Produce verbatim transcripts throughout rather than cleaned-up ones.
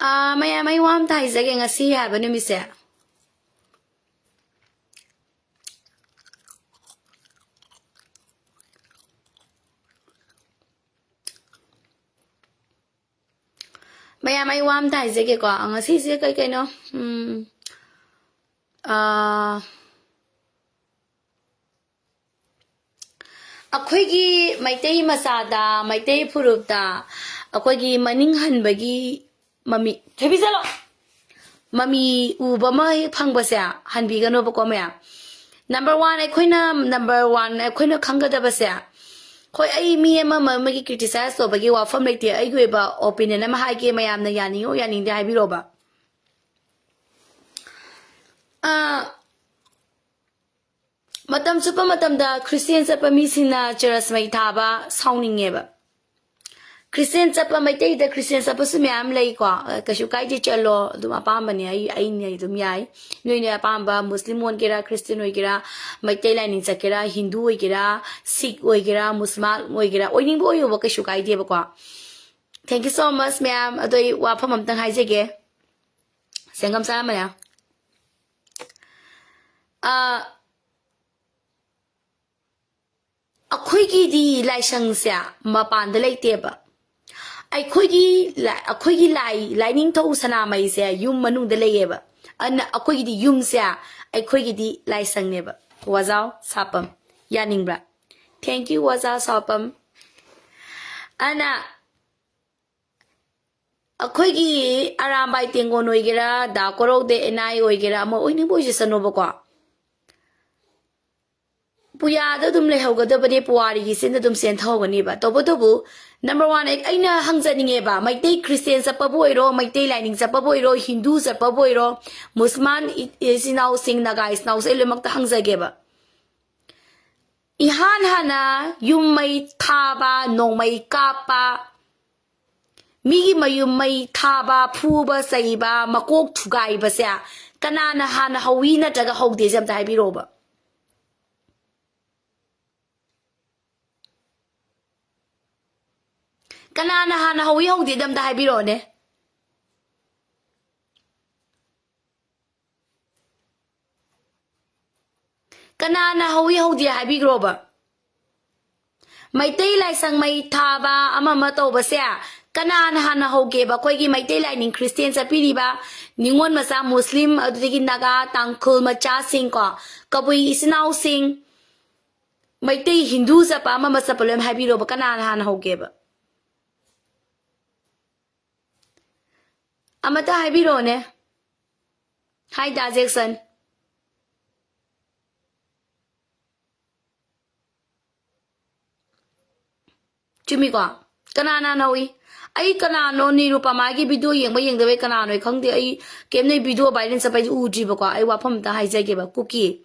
ꯑꯥ, ꯃꯌꯥꯝ, ꯑꯩ ꯋꯥ ꯑꯝꯇ ꯍꯥꯏꯖꯒꯦ, ꯉꯁꯤ ꯍꯥꯏꯕ ꯅꯨꯃꯤꯠꯁꯦ꯫ ꯃꯌꯥꯝ, ꯑꯩ ꯋꯥ ꯑꯝꯇ ꯍꯥꯏꯖꯒꯦꯀꯣ꯫ ꯉꯁꯤꯁꯦ ꯀꯩ ꯀꯩꯅꯣ? ꯎꯝ, ꯑꯥ, ꯑꯩꯈꯣꯏꯒꯤ ꯃꯩꯇꯩ ꯃꯆꯥꯗ, ꯃꯩꯇꯩ ꯐꯨꯔꯨꯞꯇ ꯑꯩꯈꯣꯏꯒꯤ ꯃꯅꯤꯡ ꯍꯟꯕꯒꯤ ꯃꯃꯤ, ꯊꯣꯏꯕꯤ ꯆꯠꯂꯣ꯫ ꯃꯃꯤ ꯎꯕ ꯑꯃ ꯍꯦꯛ ꯐꯪꯕꯁꯦ ꯍꯟꯕꯤꯒꯅꯣꯕꯀꯣ ꯃꯌꯥꯝ꯫ Number one, ꯑꯩꯈꯣꯏꯅ, number one, ꯑꯩꯈꯣꯏꯅ ꯈꯪꯒꯗꯕꯁꯦ, ꯍꯣꯏ, ꯑꯩ ꯃꯤ ꯑꯃ ꯑꯃꯒꯤ criticize ꯇꯧꯕꯒꯤ ꯋꯥꯐꯝ ꯂꯩꯇꯦ꯫ ꯑꯩꯒꯤ ꯑꯣꯏꯕ opinion ꯑꯃ ꯍꯥꯏꯒꯦ, ꯃꯌꯥꯝꯅ ꯌꯥꯅꯤꯡꯉꯣ ꯌꯥꯅꯤꯡꯗꯦ ꯍꯥꯏꯕꯤꯔꯣꯕ꯫ ꯑ, ꯃꯇꯝ ꯆꯨꯞꯄ ꯃꯇꯝꯗ Christian ꯆꯠꯄ ꯃꯤꯁꯤꯡꯅ ꯆꯔꯆ ꯃꯩ ꯊꯥꯕ ꯁꯥꯎꯅꯤꯡꯉꯦꯕ꯫ Christian ꯆꯠꯄ, ꯃꯩꯇꯩꯗ Christian ꯆꯠꯄꯁꯨ ꯃꯌꯥꯝ ꯂꯩꯀꯣ, ꯀꯩꯁꯨ ꯀꯥꯏꯗꯦ, ꯆꯠꯂꯣ, ꯑꯗꯨꯝ ꯑꯄꯥꯝꯕꯅꯦ, ꯑꯩ, ꯑꯩꯅ ꯑꯗꯨꯝ ꯌꯥꯏ꯫ ꯅꯣꯏꯅ ꯑꯄꯥꯝꯕ Muslim ꯑꯣꯏꯒꯦꯔꯥ, Christian ꯑꯣꯏꯒꯦꯔꯥ, ꯃꯩꯇꯩ ꯂꯥꯏꯅꯤꯡ ꯆꯠꯀꯦꯔꯥ, ꯍꯤꯟꯗꯨ ꯑꯣꯏꯒꯦꯔꯥ, ꯁꯤꯈ ꯑꯣꯏꯒꯦꯔꯥ, ꯃꯨꯁꯜꯃꯥꯟ ꯑꯣꯏꯒꯦꯔꯥ, ꯑꯣꯏꯅꯤꯡꯕ ꯑꯣꯏꯌꯣꯕ, ꯀꯩꯁꯨ ꯀꯥꯏꯗꯦꯕꯀꯣ꯫ Thank you so much, ꯃꯌꯥꯝ꯫ ꯑꯗꯣ ꯑꯩ ꯋꯥꯐꯝ ꯑꯝꯇꯪ ꯍꯥꯏꯖꯒꯦ, ꯁꯦꯡꯒꯝ ꯁꯥꯔꯝꯕꯅꯦ꯫ ꯑ, ꯑꯩꯈꯣꯏꯒꯤꯗꯤ ꯂꯥꯏꯁꯪꯁꯦ ꯃꯄꯥꯟꯗ ꯂꯩꯇꯦꯕ꯫ ꯑꯩꯈꯣꯏꯒꯤ ꯂꯥꯏ-, ꯑꯩꯈꯣꯏꯒꯤ ꯂꯥꯏ, ꯂꯥꯏꯅꯤꯡꯊꯧ ꯁꯅꯥꯃꯍꯤꯁꯦ ꯌꯨꯝ ꯃꯅꯨꯡꯗ ꯂꯩꯌꯦꯕ꯫ ꯑꯗꯨꯅ ꯑꯩꯈꯣꯏꯒꯤꯗꯤ ꯌꯨꯝꯁꯦ, ꯑꯩꯈꯣꯏꯒꯤꯗꯤ ꯂꯥꯏꯁꯪꯅꯦꯕ꯫ ꯋꯥꯖꯥꯎ ꯁꯥꯄꯝ꯫ ꯌꯥꯅꯤꯡꯕ꯭ꯔꯥ? Thank you, ꯋꯥꯖꯥꯎ ꯁꯥꯄꯝ꯫ ꯑꯗꯨꯅ ꯑꯩꯈꯣꯏꯒꯤ ꯑꯔꯥꯝꯕꯥꯏ ꯇꯦꯡꯒꯣꯟ ꯑꯣꯏꯒꯦꯔꯥ, ꯗꯥ ꯀꯣꯔꯧꯗꯦ ꯑꯦꯟ ꯑꯥꯏ ꯑꯣꯏꯒꯦꯔꯥ, ꯑꯃ ꯑꯣꯏꯅꯤꯡꯕ ꯑꯣꯏꯖꯁꯅꯣꯕꯀꯣ꯫ ꯄꯨꯌꯥꯗ ꯑꯗꯨꯝ ꯂꯩꯍꯧꯒꯗꯕꯅꯦ, ꯄꯨꯋꯥꯔꯤꯒꯤ ꯆꯤꯟꯗ ꯑꯗꯨꯝ ꯆꯦꯟꯊꯍꯧꯒꯅꯦꯕ꯫ ꯇꯧꯕꯇꯕꯨ, number one, ꯑꯩ-, ꯑꯩꯅ ꯍꯪꯖꯅꯤꯡꯉꯦꯕ, ꯃꯩꯇꯩ Christian ꯆꯠꯄꯕꯨ ꯑꯣꯏꯔꯣ, ꯃꯩꯇꯩ ꯂꯥꯏꯅꯤꯡ ꯆꯠꯄꯕꯨ ꯑꯣꯏꯔꯣ, ꯍꯤꯟꯗꯨ ꯆꯠꯄꯕꯨ ꯑꯣꯏꯔꯣ, ꯃꯨꯁꯜꯃꯥꯟ ꯏ-, ꯏꯆꯤꯟ ꯏꯅꯥꯎꯁꯤꯡ, ꯅꯥꯒꯥ ꯏꯆꯤꯟ ꯏꯅꯥꯎꯁꯦ, ꯑꯩ ꯂꯣꯏꯅꯃꯛꯇ ꯍꯪꯖꯒꯦꯕ꯫ ꯏꯍꯥꯟ ꯍꯥꯟꯅ ꯌꯨꯝ ꯃꯩ ꯊꯥꯕ, ꯅꯣꯡꯃꯩ ꯀꯥꯞꯄ, ꯃꯤꯒꯤ ꯃꯌꯨꯝ ꯃꯩ ꯊꯥꯕ, ꯐꯨꯕ, ꯆꯩꯕ, ꯃꯀꯣꯛ ꯊꯨꯒꯥꯏꯕꯁꯦ ꯀꯅꯥꯅ ꯍꯥꯟꯅ ꯍꯧꯏ ꯅꯠꯇ꯭ꯔꯒ ꯍꯧꯗꯦꯁꯦ ꯑꯝꯇ ꯍꯥꯏꯕꯤꯔꯛꯑꯣꯕ꯫ ꯀꯅꯥꯅ ꯍꯥꯟꯅ ꯍꯧꯏ ꯍꯧꯗꯦꯗ ꯑꯝꯇ ꯍꯥꯏꯕꯤꯔꯛꯑꯣꯅꯦ꯫ ꯀꯅꯥꯅ ꯍꯧꯏ ꯍꯧꯗꯦ ꯍꯥꯏꯕꯤꯈ꯭ꯔꯣꯕ? ꯃꯩꯇꯩ ꯂꯥꯏꯁꯪ ꯃꯩ ꯊꯥꯕ, ꯑꯃ ꯑꯃ ꯇꯧꯕꯁꯦ ꯀꯅꯥꯅ ꯍꯥꯟꯅ ꯍꯧꯒꯦꯕ? ꯑꯩꯈꯣꯏꯒꯤ ꯃꯩꯇꯩ ꯂꯥꯏꯅꯤꯡ ꯈ꯭ꯔꯤꯁꯇꯦꯟ ꯆꯠꯄꯤꯔꯤꯕ ꯅꯤꯉꯣꯜ ꯃꯆꯥ, ꯃꯨꯁꯂꯤꯝ, ꯑꯗꯨꯗꯒꯤ ꯅꯥꯒꯥ, ꯇꯥꯡꯈꯨꯜ ꯃꯆꯥꯁꯤꯡ ꯀꯣ, ꯀꯕꯨꯏ ꯏꯆꯤꯟ ꯏꯅꯥꯎꯁꯤꯡ, ꯃꯩꯇꯩ ꯍꯤꯟꯗꯨ ꯆꯠꯄ, ꯑꯃ ꯑꯃ ꯆꯠꯄ, ꯂꯣꯏꯅ ꯍꯥꯏꯕꯤꯔꯣꯕ, ꯀꯅꯥꯅ ꯍꯥꯟꯅ ꯍꯧꯒꯦꯕ? ꯑꯃꯇ ꯍꯥꯏꯕꯤꯔꯛꯑꯣꯅꯦ꯫ ꯍꯥꯏ ꯗꯥ ꯖꯦꯛꯁꯟ꯫ ꯆꯨꯝꯃꯤꯀꯣ? ꯀꯅꯥꯅ ꯍꯧꯏ? ꯑꯩ ꯀꯅꯥꯅꯣ, ꯅꯤꯔꯨꯄꯃꯥꯒꯤ ꯚꯤꯗꯤꯑꯣ ꯌꯦꯡꯕ ꯌꯦꯡꯗꯕꯩ ꯀꯅꯥꯅꯣ ꯑꯩ ꯈꯪꯗꯦ꯫ ꯑꯩ ꯀꯩꯝ ꯅꯣꯏ ꯚꯤꯗꯤꯑꯣ ꯚꯥꯏꯔꯦꯜ ꯆꯠꯄ ꯍꯥꯏꯗꯤ ꯎꯗ꯭ꯔꯤꯕꯀꯣ꯫ ꯑꯩ ꯋꯥꯐꯝ ꯑꯝꯇ ꯍꯥꯏꯖꯒꯦꯕ꯫ ꯀꯨꯀꯤ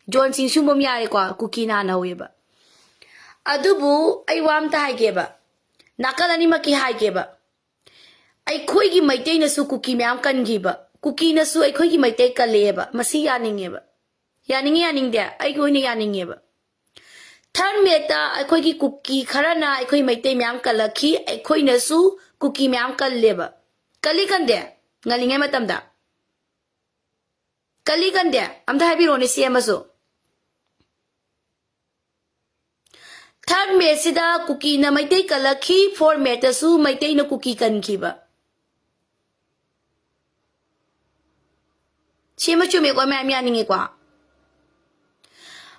ꯖꯣꯟ ꯁꯤꯡꯁꯨꯝꯕꯝ ꯌꯥꯔꯦꯀꯣ, ꯀꯨꯀꯤꯅ ꯍꯥꯟꯅ ꯍꯧꯋꯦꯕ꯫ ꯑꯗꯨꯕꯨ ꯑꯩ ꯋꯥ ꯑꯝꯇ ꯍꯥꯏꯒꯦꯕ, ꯅꯥꯀꯜ ꯑꯅꯤꯃꯛꯀꯤ ꯍꯥꯏꯒꯦꯕ꯫ ꯑꯩꯈꯣꯏꯒꯤ ꯃꯩꯇꯩꯅꯁꯨ ꯀꯨꯀꯤ ꯃꯌꯥꯝ ꯀꯟꯈꯤꯕ, ꯀꯨꯀꯤꯅꯁꯨ ꯑꯩꯈꯣꯏꯒꯤ ꯃꯩꯇꯩ ꯀꯜꯂꯛꯑꯦꯕ꯫ ꯃꯁꯤ ꯌꯥꯅꯤꯡꯉꯦꯕ꯫ ꯌꯥꯅꯤꯡꯉꯤ ꯌꯥꯅꯤꯡꯗꯦ? ꯑꯩꯒꯤ ꯑꯣꯏꯅ ꯌꯥꯅꯤꯡꯉꯦꯕ꯫ ꯊꯔꯃꯦꯠꯇ ꯑꯩꯈꯣꯏꯒꯤ ꯀꯨꯀꯤ ꯈꯔꯅ ꯑꯩꯈꯣꯏ ꯃꯩꯇꯩ ꯃꯌꯥꯝ ꯀꯜꯂꯛꯈꯤ, ꯑꯩꯈꯣꯏꯅꯁꯨ ꯀꯨꯀꯤ ꯃꯌꯥꯝ ꯀꯜꯂꯦꯕ꯫ ꯀꯜꯂꯤ ꯀꯟꯗꯦ? ꯉꯜꯂꯤꯉꯩ ꯃꯇꯝꯗ꯫ ꯀꯜꯂꯤ ꯀꯟꯗꯦ? ꯑꯝꯇ ꯍꯥꯏꯕꯤꯔꯛꯑꯣꯅꯦ ꯁꯤ ꯑꯃꯁꯨ꯫ ꯊꯔꯃꯦꯠꯁꯤꯗ ꯀꯨꯀꯤꯅ ꯃꯩꯇꯩ ꯀꯜꯂꯛꯈꯤ, ꯐꯣꯔꯃꯦꯠꯇꯁꯨ ꯃꯩꯇꯩꯅ ꯀꯨꯀꯤ ꯀꯟꯈꯤꯕ꯫ ꯁꯤꯃ ꯆꯨꯝꯃꯦꯀꯣ, ꯃꯌꯥꯝ ꯌꯥꯅꯤꯡꯉꯦꯀꯣ?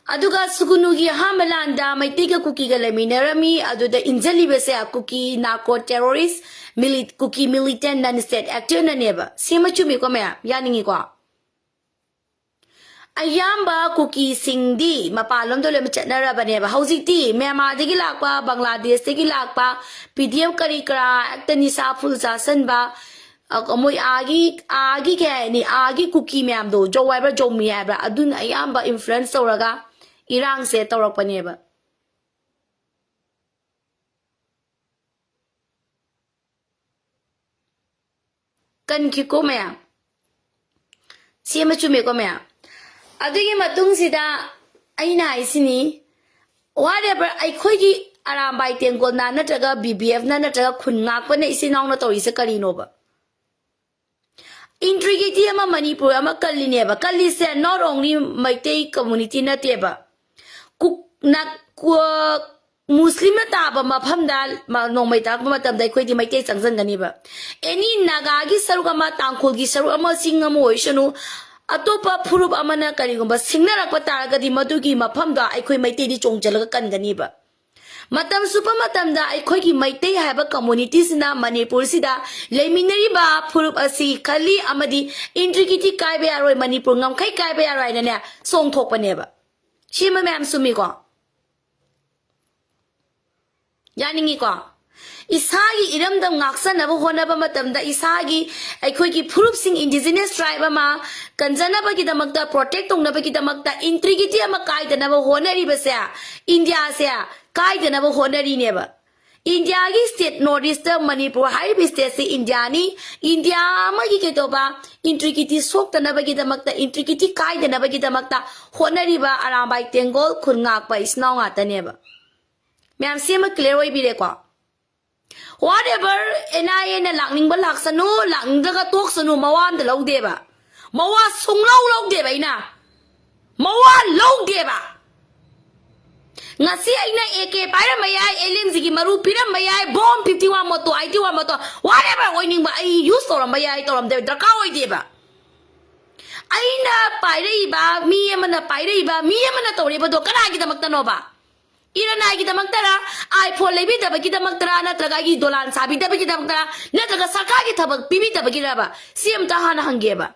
ꯑꯗꯨꯒ ꯁꯨꯒꯨꯅꯨꯒꯤ ꯑꯍꯥꯟꯕ ꯂꯥꯟꯗ ꯃꯩꯇꯩꯒ ꯀꯨꯀꯤꯒ ꯂꯩꯃꯤꯟꯅꯔꯝꯃꯤ, ꯑꯗꯨꯗ ꯏꯟꯖꯜꯂꯤꯕꯁꯦ ꯀꯨꯀꯤ ꯅꯥꯔꯀꯣ ꯇꯦꯔꯣꯔꯤꯁ, ꯃꯤꯂꯤ-, ꯀꯨꯀꯤ ꯃꯤꯂꯤꯇꯦꯟ ꯅꯟ ꯁ꯭ꯇꯦꯠ ꯑꯦꯛꯇꯔꯅꯅꯦꯕ꯫ ꯁꯤꯃ ꯆꯨꯝꯃꯤꯀꯣ ꯃꯌꯥꯝ? ꯌꯥꯅꯤꯡꯉꯤꯀꯣ? ꯑꯌꯥꯝꯕ ꯀꯨꯀꯤꯁꯤꯡꯗꯤ ꯃꯄꯥꯟꯂꯣꯝꯗ ꯂꯣꯏꯅ ꯆꯠꯅꯔꯕꯅꯦꯕ꯫ ꯍꯧꯖꯤꯛꯇꯤ ꯃ꯭ꯌꯥꯟꯃꯥꯔꯗꯒꯤ ꯂꯥꯛꯄ, ꯕꯪꯒ꯭ꯂꯥꯗꯦꯁꯇꯒꯤ ꯂꯥꯛꯄ, ꯄꯤ ꯗꯤ ꯑꯦꯐ ꯀꯔꯤ ꯀꯔꯥ, ꯍꯦꯛꯇ ꯅꯤꯁꯥ ꯐꯨꯜ ꯆꯥꯁꯟꯕ, ꯑ, ꯃꯣꯏ ꯑꯥꯒꯤ, ꯑꯥꯒꯤ ꯀꯩ ꯍꯥꯏꯅꯤ, ꯑꯥꯒꯤ ꯀꯨꯀꯤ ꯃꯌꯥꯝꯗꯣ, ꯖꯧ ꯍꯥꯏꯕ꯭ꯔꯥ, ꯖꯧꯃꯤ ꯍꯥꯏꯕ꯭ꯔꯥ, ꯑꯗꯨꯅ ꯑꯌꯥꯝꯕ ꯏꯟꯐ꯭ꯂꯨꯌꯦꯟꯁ ꯇꯧꯔꯒ ꯏꯔꯥꯡꯁꯦ ꯇꯧꯔꯛꯄꯅꯦꯕ꯫ ꯀꯟꯈꯤꯀꯣ ꯃꯌꯥꯝ꯫ ꯁꯤ ꯑꯃ ꯆꯨꯝꯃꯦꯀꯣ ꯃꯌꯥꯝ꯫ ꯑꯗꯨꯒꯤ ꯃꯇꯨꯡꯁꯤꯗ ꯑꯩꯅ ꯍꯥꯏꯁꯤꯅꯤ, whatever, ꯑꯩꯈꯣꯏꯒꯤ ꯑꯔꯥꯝꯕꯥꯏ ꯇꯦꯡꯒꯣꯜꯅ ꯅꯠꯇ꯭ꯔꯒ ꯕꯤ ꯕꯤ ꯑꯦꯐꯅ ꯅꯠꯇ꯭ꯔꯒ ꯈꯨꯟ ꯉꯥꯛꯄꯅ ꯏꯆꯤꯟ ꯏꯅꯥꯎꯅ ꯇꯧꯔꯤꯁꯦ ꯀꯔꯤꯅꯣꯕ? Integrity ꯑꯃ ꯃꯅꯤꯄꯨꯔ ꯑꯃ ꯀꯜꯂꯤꯅꯦꯕ꯫ ꯀꯜꯂꯤꯁꯦ not only ꯃꯩꯇꯩ community ꯅꯠꯇꯦꯕ꯫ ꯀꯨꯛ-, ꯅꯥ-, ꯀꯨ-, ꯃꯨꯁꯂꯤꯝꯅ ꯇꯥꯕ ꯃꯐꯝꯗ ꯃ-, ꯅꯣꯡꯃꯩ ꯇꯥꯔꯛꯄ ꯃꯇꯝꯗ ꯑꯩꯈꯣꯏꯗꯤ ꯃꯩꯇꯩ ꯆꯪꯁꯤꯟꯒꯅꯤꯕ꯫ Any ꯅꯥꯒꯥꯒꯤ ꯁꯔꯨꯛ ꯑꯃ, ꯇꯥꯡꯈꯨꯜꯒꯤ ꯁꯔꯨꯛ ꯑꯃ, ꯆꯤꯡ ꯑꯃ ꯑꯣꯏꯁꯅꯨ, ꯑꯇꯣꯞꯄ ꯐꯨꯔꯨꯞ ꯑꯃꯅ ꯀꯔꯤꯒꯨꯝꯕ ꯁꯤꯡꯅꯔꯛꯄ ꯇꯥꯔꯒꯗꯤ ꯃꯗꯨꯒꯤ ꯃꯐꯝꯗꯣ ꯑꯩꯈꯣꯏ ꯃꯩꯇꯩꯗꯤ ꯆꯣꯡꯁꯤꯜꯂꯒ ꯀꯟꯒꯅꯤꯕ꯫ ꯃꯇꯝ ꯆꯨꯞꯄ ꯃꯇꯝꯗ ꯑꯩꯈꯣꯏꯒꯤ ꯃꯩꯇꯩ ꯍꯥꯏꯕ communityꯁꯤꯅ ꯃꯅꯤꯄꯨꯔꯁꯤꯗ ꯂꯩꯃꯤꯟꯅꯔꯤꯕ ꯐꯨꯔꯨꯞ ꯑꯁꯤ ꯈꯜꯂꯤ ꯑꯃꯗꯤ integrity ꯀꯥꯏꯕ ꯌꯥꯔꯣꯏ, ꯃꯅꯤꯄꯨꯔ ꯉꯝꯈꯩ ꯀꯥꯏꯕ ꯌꯥꯔꯣꯏ ꯍꯥꯏꯅꯅꯦ ꯆꯣꯡꯊꯣꯛꯄꯅꯦꯕ꯫ ꯁꯤꯃ ꯃꯌꯥꯝ ꯆꯨꯝꯃꯤꯀꯣ? ꯌꯥꯅꯤꯡꯉꯤꯀꯣ? ꯏꯁꯥꯒꯤ ꯏꯔꯝꯗꯝ ꯉꯥꯛꯆꯅꯕ ꯍꯣꯠꯅꯕ ꯃꯇꯝꯗ, ꯏꯁꯥꯒꯤ, ꯑꯩꯈꯣꯏꯒꯤ ꯐꯨꯔꯨꯞꯁꯤꯡ, indigenous tribe ꯑꯃ ꯀꯟꯖꯅꯕꯒꯤꯗꯃꯛꯇ, protect ꯇꯧꯅꯕꯒꯤꯗꯃꯛꯇ, integrity ꯑꯃ ꯀꯥꯏꯗꯅꯕ ꯍꯣꯠꯅꯔꯤꯕꯁꯦ, ꯏꯟꯗꯤꯌꯥꯁꯦ ꯀꯥꯏꯗꯅꯕ ꯍꯣꯠꯅꯔꯤꯅꯦꯕ꯫ ꯏꯟꯗꯤꯌꯥꯒꯤ state North Eastꯇ ꯃꯅꯤꯄꯨꯔ ꯍꯥꯏꯔꯤꯕ stateꯁꯤ ꯏꯟꯗꯤꯌꯥꯅꯤ꯫ ꯏꯟꯗꯤꯌꯥ ꯑꯃꯒꯤ ꯀꯩꯗꯧꯕ, integrity ꯁꯣꯛꯇꯅꯕꯒꯤꯗꯃꯛꯇ, integrity ꯀꯥꯏꯗꯅꯕꯒꯤꯗꯃꯛꯇ ꯍꯣꯠꯅꯔꯤꯕ ꯑꯔꯥꯝꯕꯥꯏ ꯇꯦꯡꯒꯣꯜ ꯈꯨꯟ ꯉꯥꯛꯄ ꯏꯆꯤꯟ ꯏꯅꯥꯎ ꯉꯥꯛꯇꯅꯦꯕ꯫ ꯃꯌꯥꯝ ꯁꯤ ꯑꯃ clear ꯑꯣꯏꯕꯤꯔꯦꯀꯣ? Whatever, NIAꯅ ꯂꯥꯛꯅꯤꯡꯕ ꯂꯥꯛꯁꯅꯨ, ꯂꯥꯛꯅꯤꯡꯗ꯭ꯔꯒ ꯇꯣꯛꯁꯅꯨ, ꯃꯋꯥ ꯑꯝꯇ ꯂꯧꯗꯦꯕ꯫ ꯃꯋꯥ ꯁꯨꯡꯂꯧ ꯂꯧꯗꯦꯕ ꯑꯩꯅ꯫ ꯃꯋꯥ ꯂꯧꯗꯦꯕ꯫ ꯉꯁꯤ ꯑꯩꯅ AK ꯄꯥꯏꯔꯝꯕ ꯌꯥꯏ, LMGꯒꯤ ꯃꯔꯨ ꯄꯤꯔꯝꯕ ꯌꯥꯏ, bomb fifty one ꯃꯣꯇꯣ, eighty one ꯃꯣꯇꯣ, whatever ꯑꯣꯏꯅꯤꯡꯕ ꯑꯩ use ꯇꯧꯔꯝꯕ ꯌꯥꯏ, ꯇꯧꯔꯝꯗꯦ, ꯗꯔꯀꯥꯔ ꯑꯣꯏꯗꯦꯕ꯫ ꯑꯩꯅ ꯄꯥꯏꯔꯛꯏꯕ, ꯃꯤ ꯑꯃꯅ ꯄꯥꯏꯔꯛꯏꯕ, ꯃꯤ ꯑꯃꯅ ꯇꯧꯔꯤꯕꯗꯣ ꯀꯅꯥꯒꯤꯗꯃꯛꯇꯅꯣꯕ? ꯏꯔꯅꯥꯏꯒꯤꯗꯃꯛꯇꯔꯥ? iPhone ꯂꯩꯕꯤꯗꯕꯒꯤꯗꯃꯛꯇꯔꯥ? ꯅꯠꯇ꯭ꯔꯒ ꯑꯩꯒꯤ ꯗꯣꯂꯥꯟ ꯁꯥꯕꯤꯗꯕꯒꯤꯗꯃꯛꯇꯔꯥ? ꯅꯠꯇ꯭ꯔꯒ ꯁꯔꯀꯥꯔꯒꯤ ꯊꯕꯛ ꯄꯤꯕꯤꯗꯕꯒꯤꯔꯕ? ꯁꯤ ꯑꯝꯇ ꯍꯥꯟꯅ ꯍꯪꯒꯦꯕ꯫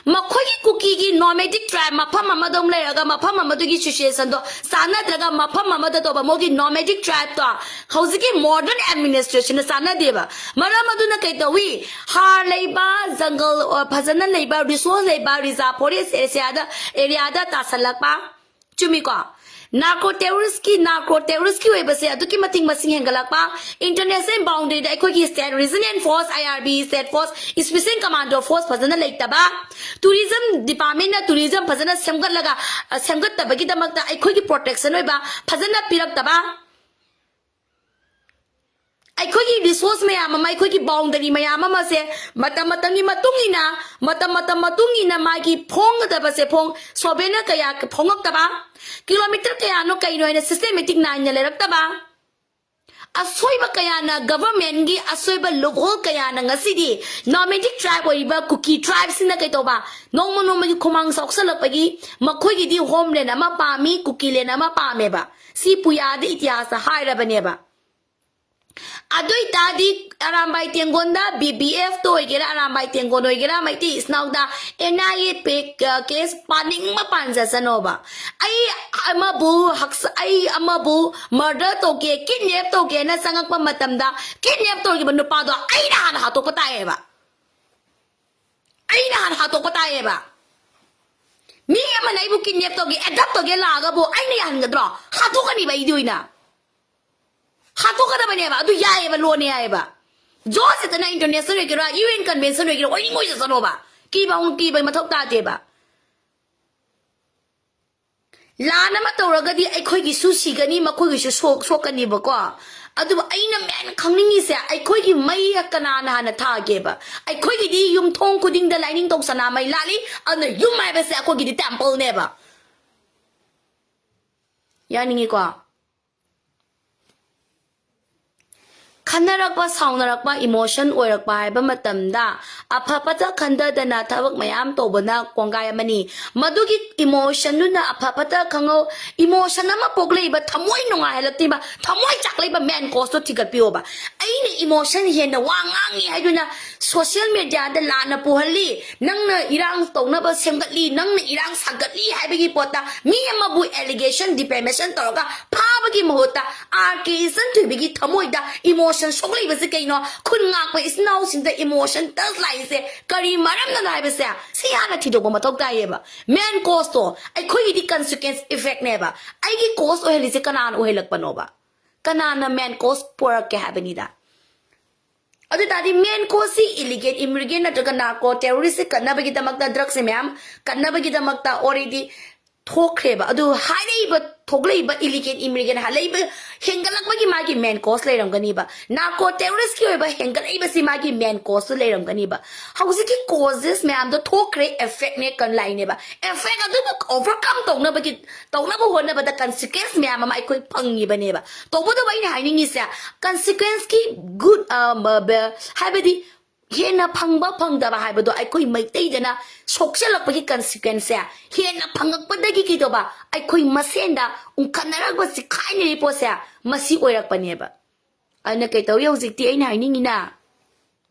ꯃꯈꯣꯏꯒꯤ ꯀꯨꯀꯤꯒꯤ nomadic tribe ꯃꯐꯝ ꯑꯃꯗ ꯑꯃꯨꯛ ꯂꯩꯔꯒ ꯃꯐꯝ ꯑꯃꯗꯨꯒꯤ situationꯗꯣ ꯆꯥꯟꯅꯗ꯭ꯔꯒ ꯃꯐꯝ ꯑꯃꯗ ꯇꯧꯕ ꯃꯣꯏꯒꯤ nomadic tribeꯇꯣ ꯍꯧꯖꯤꯛꯀꯤ modern administrationꯅ ꯆꯥꯟꯅꯗꯦꯕ꯫ ꯃꯔꯝ ꯑꯗꯨꯅ ꯀꯩ ꯇꯧꯏ? ꯍꯥꯔ ꯂꯩꯕ, ꯖꯪꯒꯜ, ꯑ, ꯐꯖꯅ ꯂꯩꯕ, resource ꯂꯩꯕ, reserve forest areaꯗ, areaꯗ ꯇꯥꯁꯜꯂꯛꯄ꯫ ꯆꯨꯝꯃꯤꯀꯣ? Narco terroristꯀꯤ, narco terroristꯀꯤ ꯑꯣꯏꯕꯁꯦ ꯑꯗꯨꯛꯀꯤ ꯃꯇꯤꯛ ꯃꯁꯤꯡ ꯍꯦꯟꯒꯠꯂꯛꯄ, international boundaryꯗ ꯑꯩꯈꯣꯏꯒꯤ state resistance force, IRB state force, special commando force ꯐꯖꯅ ꯂꯩꯇꯕ, tourism departmentꯅ tourism ꯐꯖꯅ ꯁꯦꯝꯒꯠꯂꯒ, ꯑ, ꯁꯦꯝꯒꯠꯇꯕꯒꯤꯗꯃꯛꯇ ꯑꯩꯈꯣꯏꯒꯤ protection ꯑꯣꯏꯕ ꯐꯖꯅ ꯄꯤꯔꯛꯇꯕ, ꯑꯩꯈꯣꯏꯒꯤ resource ꯃꯌꯥꯝ ꯑꯃ, ꯑꯩꯈꯣꯏꯒꯤ boundary ꯃꯌꯥꯝ ꯑꯃꯁꯦ ꯃꯇꯝ ꯃꯇꯝꯒꯤ ꯃꯇꯨꯡ ꯏꯟꯅ, ꯃꯇꯝ ꯃꯇꯝ ꯃꯇꯨꯡ ꯏꯟꯅ ꯃꯥꯒꯤ ꯐꯣꯡꯒꯗꯕꯁꯦ ꯐꯣꯡ, sovereignꯅ ꯀꯌꯥ ꯐꯣꯡꯉꯛꯇꯕ, kilometre ꯀꯌꯥꯅꯣ ꯀꯩꯅꯣ ꯍꯥꯏꯅ systematic ꯅꯥꯏꯅ ꯂꯩꯔꯛꯇꯕ, ꯑꯁꯣꯏꯕ ꯀꯌꯥꯅ, governmentꯀꯤ ꯑꯁꯣꯏꯕ loophole ꯀꯌꯥꯅ ꯉꯁꯤꯗꯤ nomadic tribe ꯑꯣꯏꯔꯤꯕ ꯀꯨꯀꯤ tribeꯁꯤꯡꯅ ꯀꯩꯇꯧꯕ, ꯅꯣꯡꯃ ꯅꯣꯡꯃꯒꯤ ꯈꯨꯃꯥꯡ ꯆꯥꯎꯁꯜꯂꯛꯄꯒꯤ ꯃꯈꯣꯏꯒꯤꯗꯤ homeland ꯑꯃ ꯄꯥꯝꯃꯤ, ꯀꯨꯀꯤland ꯑꯃ ꯄꯥꯝꯃꯦꯕ꯫ ꯁꯤ ꯄꯨꯌꯥꯗ ꯏꯇꯤꯍꯥꯁꯇ ꯍꯥꯏꯔꯕꯅꯦꯕ꯫ ꯑꯗꯨ ꯑꯣꯏꯇꯥꯔꯗꯤ ꯑꯔꯥꯝꯕꯥꯏ ꯇꯦꯡꯒꯣꯟꯗ, BBFꯇ ꯑꯣꯏꯒꯦꯔꯥ, ꯑꯔꯥꯝꯕꯥꯏ ꯇꯦꯡꯒꯣꯟ ꯑꯣꯏꯒꯦꯔꯥ, ꯃꯩꯇꯩ ꯏꯆꯤꯟ ꯏꯅꯥꯎꯗ NIA ꯄꯦ-, ꯑ, case ꯄꯥꯅꯤꯡꯕ ꯄꯥꯟꯖꯁꯅꯣꯕ꯫ ꯑꯩ ꯑꯃꯕꯨ ꯍꯛꯁ-, ꯑꯩ ꯑꯃꯕꯨ murder ꯇꯧꯒꯦ, kidnap ꯇꯧꯒꯦꯅ ꯆꯪꯉꯛꯄ ꯃꯇꯝꯗ, kidnap ꯇꯧꯔꯤꯕ ꯅꯨꯄꯥꯗꯣ ꯑꯩꯅ ꯍꯥꯟꯅ ꯍꯥꯠꯇꯣꯛꯄ ꯇꯥꯏꯌꯦꯕ꯫ ꯑꯩꯅ ꯍꯥꯟꯅ ꯍꯥꯠꯇꯣꯛꯄ ꯇꯥꯏꯌꯦꯕ꯫ ꯃꯤ ꯑꯃꯅ ꯑꯩꯕꯨ kidnap ꯇꯧꯒꯦ, abduct ꯇꯧꯒꯦ ꯂꯥꯛꯑꯒꯕꯨ ꯑꯩꯅ ꯌꯥꯍꯟꯒꯗ꯭ꯔꯣ? ꯍꯥꯠꯇꯣꯛꯀꯅꯤꯕ ꯑꯩꯗꯤ ꯑꯣꯏꯅ꯫ ꯍꯥꯠꯇꯣꯛꯀꯗꯕꯅꯦꯕ꯫ ꯑꯗꯨ ꯌꯥꯏꯌꯦꯕ, ꯂꯣꯅꯦ ꯌꯥꯏꯌꯦꯕ꯫ ꯖꯣꯔꯖꯇꯅ international ꯑꯣꯏꯒꯦꯔꯥ, UN convention ꯑꯣꯏꯒꯦꯔꯥ, ꯑꯣꯏꯅꯤꯡ ꯑꯣꯏꯖꯁꯅꯣꯕ꯫ ꯀꯤꯕ ꯑꯃꯨꯛ ꯀꯤꯕꯩ ꯃꯊꯧ ꯇꯥꯗꯦꯕ꯫ ꯂꯥꯟ ꯑꯃ ꯇꯧꯔꯒꯗꯤ ꯑꯩꯈꯣꯏꯒꯤꯁꯨ ꯁꯤꯒꯅꯤ, ꯃꯈꯣꯏꯒꯤꯁꯨ ꯁꯣꯛ-, ꯁꯣꯛꯀꯅꯤꯕꯀꯣ꯫ ꯑꯗꯨꯕꯨ ꯑꯩꯅ main ꯈꯪꯅꯤꯡꯉꯤꯁꯦ, ꯑꯩꯈꯣꯏꯒꯤ ꯃꯩ ꯀꯅꯥꯅ ꯍꯥꯟꯅ ꯊꯥꯒꯦꯕ? ꯑꯩꯈꯣꯏꯒꯤꯗꯤ ꯌꯨꯝꯊꯣꯡ ꯈꯨꯗꯤꯡꯗ ꯂꯥꯏꯅꯤꯡꯊꯧ ꯁꯅꯥꯃꯍꯤ ꯂꯥꯠꯂꯤ, ꯑꯗꯨꯅ ꯌꯨꯝ ꯍꯥꯏꯕꯁꯦ ꯑꯩꯈꯣꯏꯒꯤꯗꯤ templeꯅꯦꯕ꯫ ꯌꯥꯅꯤꯡꯉꯤꯀꯣ? ꯈꯟꯅꯔꯛꯄ, ꯁꯥꯎꯅꯔꯛꯄ, emotion ꯑꯣꯏꯔꯛꯄ ꯍꯥꯏꯕ ꯃꯇꯝꯗ ꯑꯐ ꯐꯠꯇ ꯈꯟꯊꯗꯅ ꯊꯕꯛ ꯃꯌꯥꯝ ꯇꯧꯕꯅ ꯀꯣꯡꯒꯥꯏ ꯑꯃꯅꯤ꯫ ꯃꯗꯨꯒꯤ emotionꯗꯨꯅ ꯑꯐ ꯐꯠꯇ ꯈꯪꯍꯧ-, emotion ꯑꯃ ꯄꯣꯛꯂꯛꯏꯕ, ꯊꯃꯣꯏ ꯅꯨꯡꯉꯥꯏꯍꯜꯂꯛꯇ꯭ꯔꯤꯕ, ꯊꯃꯣꯏ ꯆꯥꯛꯂꯛꯏꯕ main causeꯇꯣ ꯊꯤꯒꯠꯄꯤꯌꯣꯕ꯫ ꯑꯩꯅ emotion ꯍꯦꯟꯅ ꯋꯥ ꯉꯥꯡꯉꯤ ꯍꯥꯏꯗꯨꯅ social mediaꯗ ꯂꯥꯟꯅ ꯄꯨꯍꯜꯂꯤ, ꯅꯪꯅ ꯏꯔꯥꯡ ꯇꯧꯅꯕ ꯁꯦꯝꯒꯠꯂꯤ, ꯅꯪꯅ ꯏꯔꯥꯡ ꯁꯥꯒꯠꯂꯤ ꯍꯥꯏꯕꯒꯤ ꯄꯣꯠꯇ ꯃꯤ ꯑꯃꯕꯨ allegation, defamation ꯇꯧꯔꯒ ꯐꯥꯕꯒꯤ ꯃꯍꯨꯠꯇ R K ꯏꯆꯟ ꯊꯣꯏꯕꯤꯒꯤ ꯊꯃꯣꯏꯗ emotion ꯁꯣꯛꯂꯛꯏꯕꯁꯦ ꯀꯩꯅꯣ? ꯈꯨꯟ ꯉꯥꯛꯄ ꯏꯆꯤꯟ ꯏꯅꯥꯎꯁꯤꯡꯗ emotion touch ꯂꯥꯛꯏꯁꯦ ꯀꯔꯤ ꯃꯔꯝꯅꯅꯣ ꯍꯥꯏꯕꯁꯦ ꯁꯤ ꯍꯥꯟꯅ ꯊꯤꯗꯣꯛꯄ ꯃꯊꯧ ꯇꯥꯏꯌꯦꯕ꯫ Main causeꯇꯣ ꯑꯩꯈꯣꯏꯒꯤꯗꯤ consequence effectꯅꯦꯕ꯫ ꯑꯩꯒꯤ cause ꯑꯣꯏꯍꯜꯂꯤꯁꯦ ꯀꯅꯥꯅ ꯑꯣꯏꯍꯜꯂꯛꯄꯅꯣꯕ? ꯀꯅꯥꯅ main cause ꯄꯣꯔꯛꯀꯦ ꯍꯥꯏꯕꯅꯤꯗ꯫ ꯑꯗꯨ ꯇꯥꯔꯗꯤ main causeꯁꯤ illegal immigrant ꯅꯠꯇ꯭ꯔꯒ narco terroristꯁꯤ ꯀꯟꯅꯕꯒꯤꯗꯃꯛꯇ, drugsꯁꯦ ꯃꯌꯥꯝ ꯀꯟꯅꯕꯒꯤꯗꯃꯛꯇ already ꯊꯣꯛꯈ꯭ꯔꯦꯕ꯫ ꯑꯗꯨ ꯍꯥꯏꯔꯛꯏꯕ, ꯊꯣꯛꯂꯛꯏꯕ ꯏꯂꯤꯒꯦꯜ ꯏꯃꯤꯒ꯭ꯔꯦꯟ ꯍꯜꯂꯛꯏꯕ, ꯍꯦꯟꯒꯠꯂꯛꯄꯒꯤ ꯃꯥꯒꯤ ꯃꯦꯟ ꯀꯣꯁ ꯂꯩꯔꯝꯒꯅꯤꯕ꯫ ꯅꯥꯔꯀꯣ ꯇꯦꯔꯣꯔꯤꯁꯀꯤ ꯑꯣꯏꯕ ꯍꯦꯟꯒꯠꯂꯛꯏꯕꯁꯤ ꯃꯥꯒꯤ ꯃꯦꯟ ꯀꯣꯁꯇꯨ ꯂꯩꯔꯝꯒꯅꯤꯕ꯫ ꯍꯧꯖꯤꯛꯀꯤ ꯀꯣꯖꯦꯁ ꯃꯌꯥꯝꯗꯣ ꯊꯣꯛꯈ꯭ꯔꯦ, ꯑꯦꯐꯦꯛꯅꯦ ꯀꯟꯂꯥꯏꯅꯦꯕ꯫ ꯑꯦꯐꯦꯛ ꯑꯗꯨꯕꯨ ꯑꯣꯚꯔꯀꯝ ꯇꯧꯅꯕꯒꯤ, ꯇꯧꯅꯕ ꯍꯣꯠꯅꯕꯗ ꯀꯟꯁꯤꯀ꯭ꯋꯦꯟꯁ ꯃꯌꯥꯝ ꯑꯃ ꯑꯩꯈꯣꯏ ꯐꯪꯉꯤꯕꯅꯦꯕ꯫ ꯇꯧꯕꯇꯕꯨ ꯑꯩꯅ ꯍꯥꯏꯅꯤꯡꯉꯤꯁꯦ, ꯀꯟꯁꯤꯀ꯭ꯋꯦꯟꯁꯀꯤ ꯒꯨꯗ, ꯍꯥꯏꯕꯗꯤ ꯍꯦꯟꯅ ꯐꯪꯕ ꯐꯪꯗꯕ ꯍꯥꯏꯕꯗꯣ ꯑꯩꯈꯣꯏ ꯃꯩꯇꯩꯗꯅ ꯁꯣꯛꯆꯜꯂꯛꯄꯒꯤ ꯀꯟꯁꯤꯀ꯭ꯋꯦꯟꯁꯁꯦ ꯍꯦꯟꯅ ꯐꯪꯉꯛꯄꯗꯒꯤ ꯀꯩꯗꯧꯕ, ꯑꯩꯈꯣꯏ ꯃꯁꯦꯟꯗ ꯎꯪꯈꯠꯅꯔꯛꯄ, ꯆꯤꯈꯥꯏꯅꯔꯤ ꯄꯣꯠꯁꯦ ꯃꯁꯤ ꯑꯣꯏꯔꯛꯄꯅꯦꯕ꯫ ꯑꯗꯨꯅ ꯀꯩꯇꯧꯏ ꯍꯧꯖꯤꯛꯇꯤ ꯑꯩꯅ ꯍꯥꯏꯅꯤꯡꯉꯤꯅ,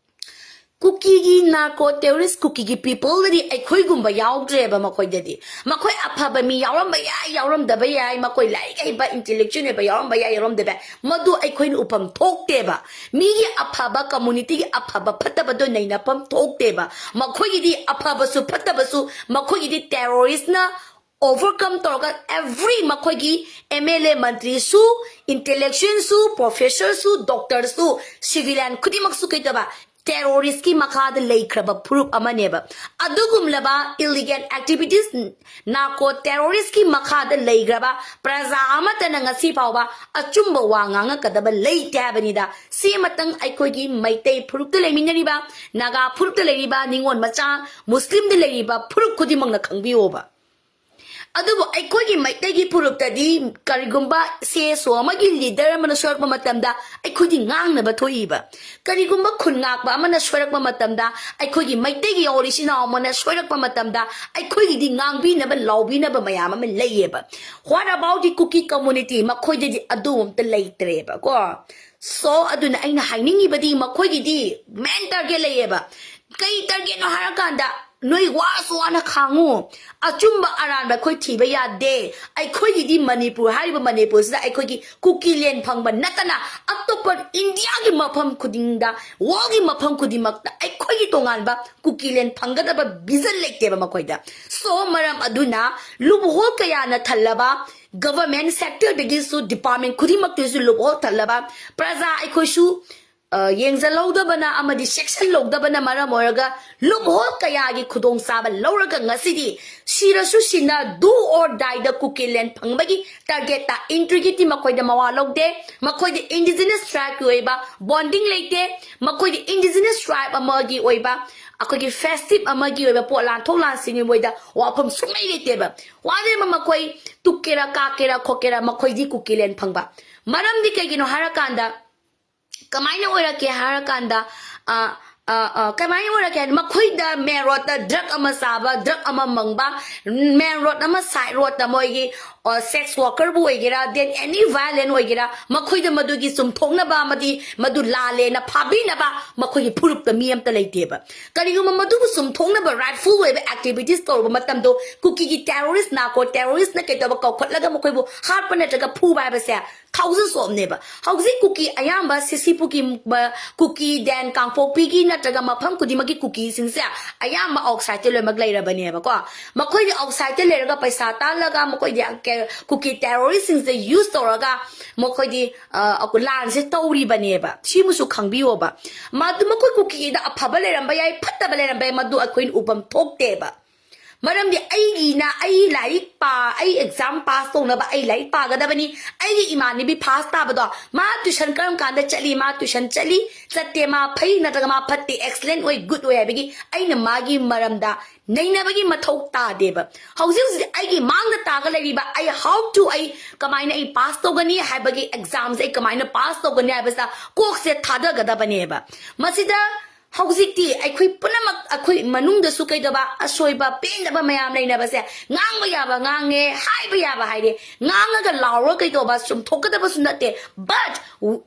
ꯀꯨꯀꯤꯒꯤ ꯅꯥꯔꯀꯣ ꯇꯦꯔꯣꯔꯤꯁ, ꯀꯨꯀꯤꯒꯤ ꯄꯤꯄꯜꯗꯗꯤ ꯑꯩꯈꯣꯏꯒꯨꯝꯕ ꯌꯥꯎꯗ꯭ꯔꯦꯕ꯫ ꯃꯈꯣꯏꯗꯗꯤ, ꯃꯈꯣꯏ ꯑꯐꯕ ꯃꯤ ꯌꯥꯎꯔꯝꯕ ꯌꯥꯏ, ꯌꯥꯎꯔꯝꯗꯕ ꯌꯥꯏ, ꯃꯈꯣꯏ ꯂꯥꯏꯔꯤꯛ ꯍꯩꯕ, ꯏꯟꯇꯦꯂꯦꯛꯆꯨꯋꯦꯜ ꯑꯣꯏꯕ ꯌꯥꯎꯔꯝꯕ ꯌꯥꯏ, ꯌꯥꯎꯔꯝꯗꯕ ꯌꯥꯏ, ꯃꯗꯨ ꯑꯩꯈꯣꯏꯅ ꯎꯐꯝ ꯊꯣꯛꯇꯦꯕ꯫ ꯃꯤꯒꯤ ꯑꯐꯕ, ꯀꯝꯃꯨꯅꯤꯇꯤꯒꯤ ꯑꯐꯕ ꯐꯠꯇꯕꯗꯣ ꯅꯩꯅꯐꯝ ꯊꯣꯛꯇꯦꯕ꯫ ꯃꯈꯣꯏꯒꯤꯗꯤ ꯑꯐꯕꯁꯨ ꯐꯠꯇꯕꯁꯨ ꯃꯈꯣꯏꯒꯤꯗꯤ ꯇꯦꯔꯣꯔꯤꯁꯅ ꯑꯣꯚꯔꯀꯝ ꯇꯧꯔꯒ ꯑꯦꯚ꯭ꯔꯤ, ꯃꯈꯣꯏꯒꯤ ꯑꯦꯝ ꯑꯦꯜ ꯑꯦ, ꯃꯟꯇ꯭ꯔꯤꯁꯨ, ꯏꯟꯇꯦꯂꯦꯛꯆꯨꯋꯦꯜꯁꯨ, ꯄ꯭ꯔꯣꯐꯦꯁꯔꯁꯨ, ꯗꯣꯛꯇꯔꯁꯨ, ꯁꯤꯚꯤꯂꯤꯌꯟ ꯈꯨꯗꯤꯡꯃꯛꯁꯨ ꯀꯩꯗꯧꯕ, ꯇꯦꯔꯣꯔꯤꯁꯀꯤ ꯃꯈꯥꯗ ꯂꯩꯈ꯭ꯔꯕ ꯐꯨꯔꯨꯞ ꯑꯃꯅꯦꯕ꯫ ꯑꯗꯨꯒꯨꯝꯂꯕ ꯏꯂꯤꯒꯦꯜ ꯑꯦꯛꯇꯤꯚꯤꯇꯤꯁ, ꯅꯥꯔꯀꯣ ꯇꯦꯔꯣꯔꯤꯁꯀꯤ ꯃꯈꯥꯗ ꯂꯩꯈ꯭ꯔꯕ ꯄ꯭ꯔꯖꯥ ꯑꯃꯠꯇꯅ ꯉꯁꯤ ꯐꯥꯎꯕ ꯑꯆꯨꯝꯕ ꯋꯥ ꯉꯥꯡꯉꯛꯀꯗꯕ ꯂꯩꯇꯦ ꯍꯥꯏꯕꯅꯤꯗ꯫ ꯁꯤ ꯑꯃꯇꯪ ꯑꯩꯈꯣꯏꯒꯤ ꯃꯩꯇꯩ ꯐꯨꯔꯨꯞꯇ ꯂꯩꯃꯤꯟꯅꯔꯤꯕ, ꯅꯥꯒꯥ ꯐꯨꯔꯨꯞꯇ ꯂꯩꯔꯤꯕ, ꯅꯤꯉꯣꯜ ꯃꯆꯥ, ꯃꯨꯁꯂꯤꯝꯗ ꯂꯩꯔꯤꯕ ꯐꯨꯔꯨꯞ ꯈꯨꯗꯤꯡꯃꯛꯅ ꯈꯪꯕꯤꯌꯣꯕ꯫ ꯑꯗꯨꯕꯨ ꯑꯩꯈꯣꯏꯒꯤ ꯃꯩꯇꯩꯒꯤ ꯐꯨꯔꯨꯞꯇꯗꯤ ꯀꯔꯤꯒꯨꯝꯕ ꯁꯦ ꯁꯣ ꯑꯃꯒꯤ ꯂꯤꯗꯔ ꯑꯃꯅ ꯁꯣꯏꯔꯛꯄ ꯃꯇꯝꯗ ꯑꯩꯈꯣꯏꯗꯤ ꯉꯥꯡꯅꯕ ꯊꯣꯛꯏꯕ꯫ ꯀꯔꯤꯒꯨꯝꯕ ꯈꯨꯟ ꯉꯥꯛꯄ ꯑꯃꯅ ꯁꯣꯏꯔꯛꯄ ꯃꯇꯝꯗ, ꯑꯩꯈꯣꯏꯒꯤ ꯃꯩꯇꯩꯒꯤ ꯌꯥꯎꯔꯤ ꯏꯆꯤꯟ ꯏꯅꯥꯎ ꯑꯃꯅ ꯁꯣꯏꯔꯛꯄ ꯃꯇꯝꯗ ꯑꯩꯈꯣꯏꯒꯤꯗꯤ ꯉꯥꯡꯕꯤꯅꯕ, ꯂꯥꯎꯕꯤꯅꯕ ꯃꯌꯥꯝ ꯑꯃ ꯂꯩꯌꯦꯕ꯫ What about the Kuki community? ꯃꯈꯣꯏꯗꯗꯤ ꯑꯗꯨ ꯑꯝꯇ ꯂꯩꯇ꯭ꯔꯦꯕꯀꯣ꯫ So, ꯑꯗꯨꯅ ꯑꯩꯅ ꯍꯥꯏꯅꯤꯡꯉꯤꯕꯗꯤ ꯃꯈꯣꯏꯒꯤꯗꯤ ꯃꯦꯟ ꯇꯥꯔꯒꯦꯠ ꯂꯩꯌꯦꯕ꯫ ꯀꯩ ꯇꯥꯔꯒꯦꯠꯅꯣ ꯍꯥꯏꯔꯀꯥꯟꯗ, ꯅꯣꯏ ꯋꯥꯁꯨ ꯋꯥꯅ ꯈꯥꯡꯉꯨ, ꯑꯆꯨꯝꯕ ꯑꯔꯥꯟꯕ ꯑꯩꯈꯣꯏ ꯊꯤꯕ ꯌꯥꯗꯦ꯫ ꯑꯩꯈꯣꯏꯒꯤꯗꯤ ꯃꯅꯤꯄꯨꯔ ꯍꯥꯏꯔꯤꯕ ꯃꯅꯤꯄꯨꯔꯁꯤꯗ ꯑꯩꯈꯣꯏꯒꯤ ꯀꯨꯀꯤ ꯂꯦꯟ ꯐꯪꯕ ꯅꯠꯇꯅ ꯑꯇꯣꯞꯄ ꯏꯟꯗꯤꯌꯥꯒꯤ ꯃꯐꯝ ꯈꯨꯗꯤꯡꯗ, ꯋꯥꯔꯜꯒꯤ ꯃꯐꯝ ꯈꯨꯗꯤꯡꯃꯛꯇ ꯑꯩꯈꯣꯏꯒꯤ ꯇꯣꯉꯥꯟꯕ ꯀꯨꯀꯤ ꯂꯦꯟ ꯐꯪꯒꯗꯕ ꯚꯤꯖꯟ ꯂꯩꯇꯦꯕ ꯃꯈꯣꯏꯗ꯫ So, ꯃꯔꯝ ꯑꯗꯨꯅ ꯂꯨꯞꯍꯣꯜ ꯀꯌꯥꯅ ꯊꯜꯂꯕ ꯒꯚꯔꯟꯃꯦꯟ ꯁꯦꯛꯇꯔꯗꯒꯤꯁꯨ, ꯗꯤꯄꯥꯔꯠꯃꯦꯟ ꯈꯨꯗꯤꯡꯃꯛꯇꯒꯤꯁꯨ ꯂꯨꯞꯍꯣꯜ ꯊꯜꯂꯕ ꯄ꯭ꯔꯖꯥ ꯑꯩꯈꯣꯏꯁꯨ ꯌꯦꯡꯁꯤꯜꯍꯧꯗꯕꯅ ꯑꯃꯗꯤ ꯆꯦꯛꯁꯤꯜꯍꯧꯗꯕꯅ ꯃꯔꯝ ꯑꯣꯏꯔꯒ ꯂꯨꯞꯍꯣꯜ ꯀꯌꯥꯒꯤ ꯈꯨꯗꯣꯡꯆꯥꯕ ꯂꯧꯔꯒ ꯉꯁꯤꯗꯤ ꯁꯤꯔꯁꯨ ꯁꯤꯅ do or die ꯗ ꯀꯨꯀꯤꯂꯦꯟ ꯐꯪꯕꯒꯤ target ꯇ ꯏꯟꯇ꯭ꯔꯤꯒꯤꯗꯤ ꯃꯈꯣꯏꯗ ꯃꯋꯥ ꯂꯧꯗꯦ꯫ ꯃꯈꯣꯏꯗꯤ indigenous tribe ꯀꯤ ꯑꯣꯏꯕ bonding ꯂꯩꯇꯦ꯫ ꯃꯈꯣꯏꯗꯤ indigenous tribe ꯑꯃꯒꯤ ꯑꯣꯏꯕ ꯑꯩꯈꯣꯏꯒꯤ festive ꯑꯃꯒꯤ ꯑꯣꯏꯕ ꯄꯣꯠ ꯂꯥꯟꯊꯣꯛ ꯂꯥꯟꯁꯤꯟꯒꯤ ꯃꯣꯏꯗ ꯋꯥꯐꯝ ꯁꯨꯡꯂꯩ ꯂꯩꯇꯦꯕ꯫ ꯋꯥꯗꯦꯕ ꯃꯈꯣꯏ ꯇꯨꯛꯀꯦꯔꯥ ꯀꯥꯛꯀꯦꯔꯥ ꯈꯣꯠꯀꯦꯔꯥ ꯃꯈꯣꯏꯗꯤ ꯀꯨꯀꯤꯂꯦꯟ ꯐꯪꯕ꯫ ꯃꯔꯝꯗꯤ ꯀꯩꯒꯤꯅꯣ ꯍꯥꯏꯔꯀꯥꯟꯗ ꯀꯃꯥꯏꯅ ꯑꯣꯏꯔꯛꯀꯦ ꯍꯥꯏꯔꯀꯥꯟꯗ ꯑ, ꯑ, ꯑ, ꯀꯃꯥꯏꯅ ꯑꯣꯏꯔꯛꯀꯦ ꯍꯥꯏꯗꯤ ꯃꯈꯣꯏꯗ main road ꯇ drug ꯑꯃ ꯆꯥꯕ, drug ꯑꯃ ꯃꯪꯕ, main road ꯑꯃ side road ꯇ ꯃꯣꯏꯒꯤ ꯑ, sex worker ꯕꯨ ꯑꯣꯏꯒꯦꯔꯥ, then any violent ꯑꯣꯏꯒꯦꯔꯥ, ꯃꯈꯣꯏꯗ ꯃꯗꯨꯒꯤ ꯆꯨꯝꯊꯣꯛꯅꯕ ꯑꯃꯗꯤ ꯃꯗꯨ ꯂꯥꯜꯂꯦꯅ ꯐꯥꯕꯤꯅꯕ ꯃꯈꯣꯏꯒꯤ ꯐꯨꯔꯨꯞꯇ ꯃꯤ ꯑꯝꯇ ꯂꯩꯇꯦꯕ꯫ ꯀꯔꯤꯒꯨꯝꯕ ꯃꯗꯨꯕꯨ ꯆꯨꯝꯊꯣꯛꯅꯕ rightful ꯑꯣꯏꯕ activities ꯇꯧꯔꯨꯕ ꯃꯇꯝꯗꯣ ꯀꯨꯀꯤꯒꯤ terrorist, narco terrorist ꯅ ꯀꯩꯗꯧꯕ ꯀꯧꯈꯠꯂꯒ ꯃꯈꯣꯏꯕꯨ ꯍꯥꯠꯄ ꯅꯠꯇ꯭ꯔꯒ ꯐꯨꯕ ꯍꯥꯏꯕꯁꯦ ꯊꯥꯎꯖꯟ ꯁꯣꯛꯑꯝꯅꯦꯕ꯫ ꯍꯧꯖꯤꯛ ꯀꯨꯀꯤ ꯑꯌꯥꯝꯕ ꯁꯤꯁꯤꯄꯨꯔꯒꯤ ꯃ-, ꯀꯨꯀꯤ, then ꯀꯥꯡꯄꯣꯛꯄꯤꯒꯤ ꯅꯠꯇ꯭ꯔꯒ ꯃꯐꯝ ꯈꯨꯗꯤꯡꯃꯛꯀꯤ ꯀꯨꯀꯤꯁꯤꯡꯁꯦ ꯑꯌꯥꯝꯕ outside ꯇ ꯂꯣꯏꯅꯃꯛ ꯂꯩꯔꯕꯅꯦꯕꯀꯣ꯫ ꯃꯈꯣꯏꯗꯤ outside ꯇ ꯂꯩꯔꯒ ꯄꯩꯁꯥ ꯇꯥꯜꯂꯒ ꯃꯈꯣꯏꯗꯤ ꯀꯦ-, ꯀꯨꯀꯤ terrorist ꯁꯤꯡꯁꯦ use ꯇꯧꯔꯒ ꯃꯈꯣꯏꯗꯤ, ꯑ, ꯑꯀꯨ-, ꯂꯥꯟꯁꯦ ꯇꯧꯔꯤꯕꯅꯦꯕ꯫ ꯁꯤꯃꯁꯨ ꯈꯪꯕꯤꯌꯣꯕ꯫ ꯃꯗꯨ ꯃꯈꯣꯏ ꯀꯨꯀꯤꯗ ꯑꯐꯕ ꯂꯩꯔꯝꯕ ꯌꯥꯏ, ꯐꯠꯇꯕ ꯂꯩꯔꯝꯕ ꯌꯥꯏ, ꯃꯗꯨ ꯑꯩꯈꯣꯏꯅ ꯎꯐꯝ ꯊꯣꯛꯇꯦꯕ꯫ ꯃꯔꯝꯗꯤ ꯑꯩꯒꯤꯅ ꯑꯩ ꯂꯥꯏꯔꯤꯛ ꯄꯥ-, ꯑꯩ exam pass ꯇꯧꯅꯕ ꯑꯩ ꯂꯥꯏꯔꯤꯛ ꯄꯥꯒꯗꯕꯅꯤ꯫ ꯑꯩꯒꯤ ꯏꯃꯥꯟꯅꯕꯤ first ꯇꯥꯕꯗꯣ ꯃꯥ tuition ꯀꯔꯝ ꯀꯥꯟꯗ ꯆꯠꯂꯤ? ꯃꯥ tuition ꯆꯠꯂꯤ, ꯆꯠꯇꯦ, ꯃꯥ ꯐꯩ ꯅꯠꯇ꯭ꯔꯒ ꯃꯥ ꯐꯠꯇꯦ, excellent ꯑꯣꯏ, good ꯑꯣꯏ ꯍꯥꯏꯕꯒꯤ ꯑꯩꯅ ꯃꯥꯒꯤ ꯃꯔꯝꯗ ꯅꯩꯅꯕꯒꯤ ꯃꯊꯧ ꯇꯥꯗꯦꯕ꯫ ꯍꯧꯖꯤꯛ ꯍꯧꯖꯤꯛ ꯑꯩꯒꯤ ꯃꯥꯡꯗ ꯇꯥꯒ ꯂꯩꯔꯤꯕ ꯑꯩ how to, ꯑꯩ ꯀꯃꯥꯏꯅ ꯑꯩ pass ꯇꯧꯒꯅꯤ ꯍꯥꯏꯕꯒꯤ exam ꯁꯦ ꯑꯩ ꯀꯃꯥꯏꯅ pass ꯇꯧꯒꯅꯤ ꯍꯥꯏꯕꯁꯤꯗ ꯀꯣꯛꯁꯦ ꯊꯥꯗꯒꯗꯕꯅꯦꯕ꯫ ꯃꯁꯤꯗ ꯍꯧꯖꯤꯛꯇꯤ ꯑꯩꯈꯣꯏ ꯄꯨꯝꯅꯃꯛ ꯑꯩꯈꯣꯏ ꯃꯅꯨꯡꯗꯁꯨ ꯀꯩꯗꯧꯕ ꯑꯁꯣꯏꯕ ꯄꯦꯟꯗꯕ ꯃꯌꯥꯝ ꯂꯩꯅꯕꯁꯦ ꯉꯥꯡꯕ ꯌꯥꯕ ꯉꯥꯡꯉꯦ, ꯍꯥꯏꯕ ꯌꯥꯕ ꯍꯥꯏꯔꯦ, ꯉꯥꯡꯉꯒ ꯂꯥꯎꯔ ꯀꯩꯗꯧꯕ ꯆꯨꯝꯊꯣꯛꯀꯗꯕꯁꯨ ꯅꯠꯇꯦ꯫ But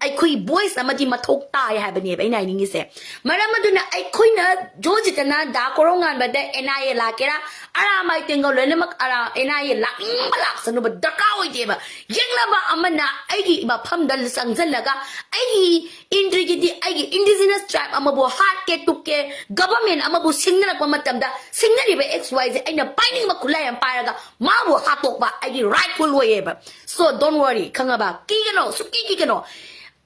ꯑꯩꯈꯣꯏ voice ꯑꯃꯗꯤ ꯃꯊꯧ ꯇꯥꯏ ꯍꯥꯏꯕꯅꯦꯕ ꯑꯩꯅ ꯍꯥꯏꯅꯤꯡꯉꯤꯁꯦ꯫ ꯃꯔꯝ ꯑꯗꯨꯅ ꯑꯩꯈꯣꯏꯅ ꯖꯣꯖꯤꯇꯅ ꯗꯥ ꯀꯣꯔꯧꯉꯥꯟꯕꯗ N I A ꯂꯥꯛꯀꯦꯔꯥ, ꯑꯔꯥꯝꯕꯥꯏ ꯇꯦꯡꯒꯜ ꯂꯣꯏꯅꯃꯛ ꯑꯔꯥ-, N I A ꯂꯥꯛꯅꯤꯡꯕ ꯂꯥꯛꯁꯅꯨꯕ ꯗꯔꯀꯥꯔ ꯑꯣꯏꯗꯦꯕ꯫ ꯌꯦꯛꯅꯕ ꯑꯃꯅ ꯑꯩꯒꯤ ꯃꯐꯝꯗ ꯆꯪꯁꯤꯜꯂꯒ ꯑꯩꯒꯤ ꯏꯟꯇ꯭ꯔꯤꯒꯤꯗꯤ ꯑꯩꯒꯤ indigenous tribe ꯑꯃꯕꯨ ꯍꯥꯠꯀꯦ ꯇꯨꯞꯀꯦ, government ꯑꯃꯕꯨ ꯁꯤꯡꯅꯔꯛꯄ ꯃꯇꯝꯗ ꯁꯤꯡꯅꯔꯤꯕ X Y Z ꯑꯩꯅ ꯄꯥꯏꯅꯤꯡꯕ ꯈꯨꯠꯂꯥꯏ ꯑꯃ ꯄꯥꯏꯔꯒ ꯃꯥꯕꯨ ꯍꯥꯠꯇꯣꯛꯄ ꯑꯩꯒꯤ rightful ꯑꯣꯏꯌꯦꯕ꯫ So don't worry, ꯈꯪꯉꯕ? ꯀꯤꯒꯅꯣ, ꯁꯨꯛꯀꯤ ꯀꯤꯒꯅꯣ꯫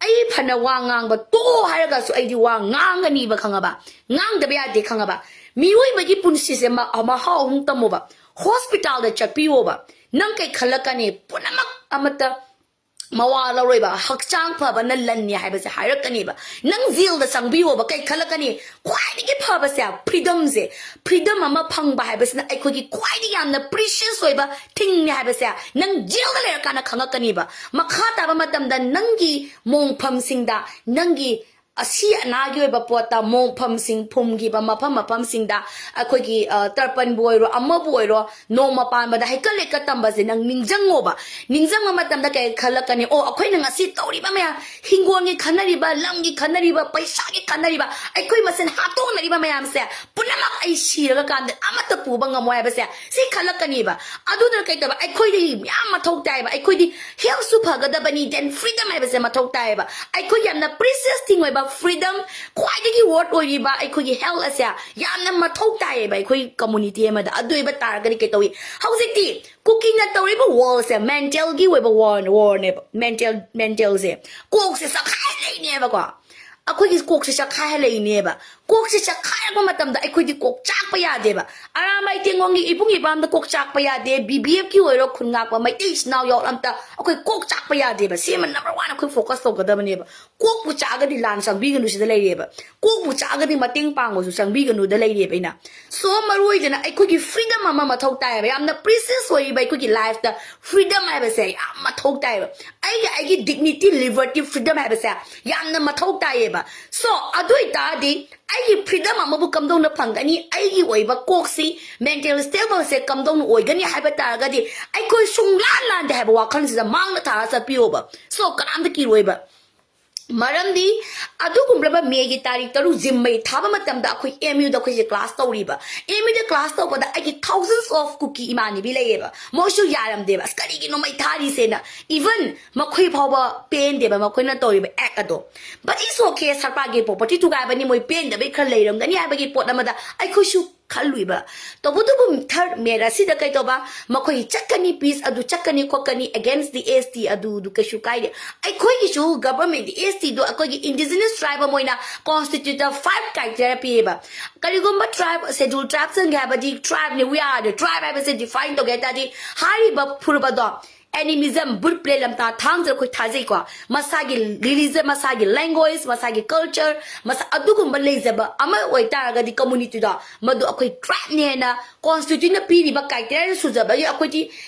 ꯑꯩ ꯐꯅ ꯋꯥ ꯉꯥꯡꯕ ꯇꯣꯛꯑꯣ ꯍꯥꯏꯔꯒꯁꯨ ꯑꯩꯗꯤ ꯋꯥ ꯉꯥꯡꯒꯅꯤꯕ, ꯈꯪꯉꯕ? ꯉꯥꯡꯗꯕ ꯌꯥꯗꯦ, ꯈꯪꯉꯕ? ꯃꯤꯑꯣꯏꯕꯒꯤ ꯄꯨꯟꯁꯤꯁꯦ ꯃ- ꯃꯍꯥꯎ ꯑꯍꯨꯝ ꯇꯝꯃꯣꯕ꯫ ꯍꯣꯁꯄꯤꯇꯥꯜꯗ ꯆꯠꯄꯤꯌꯣꯕ꯫ ꯅꯪ ꯀꯩ ꯈꯜꯂꯛꯀꯅꯤ? ꯄꯨꯝꯅꯃꯛ ꯑꯃꯠꯇ ꯃꯋꯥ ꯂꯧꯔꯣꯏꯕ꯫ ꯍꯛꯆꯥꯡ ꯐꯕꯅ ꯂꯟꯅꯤ ꯍꯥꯏꯕꯁꯦ ꯍꯥꯏꯔꯛꯀꯅꯤꯕ꯫ ꯅꯪ ꯖꯦꯜꯗ ꯆꯪꯕꯤꯌꯣꯕ, ꯀꯩ ꯈꯜꯂꯛꯀꯅꯤ? ꯈ꯭ꯋꯥꯏꯗꯒꯤ ꯐꯕꯁꯦ ꯐ꯭ꯔꯤꯗꯝꯁꯦ꯫ ꯐ꯭ꯔꯤꯗꯝ ꯑꯃ ꯐꯪꯕ ꯍꯥꯏꯕꯁꯤꯅ ꯑꯩꯈꯣꯏꯒꯤ ꯈ꯭ꯋꯥꯏꯗꯒꯤ ꯌꯥꯝꯅ ꯄ꯭ꯔꯤꯁꯤꯌꯁ ꯑꯣꯏꯕ ꯊꯤꯡꯅꯤ ꯍꯥꯏꯕꯁꯦ ꯅꯪ ꯖꯦꯜꯗ ꯂꯩꯔꯀꯥꯟꯗ ꯈꯪꯉꯛꯀꯅꯤꯕ꯫ ꯃꯈꯥ ꯇꯥꯕ ꯃꯇꯝꯗ ꯅꯪꯒꯤ ꯃꯣꯡꯐꯝꯁꯤꯡꯗ, ꯅꯪꯒꯤ ꯑꯁꯤ ꯑꯅꯥꯒꯤ ꯑꯣꯏꯕ ꯄꯣꯠꯇ ꯃꯣꯡꯐꯝꯁꯤꯡ ꯐꯨꯝꯈꯤꯕ ꯃꯐꯝ ꯃꯐꯝꯁꯤꯡꯗ ꯑꯩꯈꯣꯏꯒꯤ, ꯑ, ꯇꯔꯄꯟꯕꯨ ꯑꯣꯏꯔꯣ, ꯑꯃꯕꯨ ꯑꯣꯏꯔꯣ, ꯅꯣꯡꯃ ꯄꯥꯟꯕꯗ ꯍꯩꯀꯠ ꯂꯩꯀꯠ ꯇꯝꯕꯁꯦ ꯅꯪ ꯅꯤꯡꯁꯤꯡꯉꯣꯕ꯫ ꯅꯤꯡꯁꯤꯡꯕ ꯃꯇꯝꯗ ꯀꯩ ꯈꯜꯂꯛꯀꯅꯤ? ꯑꯣ, ꯑꯩꯈꯣꯏꯅ ꯉꯁꯤ ꯇꯧꯔꯤꯕ ꯃꯌꯥꯝ, ꯍꯤꯡꯒꯣꯜꯒꯤ ꯈꯟꯅꯔꯤꯕ, ꯂꯝꯒꯤ ꯈꯟꯅꯔꯤꯕ, ꯄꯩꯁꯥꯒꯤ ꯈꯟꯅꯔꯤꯕ, ꯑꯩꯈꯣꯏ ꯃꯁꯦꯟ ꯍꯥꯠꯇꯣꯛꯅꯔꯤꯕ ꯃꯌꯥꯝꯁꯦ ꯄꯨꯝꯅꯃꯛ ꯑꯩ ꯁꯤꯔꯒ ꯀꯥꯟꯗ ꯑꯃꯠꯇ ꯄꯨꯕ ꯉꯝꯃꯣꯏ ꯍꯥꯏꯕꯁꯦ ꯁꯤ ꯈꯜꯂꯛꯀꯅꯤꯕ꯫ ꯑꯗꯨꯅ ꯀꯩ ꯇꯧꯕ? ꯑꯩꯈꯣꯏꯗꯤ ꯌꯥꯝ ꯃꯊꯧ ꯇꯥꯏꯌꯦꯕ꯫ ꯑꯩꯈꯣꯏꯗꯤ ꯍꯦꯜꯊꯁꯨ ꯐꯒꯗꯕꯅꯤ, then ꯐ꯭ꯔꯤꯗꯝ ꯍꯥꯏꯕꯁꯦ ꯃꯊꯧ ꯇꯥꯏꯌꯦꯕ꯫ ꯑꯩꯈꯣꯏ ꯌꯥꯝꯅ ꯄ꯭ꯔꯤꯁꯤꯌꯁ ꯊꯤꯡ ꯑꯣꯏꯕ ꯐ꯭ꯔꯤꯗꯝ, ꯈ꯭ꯋꯥꯏꯗꯒꯤ ꯋꯣꯔꯠ ꯑꯣꯏꯔꯤꯕ ꯑꯩꯈꯣꯏꯒꯤ ꯍꯦꯜꯊ ꯑꯁꯦ ꯌꯥꯝꯅ ꯃꯊꯧ ꯇꯥꯏꯌꯦꯕ ꯑꯩꯈꯣꯏ ꯀꯝꯃꯨꯅꯤꯇꯤ ꯑꯃꯗ꯫ ꯑꯗꯨ ꯑꯣꯏꯕ ꯇꯥꯔꯒꯗꯤ ꯀꯩ ꯇꯧꯏ? ꯍꯧꯖꯤꯛꯇꯤ ꯀꯨꯀꯤꯅ ꯇꯧꯔꯤꯕ ꯋꯥꯔꯁꯦ ꯃꯦꯟꯇꯦꯜꯒꯤ ꯑꯣꯏꯕ ꯋꯥꯔ, ꯋꯥꯔꯅꯦꯕ꯫ ꯃꯦꯟꯇꯦꯜ, ꯃꯦꯟꯇꯦꯜꯁꯦ ꯀꯣꯛꯁꯦ ꯆꯈꯥꯏ ꯂꯩꯅꯦꯕꯀꯣ꯫ ꯑꯩꯈꯣꯏꯒꯤ ꯀꯣꯛꯁꯦ ꯆꯈꯥꯏꯍꯜꯂꯛꯏꯅꯦꯕ꯫ ꯀꯣꯛꯁꯦ ꯆꯈꯥꯏꯔꯛꯄ ꯃꯇꯝꯗ ꯑꯩꯈꯣꯏꯗꯤ ꯀꯣꯛ ꯆꯥꯛꯄ ꯌꯥꯗꯦꯕ꯫ ꯑꯔꯥꯝꯕꯥꯏ ꯇꯦꯡꯒꯣꯡꯒꯤ ꯏꯕꯨꯡ ꯏꯄꯥꯝꯗ ꯀꯣꯛ ꯆꯥꯛꯄ ꯌꯥꯗꯦ, ꯕꯤ ꯕꯤ ꯑꯦꯐꯀꯤ ꯑꯣꯏꯔꯣ, ꯈꯨꯟ ꯉꯥꯛꯄ ꯃꯩꯇꯩ ꯏꯆꯤꯟ ꯏꯅꯥꯎ ꯌꯥꯎꯔ ꯑꯝꯇ ꯑꯩꯈꯣꯏ ꯀꯣꯛ ꯆꯥꯛꯄ ꯌꯥꯗꯦꯕ꯫ ꯁꯤꯃ ꯅꯝꯕꯔ ꯋꯥꯟ ꯑꯩꯈꯣꯏ ꯐꯣꯀꯁ ꯇꯧꯒꯗꯕꯅꯦꯕ꯫ ꯀꯣꯛꯄꯨ ꯆꯥꯛꯑꯒꯗꯤ ꯂꯥꯟ ꯆꯪꯕꯤꯒꯅꯨ ꯁꯤꯗ ꯂꯩꯔꯦꯕ꯫ ꯀꯣꯛꯄꯨ ꯆꯥꯛꯑꯒꯗꯤ ꯃꯇꯦꯡ ꯄꯥꯡꯕꯁꯨ ꯆꯪꯕꯤꯒꯅꯨꯗ ꯂꯩꯔꯦꯕ ꯑꯩꯅ꯫ ꯁꯣ ꯃꯔꯨ ꯑꯣꯏꯗꯅ ꯑꯩꯈꯣꯏꯒꯤ ꯐ꯭ꯔꯤꯗꯝ ꯑꯃ ꯃꯊꯧ ꯇꯥꯏꯌꯦꯕ꯫ ꯌꯥꯝꯅ ꯄ꯭ꯔꯤꯁꯤꯌꯁ ꯑꯣꯏꯔꯤꯕ ꯑꯩꯈꯣꯏꯒꯤ ꯂꯥꯏꯐꯇ ꯐ꯭ꯔꯤꯗꯝ ꯍꯥꯏꯕꯁꯦ ꯌꯥꯝ ꯃꯊꯧ ꯇꯥꯏꯌꯦꯕ꯫ ꯑꯩꯒꯤ, ꯑꯩꯒꯤ ꯗꯤꯒꯅꯤꯇꯤ, ꯂꯤꯕꯔꯇꯤ, ꯐ꯭ꯔꯤꯗꯝ ꯍꯥꯏꯕꯁꯦ ꯌꯥꯝꯅ ꯃꯊꯧ ꯇꯥꯏꯌꯦꯕ꯫ ꯁꯣ ꯑꯗꯨ ꯑꯣꯏꯇꯥꯔꯗꯤ ꯑꯩꯒꯤ ꯐ꯭ꯔꯤꯗꯝ ꯑꯃꯕꯨ ꯀꯝꯗꯧꯅ ꯐꯪꯒꯅꯤ? ꯑꯩꯒꯤ ꯑꯣꯏꯕ ꯀꯣꯛꯁꯤ ꯃꯦꯟꯇꯦꯜ ꯁ꯭ꯇꯦꯕꯜꯁꯦ ꯀꯝꯗꯧꯅ ꯑꯣꯏꯒꯅꯤ ꯍꯥꯏꯕ ꯇꯥꯔꯒꯗꯤ ꯑꯩꯈꯣꯏ ꯁꯨꯡꯂꯥꯟ ꯂꯥꯟꯗꯦ ꯍꯥꯏꯕ ꯋꯥꯈꯜꯁꯤꯗ ꯃꯥꯡꯅ ꯊꯥꯔ ꯆꯠꯄꯤꯌꯣꯕ꯫ ꯁꯣ ꯀꯅꯥꯝꯇ ꯀꯤꯔꯣꯏꯕ꯫ ꯃꯔꯝꯗꯤ ꯑꯗꯨꯒꯨꯝꯂꯕ ꯃꯦꯒꯤ ꯇꯥꯔꯤꯛ ꯇꯔꯨꯛ ꯖꯤꯝ ꯃꯩ ꯊꯥꯕ ꯃꯇꯝꯗ ꯑꯩꯈꯣꯏ ꯑꯦꯝ ꯌꯨꯗ ꯑꯩꯈꯣꯏꯁꯦ ꯀ꯭ꯂꯥꯁ ꯇꯧꯔꯤꯕ꯫ ꯑꯦꯝ ꯌꯨꯗ ꯀ꯭ꯂꯥꯁ ꯇꯧꯕꯗ ꯑꯩꯒꯤ ꯊꯥꯎꯖꯟꯁ ꯑꯣꯐ ꯀꯨꯀꯤ ꯏꯃꯥꯟꯅꯕꯤ ꯂꯩꯌꯦꯕ꯫ ꯃꯣꯏꯁꯨ ꯌꯥꯔꯝꯗꯦꯕ, "ꯑꯁ, ꯀꯔꯤꯒꯤꯅꯣ ꯃꯩ ꯊꯥꯔꯤꯁꯦꯅ?" ꯏꯚꯟ ꯃꯈꯣꯏ ꯐꯥꯎꯕ ꯄꯦꯟꯗꯦꯕ ꯃꯈꯣꯏꯅ ꯇꯧꯔꯤꯕ ꯑꯦꯛ ꯑꯗꯣ꯫ But it's okay, ꯁꯔꯀꯥꯔꯒꯤ ꯄ꯭ꯔꯣꯄꯔꯇꯤ ꯊꯨꯒꯥꯏꯕꯅꯤ, ꯃꯣꯏ ꯄꯦꯟꯗꯕꯩ ꯈꯔ ꯂꯩꯔꯝꯒꯅꯤ ꯍꯥꯏꯕꯒꯤ ꯄꯣꯠ ꯑꯃꯗ ꯑꯩꯈꯣꯏꯁꯨ ꯈꯜꯂꯨꯏꯕ꯫ ꯇꯧꯕꯇꯕꯨ ꯊꯥꯔꯠ ꯃꯦ ꯑꯁꯤꯗ ꯀꯩꯗꯧꯕ, ꯃꯈꯣꯏ ꯆꯠꯀꯅꯤ, ꯄꯤꯁ ꯑꯗꯨ ꯆꯠꯀꯅꯤ ꯈꯣꯠꯀꯅꯤ, ꯑꯦꯒꯦꯟꯁ ꯗꯤ ꯑꯦꯁ ꯇꯤ ꯑꯗꯨꯗꯨ ꯀꯩꯁꯨ ꯀꯥꯏꯗꯦ꯫ ꯑꯩꯈꯣꯏꯒꯤꯁꯨ ꯒꯚꯔꯟꯃꯦꯟ, ꯑꯦꯁ ꯇꯤꯗꯣ ꯑꯩꯈꯣꯏꯒꯤ ꯏꯟꯗꯤꯖꯤꯅꯁ ꯇ꯭ꯔꯥꯏꯕ ꯑꯃ ꯑꯣꯏꯅ ꯀꯣꯟꯁꯇꯤꯇ꯭ꯌꯨꯁꯟꯗ ꯐꯥꯏꯚ ꯀ꯭ꯔꯥꯏꯇꯦꯔꯤꯌꯥ ꯄꯤꯌꯦꯕ꯫ ꯀꯔꯤꯒꯨꯝꯕ ꯇ꯭ꯔꯥꯏꯕ, ꯁꯦꯗ꯭ꯌꯨꯜ ꯇ꯭ꯔꯥꯏꯕ ꯆꯪꯒꯦ ꯍꯥꯏꯕꯗꯤ ꯇ꯭ꯔꯥꯏꯕꯅꯤ, ꯋꯤ ꯑꯥꯔ ꯗ ꯇ꯭ꯔꯥꯏꯕ ꯍꯥꯏꯕꯁꯦ ꯗꯤꯐꯥꯏꯟ ꯇꯧꯒꯦ ꯍꯥꯏ ꯇꯥꯔꯗꯤ ꯍꯥꯏꯔꯤꯕ ꯐꯨꯔꯨꯞ ꯑꯗꯣ ꯑꯦꯅꯤꯃꯤꯖꯝ, ꯕꯨꯠ ꯄ꯭ꯔꯦ ꯂꯝꯇꯥ ꯊꯥꯡꯖ ꯑꯩꯈꯣꯏ ꯊꯥꯖꯩꯀꯣ꯫ ꯃꯁꯥꯒꯤ ꯔꯤꯂꯤꯖꯟ, ꯃꯁꯥꯒꯤ ꯂꯦꯡꯒ꯭ꯋꯦꯖ, ꯃꯁꯥꯒꯤ ꯀꯜꯆꯔ, ꯃꯁꯥ ꯑꯗꯨꯒꯨꯝꯕ ꯂꯩꯖꯕ ꯑꯃ ꯑꯣꯏꯇꯥꯔꯒꯗꯤ ꯀꯝꯃꯨꯅꯤꯇꯤꯗꯣ, ꯃꯗꯨ ꯑꯩꯈꯣꯏ ꯇ꯭ꯔꯥꯏꯕꯅꯦꯅ ꯀꯣꯟꯁꯇꯤꯇ꯭ꯌꯨꯁꯟꯅ ꯄꯤꯔꯤꯕ ꯀ꯭ꯔꯥꯏꯇꯦꯔꯤꯌꯥꯗ ꯁꯨꯖꯕꯒꯤ ꯑꯩꯈꯣꯏꯗꯤ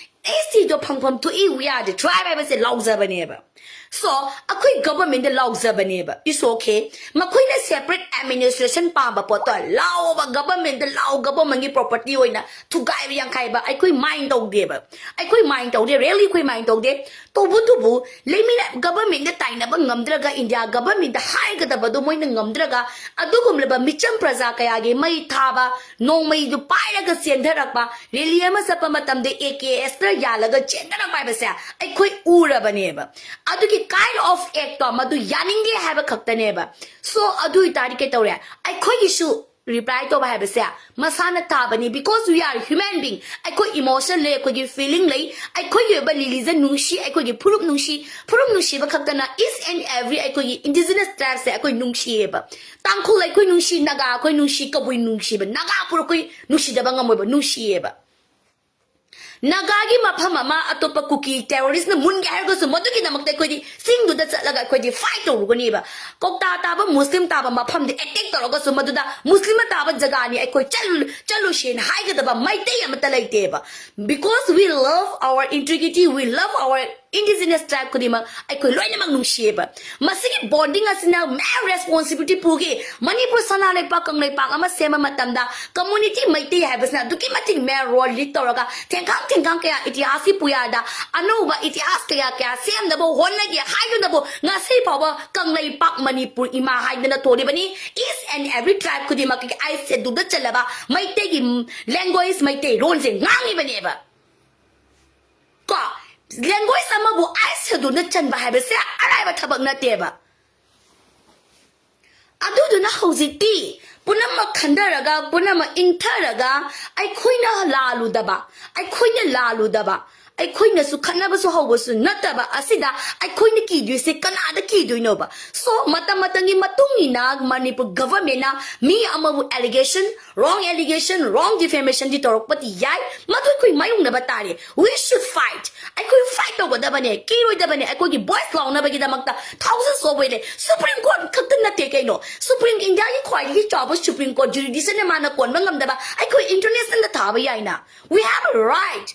ꯑꯦꯁ ꯇꯤꯗꯣ ꯐꯪꯐꯝ ꯊꯣꯛꯏ, ꯋꯤ ꯑꯥꯔ ꯗ ꯇ꯭ꯔꯥꯏꯕ ꯍꯥꯏꯕꯁꯦ ꯂꯥꯎꯖꯕꯅꯦꯕ꯫ ꯁꯣ ꯑꯩꯈꯣꯏ ꯒꯚꯔꯟꯃꯦꯟꯗ ꯂꯥꯎꯖꯕꯅꯦꯕ, ꯏꯁ ꯑꯣꯀꯦ꯫ ꯃꯈꯣꯏꯅ ꯁꯦꯄꯔꯦꯠ ꯑꯦꯗꯃꯤꯅꯤꯁꯇ꯭ꯔꯦꯁꯟ ꯄꯥꯝꯕ ꯄꯣꯠꯇꯣ ꯂꯥꯎꯕ, ꯒꯚꯔꯟꯃꯦꯟꯗ ꯂꯥꯎ, ꯒꯚꯔꯟꯃꯦꯟꯒꯤ ꯄ꯭ꯔꯣꯄꯔꯇꯤ ꯑꯣꯏꯅ ꯊꯨꯒꯥꯏꯕ ꯌꯥꯡꯈꯥꯏꯕ ꯑꯩꯈꯣꯏ ꯃꯥꯏꯟ ꯇꯧꯗꯦꯕ꯫ ꯑꯩꯈꯣꯏ ꯃꯥꯏꯟ ꯇꯧꯗꯦ, ꯔꯦꯂꯤ ꯑꯩꯈꯣꯏ ꯃꯥꯏꯟ ꯇꯧꯗꯦ꯫ ꯇꯧꯕꯇꯕꯨ ꯂꯩꯃꯤꯟꯅ ꯒꯚꯔꯟꯃꯦꯟꯗ ꯇꯥꯏꯅꯕ ꯉꯝꯗ꯭ꯔꯒ, ꯏꯟꯗꯤꯌꯥ ꯒꯚꯔꯟꯃꯦꯟꯗ ꯍꯥꯏꯒꯗꯕꯗꯣ ꯃꯣꯏꯅ ꯉꯝꯗ꯭ꯔꯒ, ꯑꯗꯨꯒꯨꯝꯂꯕ ꯃꯤꯆꯝ ꯄ꯭ꯔꯖꯥ ꯀꯌꯥꯒꯤ ꯃꯩ ꯊꯥꯕ, ꯅꯣꯡꯃꯩꯗꯨ ꯄꯥꯏꯔꯒ ꯆꯦꯟꯊꯔꯛꯄ, ꯔꯦꯂꯤ ꯑꯃ ꯆꯠꯄ ꯃꯇꯝꯗ ꯑꯦ ꯀꯦ ꯑꯦꯁꯅ ꯌꯥꯜꯂꯒ ꯆꯦꯟꯊꯔꯛꯄ ꯍꯥꯏꯕꯁꯦ ꯑꯩꯈꯣꯏ ꯎꯔꯕꯅꯦꯕ꯫ ꯑꯗꯨꯒꯤ ꯀꯥꯏꯟ ꯑꯣꯐ ꯑꯦꯛꯇꯣ ꯃꯗꯨ ꯌꯥꯅꯤꯡꯗꯦ ꯍꯥꯏꯕ ꯈꯛꯇꯅꯦꯕ꯫ ꯁꯣ ꯑꯗꯨ ꯑꯣꯏꯇꯥꯔꯗꯤ ꯀꯩ ꯇꯧꯔꯦ? ꯑꯩꯈꯣꯏꯒꯤꯁꯨ ꯔꯤꯄ꯭ꯂꯥꯏ ꯇꯧꯕ ꯍꯥꯏꯕꯁꯦ ꯃꯁꯥꯅ ꯊꯥꯕꯅꯤ, because we are human being꯫ ꯑꯩꯈꯣꯏ ꯏꯃꯣꯁꯟ ꯂꯩ, ꯑꯩꯈꯣꯏꯒꯤ ꯐꯤꯂꯤꯡ ꯂꯩ, ꯑꯩꯈꯣꯏꯒꯤ ꯑꯣꯏꯕ ꯔꯤꯂꯤꯖꯟ ꯅꯨꯡꯁꯤ, ꯑꯩꯈꯣꯏꯒꯤ ꯐꯨꯔꯨꯞ ꯅꯨꯡꯁꯤ꯫ ꯐꯨꯔꯨꯞ ꯅꯨꯡꯁꯤꯕ ꯈꯛꯇꯅ each and every ꯑꯩꯈꯣꯏꯒꯤ ꯏꯟꯗꯤꯖꯤꯅꯁ ꯇ꯭ꯔꯥꯏꯕꯁꯦ ꯑꯩꯈꯣꯏ ꯅꯨꯡꯁꯤꯌꯦꯕ꯫ ꯇꯥꯡꯈꯨꯜ ꯑꯩꯈꯣꯏ ꯅꯨꯡꯁꯤ, ꯅꯥꯒꯥ ꯑꯩꯈꯣꯏ ꯅꯨꯡꯁꯤ, ꯀꯕꯨꯏ ꯅꯨꯡꯁꯤꯕ, ꯅꯥꯒꯥ ꯄꯨꯔ ꯑꯩꯈꯣꯏ ꯅꯨꯡꯁꯤꯗꯕ ꯉꯝꯃꯣꯏꯕ, ꯅꯨꯡꯁꯤꯌꯦꯕ꯫ ꯅꯥꯒꯥꯒꯤ ꯃꯐꯝ ꯑꯃ ꯑꯇꯣꯞꯄ ꯀꯨꯀꯤ ꯇꯦꯔꯣꯔꯤꯁꯅ ꯃꯨꯟꯒꯦ ꯍꯥꯏꯔꯒꯁꯨ ꯃꯗꯨꯒꯤꯗꯃꯛꯇ ꯑꯩꯈꯣꯏꯗꯤ ꯆꯤꯡꯗꯨꯗ ꯆꯠꯂꯒ ꯑꯩꯈꯣꯏꯗꯤ ꯐꯥꯏꯠ ꯇꯧꯔꯨꯒꯅꯦꯕ꯫ ꯀꯣꯛꯇꯥ ꯇꯥꯕ ꯃꯨꯁꯂꯤꯝ ꯇꯥꯕ ꯃꯐꯝꯗ ꯑꯦꯇꯦꯛ ꯇꯧꯔꯒꯁꯨ ꯃꯗꯨꯗ ꯃꯨꯁꯂꯤꯝ ꯇꯥꯕ ꯖꯒꯥꯅꯤ, ꯑꯩꯈꯣꯏ ꯆꯠꯂꯨ-, ꯆꯠꯂꯨꯁꯦꯅ ꯍꯥꯏꯒꯗꯕ ꯃꯩꯇꯩ ꯑꯃꯠꯇ ꯂꯩꯇꯦꯕ꯫ Because we love our integrity, we love our indigenous tribe ꯈꯨꯗꯤꯡꯃꯛ ꯑꯩꯈꯣꯏ ꯂꯣꯏꯅꯃꯛ ꯅꯨꯡꯁꯤꯌꯦꯕ꯫ ꯃꯁꯤꯒꯤ ꯕꯣꯟꯗꯤꯡ ꯑꯁꯤꯅ ꯃꯌꯥꯝ ꯔꯦꯁꯄꯣꯟꯁꯤꯕꯤꯂꯤꯇꯤ ꯄꯨꯒꯦ꯫ ꯃꯅꯤꯄꯨꯔ ꯁꯅꯥ ꯂꯩꯄꯥꯛ ꯀꯪꯂꯩꯄꯥꯛ ꯑꯃ ꯁꯦꯝꯕ ꯃꯇꯝꯗ ꯀꯝꯃꯨꯅꯤꯇꯤ ꯃꯩꯇꯩ ꯍꯥꯏꯕꯁꯤꯅ ꯑꯗꯨꯛꯀꯤ ꯃꯇꯤꯛ ꯃꯦꯟ ꯔꯣꯜ ꯂꯤꯗ ꯇꯧꯔꯒ ꯊꯦꯡꯈꯥꯡ ꯊꯦꯡꯈꯥꯡ ꯀꯌꯥ ꯏꯇꯤꯍꯥꯁꯀꯤ ꯄꯨꯌꯥꯗ ꯑꯅꯧꯕ ꯏꯇꯤꯍꯥꯁ ꯀꯌꯥ ꯀꯌꯥ ꯁꯦꯝꯅꯕ ꯍꯣꯠꯅꯒꯦ ꯍꯥꯏꯗꯨꯅꯕꯨ ꯉꯁꯤ ꯐꯥꯎꯕ ꯀꯪꯂꯩꯄꯥꯛ ꯃꯅꯤꯄꯨꯔ ꯏꯃꯥ ꯍꯥꯏꯗꯅ ꯊꯣꯜꯂꯤꯕꯅꯤ꯫ Each and every tribe ꯈꯨꯗꯤꯡꯃꯛꯀꯤ ꯑꯥꯏꯟ ꯁꯦꯗꯨꯜꯗ ꯆꯜꯂꯕ ꯃꯩꯇꯩꯒꯤ ꯂꯦꯡꯒ꯭ꯋꯦꯖ, ꯃꯩꯇꯩ ꯂꯣꯟꯁꯦ ꯉꯥꯡꯉꯤꯕꯅꯦꯕ꯫ ꯀꯣ, ꯂꯦꯡꯒ꯭ꯋꯦꯖ ꯑꯃꯕꯨ ꯑꯥꯏꯟ ꯁꯦꯗꯨꯜꯗ ꯆꯟꯕ ꯍꯥꯏꯕꯁꯦ ꯑꯔꯥꯏꯕ ꯊꯕꯛ ꯅꯠꯇꯦꯕ꯫ ꯑꯗꯨꯗꯨꯅ ꯍꯧꯖꯤꯛꯇꯤ ꯄꯨꯝꯅꯃꯛ ꯈꯟꯊꯔꯒ, ꯄꯨꯝꯅꯃꯛ ꯏꯪꯊꯔꯒ, ꯑꯩꯈꯣꯏꯅ ꯂꯥꯜꯂꯨꯗꯕ, ꯑꯩꯈꯣꯏꯅ ꯂꯥꯜꯂꯨꯗꯕ, ꯑꯩꯈꯣꯏꯅꯁꯨ ꯈꯠꯅꯕꯁꯨ ꯍꯧꯕꯁꯨ ꯅꯠꯇꯕ ꯑꯁꯤꯗ ꯑꯩꯈꯣꯏꯅ ꯀꯤꯗꯣꯏꯁꯦ ꯀꯅꯥꯗ ꯀꯤꯗꯣꯏꯅꯣꯕ? So, ꯃꯇꯝ ꯃꯇꯝꯒꯤ ꯃꯇꯨꯡ ꯏꯟꯅ ꯃꯅꯤꯄꯨꯔ ꯒꯚꯔꯟꯃꯦꯟꯅ ꯃꯤ ꯑꯃꯕꯨ allegation, wrong allegation, wrong defamation ꯗꯤ ꯇꯧꯔꯛꯄꯗꯤ ꯌꯥꯏ, ꯃꯗꯨ ꯑꯩꯈꯣꯏ ꯃꯥꯌꯣꯛꯅꯕ ꯇꯥꯔꯦ꯫ We should fight. ꯑꯩꯈꯣꯏ fight ꯇꯧꯒꯗꯕꯅꯦ, ꯀꯤꯔꯣꯏꯗꯕꯅꯦ꯫ ꯑꯩꯈꯣꯏꯒꯤ voice ꯂꯥꯎꯅꯕꯒꯤꯗꯃꯛꯇ thousands of way ꯂꯩ꯫ Supreme Court ꯈꯛꯇ ꯅꯠꯇꯦ ꯀꯩꯅꯣ, Supreme, India ꯒꯤ ꯈ꯭ꯋꯥꯏꯗꯒꯤ ꯆꯥꯎꯕ Supreme Court jurisdiction ꯅ ꯃꯥꯅ ꯀꯣꯟꯕ ꯉꯝꯗꯕ ꯑꯩꯈꯣꯏ international ꯗ ꯊꯥꯕ ꯌꯥꯏꯅ꯫ We have a right.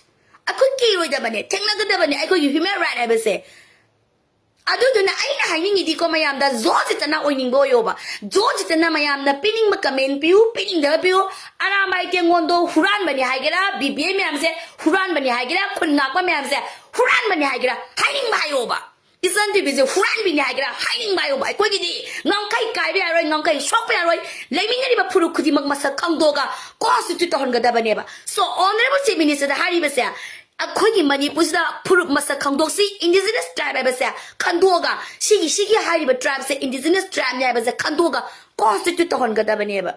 ꯑꯩꯈꯣꯏ ꯀꯤꯔꯣꯏꯗꯕꯅꯦ, ꯊꯦꯡꯅꯒꯗꯕꯅꯦ ꯑꯩꯈꯣꯏꯒꯤ human right ꯍꯥꯏꯕꯁꯦ꯫ ꯑꯗꯨꯗꯨꯅ ꯑꯩꯅ ꯍꯥꯏꯅꯤꯡꯉꯤꯗꯤꯀꯣ, ꯃꯌꯥꯝꯗ ꯖꯣ ꯆꯤꯠꯇꯅ ꯑꯣꯏꯅꯤꯡꯕ ꯑꯣꯏꯌꯣꯕ꯫ ꯖꯣ ꯆꯤꯠꯇꯅ ꯃꯌꯥꯝꯅ ꯄꯤꯅꯤꯡꯕ comment ꯄꯤꯌꯨ, ꯄꯤꯅꯤꯡꯗꯕ ꯄꯤꯌꯨ꯫ ꯑꯔꯥꯝꯕꯥꯏ ꯇꯦꯡꯒꯣꯟꯗꯣ ꯍꯨꯔꯥꯟꯕꯅꯤ ꯍꯥꯏꯒꯦꯔꯥ, B B A ꯃꯌꯥꯝꯁꯦ ꯍꯨꯔꯥꯟꯕꯅꯤ ꯍꯥꯏꯒꯦꯔꯥ, ꯈꯨꯟ ꯉꯥꯛꯄ ꯃꯌꯥꯝꯁꯦ ꯍꯨꯔꯥꯟꯕꯅꯤ ꯍꯥꯏꯒꯦꯔꯥ, ꯍꯥꯏꯅꯤꯡꯕ ꯍꯥꯏꯌꯣꯕ꯫ ꯏꯆꯟ ꯇꯤꯚꯤꯁꯦ ꯍꯨꯔꯥꯟꯕꯤꯅꯤ ꯍꯥꯏꯒꯦꯔꯥ, ꯍꯥꯏꯅꯤꯡꯕ ꯍꯥꯏꯌꯣꯕ꯫ ꯑꯩꯈꯣꯏꯒꯤꯗꯤ ꯉꯝꯈꯩ ꯀꯥꯏꯕ ꯌꯥꯔꯣꯏ, ꯉꯝꯈꯩ ꯁꯣꯛꯄ ꯌꯥꯔꯣꯏ꯫ ꯂꯩꯃꯤꯟꯅꯔꯤꯕ ꯐꯨꯔꯨꯞ ꯈꯨꯗꯤꯡꯃꯛ ꯃꯁꯛ ꯈꯪꯗꯣꯛꯑꯒ constitute ꯇꯧꯍꯟꯒꯗꯕꯅꯦꯕ꯫ So, Honourable Chief Minister ꯗ ꯍꯥꯏꯔꯤꯕꯁꯦ, ꯑꯩꯈꯣꯏꯒꯤ ꯃꯅꯤꯄꯨꯔꯁꯤꯗ ꯐꯨꯔꯨꯞ ꯃꯁꯛ ꯈꯪꯗꯣꯛꯁꯤ, indigenous tribe ꯍꯥꯏꯕꯁꯦ ꯈꯟꯗꯣꯛꯑꯒ, ꯁꯤꯒꯤ, ꯁꯤꯒꯤ ꯍꯥꯏꯔꯤꯕ tribe ꯁꯦ indigenous tribe ꯅꯤ ꯍꯥꯏꯕꯁꯦ ꯈꯟꯗꯣꯛꯑꯒ constitute ꯇꯧꯍꯟꯒꯗꯕꯅꯦꯕ꯫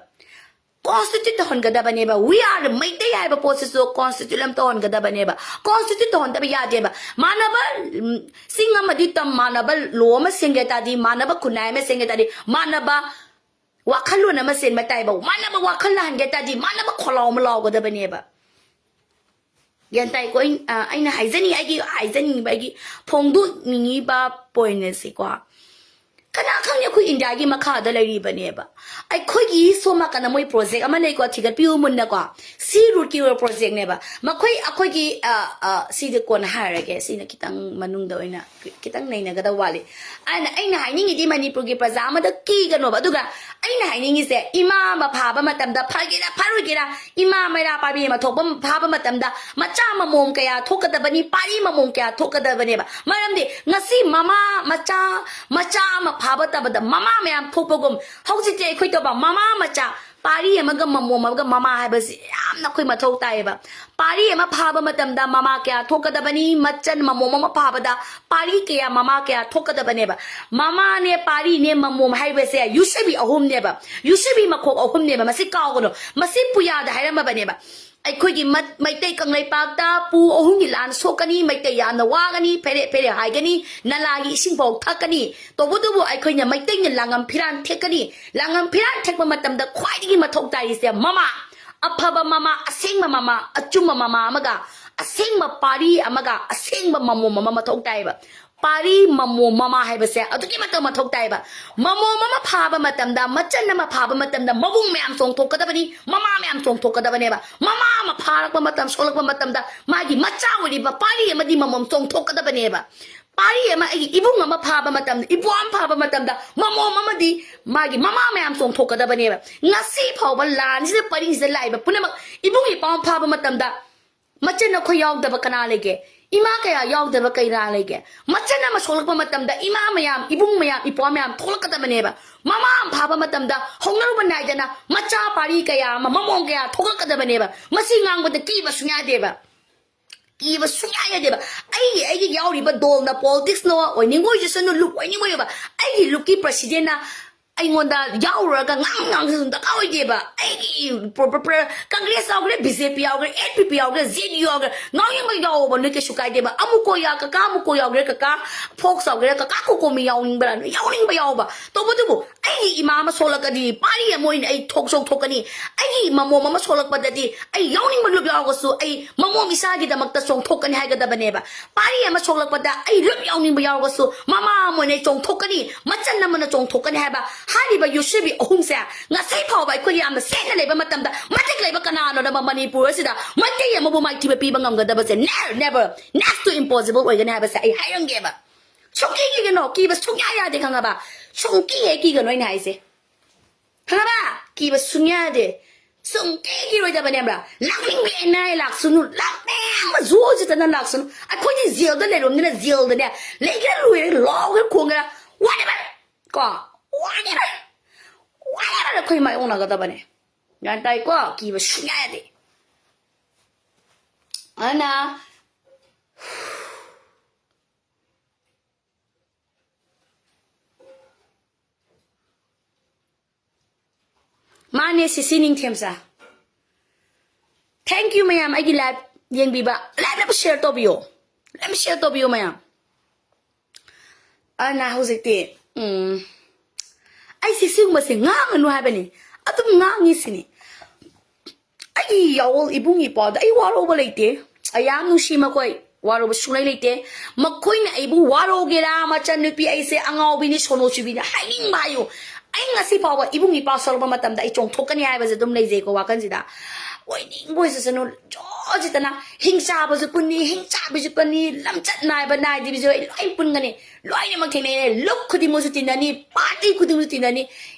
Constitute ꯇꯧꯍꯟꯒꯗꯕꯅꯦꯕ꯫ We are Meitei ꯍꯥꯏꯕ ꯄꯣꯠꯁꯤꯁꯨ constitute ꯑꯃ ꯇꯧꯍꯟꯒꯗꯕꯅꯦꯕ꯫ Constitute ꯇꯧꯍꯟꯗꯕ ꯌꯥꯗꯦꯕ꯫ ꯃꯥꯟꯅꯕ, ꯎꯝ, ꯆꯤꯡ ꯑꯃꯗꯤ ꯇꯝ ꯃꯥꯟꯅꯕ law ꯑꯃ ꯁꯦꯝꯒꯦ ꯇꯥꯔꯗꯤ, ꯃꯥꯟꯅꯕ ꯈꯨꯟꯅꯥꯏ ꯑꯃ ꯁꯦꯝꯒꯦ ꯇꯥꯔꯗꯤ, ꯃꯥꯟꯅꯕ ꯋꯥꯈꯜꯂꯣꯟ ꯑꯃ ꯁꯦꯝꯕ ꯇꯥꯏꯕ꯫ ꯃꯥꯟꯅꯕ ꯋꯥꯈꯜ ꯂꯥꯛꯍꯟꯒꯦ ꯇꯥꯔꯗꯤ, ꯃꯥꯟꯅꯕ ꯈꯣꯜꯂꯥꯎ ꯑꯃ ꯂꯥꯎꯒꯗꯕꯅꯦꯕ꯫ ꯒ꯭ꯌꯥꯟ ꯇꯥꯏꯀꯣ? ꯑꯩ, ꯑ, ꯑꯩꯅ ꯍꯥꯏꯖꯅꯤꯡ-, ꯑꯩꯒꯤ ꯍꯥꯏꯖꯅꯤꯡꯉꯤꯕ, ꯑꯩꯒꯤ ꯐꯣꯡꯗꯣꯛꯅꯤꯡꯉꯤꯕ point ꯑꯁꯤꯀꯣ꯫ ꯀꯅꯥ ꯈꯪꯅꯤ, ꯑꯩꯈꯣꯏ ꯏꯟꯗꯤꯌꯥꯒꯤ ꯃꯈꯥꯗ ꯂꯩꯔꯤꯕꯅꯦꯕ꯫ ꯑꯩꯈꯣꯏꯒꯤ ꯁꯣꯝ ꯅꯥꯀꯟꯗ ꯃꯣꯏ project ꯑꯃ ꯂꯩꯀꯣ, ꯊꯤꯒꯠꯄꯤꯌꯨ ꯃꯨꯟꯅꯀꯣ꯫ Sea Route ꯀꯤ ꯑꯣꯏꯕ project ꯅꯦꯕ꯫ ꯃꯈꯣꯏ ꯑꯩꯈꯣꯏꯒꯤ, ꯑ, ꯑ, ꯁꯤꯗꯤ ꯀꯣꯟꯅ ꯍꯥꯏꯔꯒꯦ, ꯁꯤꯅ ꯈꯤꯇꯪ ꯃꯅꯨꯡꯗ ꯑꯣꯏꯅ ꯈꯤꯇꯪ ꯅꯩꯅꯒꯗꯕ ꯋꯥꯠꯂꯤ꯫ ꯑꯗꯨꯅ ꯑꯩꯅ ꯍꯥꯏꯅꯤꯡꯉꯤꯗꯤ ꯃꯅꯤꯄꯨꯔꯒꯤ ꯄ꯭ꯔꯖꯥ ꯑꯃꯗ ꯀꯤꯒꯅꯣꯕ꯫ ꯑꯗꯨꯒ ꯑꯩꯅ ꯍꯥꯏꯅꯤꯡꯉꯤꯁꯦ, ꯏꯃꯥ ꯑꯃ ꯐꯥꯕ ꯃꯇꯝꯗ, ꯐꯒꯦꯔꯥ ꯐꯔꯣꯏꯒꯦꯔꯥ, ꯏꯃꯥ ꯃꯩꯔꯥ ꯄꯥꯏꯕꯤ ꯑꯃ ꯊꯣꯛꯄ, ꯐꯥꯕ ꯃꯇꯝꯗ ꯃꯆꯥ ꯃꯃꯣꯝ ꯀꯌꯥ ꯊꯣꯛꯀꯗꯕꯅꯤ, ꯄꯥꯔꯤ ꯃꯃꯣꯝ ꯀꯌꯥ ꯊꯣꯛꯀꯗꯕꯅꯦꯕ꯫ ꯃꯔꯝꯗꯤ ꯉꯁꯤ ꯃꯃꯥ ꯃꯆꯥ, ꯃꯆꯥ ꯑꯃ ꯐꯥꯕ ꯇꯕꯗ ꯃꯃꯥ ꯃꯌꯥꯝ ꯊꯣꯛꯄꯒꯨꯝ, ꯍꯧꯖꯤꯛꯇꯤ ꯑꯩꯈꯣꯏ ꯇꯧꯕ ꯃꯃꯥ ꯃꯆꯥ ꯄꯥꯔꯤ ꯑꯃꯒ ꯃꯃꯣꯝ ꯑꯃꯒ ꯃꯃꯥ ꯍꯥꯏꯕꯁꯤ ꯌꯥꯝꯅ ꯑꯩꯈꯣꯏ ꯃꯊꯧ ꯇꯥꯏꯌꯦꯕ꯫ ꯄꯥꯔꯤ ꯑꯃ ꯐꯥꯕ ꯃꯇꯝꯗ ꯃꯃꯥ ꯀꯌꯥ ꯊꯣꯛꯀꯗꯕꯅꯤ? ꯃꯆꯟ ꯃꯃꯣꯝ ꯑꯃ ꯐꯥꯕꯗ ꯄꯥꯔꯤ ꯀꯌꯥ, ꯃꯃꯥ ꯀꯌꯥ ꯊꯣꯛꯀꯗꯕꯅꯦꯕ? ꯃꯃꯥꯅꯦ, ꯄꯥꯔꯤꯅꯦ, ꯃꯃꯣꯝ ꯍꯥꯏꯕꯁꯦ ꯌꯨꯁꯕꯤ ꯑꯍꯨꯝꯅꯦꯕ꯫ ꯌꯨꯁꯕꯤ ꯃꯈꯣꯛ ꯑꯍꯨꯝꯅꯦꯕ꯫ ꯃꯁꯤ ꯀꯥꯎꯒꯅꯨ꯫ ꯃꯁꯤ ꯄꯨꯌꯥꯗ ꯍꯥꯏꯔꯝꯃꯕꯅꯦꯕ꯫ ꯑꯩꯈꯣꯏꯒꯤ ꯃ-, ꯃꯩꯇꯩ ꯀꯪꯂꯩꯄꯥꯛꯇ ꯄꯨ ꯑꯍꯨꯝꯒꯤ ꯂꯥꯟ ꯁꯣꯛꯀꯅꯤ, ꯃꯩꯇꯩ ꯌꯥꯝꯅ ꯋꯥꯒꯅꯤ, ꯐꯦꯔꯦ ꯐꯦꯔꯦ ꯍꯥꯏꯒꯅꯤ, ꯅꯂꯥꯒꯤ ꯏꯁꯤꯡ ꯐꯥꯎ ꯊꯛꯀꯅꯤ꯫ ꯇꯧꯕꯇꯕꯨ ꯑꯩꯈꯣꯏꯅ ꯃꯩꯇꯩꯅ ꯂꯥꯡꯉꯝ ꯐꯤꯔꯥꯟ ꯊꯦꯛꯀꯅꯤ꯫ ꯂꯥꯡꯉꯝ ꯐꯤꯔꯥꯟ ꯊꯦꯛꯄ ꯃꯇꯝꯗ ꯈ꯭ꯋꯥꯏꯗꯒꯤ ꯃꯊꯧ ꯇꯥꯔꯤꯁꯦ ꯃꯃꯥ, ꯑꯐꯕ ꯃꯃꯥ, ꯑꯁꯦꯡꯕ ꯃꯃꯥ, ꯑꯆꯨꯝꯕ ꯃꯃꯥ ꯑꯃꯒ, ꯑꯁꯦꯡꯕ ꯄꯥꯔꯤ ꯑꯃꯒ, ꯑꯁꯦꯡꯕ ꯃꯃꯣꯝ ꯑꯃ ꯃꯊꯧ ꯇꯥꯏꯌꯦꯕ꯫ ꯄꯥꯔꯤ ꯃꯃꯣꯝ ꯃꯃꯥ ꯍꯥꯏꯕꯁꯦ ꯑꯗꯨꯛꯀꯤ ꯃꯇꯤꯛ ꯃꯊꯧ ꯇꯥꯏꯌꯦꯕ꯫ ꯃꯃꯣꯝ ꯑꯃ ꯐꯥꯕ ꯃꯇꯝꯗ, ꯃꯆꯟ ꯑꯃ ꯐꯥꯕ ꯃꯇꯝꯗ ꯃꯕꯨꯡ ꯃꯌꯥꯝ ꯆꯣꯡꯊꯣꯛꯀꯗꯕꯅꯤ, ꯃꯃꯥ ꯃꯌꯥꯝ ꯆꯣꯡꯊꯣꯛꯀꯗꯕꯅꯦꯕ꯫ ꯃꯃꯥ ꯑꯃ ꯐꯥꯔꯛꯄ ꯃꯇꯝ, ꯁꯣꯛꯂꯛꯄ ꯃꯇꯝꯗ ꯃꯥꯒꯤ ꯃꯆꯥ ꯑꯣꯏꯔꯤꯕ ꯄꯥꯔꯤ ꯑꯃꯗꯤ ꯃꯃꯣꯝ ꯆꯣꯡꯊꯣꯛꯀꯗꯕꯅꯦꯕ꯫ ꯄꯥꯔꯤ ꯑꯃ, ꯑꯩꯒꯤ ꯏꯕꯨꯡ ꯑꯃ ꯐꯥꯕ ꯃꯇꯝꯗ, ꯏꯄ꯭ꯋꯥ ꯑꯃ ꯐꯥꯕ ꯃꯇꯝꯗ ꯃꯃꯣꯝ ꯑꯃꯗꯤ ꯃꯥꯒꯤ ꯃꯃꯥ ꯃꯌꯥꯝ ꯆꯣꯡꯊꯣꯛꯀꯗꯕꯅꯦꯕ꯫ ꯉꯁꯤ ꯐꯥꯎꯕ ꯂꯥꯟꯁꯤꯗ ꯄꯔꯤꯡꯁꯤꯗ ꯂꯥꯛꯏꯕ ꯄꯨꯝꯅꯃꯛ ꯏꯕꯨꯡ ꯏꯄ꯭ꯋꯥ ꯑꯃ ꯐꯥꯕ ꯃꯇꯝꯗ ꯃꯆꯟ ꯑꯩꯈꯣꯏ ꯌꯥꯎꯗꯕ ꯀꯅꯥ ꯂꯩꯒꯦ? ꯏꯃꯥ ꯀꯌꯥ ꯌꯥꯎꯗꯕ ꯀꯅꯥ ꯂꯩꯒꯦ? ꯃꯆꯟ ꯑꯃ ꯁꯣꯛꯂꯛꯄ ꯃꯇꯝꯗ ꯏꯃꯥ ꯃꯌꯥꯝ, ꯏꯕꯨꯡ ꯃꯌꯥꯝ, ꯏꯄ꯭ꯋꯥ ꯃꯌꯥꯝ ꯊꯣꯛꯂꯛꯀꯗꯕꯅꯦꯕ꯫ ꯃꯃꯥ ꯑꯃ ꯐꯥꯕ ꯃꯇꯝꯗ ꯍꯧꯅꯔꯨꯕ ꯅꯥꯏꯗꯅ ꯃꯆꯥ ꯄꯥꯔꯤ ꯀꯌꯥ ꯑꯃ, ꯃꯃꯣꯝ ꯀꯌꯥ ꯊꯣꯛꯂꯛꯀꯗꯕꯅꯦꯕ꯫ ꯃꯁꯤ ꯉꯥꯡꯕꯗ ꯀꯤꯕ ꯁꯨꯡꯌꯥ ꯌꯥꯗꯦꯕ꯫ ꯀꯤꯕ ꯁꯨꯡꯌꯥ ꯌꯥꯗꯦꯕ꯫ ꯑꯩꯒꯤ, ꯑꯩꯒꯤ ꯌꯥꯎꯔꯤꯕ ꯗꯣꯜꯅ, ꯄꯣꯂꯤꯇꯤꯛꯁꯅ ꯑꯣꯏꯅꯤꯡꯉꯣꯏ, ꯖꯁꯅ ꯂꯨꯞ ꯑꯣꯏꯅꯤꯡꯉꯣꯏꯕ꯫ ꯑꯩꯒꯤ ꯂꯨꯞꯀꯤ ꯄ꯭ꯔꯁꯤꯗꯦꯟꯅ ꯑꯩꯉꯣꯟꯗ ꯌꯥꯎꯔꯨꯔꯒ ꯉꯥꯡ ꯉꯥꯡꯁꯨ ꯑꯗꯨꯝ ꯗꯔꯀꯥꯔ ꯑꯣꯏꯗꯦꯕ꯫ ꯑꯩꯒꯤ ꯄ꯭ꯔ-, ꯄ꯭ꯔ-, ꯄ꯭ꯔ-, ꯀꯪꯒ꯭ꯔꯦꯁ ꯌꯥꯎꯒ꯭ꯔꯦ, ꯕꯤ ꯖꯦ ꯄꯤ ꯌꯥꯎꯒ꯭ꯔꯦ, ꯑꯦꯟ ꯄꯤ ꯄꯤ ꯌꯥꯎꯒ꯭ꯔꯦ, ꯖꯦ ꯗꯤ ꯌꯨ ꯌꯥꯎꯒ꯭ꯔꯦ, ꯉꯥꯎꯅꯤꯡꯕ ꯌꯥꯎꯕ ꯅꯣꯏ ꯀꯩꯁꯨ ꯀꯥꯏꯗꯦꯕ꯫ ꯑꯃꯨꯀꯣ ꯌꯥ-, ꯀꯀꯥ ꯑꯃꯨꯀꯣ ꯌꯥꯎꯒ꯭ꯔꯦ, ꯀꯀꯥ ꯐꯣꯛꯁ ꯌꯥꯎꯒ꯭ꯔꯦ, ꯀꯀꯥ ꯀꯣꯀꯣꯃꯤ ꯌꯥꯎꯅꯤꯡꯕ꯭ꯔꯥ? ꯅꯣꯏ ꯌꯥꯎꯅꯤꯡꯕ ꯌꯥꯎꯕ꯫ ꯇꯧꯕꯇꯕꯨ ꯑꯩꯒꯤ ꯏꯃꯥ ꯑꯃ ꯁꯣꯛꯂꯛꯀꯗꯤ ꯄꯥꯔꯤ ꯑꯃ ꯑꯣꯏꯅ ꯑꯩ ꯊꯣꯛ ꯆꯣꯡꯊꯣꯛꯀꯅꯤ꯫ ꯑꯩꯒꯤ ꯃꯃꯣꯝ ꯑꯃ ꯁꯣꯛꯂꯛꯄꯗꯗꯤ ꯑꯩ ꯌꯥꯎꯅꯤꯡꯕ ꯂꯨꯞ ꯌꯥꯎꯔꯒꯁꯨ ꯑꯩ ꯃꯃꯣꯝ ꯏꯁꯥꯒꯤꯗꯃꯛꯇ ꯆꯣꯡꯊꯣꯛꯀꯅꯤ ꯍꯥꯏꯒꯗꯕꯅꯦꯕ꯫ ꯄꯥꯔꯤ ꯑꯃ ꯁꯣꯛꯂꯛꯄꯗ ꯑꯩ ꯂꯨꯞ ꯌꯥꯎꯅꯤꯡꯕ ꯌꯥꯎꯔꯒꯁꯨ ꯃꯃꯥ ꯑꯃ ꯑꯣꯏꯅ ꯑꯩ ꯆꯣꯡꯊꯣꯛꯀꯅꯤ, ꯃꯆꯟ ꯑꯃꯅ ꯆꯣꯡꯊꯣꯛꯀꯅꯤ ꯍꯥꯏꯕ ꯍꯥꯏꯔꯤꯕ ꯌꯨꯁꯕꯤ ꯑꯍꯨꯝꯁꯦ ꯉꯁꯤ ꯐꯥꯎꯕ ꯑꯩꯈꯣꯏꯅ ꯌꯥꯝꯅ ꯁꯦꯡꯅ ꯂꯩꯕ ꯃꯇꯝꯗ ꯃꯇꯤꯛ ꯂꯩꯕ ꯀꯅꯥꯅꯣꯅꯕ ꯃꯅꯤꯄꯨꯔ ꯑꯁꯤꯗ ꯃꯩꯇꯩ ꯑꯃꯕꯨ ꯃꯥꯏꯊꯤꯕ ꯄꯤꯕ ꯉꯝꯒꯗꯕꯁꯦ? Never, never, next to impossible ꯑꯣꯏꯒꯅꯤ ꯍꯥꯏꯕꯁꯦ ꯑꯩ ꯍꯥꯏꯔꯝꯒꯦꯕ꯫ ꯁꯨꯡꯀꯤ ꯀꯤꯒꯅꯣ, ꯀꯤꯕ ꯁꯨꯡꯌꯥ ꯌꯥꯗꯦ, ꯈꯪꯉꯕ? ꯁꯨꯡꯀꯤ ꯍꯦꯛ ꯀꯤꯒꯅꯣ ꯑꯩꯅ ꯍꯥꯏꯁꯦ, ꯈꯪꯉꯕ? ꯀꯤꯕ ꯁꯨꯡꯌꯥ ꯌꯥꯗꯦ꯫ ꯁꯨꯡꯀꯤ ꯀꯤꯔꯣꯏꯗꯕꯅꯦꯕ꯭ꯔꯥ? ꯂꯥꯛꯅꯤꯡꯕ ꯑꯦꯟ ꯑꯥꯏ ꯂꯥꯛꯁꯅꯨ, ꯂꯥꯛꯅꯤꯡꯕ ꯖꯨ ꯆꯠꯇꯅ ꯂꯥꯛꯁꯅꯨ꯫ ꯑꯩꯈꯣꯏꯗꯤ ꯖꯦꯜꯗ ꯂꯩꯔꯨꯕꯅꯤꯅ ꯖꯦꯜꯗꯅꯦ ꯂꯩꯒꯦꯔꯥ ꯂꯣꯏꯔꯦ, ꯂꯥꯎꯒꯦꯔꯥ ꯈꯣꯡꯒꯦꯔꯥ, whatever, ꯀꯣ, whatever, whatever ꯑꯩꯈꯣꯏ ꯃꯥꯏꯌꯣꯛꯅꯒꯗꯕꯅꯦ꯫ ꯒ꯭ꯌꯥꯟ ꯇꯥꯏꯀꯣ? ꯀꯤꯕ ꯁꯨꯡꯌꯥ ꯌꯥꯗꯦ꯫ ꯑꯗꯨꯅ ꯃꯥꯅꯦ ꯁꯤꯁꯤ ꯅꯤꯡꯊꯦꯝꯆꯥ꯫ Thank you ꯃꯌꯥꯝ, ꯑꯩꯒꯤ live ꯌꯦꯡꯕꯤꯕ꯫ Live ꯑꯃ share ꯇꯧꯕꯤꯌꯣ꯫ Live ꯑꯃ share ꯇꯧꯕꯤꯌꯣ ꯃꯌꯥꯝ꯫ ꯑꯗꯨꯅ ꯍꯧꯖꯤꯛꯇꯤ, ꯎꯝ, ꯑꯩꯁꯦ ꯁꯤꯒꯨꯝꯕꯁꯦ ꯉꯥꯡꯒꯅꯨ ꯍꯥꯏꯕꯅꯤ, ꯑꯗꯨꯝ ꯉꯥꯡꯉꯤ ꯁꯤꯅꯤ꯫ ꯑꯩꯒꯤ ꯌꯥꯑꯣꯜ ꯏꯕꯨꯡ ꯏꯄ꯭ꯋꯥꯗ ꯑꯩ ꯋꯥꯔꯧꯕ ꯂꯩꯇꯦ꯫ ꯑꯩ ꯌꯥꯝ ꯅꯨꯡꯁꯤ ꯃꯈꯣꯏ, ꯋꯥꯔꯧꯕ ꯁꯨꯡꯂꯩ ꯂꯩꯇꯦ꯫ ꯃꯈꯣꯏꯅ ꯑꯩꯕꯨ ꯋꯥꯔꯧꯒꯦꯔꯥ, ꯃꯆꯟꯅꯨꯄꯤ ꯑꯩꯁꯦ ꯑꯉꯥꯎꯕꯤꯅꯤ, ꯁꯣꯅꯣ ꯆꯨꯕꯤꯅꯤ, ꯍꯥꯏꯅꯤꯡꯕ ꯍꯥꯏꯌꯨ꯫ ꯑꯩ ꯉꯁꯤ ꯐꯥꯎꯕ ꯏꯕꯨꯡ ꯏꯄ꯭ꯋꯥ ꯁꯣꯜꯂꯛꯄ ꯃꯇꯝꯗ ꯑꯩ ꯆꯣꯡꯊꯣꯛꯀꯅꯤ ꯍꯥꯏꯕꯁꯦ ꯑꯗꯨꯝ ꯂꯩꯖꯩꯀꯣ ꯋꯥꯈꯜꯁꯤꯗ꯫ ꯑꯣꯏꯅꯤꯡꯕ ꯑꯣꯏꯖꯁꯅꯨ, ꯖꯣꯖꯤꯇꯅ ꯍꯤꯡ ꯆꯥꯕꯁꯨ ꯄꯨꯟꯅꯤ, ꯍꯤꯡ ꯆꯥꯕꯤꯁꯨ ꯄꯨꯟꯅꯤ, ꯂꯝꯆꯠ ꯅꯥꯏꯕ ꯅꯥꯏꯗꯕꯤꯁꯨ ꯑꯩ ꯂꯣꯏ ꯄꯨꯟꯒꯅꯤ꯫ ꯂꯣꯏꯅꯃꯛ ꯊꯦꯡꯅꯩ꯫ ꯂꯨꯞ ꯈꯨꯗꯤꯡꯃꯛꯁꯨ ꯇꯤꯟꯅꯅꯤ, party ꯈꯨꯗꯤꯡꯃꯛꯁꯨ ꯇꯤꯟꯅꯅꯤ꯫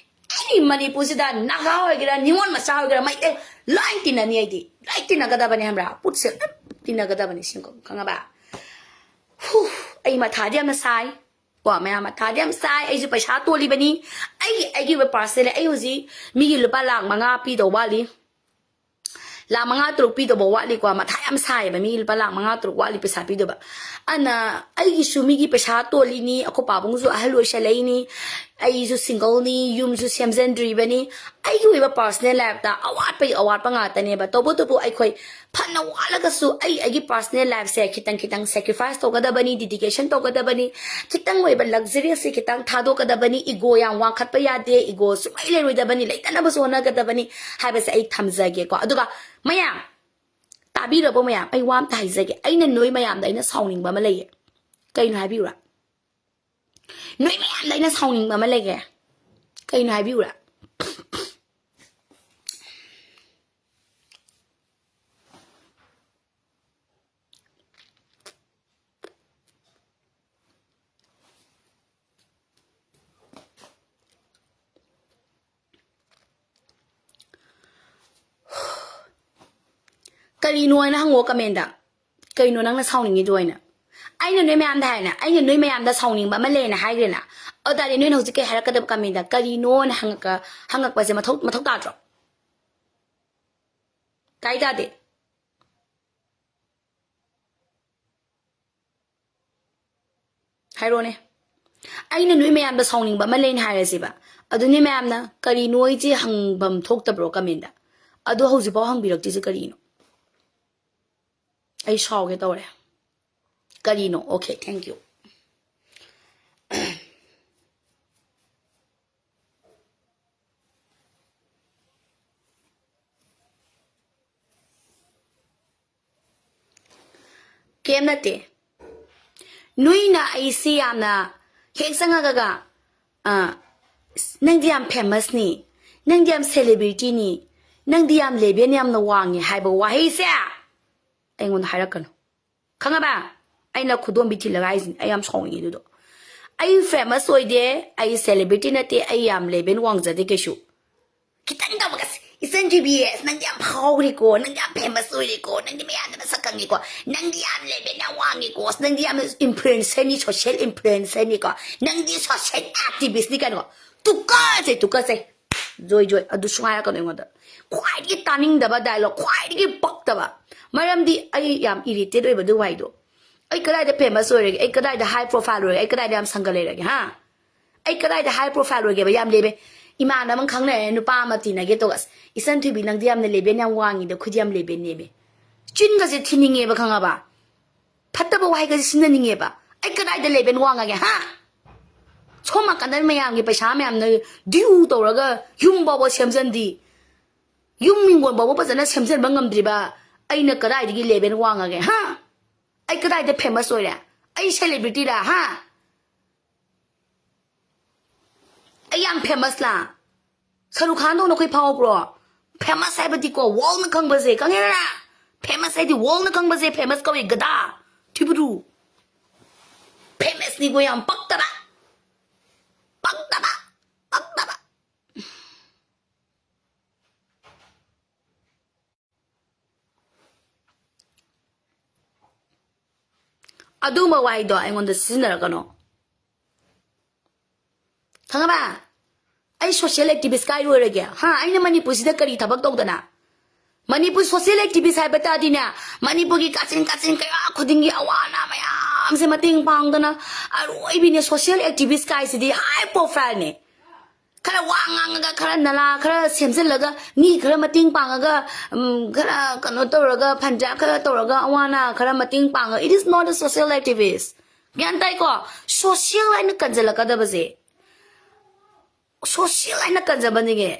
ꯑꯦꯅꯤ ꯃꯅꯤꯄꯨꯔꯁꯤꯗ ꯅꯥꯒꯥ ꯑꯣꯏꯒꯦꯔꯥ, ꯅꯤꯉꯣꯜ ꯃꯆꯥ ꯑꯣꯏꯒꯦꯔꯥ, ꯃꯩꯇꯩ ꯂꯣꯏ ꯇꯤꯟꯅꯅꯤ꯫ ꯑꯩꯗꯤ ꯂꯣꯏ ꯇꯤꯟꯅꯒꯗꯕꯅꯤ, ꯈꯪꯕ꯭ꯔꯥ? ꯄꯨꯠꯁꯦ ꯂꯣꯏ ꯇꯤꯟꯅꯒꯗꯕꯅꯤ, ꯁꯤꯡꯀꯣ, ꯈꯪꯉꯕ? ꯍꯨ, ꯑꯩ ꯃꯊꯥꯗꯤ ꯌꯥꯝꯅ ꯁꯥꯏ ꯀꯣ ꯃꯌꯥꯝ, ꯃꯊꯥꯗꯤ ꯌꯥꯝ ꯁꯥꯏ꯫ ꯑꯩꯁꯨ ꯄꯩꯁꯥ ꯇꯣꯜꯂꯤꯕꯅꯤ꯫ ꯑꯩꯒꯤ, ꯑꯩꯒꯤ ꯑꯣꯏꯕ personal, ꯑꯩ ꯍꯧꯖꯤꯛ ꯃꯤꯒꯤ ꯂꯨꯄꯥ ꯂꯥꯈ ꯃꯉꯥ ꯄꯤꯗꯧ ꯋꯥꯠꯂꯤ꯫ ꯂꯥꯈ ꯃꯉꯥ ꯇꯔꯨꯛ ꯄꯤꯗꯧꯕ ꯋꯥꯠꯂꯤꯀꯣ꯫ ꯃꯊꯥ ꯌꯥꯝ ꯁꯥꯏꯌꯦꯕ, ꯃꯤ ꯂꯨꯄꯥ ꯂꯥꯈ ꯃꯉꯥ ꯇꯔꯨꯛ ꯋꯥꯠꯂꯤ ꯄꯩꯁꯥ ꯄꯤꯗꯧꯕ꯫ ꯑꯗꯨꯅ ꯑꯩꯒꯤꯁꯨ ꯃꯤꯒꯤ ꯄꯩꯁꯥ ꯇꯣꯜꯂꯤꯅꯤ, ꯑꯩꯈꯣꯏ ꯄꯥꯕꯨꯡꯁꯨ ꯑꯍꯜ ꯑꯣꯏꯁꯜꯂꯛꯏꯅꯤ, ꯑꯩꯁꯨ single ꯅꯤ, ꯌꯨꯝꯁꯨ ꯁꯦꯝꯖꯤꯟꯗ꯭ꯔꯤꯕꯅꯤ꯫ ꯑꯩꯒꯤ ꯑꯣꯏꯕ personal life ꯇ ꯑꯋꯥꯠꯄꯒꯤ ꯑꯋꯥꯠꯄ ꯉꯥꯛꯇꯅꯦꯕ꯫ ꯇꯧꯕꯇꯕꯨ ꯑꯩꯈꯣꯏ ꯐꯅ ꯋꯥꯠꯂꯒꯁꯨ ꯑꯩ ꯑꯩꯒꯤ personal life ꯁꯦ ꯈꯤꯇꯪ ꯈꯤꯇꯪ sacrifice ꯇꯧꯒꯗꯕꯅꯤ, dedication ꯇꯧꯒꯗꯕꯅꯤ, ꯈꯤꯇꯪ ꯑꯣꯏꯕ luxury ꯁꯦ ꯈꯤꯇꯪ ꯊꯥꯗꯣꯛꯀꯗꯕꯅꯤ꯫ Ego ꯌꯥꯝ ꯋꯥꯡꯈꯠꯄ ꯌꯥꯗꯦ, ego ꯁꯨꯡꯂꯩ ꯂꯩꯔꯣꯏꯗꯕꯅꯤ, ꯂꯩꯇꯅꯕꯁꯨ ꯍꯣꯠꯅꯒꯗꯕꯅꯤ ꯍꯥꯏꯕꯁꯦ ꯑꯩ ꯊꯝꯖꯒꯦꯀꯣ꯫ ꯑꯗꯨꯒ ꯃꯌꯥꯝ, ꯇꯥꯕꯤꯔꯕꯣ ꯃꯌꯥꯝ? ꯑꯩ ꯋꯥ ꯑꯝꯇ ꯍꯥꯏꯖꯒꯦ꯫ ꯑꯩꯅ ꯅꯣꯏ ꯃꯌꯥꯝꯗ ꯑꯩꯅ ꯁꯥꯎꯅꯤꯡꯕ ꯑꯃ ꯂꯩꯌꯦ꯫ ꯀꯩꯅꯣ ꯍꯥꯏꯕꯤꯌꯨꯔꯥ? ꯅꯣꯏ ꯃꯌꯥꯝꯗ ꯑꯩꯅ ꯁꯥꯎꯅꯤꯡꯕ ꯑꯃ ꯂꯩꯌꯦ꯫ ꯀꯩꯅꯣ ꯍꯥꯏꯕꯤꯌꯨꯔꯥ? ꯀꯔꯤꯅꯣ ꯍꯥꯏꯅ ꯍꯪꯉꯣ comment ꯇ꯫ ꯀꯩꯅꯣ ꯅꯪꯅ ꯁꯥꯎꯅꯤꯡꯉꯤꯗꯣ ꯍꯥꯏꯅ? ꯑꯩꯅ ꯅꯣꯏ ꯃꯌꯥꯝꯗ ꯍꯥꯏꯅ, ꯑꯩꯅ ꯅꯣꯏ ꯃꯌꯥꯝꯗ ꯁꯥꯎꯅꯤꯡꯕ ꯑꯃ ꯂꯩꯅ ꯍꯥꯏꯈ꯭ꯔꯦꯅ꯫ ꯑꯗꯨ ꯇꯥꯔꯗꯤ ꯅꯣꯏꯅ ꯍꯧꯖꯤꯛ ꯀꯩ ꯍꯥꯏꯔꯛꯀꯗꯕ comment ꯇ? ꯀꯔꯤꯅꯣꯅ ꯍꯪꯉꯛꯀ-, ꯍꯪꯉꯛꯄꯁꯦ ꯃꯊꯧ, ꯃꯊꯧ ꯇꯥꯗ꯭ꯔꯣ? ꯀꯥꯏ ꯇꯥꯗꯦ? ꯍꯥꯏꯔꯣꯅꯦ꯫ ꯑꯩꯅ ꯅꯣꯏ ꯃꯌꯥꯝꯗ ꯁꯥꯎꯅꯤꯡꯕ ꯑꯃ ꯂꯩꯅ ꯍꯥꯏꯔꯁꯦꯕ꯫ ꯑꯗꯨ ꯅꯣꯏ ꯃꯌꯥꯝꯅ ꯀꯔꯤꯅꯣ ꯑꯩꯁꯦ ꯍꯪꯐꯝ ꯊꯣꯛꯇꯕ꯭ꯔꯣ ꯀꯃꯦꯟꯗ? ꯑꯗꯣ ꯍꯧꯖꯤꯛꯐꯥꯎ ꯍꯪꯕꯤꯔꯛꯇ꯭ꯔꯤꯁꯦ ꯀꯔꯤꯅꯣ? ꯑꯩ ꯁꯥꯎꯒꯦ ꯇꯧꯔꯦ꯫ ꯀꯔꯤꯅꯣ? Okay, thank you. ꯀꯩꯝ ꯅꯠꯇꯦ꯫ ꯅꯣꯏꯅ ꯑꯩꯁꯤ ꯌꯥꯝꯅ ꯍꯦꯛ ꯆꯪꯉꯒꯒ, ꯑ, "ꯅꯪꯗꯤ ꯌꯥꯝ famous ꯅꯤ, ꯅꯪꯗꯤ ꯌꯥꯝ celebrity ꯅꯤ, ꯅꯪꯗꯤ ꯌꯥꯝ level ꯌꯥꯝꯅ ꯋꯥꯡꯉꯤ" ꯍꯥꯏꯕ ꯋꯥꯍꯩꯁꯦ ꯑꯩꯉꯣꯟꯗ ꯍꯥꯏꯔꯛꯀꯅꯨ꯫ ꯈꯪꯉꯕ? ꯑꯩꯅ ꯈꯨꯗꯣꯝꯕꯤ ꯊꯤꯜꯂꯒ ꯍꯥꯏꯁꯤꯅꯤ꯫ ꯑꯩ ꯌꯥꯝ ꯁꯥꯎꯅꯤꯡꯉꯤ ꯑꯗꯨꯗꯣ꯫ ꯑꯩ famous ꯑꯣꯏꯗꯦ, ꯑꯩ celebrity ꯅꯠꯇꯦ, ꯑꯩ ꯌꯥꯝ level ꯋꯥꯡꯖꯗꯦ ꯀꯩꯁꯨ꯫ ꯈꯤꯇꯪ ꯇꯧꯕꯒ, "ꯏꯆꯟ ꯊꯣꯏꯕꯤ, ꯑꯁ, ꯅꯪꯗꯤ ꯌꯥꯝ ꯐꯥꯎꯔꯦꯀꯣ, ꯅꯪꯗꯤ ꯌꯥꯝ famous ꯑꯣꯏꯔꯦꯀꯣ, ꯅꯪꯗꯤ ꯃꯌꯥꯝꯅ ꯃꯁꯛ ꯈꯪꯉꯦꯀꯣ, ꯅꯪꯗꯤ ꯌꯥꯝ level ꯌꯥꯝ ꯋꯥꯡꯉꯦꯀꯣ, ꯑꯁ, ꯅꯪꯗꯤ ꯌꯥꯝꯅ influencer ꯅꯤ, social influencer ꯅꯤꯀꯣ, ꯅꯪꯗꯤ social activist ꯅꯤ" ꯀꯥꯏꯅꯀꯣ꯫ ꯇꯨꯀꯠꯆꯩ, ꯇꯨꯀꯠꯆꯩ꯫ ꯖꯣꯏ, ꯖꯣꯏ, ꯑꯗꯨ ꯁꯨꯡꯍꯥꯏ ꯍꯥꯏꯔꯛꯀꯅꯨ ꯑꯩꯉꯣꯟꯗ꯫ ꯈ꯭ꯋꯥꯏꯗꯒꯤ ꯇꯥꯅꯤꯡꯗꯕ dialogue, ꯈ꯭ꯋꯥꯏꯗꯒꯤ ꯄꯛꯇꯕ꯫ ꯃꯔꯝꯗꯤ ꯑꯩ ꯌꯥꯝ irritate ꯑꯣꯏꯕ ꯑꯗꯨ ꯋꯥꯍꯩꯗꯣ꯫ ꯑꯩ ꯀꯗꯥꯏꯗ famous ꯑꯣꯏꯔꯒꯦ? ꯑꯩ ꯀꯗꯥꯏꯗ high profile ꯑꯣꯏꯔꯒꯦ? ꯑꯩ ꯀꯗꯥꯏꯗ ꯌꯥꯝ ꯁꯪꯒ ꯂꯩꯔꯒꯦ, ꯍꯥ? ꯑꯩ ꯀꯗꯥꯏꯗ high profile ꯑꯣꯏꯒꯦꯕ? ꯌꯥꯝ level꯫ ꯏꯃꯥꯟꯅꯕ ꯑꯃ ꯈꯪꯅꯔꯦ, ꯅꯨꯄꯥ ꯑꯃ ꯇꯤꯟꯅꯒꯦ ꯇꯧꯕ꯫ "ꯑꯁ, ꯏꯆꯟ ꯊꯣꯏꯕꯤ, ꯅꯪꯗꯤ ꯌꯥꯝꯅ level ꯌꯥꯝ ꯋꯥꯡꯉꯤꯗ, ꯑꯩꯈꯣꯏꯗꯤ ꯌꯥꯝ level ꯅꯦꯝꯃꯦ"꯫ ꯆꯤꯟꯒꯁꯦ ꯊꯤꯅꯤꯡꯉꯦꯕ, ꯈꯪꯉꯕ? ꯐꯠꯇꯕ ꯋꯥꯍꯩꯒꯁꯦ ꯁꯤꯖꯤꯟꯅꯅꯤꯡꯉꯦꯕ꯫ ꯑꯩ ꯀꯗꯥꯏꯗ level ꯋꯥꯡꯉꯒꯦ, ꯍꯥ? ꯁꯣꯝ ꯅꯥꯀꯟꯗ ꯃꯌꯥꯝꯒꯤ ꯄꯩꯁꯥ ꯃꯌꯥꯝꯅ due ꯇꯧꯔꯒ ꯌꯨꯝ ꯐꯥꯎꯕ ꯁꯦꯝꯖꯟꯗꯤ, ꯌꯨꯝ ꯍꯤꯡꯒꯣꯜ ꯐꯥꯎꯕ ꯐꯖꯅ ꯁꯦꯝꯖꯟꯕ ꯉꯝꯗ꯭ꯔꯤꯕ ꯑꯩꯅ ꯀꯗꯥꯏꯗꯒꯤ level ꯋꯥꯡꯉꯒꯦ, ꯍꯥ? ꯑꯩ ꯀꯗꯥꯏꯗ famous ꯑꯣꯏꯔꯦ? ꯑꯩ celebrity ꯔꯥ, ꯍꯥ? ꯑꯩ ꯌꯥꯝ famous ꯂꯥ? ꯁꯔꯨꯛ ꯈꯥꯟꯗꯧꯅ ꯑꯩꯈꯣꯏ ꯐꯥꯎꯕ꯭ꯔꯣ? Famous ꯍꯥꯏꯕꯗꯤꯀꯣ, world ꯅ ꯈꯪꯕꯁꯦ, ꯈꯪꯉꯦꯗꯅ? Famous ꯍꯥꯏꯗꯤ world ꯅ ꯈꯪꯕꯁꯦ famous ꯀꯧꯏ, ꯒꯗꯥ꯫ ꯊꯤꯕꯨꯔꯨ꯫ Famous ꯅꯤꯀꯣ, ꯌꯥꯝ ꯄꯛꯇꯕ꯫ ꯄꯛꯇꯕ꯫ ꯄꯛꯇꯕ꯫ ꯑꯗꯨꯒꯨꯝꯕ ꯋꯥꯍꯩꯗꯣ ꯑꯩꯉꯣꯟꯗ ꯁꯤꯖꯤꯟꯅꯔꯛꯀꯅꯣ꯫ ꯈꯪꯉꯕ? ꯑꯩ social activist ꯀꯥꯏ ꯑꯣꯏꯔꯒꯦ? ꯍꯥ? ꯑꯩꯅ ꯃꯅꯤꯄꯨꯔꯁꯤꯗ ꯀꯔꯤ ꯊꯕꯛ ꯇꯧꯗꯅ? ꯃꯅꯤꯄꯨꯔ ꯁꯣꯁꯤꯌꯦꯜ ꯑꯦꯛꯇꯤꯚꯤꯁ ꯍꯥꯏꯕ ꯇꯥꯔꯗꯤꯅꯦ, ꯃꯅꯤꯄꯨꯔꯒꯤ ꯀꯥꯆꯤꯟ ꯀꯥꯆꯤꯟ ꯀꯌꯥ ꯈꯨꯗꯤꯡꯒꯤ ꯑꯋꯥ ꯑꯅꯥ ꯃꯌꯥꯝꯁꯦ ꯃꯇꯦꯡ ꯄꯥꯡꯗꯅ ꯑꯔꯣꯏꯕꯤꯅꯦ꯫ ꯁꯣꯁꯤꯌꯦꯜ ꯑꯦꯛꯇꯤꯚꯤꯁ ꯀꯥꯏꯁꯤꯗꯤ ꯍꯥꯏ ꯄ꯭ꯔꯣꯐꯥꯏꯜꯅꯦ꯫ ꯈꯔ ꯋꯥ ꯉꯥꯡꯉꯒ, ꯈꯔ ꯅꯂꯥ ꯈꯔ ꯁꯦꯝꯖꯤꯜꯂꯒ, ꯃꯤ ꯈꯔ ꯃꯇꯦꯡ ꯄꯥꯡꯉꯒ, ꯎꯝ, ꯈꯔ ꯀꯩꯅꯣ ꯇꯧꯔꯒ, ꯐꯟꯗ꯭ꯔꯥ ꯈꯔ ꯇꯧꯔꯒ, ꯑꯋꯥ ꯑꯅꯥ ꯈꯔ ꯃꯇꯦꯡ ꯄꯥꯡꯉꯒ, it is not a social activist꯫ ꯒ꯭ꯌꯥꯟ ꯇꯥꯏꯀꯣ? ꯁꯣꯁꯤꯌꯦꯜ ꯍꯥꯏꯅ ꯀꯟꯁꯤꯜꯂꯛꯀꯗꯕꯁꯦ, ꯁꯣꯁꯤꯌꯦꯜ ꯍꯥꯏꯅ ꯀꯟꯖꯕꯅꯤꯉꯦ꯫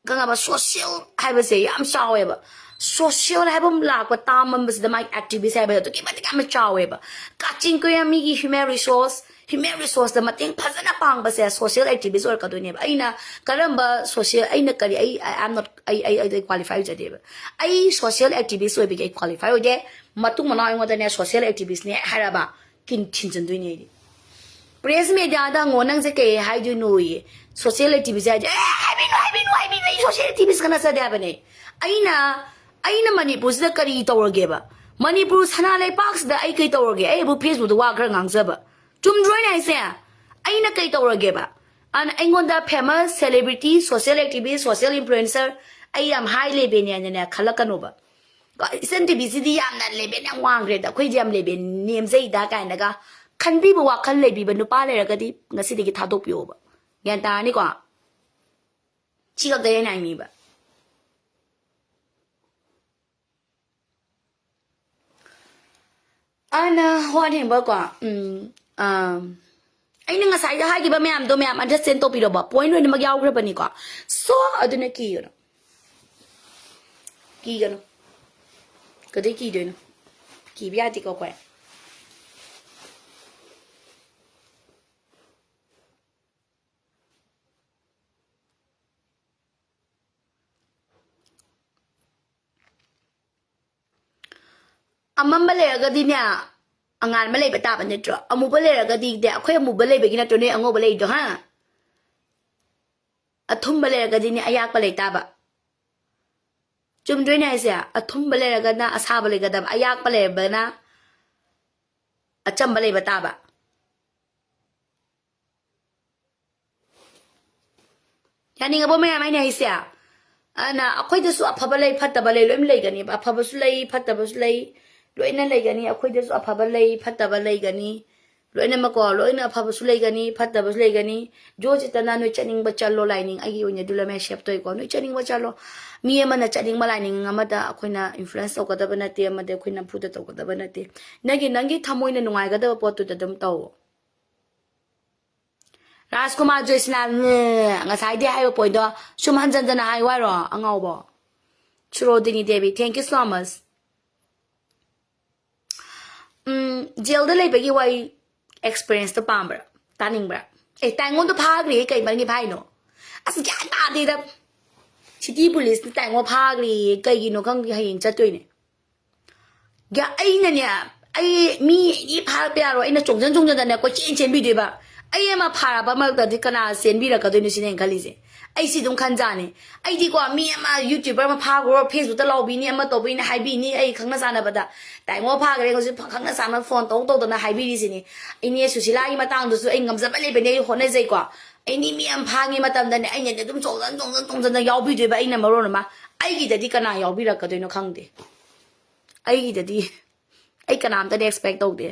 ꯈꯪꯉꯕ? ꯁꯣꯁꯤꯌꯦꯜ ꯍꯥꯏꯕꯁꯦ ꯌꯥꯝ ꯆꯥꯎꯋꯦꯕ꯫ ꯁꯣꯁꯤꯌꯦꯜ ꯍꯥꯏꯕ ꯑꯃ ꯂꯥꯛꯄ, ꯇꯥꯝ ꯑꯃꯁꯤꯗ ꯃꯥꯒꯤ ꯑꯦꯛꯇꯤꯚꯤꯁ ꯍꯥꯏꯕꯗꯣ ꯑꯗꯨꯛꯀꯤ ꯃꯇꯤꯛ ꯌꯥꯝꯅ ꯆꯥꯎꯋꯦꯕ꯫ ꯀꯥꯆꯤꯟ ꯀꯣꯏꯌꯥ ꯃꯤꯒꯤ ꯍ꯭ꯌꯨꯃꯦꯟ ꯔꯤꯁꯣꯔꯁ, ꯍ꯭ꯌꯨꯃꯦꯟ ꯔꯤꯁꯣꯔꯁꯇ ꯃꯇꯦꯡ ꯐꯖꯅ ꯄꯥꯡꯕꯁꯦ ꯁꯣꯁꯤꯌꯦꯜ ꯑꯦꯛꯇꯤꯚꯤꯁ ꯑꯣꯏꯔꯛꯀꯗꯣꯏꯅꯦꯕ꯫ ꯑꯩꯅ ꯀꯔꯝꯕ ꯁꯣꯁꯤꯌꯦꯜ, ꯑꯩꯅ ꯀꯔꯤ, ꯑꯩ, I am not, ꯑꯩ, ꯑꯩ, ꯑꯩ ꯀ꯭ꯋꯥꯂꯤꯐꯥꯏ ꯑꯣꯏꯖꯗꯦꯕ꯫ ꯑꯩ ꯁꯣꯁꯤꯌꯦꯜ ꯑꯦꯛꯇꯤꯚꯤꯁ ꯑꯣꯏꯕꯒꯤ ꯑꯩ ꯀ꯭ꯋꯥꯂꯤꯐꯥꯏ ꯑꯣꯏꯗꯦ꯫ ꯃꯇꯨꯡ ꯃꯅꯥꯎ ꯑꯩꯉꯣꯟꯗꯅꯦ ꯁꯣꯁꯤꯌꯦꯜ ꯑꯦꯛꯇꯤꯚꯤꯁꯅꯦ ꯍꯥꯏꯔꯕ, ꯀꯤꯟ ꯊꯤꯟꯖꯟꯗꯣꯏꯅꯦ ꯑꯩꯗꯤ꯫ ꯄ꯭ꯔꯦꯁ ꯃꯦꯗꯤꯌꯥꯗ ꯍꯪꯉꯣ, ꯅꯪꯁꯦ ꯀꯩ ꯍꯥꯏꯗꯣꯏꯅꯣꯌꯦ? ꯁꯣꯁꯤꯌꯦꯜ ꯑꯦꯛꯇꯤꯚꯤꯁ ꯍꯥꯏꯁꯦ, "ꯑꯦ, ꯍꯥꯏꯕꯤꯅꯨ, ꯍꯥꯏꯕꯤꯅꯨ, ꯍꯥꯏꯕꯤꯅꯨ, ꯑꯩ ꯁꯣꯁꯤꯌꯦꯜ ꯑꯦꯛꯇꯤꯚꯤꯁꯀ ꯅꯠꯆꯗꯦ" ꯍꯥꯏꯕꯅꯦ꯫ ꯑꯩꯅ, ꯑꯩꯅ ꯃꯅꯤꯄꯨꯔꯁꯤꯗ ꯀꯔꯤ ꯇꯧꯔꯒꯦꯕ? ꯃꯅꯤꯄꯨꯔ ꯁꯅꯥ ꯂꯩꯄꯥꯛꯁꯤꯗ ꯑꯩ ꯀꯩ ꯇꯧꯔꯒꯦ? ꯑꯩꯕꯨ ꯐꯦꯁꯕꯨꯛꯇ ꯋꯥ ꯈꯔ ꯉꯥꯡꯖꯕ꯫ ꯆꯨꯝꯗ꯭ꯔꯣ ꯑꯩꯅ ꯍꯥꯏꯁꯦ? ꯑꯩꯅ ꯀꯩ ꯇꯧꯔꯒꯦꯕ? ꯑꯗꯨꯅ ꯑꯩꯉꯣꯟꯗ famous celebrity, social activist, social influencer, ꯑꯩ ꯌꯥꯝ ꯍꯥꯏ ꯂꯦꯚꯦꯜꯅꯦꯅꯅꯦ ꯈꯜꯂꯛꯀꯅꯣꯕ꯫ ꯏꯆꯟ ꯇꯤꯚꯤꯁꯤꯗꯤ ꯌꯥꯝꯅ ꯂꯦꯚꯦꯜ ꯌꯥꯝ ꯋꯥꯡꯈ꯭ꯔꯦꯗ, ꯑꯩꯈꯣꯏꯗꯤ ꯌꯥꯝ ꯂꯦꯚꯦꯜ ꯅꯦꯝꯖꯩꯗ ꯀꯥꯏꯅꯒ ꯈꯟꯕꯤꯕ ꯋꯥꯈꯜ ꯂꯩꯕꯤꯕ ꯅꯨꯄꯥ ꯂꯩꯔꯒꯗꯤ ꯉꯁꯤꯗꯒꯤ ꯊꯥꯗꯣꯛꯄꯤꯌꯣꯕ꯫ ꯒ꯭ꯌꯥꯟ ꯇꯥꯔꯅꯤꯀꯣ? ꯁꯤ ꯈꯛꯇ ꯑꯩꯅ ꯍꯥꯏꯅꯤꯡꯕ꯫ ꯑꯅ ꯋꯥ ꯍꯦꯡꯕꯀꯣ, ꯎꯝ, ꯑꯝ, ꯑꯩꯅ ꯉꯁꯥꯏꯗ ꯍꯥꯏꯈꯤꯕ ꯃꯌꯥꯝꯗꯣ ꯃꯌꯥꯝ ꯑꯟꯗꯔꯁꯇꯦꯟ ꯇꯧꯕꯤꯔꯕ? ꯄꯣꯏꯟ ꯂꯣꯏꯅꯃꯛ ꯌꯥꯎꯈ꯭ꯔꯕꯅꯤꯀꯣ꯫ ꯁꯣ, ꯑꯗꯨꯅ ꯀꯤꯒꯅꯨ꯫ ꯀꯤꯒꯅꯨ꯫ ꯀꯗꯩ ꯀꯤꯗꯣꯏꯅꯣ? ꯀꯤꯕ ꯌꯥꯗꯦꯀꯣ ꯑꯩꯈꯣꯏ꯫ ꯑꯃꯝꯕ ꯂꯩꯔꯒꯗꯤꯅꯦ, ꯑꯉꯥꯟꯕ ꯂꯩꯕ ꯇꯥꯕ ꯅꯠꯇ꯭ꯔꯣ? ꯑꯃꯨꯕ ꯂꯩꯔꯒꯗꯤ, ꯗꯦ, ꯑꯩꯈꯣꯏ ꯑꯃꯨꯕ ꯂꯩꯕꯒꯤ ꯅꯠꯇ꯭ꯔꯣ ꯅꯣꯏ ꯑꯉꯧꯕ ꯂꯩꯗꯣ, ꯍꯥ? ꯑꯊꯨꯝꯕ ꯂꯩꯔꯒꯗꯤꯅꯦ, ꯑꯌꯥꯛꯄ ꯂꯩ ꯇꯥꯕ꯫ ꯆꯨꯝꯗ꯭ꯔꯣꯏꯅꯦ ꯍꯥꯏꯁꯦ? ꯑꯊꯨꯝꯕ ꯂꯩꯔꯒꯅ ꯑꯁꯥꯕ ꯂꯩꯒꯗꯕ, ꯑꯌꯥꯛꯄ ꯂꯩꯔꯒꯅ ꯑꯆꯝꯕ ꯂꯩꯕ ꯇꯥꯕ꯫ ꯌꯥꯅꯤꯡꯉꯕꯣ ꯃꯌꯥꯝ ꯑꯩꯅ ꯍꯥꯏꯁꯦ? ꯑꯗꯨꯅ ꯑꯩꯈꯣꯏꯗꯁꯨ ꯑꯐꯕ ꯂꯩ, ꯐꯠꯇꯕ ꯂꯩ, ꯂꯣꯏꯅ ꯂꯩꯒꯅꯦꯕ꯫ ꯑꯐꯕꯁꯨ ꯂꯩ, ꯐꯠꯇꯕꯁꯨ ꯂꯩ, ꯂꯣꯏꯅ ꯂꯩꯒꯅꯤ꯫ ꯑꯩꯈꯣꯏꯗꯁꯨ ꯑꯐꯕ ꯂꯩ, ꯐꯠꯇꯕ ꯂꯩꯒꯅꯤ, ꯂꯣꯏꯅꯃꯛꯀꯣ꯫ ꯂꯣꯏꯅ ꯑꯐꯕꯁꯨ ꯂꯩꯒꯅꯤ, ꯐꯠꯇꯕꯁꯨ ꯂꯩꯒꯅꯤ꯫ ꯖꯣ ꯆꯤꯠꯇꯅ ꯅꯣꯏ ꯆꯠꯅꯤꯡꯕ ꯆꯠꯂꯣ, ꯂꯥꯏꯅꯤꯡ ꯑꯩꯒꯤ ꯑꯣꯏꯅꯗꯤ ꯂꯣꯏꯅ accept ꯇꯧꯏꯀꯣ꯫ ꯅꯣꯏ ꯆꯠꯅꯤꯡꯕ ꯆꯠꯂꯣ꯫ ꯃꯤ ꯑꯃꯅ ꯆꯠꯅꯤꯡꯕ ꯂꯥꯏꯅꯤꯡ ꯑꯃꯗ ꯑꯩꯈꯣꯏꯅ influence ꯇꯧꯒꯗꯕ ꯅꯠꯇꯦ, ꯑꯃꯗꯤ ꯑꯩꯈꯣꯏ ꯅꯝꯐꯨꯗ ꯇꯧꯒꯗꯕ ꯅꯠꯇꯦ꯫ ꯅꯪꯒꯤ, ꯅꯪꯒꯤ ꯊꯃꯣꯏꯅ ꯅꯨꯡꯉꯥꯏꯒꯗꯕ ꯄꯣꯠꯇꯨꯗ ꯑꯗꯨꯝ ꯇꯧꯑꯣ꯫ ꯔꯥꯖꯀꯨꯃꯥꯔ ꯖꯣꯏꯁꯅꯥ, ꯉꯁꯥꯏꯗꯤ ꯍꯥꯏꯕ point ꯗꯣ ꯁꯨꯝ ꯍꯟꯖꯟ ꯍꯟꯖꯟꯅ ꯍꯥꯏꯌꯨ ꯍꯥꯏꯔꯣ, ꯑꯉꯥꯎꯕ? ꯁꯨꯔꯣꯗꯤꯅꯤ Devi, thank you so much. ꯎꯝ, ꯖꯦꯜꯗ ꯂꯩꯕꯒꯤ ꯋꯥꯔꯤ, experience ꯇꯣ ꯄꯥꯝꯕ꯭ꯔꯥ? ꯇꯥꯅꯤꯡꯕ꯭ꯔꯥ? ꯑꯦ, ꯇꯥꯏꯉꯣꯟꯗꯣ ꯐꯥꯈ꯭ꯔꯦ, ꯀꯩ ꯃꯔꯝꯒꯤ ꯐꯥꯏꯅꯣ? ꯑꯁ, ꯒ꯭ꯌꯥꯟ ꯇꯥꯗꯦꯗ꯫ City police ꯅ ꯇꯥꯏꯉꯣ ꯐꯥꯈ꯭ꯔꯦ, ꯀꯩꯒꯤꯅꯣ ꯈꯪꯗꯦ, ꯍꯌꯦꯡ ꯆꯠꯇꯣꯏꯅꯦ꯫ ꯒ꯭ꯌꯥ-, ꯑꯩꯅꯅꯦ, ꯑꯩ ꯃꯤ ꯑꯅꯤ ꯐꯥꯔꯛꯄ ꯌꯥꯔꯣꯏ, ꯑꯩꯅ ꯆꯣꯡꯖꯟ ꯆꯣꯡꯖꯟꯗꯅꯦ ꯀꯣꯏꯆꯦꯟ ꯆꯦꯟꯕꯤꯗꯣꯏꯕ꯫ ꯑꯩ ꯑꯃ ꯐꯥꯔꯕ ꯃꯔꯛꯇꯗꯤ ꯀꯅꯥ ꯆꯦꯟꯕꯤꯔꯛꯀꯗꯣꯏꯅꯣ ꯁꯤꯅꯦ ꯑꯩꯅ ꯈꯜꯂꯤꯁꯦ꯫ ꯑꯩ ꯁꯤ ꯑꯗꯨꯝ ꯈꯟꯖꯥꯅꯤ꯫ ꯑꯩꯗꯤꯀꯣ, ꯃꯤ ꯑꯃ YouTuber ꯑꯃ ꯐꯥꯈ꯭ꯔꯣ, Facebook ꯇ ꯂꯥꯎꯕꯤꯅꯤ, ꯑꯃ ꯇꯧꯕꯤꯅꯤ ꯍꯥꯏꯕꯤꯅꯤ, ꯑꯩ ꯈꯪꯅ ꯆꯥꯟꯅꯕꯗ꯫ ꯇꯥꯏꯉꯣ ꯐꯥꯈ꯭ꯔꯦ, ꯍꯧꯖꯤꯛ ꯈꯪꯅ ꯆꯥꯟꯅꯕ phone ꯇꯧ ꯇꯧꯗꯅ ꯍꯥꯏꯕꯤꯔꯤꯁꯤꯅꯤ꯫ ꯏꯅꯦ ꯁꯨꯁꯤꯂꯥꯒꯤ ꯃꯇꯥꯡꯗꯨꯁꯨ ꯑꯩ ꯉꯝꯖꯕ ꯂꯩꯕꯅꯤ, ꯑꯩ ꯍꯣꯠꯅꯖꯩꯀꯣ꯫ ꯑꯩꯅꯤ ꯃꯤ ꯑꯃ ꯐꯥꯉꯤ ꯃꯇꯝꯗꯅꯦ, ꯑꯩꯅꯗꯤ ꯑꯗꯨꯝ ꯆꯣꯡꯖꯟ ꯆꯣꯡꯖꯟ ꯆꯣꯡꯖꯟꯅ ꯌꯥꯎꯕꯤꯗꯣꯏꯕ, ꯑꯩꯅ ꯃꯔꯣꯟ ꯑꯃ꯫ ꯑꯩꯒꯤꯗꯗꯤ ꯀꯅꯥ ꯌꯥꯎꯕꯤꯔꯛꯀꯗꯣꯏꯅꯣ ꯈꯪꯗꯦ꯫ ꯑꯩꯒꯤꯗꯗꯤ ꯑꯩ ꯀꯅꯥꯝꯇꯗꯤ expect ꯇꯧꯗꯦ꯫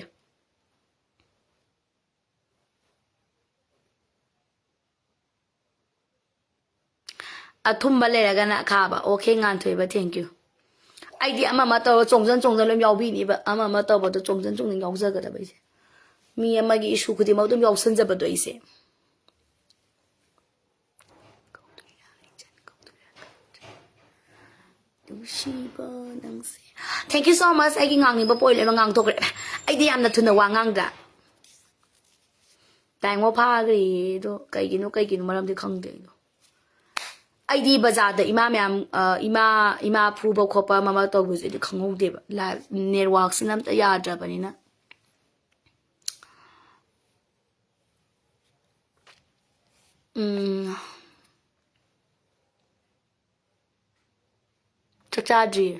ꯑꯊꯨꯝꯕ ꯂꯩꯔꯒꯅ ꯑꯈꯥꯕ꯫ Okay, ꯉꯥꯟꯊꯣꯏꯕ, thank you꯫ ꯑꯩꯗꯤ ꯑꯃ ꯑꯃ ꯇꯧꯔ ꯆꯣꯡꯖꯟ ꯆꯣꯡꯖꯟ ꯂꯣꯏ ꯌꯥꯎꯕꯤꯅꯤꯕ꯫ ꯑꯃ ꯑꯃ ꯇꯧꯕꯗꯣ ꯆꯣꯡꯖꯟ ꯆꯣꯡꯖꯟ ꯌꯥꯎꯖꯒꯗꯕ ꯑꯩꯁꯦ꯫ ꯃꯤ ꯑꯃꯒꯤ issue ꯈꯨꯗꯤꯡꯃꯛ ꯑꯗꯨꯝ ꯌꯥꯎꯁꯟꯖꯕꯗꯣ ꯑꯩꯁꯦ꯫ ꯅꯨꯡꯁꯤꯕ ꯅꯪꯁꯦ꯫ Thank you so much꯫ ꯑꯩꯒꯤ ꯉꯥꯡꯅꯤꯡꯕ point ꯂꯣꯏꯅꯃꯛ ꯉꯥꯡꯊꯣꯛꯈ꯭ꯔꯦ꯫ ꯑꯩꯗꯤ ꯌꯥꯝꯅ ꯊꯨꯅ ꯋꯥ ꯉꯥꯡꯗ꯭ꯔꯥ? ꯇꯥꯏꯉꯣ ꯐꯥꯈ꯭ꯔꯦꯌꯦ꯫ ꯑꯗꯣ ꯀꯩꯒꯤꯅꯣ, ꯀꯩꯒꯤꯅꯣ ꯃꯔꯝꯗꯤ ꯈꯪꯗꯦ ꯑꯩꯗꯣ꯫ ꯑꯩꯗꯤ ꯕꯖꯥꯔꯗ ꯏꯃꯥ ꯃꯌꯥꯝ, ꯑ, ꯏꯃꯥ, ꯏꯃꯥ ꯐꯨꯕ ꯈꯣꯠꯄ ꯑꯃ ꯑꯃ ꯇꯧꯕꯁꯦ ꯑꯩꯗꯤ ꯈꯪꯍꯧꯗꯦꯕ꯫ ꯂꯥꯏ-, network ꯁꯤꯅ ꯑꯝꯇ ꯌꯥꯗ꯭ꯔꯕꯅꯤꯅ꯫ ꯎꯝ꯫ ꯆꯥꯛ ꯆꯥꯗ꯭ꯔꯤꯌꯦ꯫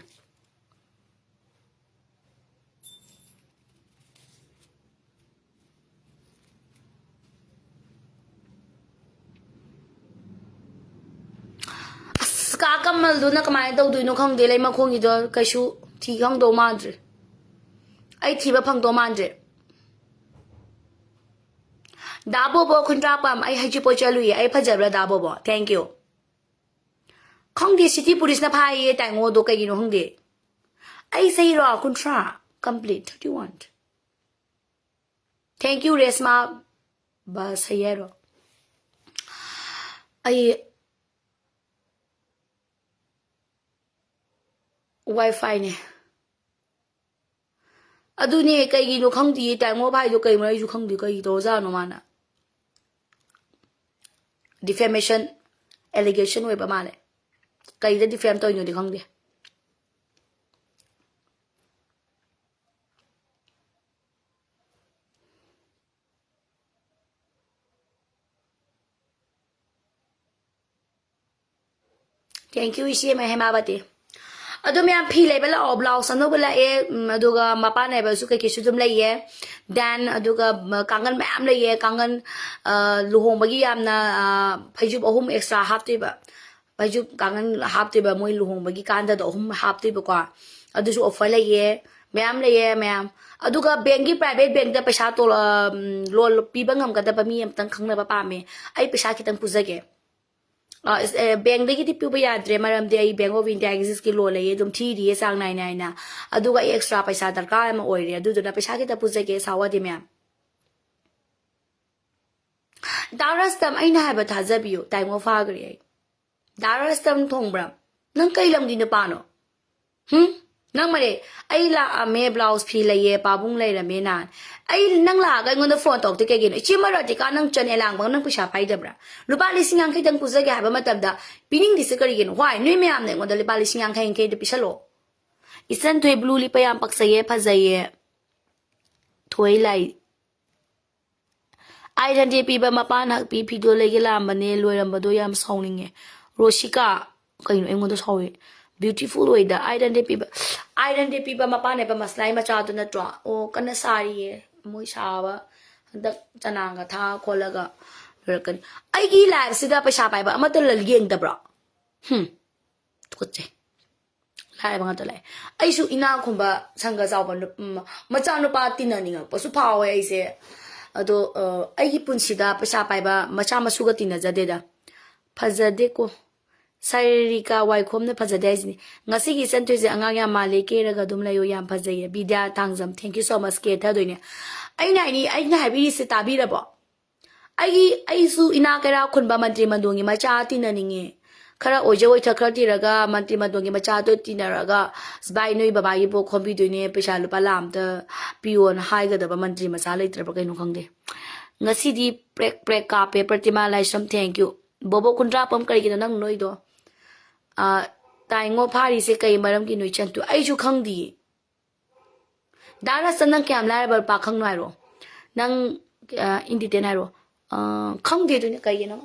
ꯑꯁ, ꯀꯥ ꯀꯃꯜꯗꯨꯅ ꯀꯃꯥꯏꯅ ꯇꯧꯗꯣꯏꯅꯣ ꯈꯪꯗꯦ, ꯂꯩꯃꯈꯣꯡꯒꯤꯗꯣ ꯀꯩꯁꯨ ꯊꯤ ꯈꯪꯗꯧ ꯃꯥꯟꯗ꯭ꯔꯦ꯫ ꯑꯩ ꯊꯤꯕ ꯐꯪꯗꯧ ꯃꯥꯟꯗ꯭ꯔꯦ꯫ ꯗꯥ ꯕꯣꯕꯣ ꯈꯨꯟꯗ꯭ꯔꯥꯛꯄꯝ, ꯑꯩ ꯍꯩꯖꯤꯡꯄꯣꯠ ꯆꯠꯂꯨꯏꯌꯦ꯫ ꯑꯩ ꯐꯖꯕ꯭ꯔꯥ, ꯗꯥ ꯕꯣꯕꯣ? Thank you꯫ ꯈꯪꯗꯦ, city police ꯅ ꯐꯥꯏꯌꯦ ꯇꯥꯏꯉꯣꯗꯣ, ꯀꯩꯒꯤꯅꯣ ꯈꯪꯗꯦ꯫ ꯑꯩ ꯆꯍꯤꯔꯣ ꯀꯨꯟꯊ꯭ꯔꯥ complete, thirty one꯫ Thank you, Reshma ꯕꯁ ꯍꯥꯏꯔꯣ꯫ ꯑꯩ Wi-Fi ꯅꯦ꯫ ꯑꯗꯨꯅꯦ, ꯀꯩꯒꯤꯅꯣ ꯈꯪꯗꯤꯌꯦ, ꯇꯥꯏꯉꯣ ꯐꯥꯏꯗꯣ ꯀꯩꯅꯣ, ꯑꯩꯁꯨ ꯈꯪꯗꯦ, ꯀꯩ ꯇꯧꯔꯖꯥꯠꯅꯣ ꯃꯥꯅ꯫ Defamation allegation ꯑꯣꯏꯕ ꯃꯥꯜꯂꯦ꯫ ꯀꯩꯗ defame ꯇꯧꯔꯤꯅꯣꯗꯤ ꯈꯪꯗꯦ꯫ Thank you, ꯏꯆꯦ ꯃꯍꯦꯃꯥꯕꯇꯤ꯫ ꯑꯗꯨ ꯃꯌꯥꯝ, ꯐꯤ ꯂꯩꯕ ꯂꯥꯛꯑꯣ, blouse ꯑꯅꯧꯕ ꯂꯥꯛꯑꯦ, ꯎꯝ, ꯑꯗꯨꯒ ꯃꯄꯥꯟ ꯅꯥꯏꯕꯁꯨ ꯀꯩꯀꯩꯁꯨ ꯑꯗꯨꯝ ꯂꯩꯌꯦ꯫ Then ꯑꯗꯨꯒ, ꯎꯝ, ꯀꯥꯡꯒꯟ ꯃꯌꯥꯝ ꯂꯩꯌꯦ, ꯀꯥꯡꯒꯟ, ꯑ, ꯂꯨꯍꯣꯡꯕꯒꯤ ꯌꯥꯝꯅ, ꯑ, ꯐꯩꯖꯨꯞ ꯑꯍꯨꯝ extra ꯍꯥꯞꯇꯣꯏꯕ꯫ ꯐꯩꯖꯨꯞ ꯀꯥꯡꯒꯟ ꯍꯥꯞꯇꯣꯏꯕ, ꯃꯣꯏ ꯂꯨꯍꯣꯡꯕꯒꯤ ꯀꯥꯟꯗꯗꯣ ꯑꯍꯨꯝ ꯍꯥꯞꯇꯣꯏꯕꯀꯣ꯫ ꯑꯗꯨꯁꯨ offer ꯂꯩꯌꯦ, ꯃꯌꯥꯝ ꯂꯩꯌꯦ ꯃꯌꯥꯝ꯫ ꯑꯗꯨꯒ bank ꯀꯤ, private bank ꯇ ꯄꯩꯁꯥ ꯇꯣꯂ-, ꯎꯝ, loan ꯄꯤꯕ ꯉꯝꯒꯗꯕ ꯃꯤ ꯑꯝꯇꯪ ꯈꯪꯅꯕ ꯄꯥꯝꯃꯦ꯫ ꯑꯩ ꯄꯩꯁꯥ ꯈꯤꯇꯪ ꯄꯨꯖꯒꯦ꯫ ꯑ, ꯏꯁ, ꯑꯦ, bank ꯗꯒꯤꯗꯤ ꯄꯨꯕ ꯌꯥꯗ꯭ꯔꯦ, ꯃꯔꯝꯗꯤ ꯑꯩ Bank of India Axis ꯀꯤ loan ꯂꯩꯌꯦ, ꯑꯗꯨꯝ ꯊꯤꯔꯤꯌꯦ ꯆꯥꯡ ꯅꯥꯏ ꯅꯥꯏꯅ꯫ ꯑꯗꯨꯒ ꯑꯩ extra ꯄꯩꯁꯥ ꯗꯔꯀꯥꯔ ꯑꯃ ꯑꯣꯏꯔꯦ, ꯑꯗꯨꯗꯨꯅ ꯄꯩꯁꯥ ꯈꯤꯇ ꯄꯨꯖꯒꯦ, ꯁꯥꯎ ꯌꯥꯗꯦ ꯃꯌꯥꯝ꯫ ꯗꯥ ꯔꯁꯇꯝ, ꯑꯩꯅ ꯍꯥꯏꯕ ꯊꯥꯖꯕꯤꯌꯨ, ꯇꯥꯏꯉꯣ ꯐꯥꯈ꯭ꯔꯦ ꯑꯩ꯫ ꯗꯥ ꯔꯁꯇꯝ ꯊꯣꯡꯕ꯭ꯔꯥ? ꯅꯪ ꯀꯩ ꯂꯝꯒꯤ ꯅꯨꯄꯥꯅꯣ? ꯍꯨꯝ? ꯅꯪ ꯃꯔꯦ, ꯑꯩ ꯂꯥꯛꯑꯝꯃꯦ, blouse ꯐꯤ ꯂꯩꯌꯦ, ꯄꯥꯕꯨꯡ ꯂꯩꯔꯝꯃꯦ ꯅꯍꯥꯟ꯫ ꯑꯩ, ꯅꯪ ꯂꯥꯛꯑꯒ ꯑꯩꯉꯣꯟꯗ phone ꯇꯧꯔꯛꯇꯦ ꯀꯩꯒꯤꯅꯣ? ꯏꯆꯦ ꯃꯔꯥꯇꯤꯀꯥ, ꯅꯪ ꯆꯅꯦ ꯂꯥꯡꯕ, ꯅꯪ ꯄꯩꯁꯥ ꯄꯥꯏꯗꯕ꯭ꯔꯥ? ꯂꯨꯄꯥ ꯂꯤꯁꯤꯡ ꯌꯥꯡꯈꯩꯗꯪ ꯄꯨꯖꯒꯦ ꯍꯥꯏꯕ ꯃꯇꯝꯗ ꯄꯤꯅꯤꯡꯗ꯭ꯔꯤꯁꯦ ꯀꯔꯤꯒꯤꯅꯣ? Why? ꯅꯣꯏ ꯃꯌꯥꯝꯅ ꯑꯩꯉꯣꯟꯗ ꯂꯨꯄꯥ ꯂꯤꯁꯤꯡ ꯌꯥꯡꯈꯩ ꯌꯥꯡꯈꯩꯗꯣ ꯄꯤꯁꯜꯂꯣ꯫ ꯏꯆꯟ ꯊꯣꯏ, blue ꯂꯤꯠꯄ ꯌꯥꯝ ꯄꯛꯆꯩꯌꯦ, ꯐꯖꯩꯌꯦ꯫ ꯊꯣꯏ ꯂꯥꯏ꯫ Eight hundred ꯄꯤꯕ ꯃꯄꯥꯟ ꯍꯛꯄꯤ ꯐꯤꯗꯣ ꯂꯩꯒꯦ ꯂꯥꯛꯑꯝꯕꯅꯦ, ꯂꯣꯏꯔꯝꯕꯗꯣ ꯌꯥꯝ ꯁꯥꯎꯅꯤꯡꯉꯦ꯫ ꯔꯣꯁꯤꯀꯥ, ꯀꯩꯅꯣ ꯑꯩꯉꯣꯟꯗ ꯁꯥꯎꯋꯦ? Beautiful ꯑꯣꯏꯗ, eight hundred ꯄꯤꯕ, eight hundred ꯄꯤꯕ ꯃꯄꯥꯟ ꯍꯛꯄ ꯃꯁꯂꯥꯏ ꯃꯆꯥꯗꯨ ꯅꯠꯇ꯭ꯔꯣ? ꯑꯣ, ꯀꯟꯅ ꯁꯥꯔꯤꯌꯦ꯫ ꯃꯣꯏ ꯁꯥꯕ ꯍꯟꯗꯛ ꯆꯅꯥꯡꯒ ꯊꯥ ꯈꯣꯠꯂꯒ ꯂꯣꯏꯔꯛꯀꯅꯤ꯫ ꯑꯩꯒꯤ live ꯁꯤꯗ ꯄꯩꯁꯥ ꯄꯥꯏꯕ ꯑꯃꯠꯇ ꯂ-, ꯌꯦꯡꯗꯕ꯭ꯔꯣ? ꯍꯨꯝ꯫ ꯇꯨꯀꯠꯆꯩ꯫ ꯂꯥꯏꯔꯕ ꯉꯥꯛꯇ ꯂꯥꯛꯑꯦ꯫ ꯑꯩꯁꯨ ꯏꯅꯥꯛ ꯈꯨꯟꯕ ꯁꯪꯒ ꯆꯥꯎꯕ ꯅꯨ-, ꯎꯝ, ꯃꯆꯥꯅꯨꯄꯥ ꯇꯤꯟꯅꯅꯤꯡꯉꯛꯄꯁꯨ ꯐꯥꯎꯋꯦ ꯑꯩꯁꯦ꯫ ꯑꯗꯣ, ꯑ, ꯑꯩꯒꯤ ꯄꯨꯟꯁꯤꯗ ꯄꯩꯁꯥ ꯄꯥꯏꯕ ꯃꯆꯥ ꯃꯁꯨꯒ ꯇꯤꯟꯅꯖꯗꯦꯗ꯫ ꯐꯖꯗꯦꯀꯣ꯫ ꯁꯥꯔꯤꯀꯥ ꯋꯥꯏꯈꯣꯝꯅ ꯐꯖꯗꯦ ꯍꯥꯏꯁꯤꯅꯤ꯫ "ꯉꯁꯤꯒꯤ ꯏꯆꯟ ꯊꯣꯏꯁꯦ ꯑꯉꯥꯡ ꯌꯥꯝ ꯃꯥꯜꯂꯦ, ꯀꯦꯔꯒ ꯑꯗꯨꯝ ꯂꯩꯌꯨ, ꯌꯥꯝ ꯐꯖꯩꯌꯦ꯫" ꯕꯤꯗ꯭ꯌꯥ Thangjam, thank you so much, ꯀꯦꯊꯗꯣꯏꯅꯦ꯫ ꯑꯩꯅ ꯍꯥꯏꯅꯤ, ꯑꯩꯅ ꯍꯥꯏꯕꯤꯔꯤꯁꯦ ꯇꯥꯕꯤꯔꯕꯣ? ꯑꯩꯒꯤ, ꯑꯩꯁꯨ ꯏꯅꯥꯛ ꯀꯩꯔꯥꯛ ꯈꯨꯟꯕ ꯃꯟꯇ꯭ꯔꯤ ꯃꯟꯗꯣꯟꯒꯤ ꯃꯆꯥ ꯇꯤꯟꯅꯅꯤꯡꯉꯦ꯫ ꯈꯔ ꯑꯣꯏꯖ ꯑꯣꯏꯊꯛ ꯈꯔ ꯊꯤꯔꯒ ꯃꯟꯇ꯭ꯔꯤ ꯃꯟꯗꯣꯟꯒꯤ ꯃꯆꯥꯗꯣ ꯇꯤꯟꯅꯔꯒ, "ꯚꯥꯏ, ꯅꯣꯏ ꯕꯕꯥꯒꯤ ꯄꯣꯠ ꯈꯣꯝꯕꯤꯗꯣꯏꯅꯦ, ꯄꯩꯁꯥ ꯂꯨꯄꯥ ꯂꯥꯈ ꯑꯝꯇ ꯄꯤꯌꯣꯅ" ꯍꯥꯏꯒꯗꯕ ꯃꯟꯇ꯭ꯔꯤ ꯃꯆꯥ ꯂꯩꯇ꯭ꯔꯕ ꯀꯩꯅꯣ ꯈꯪꯗꯦ꯫ ꯉꯁꯤꯗꯤ ꯄ꯭ꯔꯦꯛ ꯄ꯭ꯔꯦꯛ ꯀꯥꯞꯄꯦ꯫ ꯄ꯭ꯔꯇꯤꯃꯥ ꯂꯥꯏꯁ꯭ꯔꯝ, thank you꯫ ꯕꯣꯕꯣꯛ ꯀꯨꯟꯊ꯭ꯔꯥ ꯄꯝ ꯀꯔꯤꯒꯤꯅꯣ ꯅꯪ ꯅꯣꯏꯗꯣ? ꯑ, ꯇꯥꯏꯉꯣ ꯐꯥꯔꯤꯁꯦ ꯀꯩ ꯃꯔꯝꯒꯤꯅꯣ ꯏꯆꯟ? ꯑꯩꯁꯨ ꯈꯪꯗꯤꯌꯦ꯫ ꯗꯥ ꯔꯁꯟ, ꯅꯪ ꯀꯌꯥꯝ ꯂꯥꯏꯔꯕ ꯂꯨꯄꯥ ꯈꯪꯅꯣ ꯍꯥꯏꯔꯣ? ꯅꯪ, ꯑ, in detail ꯍꯥꯏꯔꯣ꯫ ꯑ, ꯈꯪꯗꯦ ꯑꯗꯨꯅꯦ ꯀꯩꯒꯤꯅꯣ꯫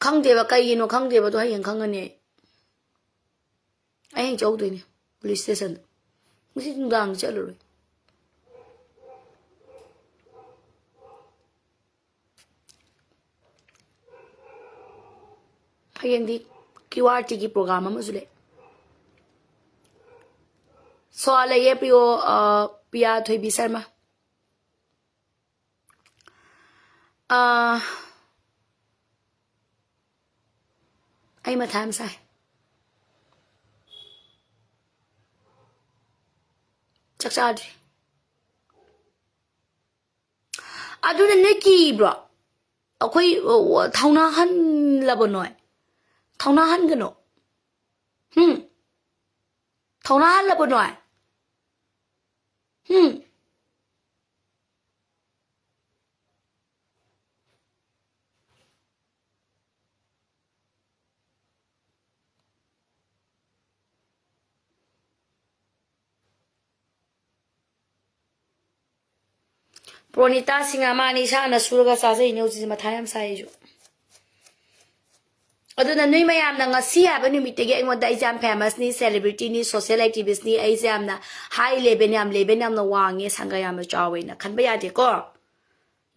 ꯈꯪꯗꯦꯕ, ꯀꯩꯒꯤꯅꯣ ꯈꯪꯗꯦꯕ, ꯑꯗꯣ ꯍꯌꯦꯡ ꯈꯪꯉꯅꯤ ꯑꯩ꯫ ꯑꯩ ꯍꯌꯦꯡ ꯆꯧꯗꯣꯏꯅꯦ police station꯫ ꯉꯁꯤ ꯅꯨꯡꯗꯥꯡꯗꯤ ꯆꯠꯂꯔꯣꯏ꯫ ꯍꯌꯦꯡꯗꯤ Q R T ꯒꯤ program ꯑꯃꯁꯨ ꯂꯩ꯫ ꯁꯣ ꯂꯩꯌꯦ, ꯄ꯭ꯔꯤꯌꯣ, ꯑ, ꯄ꯭ꯔꯤꯌꯥ ꯊꯣꯏꯕꯤ ꯁꯔꯃ꯫ ꯑ, ꯑꯩ ꯃꯊꯥ ꯌꯥꯝ ꯁꯥꯏ꯫ ꯆꯥꯛ ꯆꯥꯗ꯭ꯔꯤ꯫ ꯑꯗꯨꯅ ꯅꯣꯏ ꯀꯤꯕ꯭ꯔꯣ? ꯑꯩꯈꯣꯏ, ꯑ, ꯊꯧꯅꯥ ꯍꯜꯂꯕꯣ ꯅꯣꯏ? ꯊꯧꯅꯥ ꯍꯟꯒꯅꯣ꯫ ꯍꯨꯝ? ꯊꯧꯅꯥ ꯍꯜꯂꯕꯣ ꯅꯣꯏ? ꯍꯨꯝ? ꯄ꯭ꯔꯣꯅꯤꯇꯥ ꯁꯤꯡ ꯑꯃ ꯑꯅꯤ ꯏꯁꯥꯅ ꯁꯨꯔꯒ ꯆꯥꯖꯩꯅꯦ ꯍꯧꯖꯤꯛꯁꯦ, ꯃꯊꯥ ꯌꯥꯝ ꯁꯥꯏ ꯑꯩꯁꯨ꯫ ꯑꯗꯨꯅ ꯅꯣꯏ ꯃꯌꯥꯝꯅ ꯉꯁꯤ ꯍꯥꯏꯕ ꯅꯨꯃꯤꯠꯇꯒꯤ ꯑꯩꯉꯣꯟꯗ "ꯑꯩꯁꯦ ꯌꯥꯝ famous ꯅꯤ, celebrity ꯅꯤ, social activist ꯅꯤ, ꯑꯩꯁꯦ ꯌꯥꯝꯅ high level, ꯌꯥꯝ level ꯌꯥꯝꯅ ꯋꯥꯡꯉꯦ, ꯁꯪꯒ ꯌꯥꯝꯅ ꯆꯥꯎꯋꯦꯅ" ꯈꯟꯕ ꯌꯥꯗꯦꯀꯣ꯫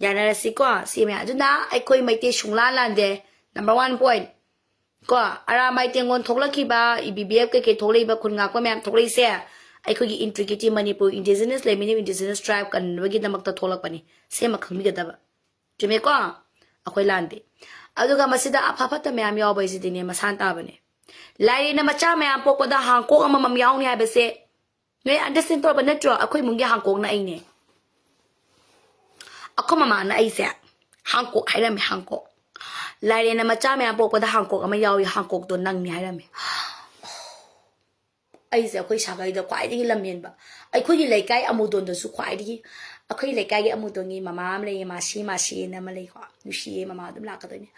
ꯌꯥꯅꯔꯁꯤꯀꯣ? ꯁꯤ ꯃꯌꯥꯝ ꯑꯗꯨꯅ ꯑꯩꯈꯣꯏ ꯃꯩꯇꯩ ꯁꯨꯡꯂꯥꯟ ꯂꯥꯟꯗꯦ꯫ Number one point꯫ ꯀꯣ, ꯑꯔꯥꯃꯥꯏ ꯇꯦꯡꯒꯣꯟ ꯊꯣꯛꯂꯛꯈꯤꯕ, ꯏ ꯕꯤ ꯕꯤ ꯑꯦꯐ ꯀꯩꯀꯩ ꯊꯣꯛꯂꯛꯏꯕ, ꯈꯨꯟ ꯉꯥꯛꯄ ꯃꯌꯥꯝ ꯊꯣꯛꯂꯛꯏꯁꯦ ꯑꯩꯈꯣꯏꯒꯤ ꯏꯟꯇ꯭ꯔꯤꯒꯤꯇꯤ, ꯃꯅꯤꯄꯨꯔ ꯏꯟꯗꯤꯖꯤꯅꯁ ꯂꯩꯃꯤꯟꯅꯕ ꯏꯟꯗꯤꯖꯤꯅꯁ ꯇ꯭ꯔꯥꯏꯕ ꯀꯟꯅꯕꯒꯤꯗꯃꯛꯇ ꯊꯣꯛꯂꯛꯄꯅꯤ꯫ ꯁꯤꯃ ꯈꯪꯕꯤꯒꯗꯕ꯫ ꯆꯨꯝꯃꯦꯀꯣ? ꯑꯩꯈꯣꯏ ꯂꯥꯟꯗꯦ꯫ ꯑꯗꯨꯒ ꯃꯁꯤꯗ ꯑꯐ ꯐꯠꯇ ꯃꯌꯥꯝ ꯌꯥꯎꯕ ꯍꯥꯏꯁꯤꯗꯤꯅꯦ ꯃꯁꯥꯅ ꯇꯥꯕꯅꯦ꯫ ꯂꯥꯏꯔꯦꯟꯅ ꯃꯆꯥ ꯃꯌꯥꯝ ꯄꯣꯛꯄꯗ ꯍꯥꯡꯀꯣꯛ ꯑꯃꯃꯝ ꯌꯥꯎꯅꯤ ꯍꯥꯏꯕꯁꯦ ꯅꯣꯏ understand ꯇꯧꯔꯕ ꯅꯠꯇ꯭ꯔꯣ? ꯑꯩꯈꯣꯏ ꯏꯃꯨꯡꯒꯤ ꯍꯥꯡꯀꯣꯛꯅ ꯑꯩꯅꯦ꯫ ꯑꯩꯈꯣꯏ ꯃꯃꯥꯅ ꯑꯩꯁꯦ ꯍꯥꯡꯀꯣꯛ ꯍꯥꯏꯔꯝꯃꯦ, ꯍꯥꯡꯀꯣꯛ꯫ ꯂꯥꯏꯔꯦꯟꯅ ꯃꯆꯥ ꯃꯌꯥꯝ ꯄꯣꯛꯄꯗ ꯍꯥꯡꯀꯣꯛ ꯑꯃ ꯌꯥꯎꯏ, ꯍꯥꯡꯀꯣꯛꯇꯣ ꯅꯪꯅꯤ ꯍꯥꯏꯔꯝꯃꯦ꯫ ꯑꯩꯁꯦ ꯑꯩꯈꯣꯏ ꯁꯥꯒꯩꯗ ꯈ꯭ꯋꯥꯏꯗꯒꯤ ꯂꯝꯍꯦꯟꯕ꯫ ꯑꯩꯈꯣꯏꯒꯤ ꯂꯩꯀꯥꯏ ꯑꯃꯨꯗꯣꯟꯗꯁꯨ ꯈ꯭ꯋꯥꯏꯗꯒꯤ, ꯑꯩꯈꯣꯏ ꯂꯩꯀꯥꯏꯒꯤ ꯑꯃꯨꯗꯣꯟꯒꯤ ꯃꯃꯥ ꯑꯃ ꯂꯩꯌꯦ, ꯃꯥꯁꯤ, ꯃꯥꯁꯤꯅ ꯑꯃ ꯂꯩꯀꯣ, ꯅꯨꯡꯁꯤꯌꯦ, ꯃꯃꯥ ꯑꯗꯨꯝ ꯂꯥꯛꯀꯗꯣꯏꯅꯦ꯫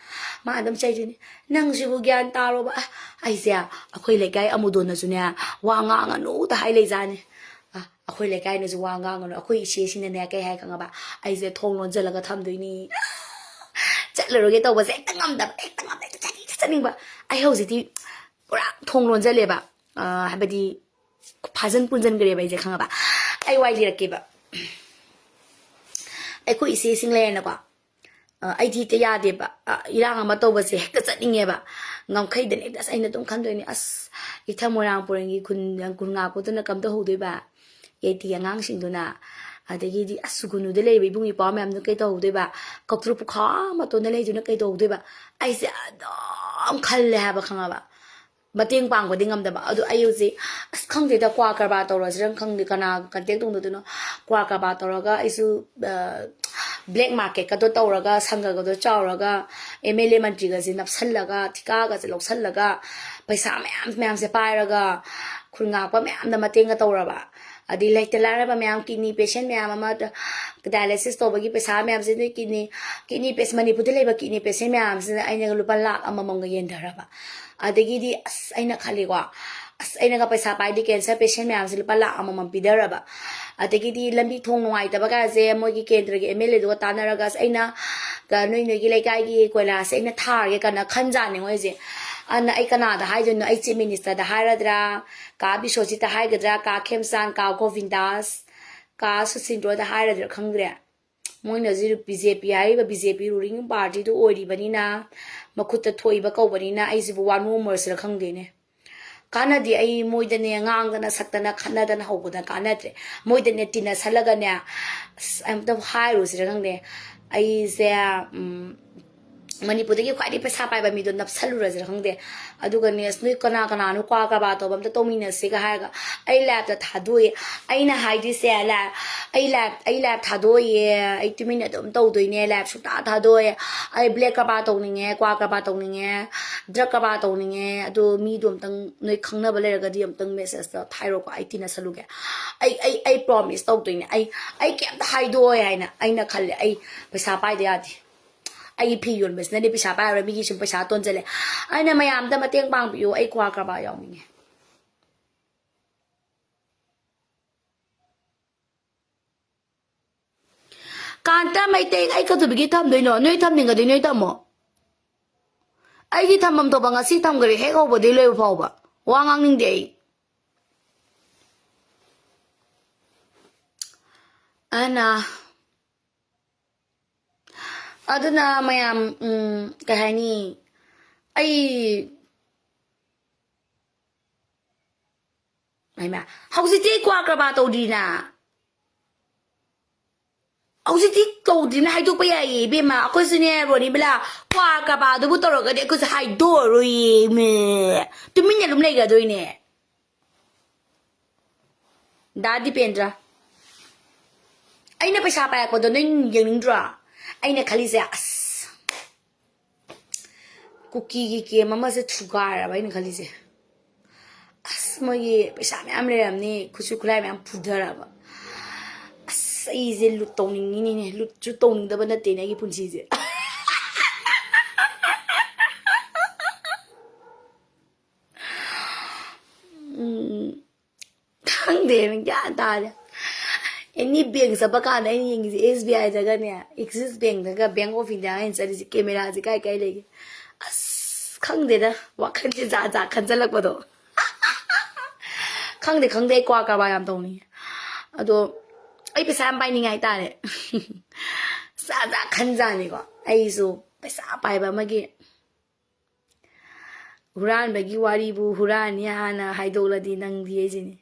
ꯃꯥ ꯑꯗꯨꯝ ꯆꯩꯗꯣꯏꯅꯦ, "ꯅꯪꯁꯤꯕꯨ ꯒ꯭ꯌꯥꯟ ꯇꯥꯔꯣꯕ?" ꯑ, ꯑꯩꯁꯦ ꯑꯩꯈꯣꯏ ꯂꯩꯀꯥꯏ ꯑꯃꯨꯗꯣꯟꯅꯁꯨꯅꯦ ꯋꯥ ꯉꯥꯡꯉꯅꯨꯗ ꯍꯥꯏ ꯂꯩꯖꯥꯠꯅꯤ꯫ ꯑ, ꯑꯩꯈꯣꯏ ꯂꯩꯀꯥꯏꯅꯁꯨ ꯋꯥ ꯉꯥꯡꯉꯅꯨ꯫ ꯑꯩꯈꯣꯏ ꯏꯆꯦꯁꯤꯅꯅꯦ ꯀꯩ ꯍꯥꯏ ꯈꯪꯉꯕ? ꯑꯩꯁꯦ ꯊꯣꯡ ꯂꯣꯟꯁꯤꯜꯂꯒ ꯊꯝꯗꯣꯏꯅꯤ꯫ ꯆꯠꯂꯔꯣꯏꯒꯦ ꯇꯧꯕꯁꯦ ꯍꯦꯛꯇ ꯉꯝꯗꯕ, ꯍꯦꯛꯇ ꯉꯝꯗꯕ, ꯍꯦꯛꯇ ꯆꯠꯅꯤꯡ-, ꯆꯠꯅꯤꯡꯕ꯫ ꯑꯩ ꯍꯧꯖꯤꯛꯇꯤ ꯄꯨꯔꯥ ꯊꯣꯡ ꯂꯣꯟꯁꯤꯜꯂꯦꯕ꯫ ꯑ, ꯍꯥꯏꯕꯗꯤ ꯐꯥꯖꯟ ꯄꯨꯟꯖꯟꯈ꯭ꯔꯦꯕ ꯑꯩꯁꯦ, ꯈꯪꯉꯕ? ꯑꯩ ꯋꯥꯔꯤ ꯂꯤꯔꯛꯀꯦꯕ꯫ ꯑꯩꯈꯣꯏ ꯏꯆꯦꯁꯤꯡ ꯂꯩꯔꯦꯅꯀꯣ꯫ ꯑ, ꯑꯩꯗꯤ ꯍꯦꯛꯇ ꯌꯥꯗꯦꯕ꯫ ꯑ, ꯏꯔꯥꯡ ꯑꯃ ꯇꯧꯕꯁꯦ ꯍꯦꯛꯇ ꯆꯠꯅꯤꯡꯉꯦꯕ꯫ ꯉꯝꯈꯩꯗꯅ ꯍꯦꯛꯇ, ꯑꯁ, ꯑꯩꯅ ꯑꯗꯨꯝ ꯈꯟꯗꯣꯏꯅꯦ, "ꯑꯁ, ꯏꯊ ꯃꯣꯏꯔꯥꯡ ꯄꯨꯔꯦꯟꯒꯤ ꯈꯨꯟ, ꯈꯨꯟ ꯉꯥꯛꯄꯗꯨꯅ ꯀꯝꯗꯧꯍꯧꯗꯣꯏꯕ? ꯌꯥꯏꯇꯤ ꯑꯉꯥꯡꯁꯤꯡꯗꯨꯅ?" ꯑꯗꯒꯤꯗꯤ, "ꯑꯁ, ꯁꯨꯒꯨꯅꯨꯗ ꯂꯩꯔꯤꯕ ꯏꯕꯨꯡ ꯏꯄ꯭ꯋꯥ ꯃꯌꯥꯝꯗꯨꯅ ꯀꯩ ꯇꯧꯍꯧꯗꯣꯏꯕ? ꯀꯧꯇ꯭ꯔꯨꯛ ꯄꯨꯈꯥ ꯃꯇꯣꯟꯗ ꯂꯩꯗꯨꯅ ꯀꯩ ꯇꯧꯍꯧꯗꯣꯏꯕ?" ꯑꯩꯁꯦ ꯑꯗꯨꯝ ꯈꯜꯂꯦ ꯍꯥꯏꯕ, ꯈꯪꯉꯕ? ꯃꯇꯦꯡ ꯄꯥꯡꯕꯗꯤ ꯉꯝꯗꯕ꯫ ꯑꯗꯨ ꯑꯩ ꯍꯧꯖꯤꯛ, ꯑꯁ, ꯈꯪꯗꯦꯗ, ꯀ꯭ꯋꯥ ꯀꯔꯕꯥꯔ ꯇꯧꯔꯁꯤꯔ ꯈꯪꯗꯦ, ꯀꯅꯥ contact ꯇꯧꯅꯗꯣꯏꯅꯣ? ꯀ꯭ꯋꯥ ꯀꯔꯕꯥꯔ ꯇꯧꯔꯒ ꯑꯩꯁꯨ, ꯑ, black market ꯀꯗꯣ ꯇꯧꯔꯒ, ꯁꯪꯒꯒꯗꯣ ꯆꯥꯎꯔꯒ, ꯑꯦꯝ ꯑꯦꯜ ꯑꯦ ꯃꯟꯇ꯭ꯔꯤꯒꯁꯦ ꯅꯞꯁꯜꯂꯒ, ꯊꯤꯀꯥꯒꯁꯦ ꯂꯧꯁꯜꯂꯒ, ꯄꯩꯁꯥ ꯃꯌꯥꯝ ꯃꯌꯥꯝꯁꯦ ꯄꯥꯏꯔꯒ, ꯈꯨꯟ ꯉꯥꯛꯄ ꯃꯌꯥꯝꯗ ꯃꯇꯦꯡꯒ ꯇꯧꯔꯕ, ꯑꯗꯩ ꯂꯩꯇ ꯂꯥꯏꯔꯕ ꯃꯌꯥꯝ, kidney patient ꯃꯌꯥꯝ ꯑꯃ dialysis ꯇꯧꯕꯒꯤ ꯄꯩꯁꯥ ꯃꯌꯥꯝꯁꯤꯅ, kidney, kidney patient, ꯃꯅꯤꯄꯨꯔꯗ ꯂꯩꯕ kidney patient ꯃꯌꯥꯝꯁꯤꯅ ꯑꯩꯅꯒ ꯂꯨꯄꯥ ꯂꯥꯈ ꯑꯃꯃꯝꯒ ꯌꯦꯟꯊꯔꯕ꯫ ꯑꯗꯒꯤꯗꯤ, ꯑꯁ, ꯑꯩꯅ ꯈꯜꯂꯤꯀꯣ, ꯑꯁ, ꯑꯩꯅꯒ ꯄꯩꯁꯥ ꯄꯥꯏꯗꯤ cancer patient ꯃꯌꯥꯝꯁꯦ ꯂꯨꯄꯥ ꯂꯥꯈ ꯑꯃꯃꯝ ꯄꯤꯗꯔꯕ꯫ ꯑꯗꯒꯤꯗꯤ ꯂꯝꯕꯤ ꯊꯣꯡ ꯅꯨꯡꯉꯥꯏꯇꯕ ꯀꯥꯁꯦ ꯃꯣꯏꯒꯤ ꯀꯦꯟꯗ꯭ꯔꯒꯤ ꯑꯦꯝ ꯑꯦꯜ ꯑꯦꯗꯨꯒ ꯇꯥꯟꯅꯔꯒ, "ꯑꯁ, ꯑꯩꯅ ꯀ-, ꯅꯣꯏ, ꯅꯣꯏꯒꯤ ꯂꯩꯀꯥꯏꯒꯤ ꯀꯣꯏꯂꯥꯁꯦ ꯑꯩꯅ ꯊꯥꯔꯒꯦ" ꯀꯥꯏꯅ ꯈꯟꯖꯥꯠꯅꯤ ꯃꯣꯏꯁꯦ꯫ ꯑꯗꯨꯅ ꯑꯩ ꯀꯅꯥꯗ ꯍꯥꯏꯗꯣꯏꯅꯣ? ꯑꯩ chief minister ꯗ ꯍꯥꯏꯔꯗ꯭ꯔꯥ, ꯀꯥ ꯕꯤꯁꯣꯖꯤꯠꯇ ꯍꯥꯏꯒꯗ꯭ꯔꯥ, ꯀꯥ ꯈꯦꯝꯆꯥꯟ, ꯀꯥ ꯒꯣꯕꯤꯟꯗꯥꯁ, ꯀꯥ ꯁꯨꯁꯤꯟꯗ꯭ꯔꯣꯗ ꯍꯥꯏꯔꯗ꯭ꯔꯥ ꯈꯪꯗ꯭ꯔꯦ꯫ ꯃꯣꯏꯅ ꯍꯧꯖꯤꯛ ꯕꯤ ꯖꯦ ꯄꯤ ꯍꯥꯏꯔꯤꯕ ꯕꯤ ꯖꯦ ꯄꯤ ꯔꯨꯂꯤꯡ ꯄꯥꯔꯇꯤꯗꯨ ꯑꯣꯏꯔꯤꯕꯅꯤꯅ, ꯃꯈꯨꯠꯇ ꯊꯣꯛꯏꯕ ꯀꯧꯕꯅꯤꯅ, ꯑꯩꯁꯤꯕꯨ ꯋꯥ ꯅꯣꯝꯃꯨꯔꯁꯤꯔ ꯈꯪꯗꯦꯅꯦ꯫ ꯀꯥꯟꯅꯗꯦ꯫ ꯑꯩ ꯃꯣꯏꯗꯅꯦ ꯉꯥꯡꯗꯅ ꯁꯛꯇꯅ ꯈꯠꯅꯗꯅ ꯍꯧꯕꯗ ꯀꯥꯟꯅꯗ꯭ꯔꯦ꯫ ꯃꯣꯏꯗꯅꯦ ꯇꯤꯟꯅꯁꯜꯂꯒꯅꯦ, ꯑꯁ, ꯑꯝꯇ ꯍꯥꯏꯔꯨꯁꯤꯔ ꯈꯪꯗꯦ꯫ ꯑꯩꯁꯦ, ꯎꯝ, ꯃꯅꯤꯄꯨꯔꯗꯒꯤ ꯈ꯭ꯋꯥꯏꯗꯒꯤ ꯄꯩꯁꯥ ꯄꯥꯏꯕ ꯃꯤꯗꯣ ꯅꯞꯁꯜꯂꯨꯔꯁꯤꯔ ꯈꯪꯗꯦ꯫ ꯑꯗꯨꯒꯅꯦ, ꯑꯁ, ꯅꯣꯏ ꯀꯅꯥ ꯀꯅꯥꯅꯣ ꯀ꯭ꯋꯥ ꯀꯔꯕꯥꯔ ꯇꯧꯕ ꯑꯝꯇ ꯇꯧꯃꯤꯟꯅꯁꯤꯒ ꯍꯥꯏꯔꯒ ꯑꯩ ꯂꯥꯏꯞꯇ ꯊꯥꯗꯣꯛꯑꯦ꯫ ꯑꯩꯅ ꯍꯥꯏꯗꯣꯏꯁꯦ, ꯂꯥꯏꯞ, ꯑꯩ ꯂꯥꯏꯞ, ꯑꯩ ꯂꯥꯏꯞ ꯊꯥꯗꯣꯛꯑꯦ, ꯑꯩ ꯇꯨꯃꯤꯟꯅ ꯑꯗꯨꯝ ꯇꯧꯗꯣꯏꯅꯦ, ꯂꯥꯏꯞ ꯁꯨꯡꯊꯥ ꯊꯥꯗꯣꯛꯑꯣꯏ꯫ ꯑꯩ ꯕ꯭ꯂꯦꯛ ꯀꯔꯕꯥꯔ ꯇꯧꯅꯤꯡꯉꯦ, ꯀ꯭ꯋꯥ ꯀꯔꯕꯥꯔ ꯇꯧꯅꯤꯡꯉꯦ, ꯗ꯭ꯔꯒ ꯀꯔꯕꯥꯔ ꯇꯧꯅꯤꯡꯉꯦ꯫ ꯑꯗꯣ ꯃꯤꯗꯣ ꯑꯝꯇꯪ, ꯅꯣꯏ ꯈꯪꯅꯕ ꯂꯩꯔꯒꯗꯤ ꯑꯝꯇꯪ ꯃꯦꯁꯦꯖꯇ ꯊꯥꯏꯔꯣꯀꯣ, ꯑꯩ ꯇꯤꯟꯅꯁꯜꯂꯨꯒꯦ꯫ ꯑꯩ, ꯑꯩ, ꯑꯩ ꯄ꯭ꯔꯣꯃꯤꯁ ꯇꯧꯗꯣꯏꯅꯦ꯫ ꯑꯩ, ꯑꯩ ꯀꯩꯝꯇ ꯍꯥꯏꯗꯣꯛꯑꯣꯏ ꯍꯥꯏꯅ ꯑꯩꯅ ꯈꯜꯂꯦ꯫ ꯑꯩ ꯄꯩꯁꯥ ꯄꯥꯏꯗ ꯌꯥꯗꯦ꯫ ꯑꯩꯒꯤ ꯐꯤ ꯌꯣꯟꯕꯁꯤꯅꯗꯤ ꯄꯩꯁꯥ ꯄꯥꯏꯔꯔꯣꯏ, ꯃꯤꯒꯤ ꯁꯨꯝ ꯄꯩꯁꯥ ꯇꯣꯟꯖꯜꯂꯦ꯫ ꯑꯩꯅ ꯃꯌꯥꯝꯗ ꯃꯇꯦꯡ ꯄꯥꯡꯕꯤꯌꯨ, ꯑꯩ ꯀ꯭ꯋꯥ ꯀꯔꯕꯥꯔ ꯌꯥꯎꯅꯤꯡꯉꯦ꯫ ꯀꯥꯟꯇ ꯃꯩꯇꯩ, ꯑꯩ ꯀꯩꯗꯧꯕꯒꯤ ꯊꯝꯗꯣꯏꯅꯣ? ꯅꯣꯏ ꯊꯝꯅꯤꯡꯉꯗꯤ ꯅꯣꯏ ꯊꯝꯃꯣ꯫ ꯑꯩꯗꯤ ꯊꯝꯐꯝ ꯊꯣꯛꯄ ꯉꯁꯤ ꯊꯝꯈ꯭ꯔꯦ, ꯍꯦꯛ ꯍꯧꯕꯗꯒꯤ ꯂꯣꯏꯕ ꯐꯥꯎꯕ꯫ ꯋꯥ ꯉꯥꯡꯅꯤꯡꯗꯦ ꯑꯩ꯫ ꯑꯅ ꯑꯗꯨꯅ ꯃꯌꯥꯝ, ꯎꯝ, ꯀꯩ ꯍꯥꯏꯅꯤ, ꯑꯩ, ꯍꯩꯃꯥ, ꯍꯧꯖꯤꯛꯇꯤ ꯑꯩ ꯀ꯭ꯋꯥ ꯀꯔꯕꯥꯔ ꯇꯧꯗ꯭ꯔꯤꯅ꯫ ꯍꯧꯖꯤꯛꯇꯤ ꯇꯧꯗ꯭ꯔꯤꯅ ꯍꯥꯏꯗꯣꯛꯄ ꯌꯥꯏꯌꯦ, ꯏꯕꯦꯝꯃ꯫ ꯑꯩꯈꯣꯏꯁꯨꯅꯦ, ꯔꯣꯅꯤꯕꯂꯥ, ꯀ꯭ꯋꯥ ꯀꯔꯕꯥꯔꯗꯨꯕꯨ ꯇꯧꯔꯒꯗꯤ ꯑꯩꯈꯣꯏꯁꯨ ꯍꯥꯏꯗꯣꯛꯑꯔꯣꯏꯌꯦ, ꯃꯦ꯫ ꯇꯨꯃꯤꯟꯅ ꯑꯗꯨꯝ ꯂꯩꯒꯗꯣꯏꯅꯦ꯫ ꯗꯥ ꯗꯤꯄꯦꯟꯗ꯭ꯔ, ꯑꯩꯅ ꯄꯩꯁꯥ ꯄꯥꯏꯔꯛꯄꯗꯣ ꯅꯪ ꯌꯦꯡꯅꯤꯡꯗ꯭ꯔꯣ? ꯑꯩꯅ ꯈꯜꯂꯤꯁꯦ, ꯑꯁ, ꯀꯨꯀꯤꯒꯤ ꯀꯦꯝ ꯑꯃꯁꯦ ꯊꯨꯒꯥꯏꯔꯕ ꯑꯩꯅ ꯈꯜꯂꯤꯁꯦ꯫ ꯑꯁ, ꯃꯣꯏꯒꯤ ꯄꯩꯁꯥ ꯃꯌꯥꯝ ꯂꯩꯔꯝꯅꯤ, ꯈꯨꯠꯁꯨ ꯈꯨꯠꯂꯥꯏ ꯃꯌꯥꯝ ꯐꯨꯊꯔꯕ꯫ ꯑꯁ, ꯑꯩꯁꯦ ꯂꯨꯠ ꯇꯧꯅꯤꯡꯉꯤꯅꯤꯅꯦ, ꯂꯨꯠꯁꯨ ꯇꯧꯅꯤꯡꯗꯕ ꯅꯠꯇꯦꯅꯦ ꯑꯩꯒꯤ ꯄꯨꯟꯁꯤꯁꯦ꯫ ꯎꯝ, ꯈꯪꯗꯦ, ꯒ꯭ꯌꯥꯟ ꯇꯥꯗꯦ꯫ ꯑꯦꯅꯤ ꯕꯦꯡ ꯆꯠꯄ ꯀꯥꯟꯗ ꯑꯩꯅ ꯌꯦꯡꯉꯤꯁꯦ ꯑꯦꯁ ꯕꯤ ꯑꯥꯏꯗꯒꯅꯦ, ꯑꯦꯛꯁꯤꯁ ꯕꯦꯡꯗꯒ, ꯕꯦꯡ ꯑꯣꯐ ꯏꯟꯗꯤꯌꯥ ꯑꯩꯅ ꯆꯠꯂꯤꯁꯦ꯫ ꯀꯦꯃꯦꯔꯥꯁꯦ ꯀꯥꯏ ꯀꯥꯏ ꯂꯩꯒꯦ? ꯑꯁ, ꯈꯪꯗꯦꯗ, ꯋꯥꯈꯜꯁꯦ ꯖꯥꯠ ꯖꯥꯠ ꯈꯟꯖꯜꯂꯛꯄꯗꯣ꯫ ꯈꯪꯗꯦ, ꯈꯪꯗꯦ, ꯑꯩ ꯀ꯭ꯋꯥ ꯀꯔꯕꯥꯔ ꯌꯥꯝ ꯇꯧꯅꯤꯡꯉꯦ꯫ ꯑꯗꯣ ꯑꯩ ꯄꯩꯁꯥ ꯌꯥꯝ ꯄꯥꯏꯅꯤꯡꯉꯦ ꯍꯥꯏꯇꯥꯔꯦ꯫ ꯖꯥꯠ ꯖꯥꯠ ꯈꯟꯖꯥꯅꯤꯀꯣ꯫ ꯑꯩꯁꯨ ꯄꯩꯁꯥ ꯄꯥꯏꯕ ꯑꯃꯒꯤ ꯍꯨꯔꯥꯟꯕꯒꯤ ꯋꯥꯔꯤꯕꯨ ꯍꯨꯔꯥꯟꯅꯤ ꯍꯥꯟꯅ ꯍꯥꯏꯗꯣꯛꯂꯗꯤ ꯅꯪꯗꯤ ꯑꯩꯁꯤꯅꯤ꯫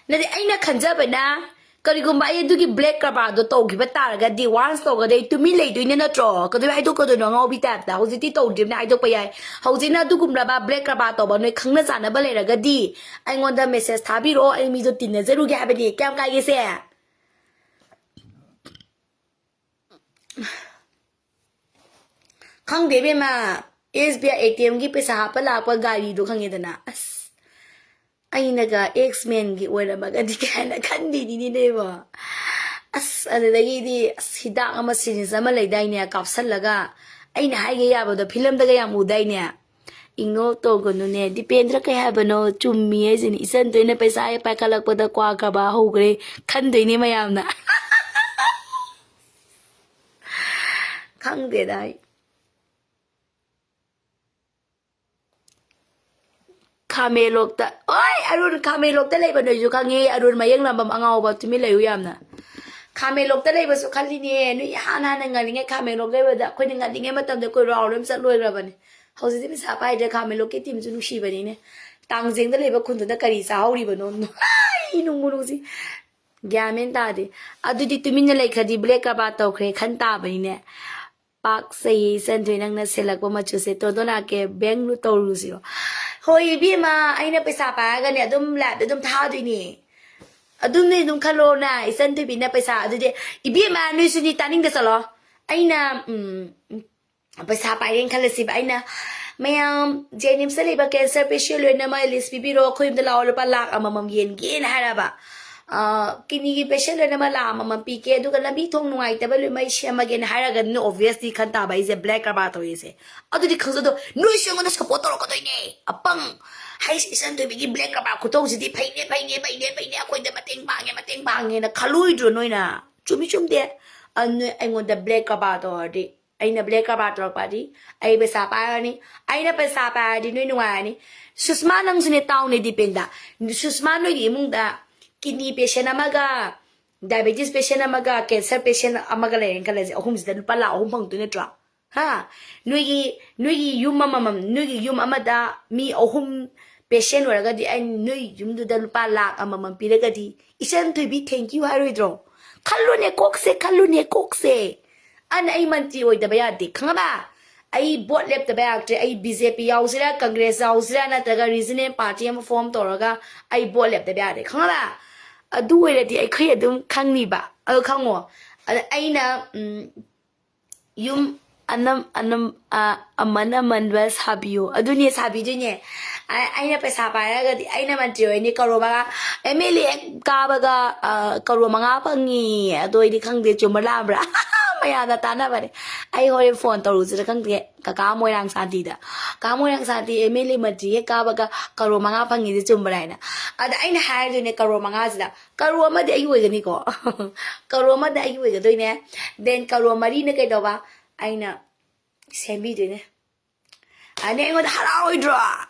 ꯅꯠꯇꯦ, ꯑꯩꯅ ꯈꯟꯖꯕꯅ, ꯀꯔꯤꯒꯨꯝꯕ ꯑꯩ ꯑꯗꯨꯒꯤ black ꯀꯔꯕꯥꯔꯗꯣ ꯇꯧꯈꯤꯕ ꯇꯥꯔꯒꯗꯤ, once ꯇꯧꯔꯒꯗꯤ ꯑꯩ ꯇꯨꯃꯤꯟ ꯂꯩꯗꯣꯏꯅꯦ ꯅꯠꯇ꯭ꯔꯣ? ꯀꯩꯗꯧꯕꯩ ꯍꯥꯏꯗꯣꯛꯀꯗꯣꯏꯅꯣ ꯑꯉꯥꯎꯕꯤ type ꯇ? ꯍꯧꯖꯤꯛꯇꯤ ꯇꯧꯗ꯭ꯔꯤꯕꯅꯤꯅ ꯍꯥꯏꯗꯣꯛꯄ ꯌꯥꯏ꯫ ꯍꯧꯖꯤꯛꯅ ꯑꯗꯨꯒꯨꯝꯂꯕ black ꯀꯔꯕꯥꯔ ꯇꯧꯕ ꯅꯣꯏ ꯈꯪꯅ ꯆꯥꯟꯅꯕ ꯂꯩꯔꯒꯗꯤ ꯑꯩꯉꯣꯟꯗ message ꯊꯥꯕꯤꯔꯛꯑꯣ, ꯑꯩ ꯃꯤꯗꯣ ꯇꯤꯟꯅꯖꯔꯨꯒꯦ ꯍꯥꯏꯕꯅꯤ꯫ ꯀꯌꯥꯝ ꯀꯥꯏꯒꯦꯁꯦ? ꯈꯪꯗꯦ ꯏꯕꯦꯝꯃ, SBI ATM ꯒꯤ ꯄꯩꯁꯥ ꯍꯥꯞꯄ ꯂꯥꯛꯄ ꯒꯥꯔꯤꯗꯣ ꯈꯪꯉꯦꯗꯅ, ꯑꯁ, ꯑꯩꯅꯒ X-Men ꯒꯤ ꯑꯣꯏꯔꯝꯃꯒꯗꯤ ꯀꯥꯏꯅ ꯈꯟꯕꯤꯅꯤꯅꯦꯕꯣ꯫ ꯑꯁ, ꯑꯗꯨꯗꯒꯤꯗꯤ, ꯑꯁ, ꯍꯤꯗꯥꯛ ꯑꯃ, syringe ꯑꯃ ꯂꯩꯗꯥꯏꯅꯦ, ꯀꯥꯞꯁꯜꯂꯒ, ꯑꯩꯅ ꯍꯥꯏꯒꯦ ꯌꯥꯕꯗꯣ film ꯗꯒ ꯌꯥꯝ ꯎꯗꯥꯏꯅꯦ? Ignore ꯇꯧꯒꯅꯨꯅꯦ, ꯗꯤꯄꯦꯟꯗ꯭ꯔ ꯀꯩ ꯍꯥꯏꯕꯅꯣ? ꯆꯨꯝꯃꯤ ꯍꯥꯏꯁꯤꯅꯤ꯫ ꯏꯆꯟ ꯇꯣꯏꯅ ꯄꯩꯁꯥ ꯍꯦꯛ ꯄꯥꯏꯈꯠꯂꯛꯄꯗ ꯀ꯭ꯋꯥ ꯀꯔꯕꯥꯔ ꯍꯧꯈ꯭ꯔꯦ ꯈꯟꯗꯣꯏꯅꯦ ꯃꯌꯥꯝꯅ꯫ ꯈꯪꯗꯦꯗ ꯑꯩ꯫ ꯈꯥꯃꯦꯟꯂꯣꯛꯇ, ꯑꯣꯏ, ꯑꯔꯨꯟ, ꯈꯥꯃꯦꯟꯂꯣꯛꯇ ꯂꯩꯕ ꯅꯣꯏꯁꯨ ꯈꯪꯉꯦ, ꯑꯔꯨꯟ ꯃꯌꯦꯛ ꯅꯝꯕꯝ ꯑꯉꯥꯎꯕ, ꯇꯨꯃꯤꯟ ꯂꯩꯌꯨ ꯌꯥꯝꯅ꯫ ꯈꯥꯃꯦꯟꯂꯣꯛꯇ ꯂꯩꯕꯁꯨ ꯈꯜꯂꯤꯅꯦ, ꯅꯣꯏ ꯏꯍꯥꯟ ꯍꯥꯟꯅ ꯉꯜꯂꯤꯉꯩ ꯈꯥꯃꯦꯟꯂꯣꯛ ꯂꯩꯕꯗ, ꯑꯩꯈꯣꯏꯅ ꯉꯜꯂꯤꯉꯩ ꯃꯇꯝꯗ ꯑꯩꯈꯣꯏ round ꯑꯃ ꯆꯠ ꯂꯣꯏꯈ꯭ꯔꯕꯅꯦ꯫ ꯍꯧꯖꯤꯛꯇꯤ ꯄꯩꯁꯥ ꯄꯥꯏꯗ꯭ꯔꯦ, ꯈꯥꯃꯦꯟꯂꯣꯛꯀꯤ team ꯁꯨ ꯅꯨꯡꯁꯤꯕꯅꯤꯅꯦ꯫ ꯇꯥꯡꯖꯦꯡꯗ ꯂꯩꯕ ꯈꯨꯟꯗꯨꯅ ꯀꯔꯤ ꯆꯥꯍꯧꯔꯤꯕꯅꯣ? ꯑꯩ ꯅꯨꯡꯕꯨ ꯅꯨꯡꯁꯤ꯫ ꯒ꯭ꯌꯥꯟ ꯃꯦꯟ ꯇꯥꯗꯦ꯫ ꯑꯗꯨꯗꯤ ꯇꯨꯃꯤꯟꯅ ꯂꯩꯈ꯭ꯔꯗꯤ black ꯀꯔꯕꯥꯔ ꯇꯧꯈ꯭ꯔꯦ ꯈꯟ ꯇꯥꯕꯅꯤꯅꯦ꯫ ꯄꯥꯛꯆꯩꯌꯦ ꯏꯆꯟꯊꯣꯏ, ꯅꯪꯅ ꯁꯦꯠꯂꯛꯄ ꯃꯆꯨꯁꯦ꯫ ꯇꯣꯟꯗꯣꯟ ꯑꯥꯔ ꯀꯦ, ꯕꯦꯡꯒꯂꯨꯔ ꯇꯧꯔꯨꯁꯤꯔꯣ? ꯍꯣꯏ ꯏꯕꯦꯝꯃ, ꯑꯩꯅ ꯄꯩꯁꯥ ꯄꯥꯏꯔꯒꯅꯦ ꯑꯗꯨꯝ live ꯇ ꯑꯗꯨꯝ ꯊꯥꯗꯣꯏꯅꯦ꯫ ꯑꯗꯨꯝ ꯅꯣꯏ ꯑꯗꯨꯝ ꯈꯜꯂꯣꯅ, ꯏꯆꯟꯊꯣꯏꯕꯤꯅ ꯄꯩꯁꯥ꯫ ꯑꯗꯨꯗꯤ ꯏꯕꯦꯝꯃ, ꯅꯣꯏꯁꯨꯅꯤ, ꯇꯥꯅꯤꯡꯗ ꯆꯠꯂꯣ꯫ ꯑꯩꯅ, ꯎꯝ, ꯄꯩꯁꯥ ꯄꯥꯏꯔꯦꯅ ꯈꯜꯂꯁꯤꯕ, ꯑꯩꯅ, "ꯃꯌꯥꯝ, JNIMS ꯇ ꯂꯩꯕ cancer patient ꯂꯣꯏꯅꯃꯛ list ꯄꯤꯕꯤꯔꯣ, ꯑꯩꯈꯣꯏ ꯌꯨꯝꯗ ꯂꯥꯛꯑꯣ, ꯂꯨꯄꯥ ꯂꯥꯛ ꯑꯃꯃꯝ ꯌꯦꯟꯒꯦꯅ" ꯍꯥꯏꯔꯕ꯫ ꯑ, "kidney ꯒꯤ patient ꯂꯣꯏꯅꯃꯛ ꯂꯥꯛ ꯑꯃꯃꯝ ꯄꯤꯒꯦ, ꯑꯗꯨꯒ ꯂꯝꯕꯤ ꯊꯣꯡ ꯅꯨꯡꯉꯥꯏꯇꯕ ꯂꯣꯏꯅꯃꯛ ꯑꯩ ꯁꯦꯝꯃꯒꯦꯅ" ꯍꯥꯏꯔꯒ, ꯑꯗꯨꯅ obviously ꯈꯟ ꯇꯥꯕ ꯑꯩꯁꯦ black ꯀꯔꯕꯥꯔ ꯇꯧꯔꯤꯁꯦ꯫ ꯑꯗꯨꯗꯤ ꯈꯪꯖꯗꯣ, ꯅꯣꯏꯁꯨ ꯑꯩꯉꯣꯟꯗ support ꯇꯧꯔꯛꯀꯗꯣꯏꯅꯦ꯫ ꯑꯄꯪ ꯍꯩꯁ ꯏꯆꯟꯊꯣꯏꯕꯤꯒꯤ black ꯀꯔꯕꯥꯔ ꯈꯨꯇꯧꯁꯤꯗꯤ ꯐꯩꯅꯦ, ꯐꯩꯅꯦ, ꯐꯩꯅꯦ, ꯐꯩꯅꯦ, ꯑꯩꯈꯣꯏꯗ ꯃꯇꯦꯡ ꯄꯥꯡꯉꯦ, ꯃꯇꯦꯡ ꯄꯥꯡꯉꯦꯅ ꯈꯜꯂꯣꯏꯗ꯭ꯔꯣ ꯅꯣꯏꯅ? ꯆꯨꯝꯃꯤ ꯆꯨꯝꯗꯦ? ꯑ, ꯅꯣꯏ ꯑꯩꯉꯣꯟꯗ black ꯀꯔꯕꯥꯔ ꯇꯧꯔꯗꯤ, ꯑꯩꯅ black ꯀꯔꯕꯥꯔ ꯇꯧꯔꯛꯄꯗꯤ, ꯑꯩ ꯄꯩꯁꯥ ꯄꯥꯏꯔꯅꯤ꯫ ꯑꯩꯅ ꯄꯩꯁꯥ ꯄꯥꯏꯔꯗꯤ ꯅꯣꯏ ꯅꯨꯡꯉꯥꯏꯔꯅꯤ꯫ ꯁꯨꯁꯃꯥ, ꯅꯪꯁꯨꯅꯦ, ꯇꯥꯎꯅꯦ ꯗꯤꯄꯦꯟꯗ꯫ ꯁꯨꯁꯃꯥ, ꯅꯣꯏꯒꯤ ꯏꯃꯨꯡꯗ kidney patient ꯑꯃꯒ, diabetes patient ꯑꯃꯒ, cancer patient ꯑꯃꯒ ꯂꯩꯔꯦꯅ ꯈꯜꯂꯁꯦ, ꯑꯍꯨꯝꯁꯤꯗ ꯂꯨꯄꯥ ꯂꯥꯈ ꯑꯍꯨꯝ ꯐꯪꯗꯣꯏ ꯅꯠꯇ꯭ꯔꯣ? ꯍꯥ? ꯅꯣꯏꯒꯤ, ꯅꯣꯏꯒꯤ ꯌꯨꯝ ꯑꯃꯃꯝ, ꯅꯣꯏꯒꯤ ꯌꯨꯝ ꯑꯃꯗ ꯃꯤ ꯑꯍꯨꯝ patient ꯑꯣꯏꯔꯒꯗꯤ, ꯑꯩ ꯅꯣꯏ ꯌꯨꯝꯗꯨꯗ ꯂꯨꯄꯥ ꯂꯥꯈ ꯑꯃꯃꯝ ꯄꯤꯔꯒꯗꯤ, ꯏꯆꯟ ꯊꯣꯏꯕꯤ, thank you ꯍꯥꯏꯔꯣꯏꯗ꯭ꯔꯣ? ꯈꯜꯂꯨꯅꯦ ꯀꯣꯛꯁꯦ, ꯈꯜꯂꯨꯅꯦ ꯀꯣꯛꯁꯦ꯫ ꯑꯗꯨꯅ ꯑꯩ ꯃꯟꯇ꯭ꯔꯤ ꯑꯣꯏꯗꯕ ꯌꯥꯗꯦ, ꯈꯪꯉꯕ? ꯑꯩ vote ꯂꯦꯞꯇꯕ ꯌꯥꯔꯛꯇ꯭ꯔꯦ꯫ ꯑꯩ B J P ꯌꯥꯎꯁꯤꯔꯥ, Congress ꯌꯥꯎꯁꯤꯔꯥ, ꯅꯠꯇ꯭ꯔꯒ regional party ꯑꯃ form ꯇꯧꯔꯒ ꯑꯩ vote ꯂꯦꯞꯇꯕ ꯌꯥꯗꯦ, ꯈꯪꯉꯕ? ꯑꯗꯨ ꯑꯣꯏꯔꯗꯤ ꯑꯩꯈꯣꯏ ꯑꯗꯨꯝ ꯈꯪꯅꯤꯕ, ꯑꯗꯨ ꯈꯪꯉꯣ꯫ ꯑꯗ ꯑꯩꯅ, ꯎꯝ, ꯌꯨꯝ ꯑꯅꯝ-, ꯑꯅꯝ-, ꯑ, ꯑꯃꯟ ꯑꯃꯟꯕ ꯁꯥꯕꯤꯌꯨ꯫ ꯑꯗꯨꯅꯦ ꯁꯥꯕꯤꯗꯣꯏꯅꯦ꯫ ꯑ-, ꯑꯩꯅ ꯄꯩꯁꯥ ꯄꯥꯏꯔꯒꯗꯤ ꯑꯩꯅ ꯃꯟꯇ꯭ꯔꯤ ꯑꯣꯏꯅꯤ, ꯀꯔꯣꯔ ꯃꯉꯥ, M L A ꯍꯦꯛ ꯀꯥꯕꯒ, ꯑ, ꯀꯔꯣꯔ ꯃꯉꯥ ꯐꯪꯉꯤ꯫ ꯑꯗꯨ ꯑꯩꯗꯤ ꯈꯪꯗꯦ, ꯆꯨꯝꯕ꯭ꯔꯥ ꯂꯥꯟꯕ꯭ꯔꯥ? ꯃꯌꯥꯝꯅ ꯇꯥꯟꯅꯕꯅꯦ꯫ ꯑꯩ ꯍꯣꯔꯦꯟ phone ꯇꯧꯔꯨꯁꯤꯔ ꯈꯪꯗꯦ ꯀꯀꯥ ꯃꯣꯏꯔꯥꯡ ꯁꯥꯟꯇꯤꯗ꯫ "ꯀꯀꯥ ꯃꯣꯏꯔꯥꯡ ꯁꯥꯟꯇꯤ, M L A ꯃꯟꯇ꯭ꯔꯤ ꯍꯦꯛ ꯀꯥꯕꯒ ꯀꯔꯣꯔ ꯃꯉꯥ ꯐꯪꯉꯤꯁꯦ ꯆꯨꯝꯕ꯭ꯔꯥ?" ꯍꯥꯏꯅ꯫ ꯑꯗ ꯑꯩꯅ ꯍꯥꯏꯔꯗꯣꯏꯅꯦ, ꯀꯔꯣꯔ ꯃꯉꯥꯁꯤꯗ ꯀꯔꯣꯔ ꯑꯃꯗꯤ ꯑꯩꯒꯤ ꯑꯣꯏꯒꯅꯤꯀꯣ꯫ ꯀꯔꯣꯔ ꯑꯃꯗꯤ ꯑꯩꯒꯤ ꯑꯣꯏꯒꯗꯣꯏꯅꯦ꯫ Then ꯀꯔꯣꯔ ꯃꯔꯤꯅ ꯀꯩꯗꯧꯕ? ꯑꯩꯅ ꯁꯦꯝꯕꯤꯗꯣꯏꯅꯦ꯫ ꯑꯗꯩ ꯑꯩꯉꯣꯟꯗ ꯍꯔꯥꯎꯔꯣꯏꯗ꯭ꯔꯣ?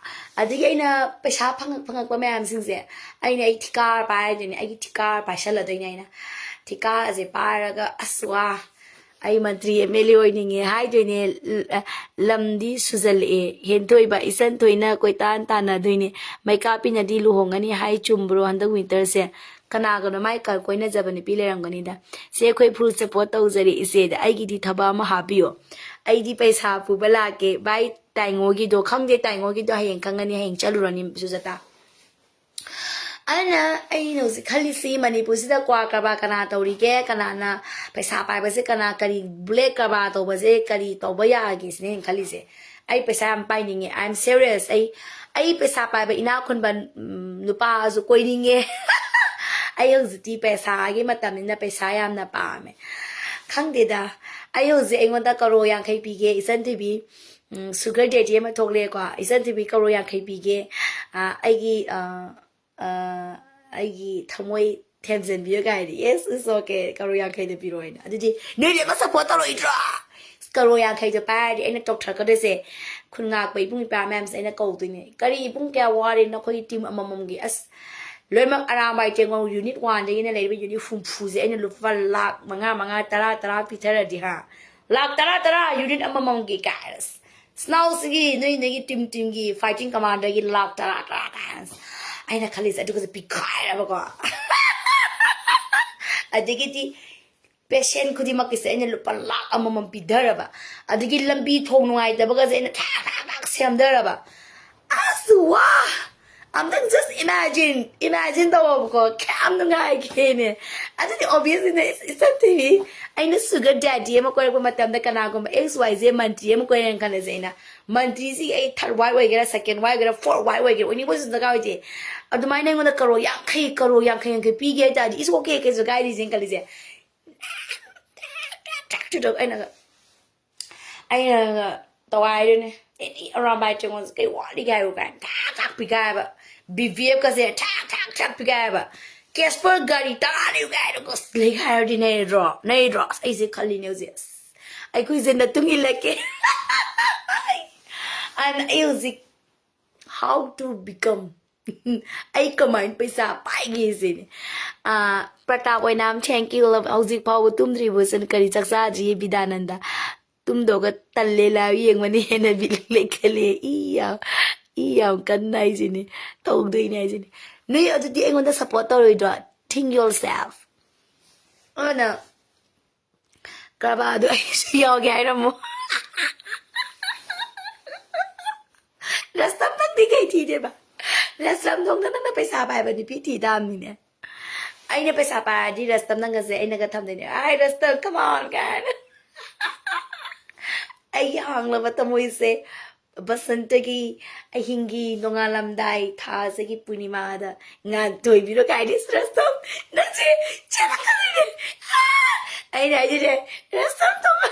ꯑꯗꯒꯤ ꯑꯩꯅ ꯄꯩꯁꯥ ꯐꯪꯉꯛ-, ꯐꯪꯉꯛꯄ ꯃꯌꯥꯝꯁꯤꯡꯁꯦ ꯑꯩꯅ, ꯑꯩ ꯊꯤꯀꯥ ꯄꯥꯏꯔꯗꯣꯏꯅꯦ, ꯑꯩꯒꯤ ꯊꯤꯀꯥ ꯄꯥꯏꯁꯜꯂꯗꯣꯏꯅꯦ ꯑꯩꯅ꯫ ꯊꯤꯀꯥꯁꯦ ꯄꯥꯏꯔꯒ, "ꯑꯁ ꯋꯥ, ꯑꯩ ꯃꯟꯇ꯭ꯔꯤ M L A ꯑꯣꯏꯅꯤꯡꯉꯦ" ꯍꯥꯏꯗꯣꯏꯅꯦ꯫ ꯂ-, ꯂꯝꯗꯤ ꯁꯨꯖꯜꯂꯛꯑꯦ꯫ ꯍꯦꯟꯊꯣꯏꯕ, ꯏꯆꯟ ꯊꯣꯏꯅ ꯀꯣꯏꯇꯥꯟ ꯇꯥꯟꯅꯗꯣꯏꯅꯦ꯫ ꯃꯩꯀꯥꯞꯄꯤꯅꯗꯤ ꯂꯨꯍꯣꯡꯒꯅꯤ ꯍꯥꯏ, ꯆꯨꯝꯕ꯭ꯔꯣ ꯍꯟꯗꯛ winterꯁꯦ? ꯀꯅꯥꯒꯅꯣ ꯃꯥꯏ ꯀ-, ꯀꯣꯏꯅꯖꯕ ꯅꯨꯄꯤ ꯂꯩꯔꯝꯒꯅꯤꯗ꯫ "ꯆꯦ, ꯑꯩꯈꯣꯏ full support ꯇꯧꯖꯔꯤ ꯏꯆꯦꯗ, ꯑꯩꯒꯤꯗꯤ ꯊꯕꯛ ꯑꯃ ꯍꯥꯞꯄꯤꯌꯣ꯫ ꯑꯩꯗꯤ ꯄꯩꯁꯥ ꯄꯨꯕ ꯂꯥꯛꯀꯦ ꯚꯥꯏ, ꯇꯥꯏꯉꯣꯒꯤꯗꯣ ꯈꯪꯗꯦ, ꯇꯥꯏꯉꯣꯒꯤꯗꯣ ꯍꯌꯦꯡ ꯈꯪꯒꯅꯤ, ꯍꯌꯦꯡ ꯆꯠꯂꯨꯔꯅꯤ ꯁꯨꯖꯥꯇꯥ"꯫ ꯑꯗꯨꯅ ꯑꯩꯅ ꯍꯧꯖꯤꯛ ꯈꯜꯂꯤꯁꯤ, ꯃꯅꯤꯄꯨꯔꯁꯤꯗ ꯀ꯭ꯋꯥ ꯀꯔꯕꯥꯔ ꯀꯅꯥ ꯇꯧꯔꯤꯒꯦ, ꯀꯅꯥꯅ ꯄꯩꯁꯥ ꯄꯥꯏꯕꯁꯦ, ꯀꯅꯥ ꯀꯔꯤ black ꯀꯔꯕꯥꯔ ꯇꯧꯕꯁꯦ ꯀꯔꯤ ꯇꯧꯕ ꯌꯥꯒꯦ ꯁꯤꯅꯦ ꯑꯩꯅ ꯈꯜꯂꯤꯁꯦ꯫ ꯑꯩ ꯄꯩꯁꯥ ꯌꯥꯝ ꯄꯥꯏꯅꯤꯡꯉꯦ, I am serious꯫ ꯑꯩ, ꯑꯩ ꯄꯩꯁꯥ ꯄꯥꯏꯕ ꯏꯅꯥꯛ ꯈꯨꯟꯕ, ꯎꯝ, ꯅꯨꯄꯥꯁꯨ ꯀꯣꯏꯅꯤꯡꯉꯦ꯫ ꯑꯩ ꯍꯧꯖꯤꯛꯇꯤ ꯄꯩꯁꯥꯒꯤ ꯃꯇꯝꯅꯤꯅ ꯄꯩꯁꯥ ꯌꯥꯝꯅ ꯄꯥꯝꯃꯦ꯫ ꯈꯪꯗꯦꯗ, ꯑꯩ ꯍꯧꯖꯤꯛ ꯑꯩꯉꯣꯟꯗ ꯀꯔꯣꯔ ꯌꯥꯡꯈꯩ ꯄꯤꯒꯦ, ꯏꯆꯟ ꯊꯣꯏꯕꯤ꯫ ꯎꯝ, sugar daddy ꯑꯃ ꯊꯣꯛꯂꯛꯑꯦꯀꯣ꯫ "ꯏꯆꯟ ꯊꯣꯏꯕꯤ, ꯀꯔꯣꯔ ꯌꯥꯡꯈꯩ ꯄꯤꯒꯦ꯫ ꯑ, ꯑꯩꯒꯤ, ꯑ, ꯑ, ꯑꯩꯒꯤ ꯊꯃꯣꯏ ꯊꯦꯝꯖꯤꯟꯕꯤꯌꯨ" ꯀꯥꯏꯗꯤ, "Yes, it's okay, ꯀꯔꯣꯔ ꯌꯥꯡꯈꯩꯗ ꯄꯤꯔꯣ" ꯍꯥꯏꯅ꯫ ꯑꯗꯨꯗꯤ ꯅꯣꯏꯗꯤ ꯑꯃ support ꯇꯧꯔꯣꯏꯗ꯭ꯔꯣ? ꯀꯔꯣꯔ ꯌꯥꯡꯈꯩꯗꯣ ꯄꯥꯏꯔꯗꯤ ꯑꯩꯅ ꯇꯧꯊꯔꯛꯀꯗꯣꯏꯁꯦ, ꯈꯨꯟ ꯉꯥꯛꯄ ꯏꯕꯨꯡ ꯏꯄ꯭ꯋꯥ ꯃꯌꯥꯝꯁꯦ ꯑꯩꯅ ꯀꯧꯗꯣꯏꯅꯦ꯫ "ꯀꯔꯤ ꯏꯕꯨꯡ, ꯀꯌꯥ ꯋꯥꯔꯦ ꯅꯈꯣꯏꯒꯤ team ꯑꯃꯃꯝꯒꯤ? ꯑꯁ, ꯂꯣꯏꯅꯃꯛ ꯑꯔꯥꯝꯕꯥꯏ ꯇꯦꯡꯉꯣꯜ unit one ꯗꯒꯤꯅ ꯂꯩꯔꯤꯕ unit ꯍꯨꯝꯐꯨꯁꯦ ꯑꯩꯅ ꯂꯨꯄꯥ ꯂꯥꯛ ꯃꯉꯥ, ꯃꯉꯥ, ꯇꯔꯥ, ꯇꯔꯥ ꯄꯤꯊꯔꯗꯤ, ꯍꯥ, ꯂꯥꯛ ꯇꯔꯥ, ꯇꯔꯥ unit ꯑꯃꯃꯝꯒꯤ ꯀꯥꯏꯅ꯫ ꯁꯅꯥꯎꯁꯤꯒꯤ ꯅꯣꯏ ꯅꯣꯏꯒꯤ team teamꯒꯤ fighting commanderꯒꯤ ꯂꯥꯛ ꯇꯔꯥ, ꯇꯔꯥ ꯀꯥꯏꯅ ꯑꯩꯅ ꯈꯜꯂꯤꯁꯦ꯫ ꯑꯗꯨꯒꯁꯦ ꯄꯤꯈꯥꯏꯔꯕꯀꯣ꯫ ꯑꯗꯒꯤꯗꯤ patient ꯈꯨꯗꯤꯡꯃꯛꯀꯤꯁꯦ ꯑꯩꯅ ꯂꯨꯄꯥ ꯂꯥꯛ ꯑꯃꯃꯝ ꯄꯤꯊꯔꯕ꯫ ꯑꯗꯒꯤ ꯂꯝꯕꯤ ꯊꯣꯡ ꯅꯨꯡꯉꯥꯏꯇꯕꯒꯁꯦ ꯑꯩꯅ ꯊꯥꯛ ꯊꯥꯛ ꯊꯥꯛ ꯁꯦꯝꯊꯔꯕ꯫ ꯑꯁ, ꯋꯥ! ꯑꯝꯇꯪ just imagine, imagine ꯇꯧꯑꯣꯕꯀꯣ, ꯀꯌꯥꯝ ꯅꯨꯡꯉꯥꯏꯒꯦꯅꯦ꯫ ꯑꯗꯨꯗꯤ obviously ꯅ ꯏꯆꯟ ꯊꯤꯕꯤ, ꯑꯩꯅ sugar daddy ꯑꯃ ꯀꯣꯏꯔꯛꯄ ꯃꯇꯝꯗ ꯀꯅꯥꯒꯨꯝꯕ X Y Z ꯃꯟꯇ꯭ꯔꯤ ꯑꯃ ꯀꯣꯏꯔꯦꯅ ꯈꯜꯂꯁꯦ꯫ ꯑꯩꯅ ꯃꯟꯇ꯭ꯔꯤꯁꯤ ꯑꯩ third wife ꯑꯣꯏꯒꯦꯔꯥ, second wife ꯑꯣꯏꯒꯦꯔꯥ, fourth wife ꯑꯣꯏꯒꯦꯔꯥ, ꯑꯣꯏꯅꯤꯡꯕꯁꯨ ꯗꯔꯀꯥꯔ ꯑꯣꯏꯗꯦ꯫ ꯑꯗꯨꯃꯥꯏꯅ ꯑꯩꯉꯣꯟꯗ ꯀꯔꯣꯔ ꯌꯥꯡꯈꯩ, ꯀꯔꯣꯔ ꯌꯥꯡꯈꯩ, ꯌꯥꯡꯈꯩ ꯄꯤꯒꯦ ꯍꯥꯏ ꯇꯥꯔꯗꯤ, it's okay, ꯀꯩꯁꯨ ꯀꯥꯏꯗꯦ ꯁꯤꯅ ꯈꯜꯂꯤꯁꯦ꯫ ꯇ꯭ꯔꯥꯛ ꯇ꯭ꯔꯥꯛ ꯇꯧꯔꯒ ꯑꯩꯅꯒ, ꯑꯩꯅꯒ ꯇꯧꯒꯥꯏꯗꯣꯏꯅꯦ꯫ ꯑꯦꯅꯤ ꯑꯔꯥꯝꯕꯥꯏ ꯇꯦꯡꯉꯣꯜꯁꯦ ꯀꯩ ꯋꯥꯠꯂꯤꯒꯦ ꯍꯥꯏꯕꯨ ꯀꯥꯏꯅ ꯊꯥꯛ ꯊꯥꯛ ꯄꯤꯒꯥꯏꯕ꯫ B V F ꯀꯁꯦ ꯊꯥꯛ ꯊꯥꯛ ꯊꯥꯛ ꯄꯤꯒꯥꯏꯕ꯫ ꯀꯦꯁꯄꯔ ꯒꯥꯔꯤ ꯇꯔꯥ ꯂꯩꯌꯨ ꯀꯥꯏꯅ ꯂꯩꯒꯥꯏꯔꯗꯤ ꯅꯩꯗ꯭ꯔꯣ? ꯅꯩꯗ꯭ꯔꯣ? ꯑꯁ, ꯑꯩꯁꯦ ꯈꯜꯂꯤꯅꯦ ꯍꯧꯖꯤꯛ꯫ ꯑꯁ, ꯑꯩꯈꯣꯏꯁꯦ ꯃꯇꯨꯡ ꯏꯜꯂꯛꯀꯦ꯫ ꯑꯗꯨꯅ ꯑꯩ ꯍꯧꯖꯤꯛ how to become, ꯑꯩ ꯀꯃꯥꯏꯅ ꯄꯩꯁꯥ ꯄꯥꯏꯒꯦ ꯁꯤꯅꯤ꯫ ꯑꯥ, ꯄ꯭ꯔꯇꯥꯞ ꯑꯣꯏꯅꯥꯝ, thank you, love꯫ ꯍꯧꯖꯤꯛ ꯐꯥꯎꯕ ꯇꯨꯝꯗ꯭ꯔꯤꯕꯣ ꯁꯤꯅ? ꯀꯔꯤ ꯆꯥꯛ ꯆꯥꯗ꯭ꯔꯤꯌꯦ ꯕꯤꯗꯥꯅꯟꯗ? ꯇꯨꯝꯗꯧꯒ ꯇꯜꯂꯦ, live ꯌꯦꯡꯕꯅ ꯍꯦꯟꯅ ꯕꯤꯠ ꯂꯩꯈꯠꯂꯦ꯫ ꯏ ꯌꯥꯝ, ꯏ ꯌꯥꯝ ꯀꯟꯅ ꯍꯥꯏꯁꯤꯅꯤ, ꯇꯧꯗꯣꯏꯅꯦ ꯍꯥꯏꯁꯤꯅꯤ꯫ ꯅꯣꯏ ꯑꯗꯨꯗꯤ ꯑꯩꯉꯣꯟꯗ support ꯇꯧꯔꯣꯏꯗ꯭ꯔꯣ? Think yourself꯫ ꯑꯗꯨꯅ ꯀꯔꯕꯥꯔꯗꯣ ꯑꯩꯁꯨ ꯌꯥꯎꯒꯦ ꯍꯥꯏꯔꯝꯃꯣ꯫ ꯔꯁꯇꯝ, ꯅꯪꯗꯤ ꯀꯩ ꯊꯤꯗꯦꯕ? ꯔꯁꯇꯝ ꯊꯣꯡꯗ ꯅꯪꯅ ꯄꯩꯁꯥ ꯄꯥꯏꯕ ꯅꯨꯄꯤ ꯊꯤ ꯇꯥꯕꯅꯤꯅꯦ꯫ ꯑꯩꯅ ꯄꯩꯁꯥ ꯄꯥꯏꯔꯗꯤ ꯔꯁꯇꯝ ꯅꯪꯒꯁꯦ ꯑꯩꯅꯒ ꯊꯝꯗꯣꯏꯅꯦ꯫ ꯑꯥꯏ ꯔꯁꯇꯝ, come on ꯀꯥꯏꯅ꯫ ꯑꯩꯒꯤ ꯍꯥꯡꯂꯕ ꯊꯃꯣꯏꯁꯦ ꯕꯁꯟꯇꯒꯤ ꯑꯍꯤꯡꯒꯤ ꯅꯣꯡꯉꯥꯜꯂꯝꯗꯥꯏ ꯊꯥꯁꯤꯒꯤ ꯄꯨꯔꯅꯤꯃꯥꯗ ꯉꯥꯟꯊꯣꯏꯕꯤꯔꯣ ꯀꯥꯏꯅ꯫ ꯔꯁꯇꯝ, ꯅꯪꯁꯦ ꯆꯦꯜꯂꯛꯀꯗꯣꯏꯅꯦ꯫ ꯑꯥ! ꯑꯩꯅ ꯍꯥꯏꯗꯤꯅꯦ, ꯔꯁꯇꯝ ꯊꯣꯡ-,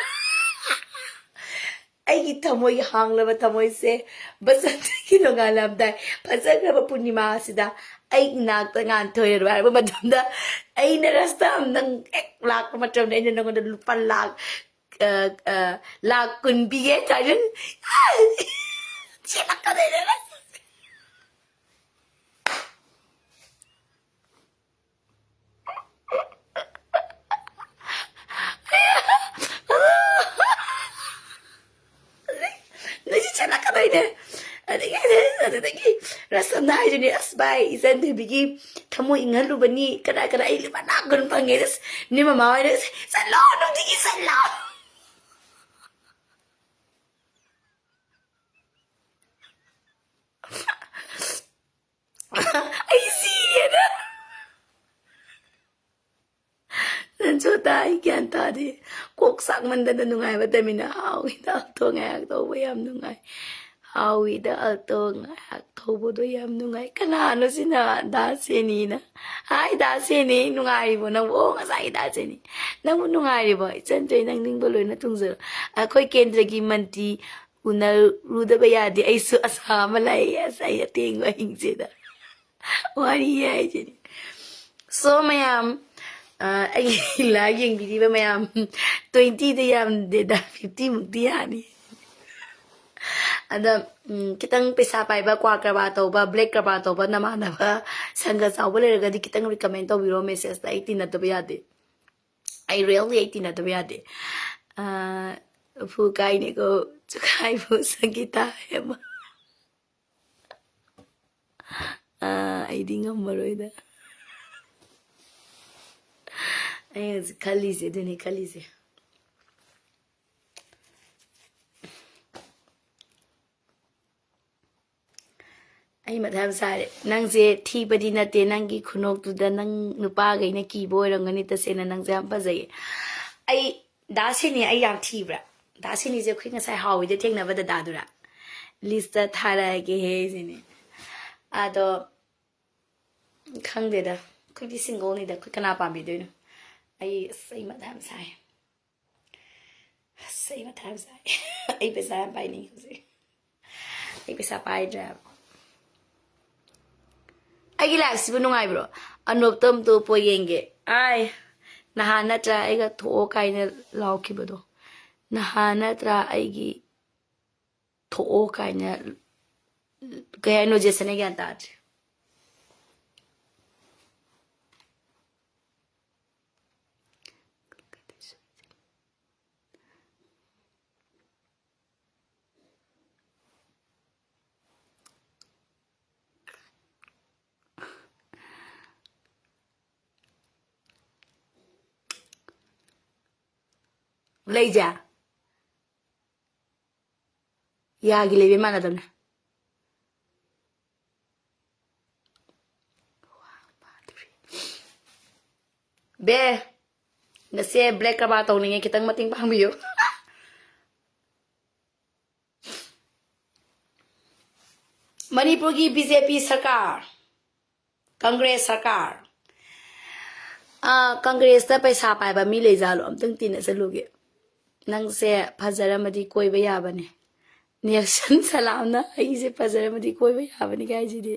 ꯑꯩꯒꯤ ꯊꯃꯣꯏꯒꯤ ꯍꯥꯡꯂꯕ ꯊꯃꯣꯏꯁꯦ ꯕꯁꯟꯇꯒꯤ ꯅꯣꯡꯉꯥꯜꯂꯝꯗꯥꯏ ꯐꯖꯈ꯭ꯔꯕ ꯄꯨꯔꯅꯤꯃꯥ ꯑꯁꯤꯗ ꯑꯩ ꯏꯅꯥꯛꯇ ꯉꯥꯟꯊꯣꯏꯔꯣ ꯍꯥꯏꯕ ꯃꯇꯝꯗ ꯑꯩꯅ ꯔꯁꯇꯝ ꯅꯪ ꯍꯦꯛ ꯂꯥꯛꯄ ꯃꯇꯝꯗ ꯑꯩꯅ ꯅꯪꯉꯣꯟꯗ ꯂꯨꯄꯥ ꯂꯥꯛ, ꯑ, ꯑ, ꯂꯥꯛ ꯀꯨꯟ ꯄꯤꯒꯦ ꯍꯥꯏꯇꯥꯔꯦ꯫ ꯆꯦꯜꯂꯛꯀꯗꯣꯏꯅꯦ꯫ ꯑꯗꯒꯤ ꯔꯁꯝꯅ ꯍꯥꯏꯗꯨꯅꯦ, "ꯑꯁ ꯚꯥꯏ, ꯏꯆꯟ ꯕꯦꯕꯤꯒꯤ ꯊꯃꯣꯏ ꯏꯪꯍꯜꯂꯨꯕꯅꯤ, ꯀꯅꯥ ꯀꯅꯥ ꯑꯩ ꯂꯨꯄꯥ ꯂꯥꯛ ꯀꯨꯟ ꯐꯪꯉꯦ, ꯑꯁ ꯅꯣꯏ ꯃꯃꯥ ꯍꯣꯏꯅ, ꯑꯁ ꯆꯠꯂꯣ, ꯅꯨꯡꯇꯤꯒꯤ ꯆꯠꯂꯣ"꯫ ꯑꯩ ꯁꯤꯔꯦꯗ꯫ ꯅꯟꯁꯨꯇꯥ, ꯑꯩ ꯒ꯭ꯌꯥꯟ ꯇꯥꯗꯦ꯫ ꯀꯣꯛ ꯆꯥꯛꯃꯟꯗꯅ ꯅꯨꯡꯉꯥꯏꯕ ꯇꯃꯤꯟꯅ ꯍꯥꯎꯏꯗ ꯑꯜꯇꯣ ꯉꯥꯏꯍꯥꯛ ꯊꯧꯕ ꯌꯥꯝ ꯅꯨꯡꯉꯥꯏ꯫ ꯍꯥꯎꯏꯗ ꯑꯜꯇꯣ ꯉꯥꯏꯍꯥꯛ ꯊꯧꯕꯗꯣ ꯌꯥꯝ ꯅꯨꯡꯉꯥꯏ꯫ ꯀꯅꯥꯅꯣ ꯁꯤꯅ? ꯗꯥ ꯁꯦꯅꯤꯅ꯫ ꯍꯥꯏ ꯗꯥ ꯁꯦꯅꯤ, ꯅꯨꯡꯉꯥꯏꯔꯤꯕꯣ ꯅꯪꯕꯨ? ꯑꯣ, ꯉꯁꯥꯏꯒꯤ ꯗꯥ ꯁꯦꯅꯤ꯫ ꯅꯪꯕꯨ ꯅꯨꯡꯉꯥꯏꯔꯤꯕꯣ? ꯏꯆꯟ ꯇꯣꯏ, ꯅꯪ ꯅꯤꯡꯕ ꯂꯣꯏꯅ ꯊꯨꯡꯖꯔꯣ꯫ ꯑꯩꯈꯣꯏ ꯀꯦꯟꯗ꯭ꯔꯒꯤ ꯃꯟꯇ꯭ꯔꯤ ꯎꯅꯔꯨꯗꯕ ꯌꯥꯗꯦ꯫ ꯑꯩꯁꯨ ꯑꯁꯥ ꯑꯃ ꯂꯥꯛꯏ꯫ ꯑꯁ, ꯑꯩ ꯑꯇꯦꯡꯕ ꯑꯍꯤꯡꯁꯤꯗ꯫ ꯋꯥꯔꯤ ꯍꯥꯏꯁꯤꯅꯤ꯫ So ꯃꯌꯥꯝ, ꯑ, ꯑꯩꯒꯤ ꯂꯥꯏꯚ ꯌꯦꯡꯕꯤꯔꯤꯕ ꯃꯌꯥꯝ, twenty ꯗ ꯌꯥꯝꯗꯦꯗ, fifty ꯃꯨꯛꯇꯤ ꯌꯥꯅꯤ꯫ ꯑꯗ, ꯎꯝ, ꯈꯤꯇꯪ ꯄꯩꯁꯥ ꯄꯥꯏꯕ, ꯀ꯭ꯋꯥ ꯀꯔꯕꯥꯔ ꯇꯧꯕ, ꯕ꯭ꯂꯦꯛ ꯀꯔꯕꯥꯔ ꯇꯧꯕ ꯅꯃꯥꯟꯅꯕ ꯁꯪꯒ ꯆꯥꯎꯕ ꯂꯩꯔꯒꯗꯤ ꯈꯤꯇꯪ ꯔꯤꯀꯃꯦꯟ ꯇꯧꯕꯤꯔꯣ ꯃꯦꯁꯦꯖꯇ꯫ ꯑꯩ ꯇꯤꯟꯅꯗꯕ ꯌꯥꯗꯦ꯫ ꯑꯩ ꯔꯤꯌꯦꯜꯂꯤ ꯑꯩ ꯇꯤꯟꯅꯗꯕ ꯌꯥꯗꯦ꯫ ꯑ, ꯎꯐꯨ ꯀꯥꯏꯅꯤꯀꯣ, ꯆꯨꯈꯥꯏꯕꯨ ꯁꯪꯒꯤꯇꯥ ꯍꯦꯃ꯫ ꯑ, ꯑꯩꯗꯤ ꯉꯝꯃꯔꯣꯏꯗ꯫ ꯑꯩ ꯍꯧꯖꯤꯛ ꯈꯜꯂꯤꯁꯦ, ꯑꯗꯨꯅꯤ ꯈꯜꯂꯤꯁꯦ꯫ ꯑꯩ ꯃꯊꯥ ꯌꯥꯝ ꯁꯥꯔꯦ꯫ ꯅꯪꯁꯦ ꯊꯤꯕꯗꯤ ꯅꯠꯇꯦ, ꯅꯪꯒꯤ ꯈꯨꯅꯣꯛꯇꯨꯗ ꯅꯪ ꯅꯨꯄꯥꯈꯩꯅ ꯀꯤꯕ ꯑꯣꯏꯔꯝꯒꯅꯤ꯫ ꯇꯁꯦꯡꯅ ꯅꯪꯁꯦ ꯌꯥꯝ ꯐꯖꯩꯌꯦ꯫ ꯑꯩ, ꯗꯥ ꯁꯦꯅꯤ, ꯑꯩ ꯌꯥꯝ ꯊꯤꯕ꯭ꯔꯥ? ꯗꯥ ꯁꯦꯅꯤꯁꯦ ꯑꯩꯈꯣꯏ ꯉꯁꯥꯏ ꯍꯥꯎꯏꯗ ꯊꯦꯡꯅꯕ ꯗꯗꯥꯗꯨꯔꯥ? ꯂꯤꯁꯇ ꯊꯥꯔꯛꯑꯒꯦ ꯍꯦ ꯁꯤꯅꯤ꯫ ꯑꯗꯣ ꯈꯪꯗꯦꯗ, ꯑꯩꯈꯣꯏꯗꯤ ꯁꯤꯡꯒꯜꯅꯤꯗ, ꯑꯩꯈꯣꯏ ꯀꯅꯥ ꯄꯥꯝꯕꯤꯗꯣꯏꯅꯣ? ꯑꯩ, ꯑꯁ, ꯑꯩ ꯃꯊꯥ ꯌꯥꯝ ꯁꯥꯏ꯫ ꯑꯁ, ꯑꯩ ꯃꯊꯥ ꯌꯥꯝ ꯁꯥꯏ꯫ ꯑꯩ ꯄꯩꯁꯥ ꯌꯥꯝ ꯄꯥꯏꯅꯤꯡꯉꯤ ꯍꯧꯖꯤꯛ꯫ ꯑꯩ ꯄꯩꯁꯥ ꯄꯥꯏꯗ꯭ꯔꯦꯕ꯫ ꯑꯩꯒꯤ ꯂꯥꯏꯐꯁꯤꯕꯨ ꯅꯨꯡꯉꯥꯏꯕ꯭ꯔꯣ? ꯑꯅꯣꯞꯇꯣ ꯑꯝꯇ ꯎꯞꯄꯣ ꯌꯦꯡꯒꯦ꯫ ꯑꯥꯏ, ꯅꯍꯥꯟ ꯅꯠꯇ꯭ꯔꯥ ꯑꯩꯒ "ꯊꯣꯛꯑꯣ" ꯀꯥꯏꯅ ꯂꯥꯎꯈꯤꯕꯗꯣ? ꯅꯍꯥꯟ ꯅꯠꯇ꯭ꯔꯥ ꯑꯩꯒꯤ "ꯊꯣꯛꯑꯣ" ꯀꯥꯏꯅ, ꯀꯩ ꯍꯥꯏꯅꯣ ꯖꯦꯁꯟ? ꯑꯩ ꯒ꯭ꯌꯥꯟ ꯇꯥꯗ꯭ꯔꯦ꯫ ꯂꯩꯁꯦ ꯌꯥꯒꯤ ꯂꯩꯕ ꯃꯥꯟꯅꯗꯕꯅꯦ꯫ ꯕꯦ, ꯅꯁꯦ ꯕ꯭ꯂꯦꯛ ꯀꯔꯕꯥꯔ ꯇꯧꯅꯤꯡꯉꯦ, ꯈꯤꯇꯪ ꯃꯇꯦꯡ ꯄꯥꯡꯕꯤꯌꯨ꯫ ꯃꯅꯤꯄꯨꯔꯒꯤ ꯕꯤ ꯖꯦ ꯄꯤ ꯁꯔꯀꯥꯔ, ꯀꯪꯒ꯭ꯔꯦꯁ ꯁꯔꯀꯥꯔ, ꯑꯥ, ꯀꯪꯒ꯭ꯔꯦꯁꯇ ꯄꯩꯁꯥ ꯄꯥꯏꯕ ꯃꯤ ꯂꯩꯖꯥꯠꯂꯣ? ꯑꯝꯇꯪ ꯇꯤꯟꯅ ꯆꯠꯂꯨꯒꯦ꯫ ꯅꯪꯁꯦ ꯐꯖꯔꯝꯃꯗꯤ ꯀꯣꯏꯕ ꯌꯥꯕꯅꯦ꯫ ꯅꯦꯜꯁꯟ ꯁꯂꯥꯝꯅ ꯑꯩꯁꯦ ꯐꯖꯔꯝꯃꯗꯤ ꯀꯣꯏꯕ ꯌꯥꯕꯅꯤ ꯀꯥꯏꯁꯤꯗꯤ꯫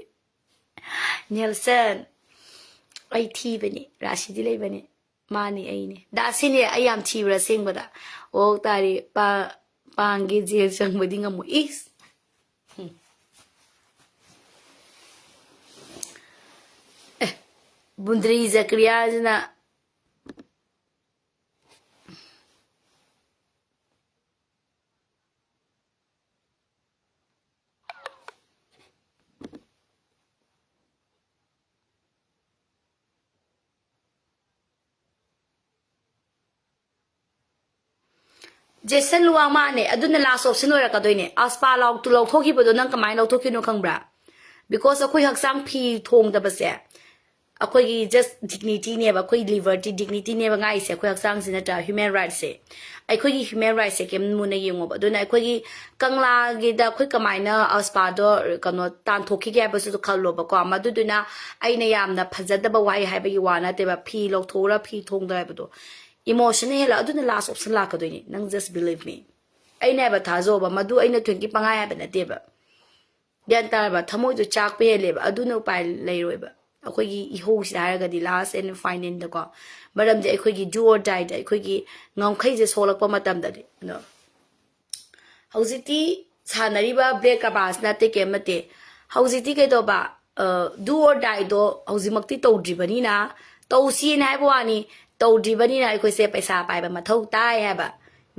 ꯅꯦꯜꯁꯟ, ꯑꯩ ꯊꯤꯕꯅꯤ, ꯔꯥꯁꯤꯗꯤ ꯂꯩꯕꯅꯤ꯫ ꯃꯥꯅꯤ ꯑꯩꯅꯤ꯫ ꯗꯥꯁꯤꯅꯦ ꯑꯩ ꯌꯥꯝ ꯊꯤꯕ꯭ꯔꯥ ꯑꯁꯦꯡꯕꯗ? ꯑꯣ ꯇꯥꯔꯤ ꯄꯥ-, ꯄꯥꯡꯒꯦ ꯖꯦꯜ ꯆꯪꯕꯗꯤ ꯉꯝꯃꯣꯏ꯫ ꯏꯁ! ꯍꯨꯝ꯫ ꯑꯦ, ꯕꯨꯟꯗ꯭ꯔꯤ ꯖꯀꯔꯤꯌꯥꯁꯤꯅ ꯖꯦꯁꯟ ꯂꯨꯋꯥꯡ ꯃꯥꯅꯦ, ꯑꯗꯨꯅ last option ꯑꯣꯏꯔꯛꯀꯗꯣꯏꯅꯦ꯫ ꯑꯁꯄꯥ ꯂꯥꯎ-, ꯂꯧꯊꯣꯛꯈꯤꯕꯗꯣ ꯅꯪ ꯀꯃꯥꯏꯅ ꯂꯧꯊꯣꯛꯈꯤꯅꯣ ꯈꯪꯕ꯭ꯔꯥ? Because ꯑꯩꯈꯣꯏ ꯍꯛꯆꯥꯡ ꯐꯤ ꯊꯣꯡꯗꯕꯁꯦ, ꯑꯩꯈꯣꯏꯒꯤ just dignityꯅꯦꯕ, ꯑꯩꯈꯣꯏ liverꯗꯤ dignityꯅꯦꯕ ꯉꯥꯏꯁꯦ, ꯑꯩꯈꯣꯏ ꯍꯛꯆꯥꯡꯁꯤ ꯅꯠꯇ꯭ꯔꯥ? Human rightꯁꯦ꯫ ꯑꯩꯈꯣꯏꯒꯤ human rightꯁꯦ ꯀꯩꯝ ꯃꯨꯟꯅ ꯌꯦꯡꯉꯣꯕ꯫ ꯑꯗꯨꯅ ꯑꯩꯈꯣꯏꯒꯤ ꯀꯪꯂꯥꯒꯤꯗ ꯑꯩꯈꯣꯏ ꯀꯃꯥꯏꯅ ꯑꯁꯄꯥꯗꯣ ꯀꯩꯅꯣ ꯇꯥꯟꯊꯣꯛꯈꯤꯒꯦ ꯍꯥꯏꯕꯁꯤꯁꯨ ꯈꯜꯂꯣꯕꯀꯣ꯫ ꯃꯗꯨꯗꯨꯅ ꯑꯩꯅ ꯌꯥꯝꯅ ꯐꯖꯗꯕ ꯋꯥꯍꯩ ꯍꯥꯏꯕꯒꯤ ꯋꯥ ꯅꯠꯇꯦꯕ, ꯐꯤ ꯂꯧꯊꯣꯛꯎꯔ ꯐꯤ ꯊꯣꯡꯗ ꯍꯥꯏꯕꯗꯣ꯫ Emotionꯅ ꯍꯦꯜꯂ, ꯑꯗꯨꯅ last option ꯂꯥꯛꯀꯗꯣꯏꯅꯤ꯫ ꯅꯪ just believe me꯫ ꯑꯩꯅ ꯍꯥꯏꯕ ꯊꯥꯖꯧꯕ, ꯃꯗꯨ ꯑꯩꯅ ꯊꯣꯏꯀꯤ ꯄꯪꯍꯥꯏ ꯍꯥꯏꯕ ꯅꯠꯇꯦꯕ꯫ ꯒ꯭ꯌꯥꯟ ꯇꯥꯔꯕ? ꯊꯃꯣꯏꯗꯣ ꯆꯥꯛꯄ ꯍꯦꯜꯂꯦꯕ, ꯑꯗꯨꯅ ꯎꯄꯥꯏ ꯂꯩꯔꯣꯏꯕ꯫ ꯑꯩꯈꯣꯏꯒꯤ ꯏꯍꯧꯁꯤꯗ ꯍꯥꯏꯔꯒꯗꯤ last and finalꯗꯀꯣ, ꯃꯔꯝꯗꯤ ꯑꯩꯈꯣꯏꯒꯤ do or dieꯗ ꯑꯩꯈꯣꯏꯒꯤ ꯉꯝꯈꯩꯁꯦ ꯁꯣꯛꯂꯛꯄ ꯃꯇꯝꯗꯗꯤ꯫ ꯑꯗꯣ ꯍꯧꯖꯤꯛꯇꯤ ꯁꯥꯟꯅꯔꯤꯕ black ꯀꯔꯕꯥꯔꯁꯤꯅ ꯑꯇꯩ ꯀꯩꯝ ꯅꯠꯇꯦ꯫ ꯍꯧꯖꯤꯛꯇꯤ ꯀꯩꯗꯧꯕ, ꯑ, do or dieꯗꯣ ꯍꯧꯖꯤꯛꯃꯛꯇꯤ ꯇꯧꯗ꯭ꯔꯤꯕꯅꯤꯅ, ꯇꯧꯁꯤꯅ ꯍꯥꯏꯕ ꯋꯥꯅꯤ, ꯇꯧꯗ꯭ꯔꯤꯕꯅꯤꯅ ꯑꯩꯈꯣꯏꯁꯦ ꯄꯩꯁꯥ ꯄꯥꯏꯕ ꯃꯊꯧ ꯇꯥꯏ ꯍꯥꯏꯕ꯫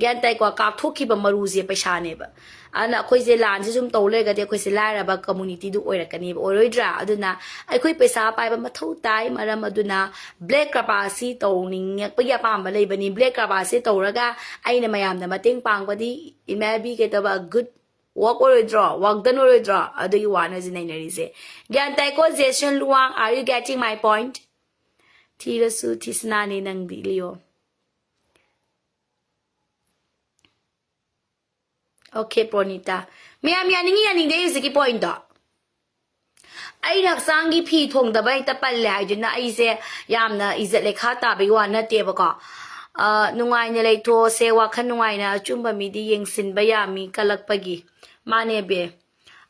ꯒ꯭ꯌꯥꯟ ꯇꯥꯏꯀꯣ? ꯀꯥꯞꯊꯣꯛꯈꯤꯕ ꯃꯔꯨꯁꯦ ꯄꯩꯁꯥꯅꯦꯕ꯫ ꯑꯗꯨꯅ ꯑꯩꯈꯣꯏꯁꯦ ꯂꯥꯟꯁꯦ ꯁꯨꯝ ꯇꯧ ꯂꯩꯔꯒꯗꯤ ꯑꯩꯈꯣꯏꯁꯦ ꯂꯥꯏꯔꯕ communityꯗꯨ ꯑꯣꯏꯔꯛꯀꯅꯦꯕ, ꯑꯣꯏꯔꯣꯏꯗ꯭ꯔꯥ? ꯑꯗꯨꯅ ꯑꯩꯈꯣꯏ ꯄꯩꯁꯥ ꯄꯥꯏꯕ ꯃꯊꯧ ꯇꯥꯏ꯫ ꯃꯔꯝ ꯑꯗꯨꯅ black ꯀꯔꯕꯥꯔꯁꯤ ꯇꯧꯅꯤꯡꯉꯛꯄꯒꯤ ꯑꯄꯥꯝꯕ ꯂꯩꯕꯅꯤ꯫ Black ꯀꯔꯕꯥꯔꯁꯤ ꯇꯧꯔꯒ ꯑꯩꯅ ꯃꯌꯥꯝꯗ ꯃꯇꯦꯡ ꯄꯥꯡꯕꯗꯤ it may be ꯀꯩꯗꯧꯕ good work ꯑꯣꯏꯔꯣꯏꯗ꯭ꯔꯣ? Work done ꯑꯣꯏꯔꯣꯏꯗ꯭ꯔꯣ? ꯑꯗꯨꯒꯤ ꯋꯥꯅ ꯍꯧꯖꯤꯛ ꯅꯩꯅꯔꯤꯁꯦ꯫ ꯒ꯭ꯌꯥꯟ ꯇꯥꯏꯀꯣ? Jason Luwang, are you getting my point? ꯊꯤꯔꯁꯨ ꯊꯤꯁꯅꯥꯅꯤ ꯅꯪꯗꯤ, ꯂꯤꯌꯣ꯫ Okay, ꯄ꯭ꯔꯣꯅꯤꯇꯥ꯫ ꯃꯌꯥꯝ ꯌꯥꯅꯤꯡꯉꯤ ꯌꯥꯅꯤꯡꯗꯦ ꯍꯧꯖꯤꯛꯀꯤ pointꯗꯣ꯫ ꯑꯩꯅ ꯍꯛꯆꯥꯡꯒꯤ ꯐꯤ ꯊꯣꯡꯗꯕ ꯍꯦꯛꯇ ꯄꯜꯂꯦ ꯍꯥꯏꯗꯨꯅ ꯑꯩꯁꯦ ꯌꯥꯝꯅ ꯏꯖꯠ ꯂꯩꯈꯥ ꯇꯥꯕꯒꯤ ꯋꯥ ꯅꯠꯇꯦꯕꯀꯣ꯫ ꯑ, ꯅꯨꯡꯉꯥꯏꯅ ꯂꯩꯊꯣꯛꯑꯁꯦ, ꯋꯥꯈꯜ ꯅꯨꯡꯉꯥꯏꯅ꯫ ꯑꯆꯨꯝꯕ ꯃꯤꯗꯤ ꯌꯦꯡꯁꯤꯟꯕ ꯌꯥꯝꯃꯤ ꯀꯜꯂꯛꯄꯒꯤ꯫ ꯃꯥꯅꯦ ꯕꯦ꯫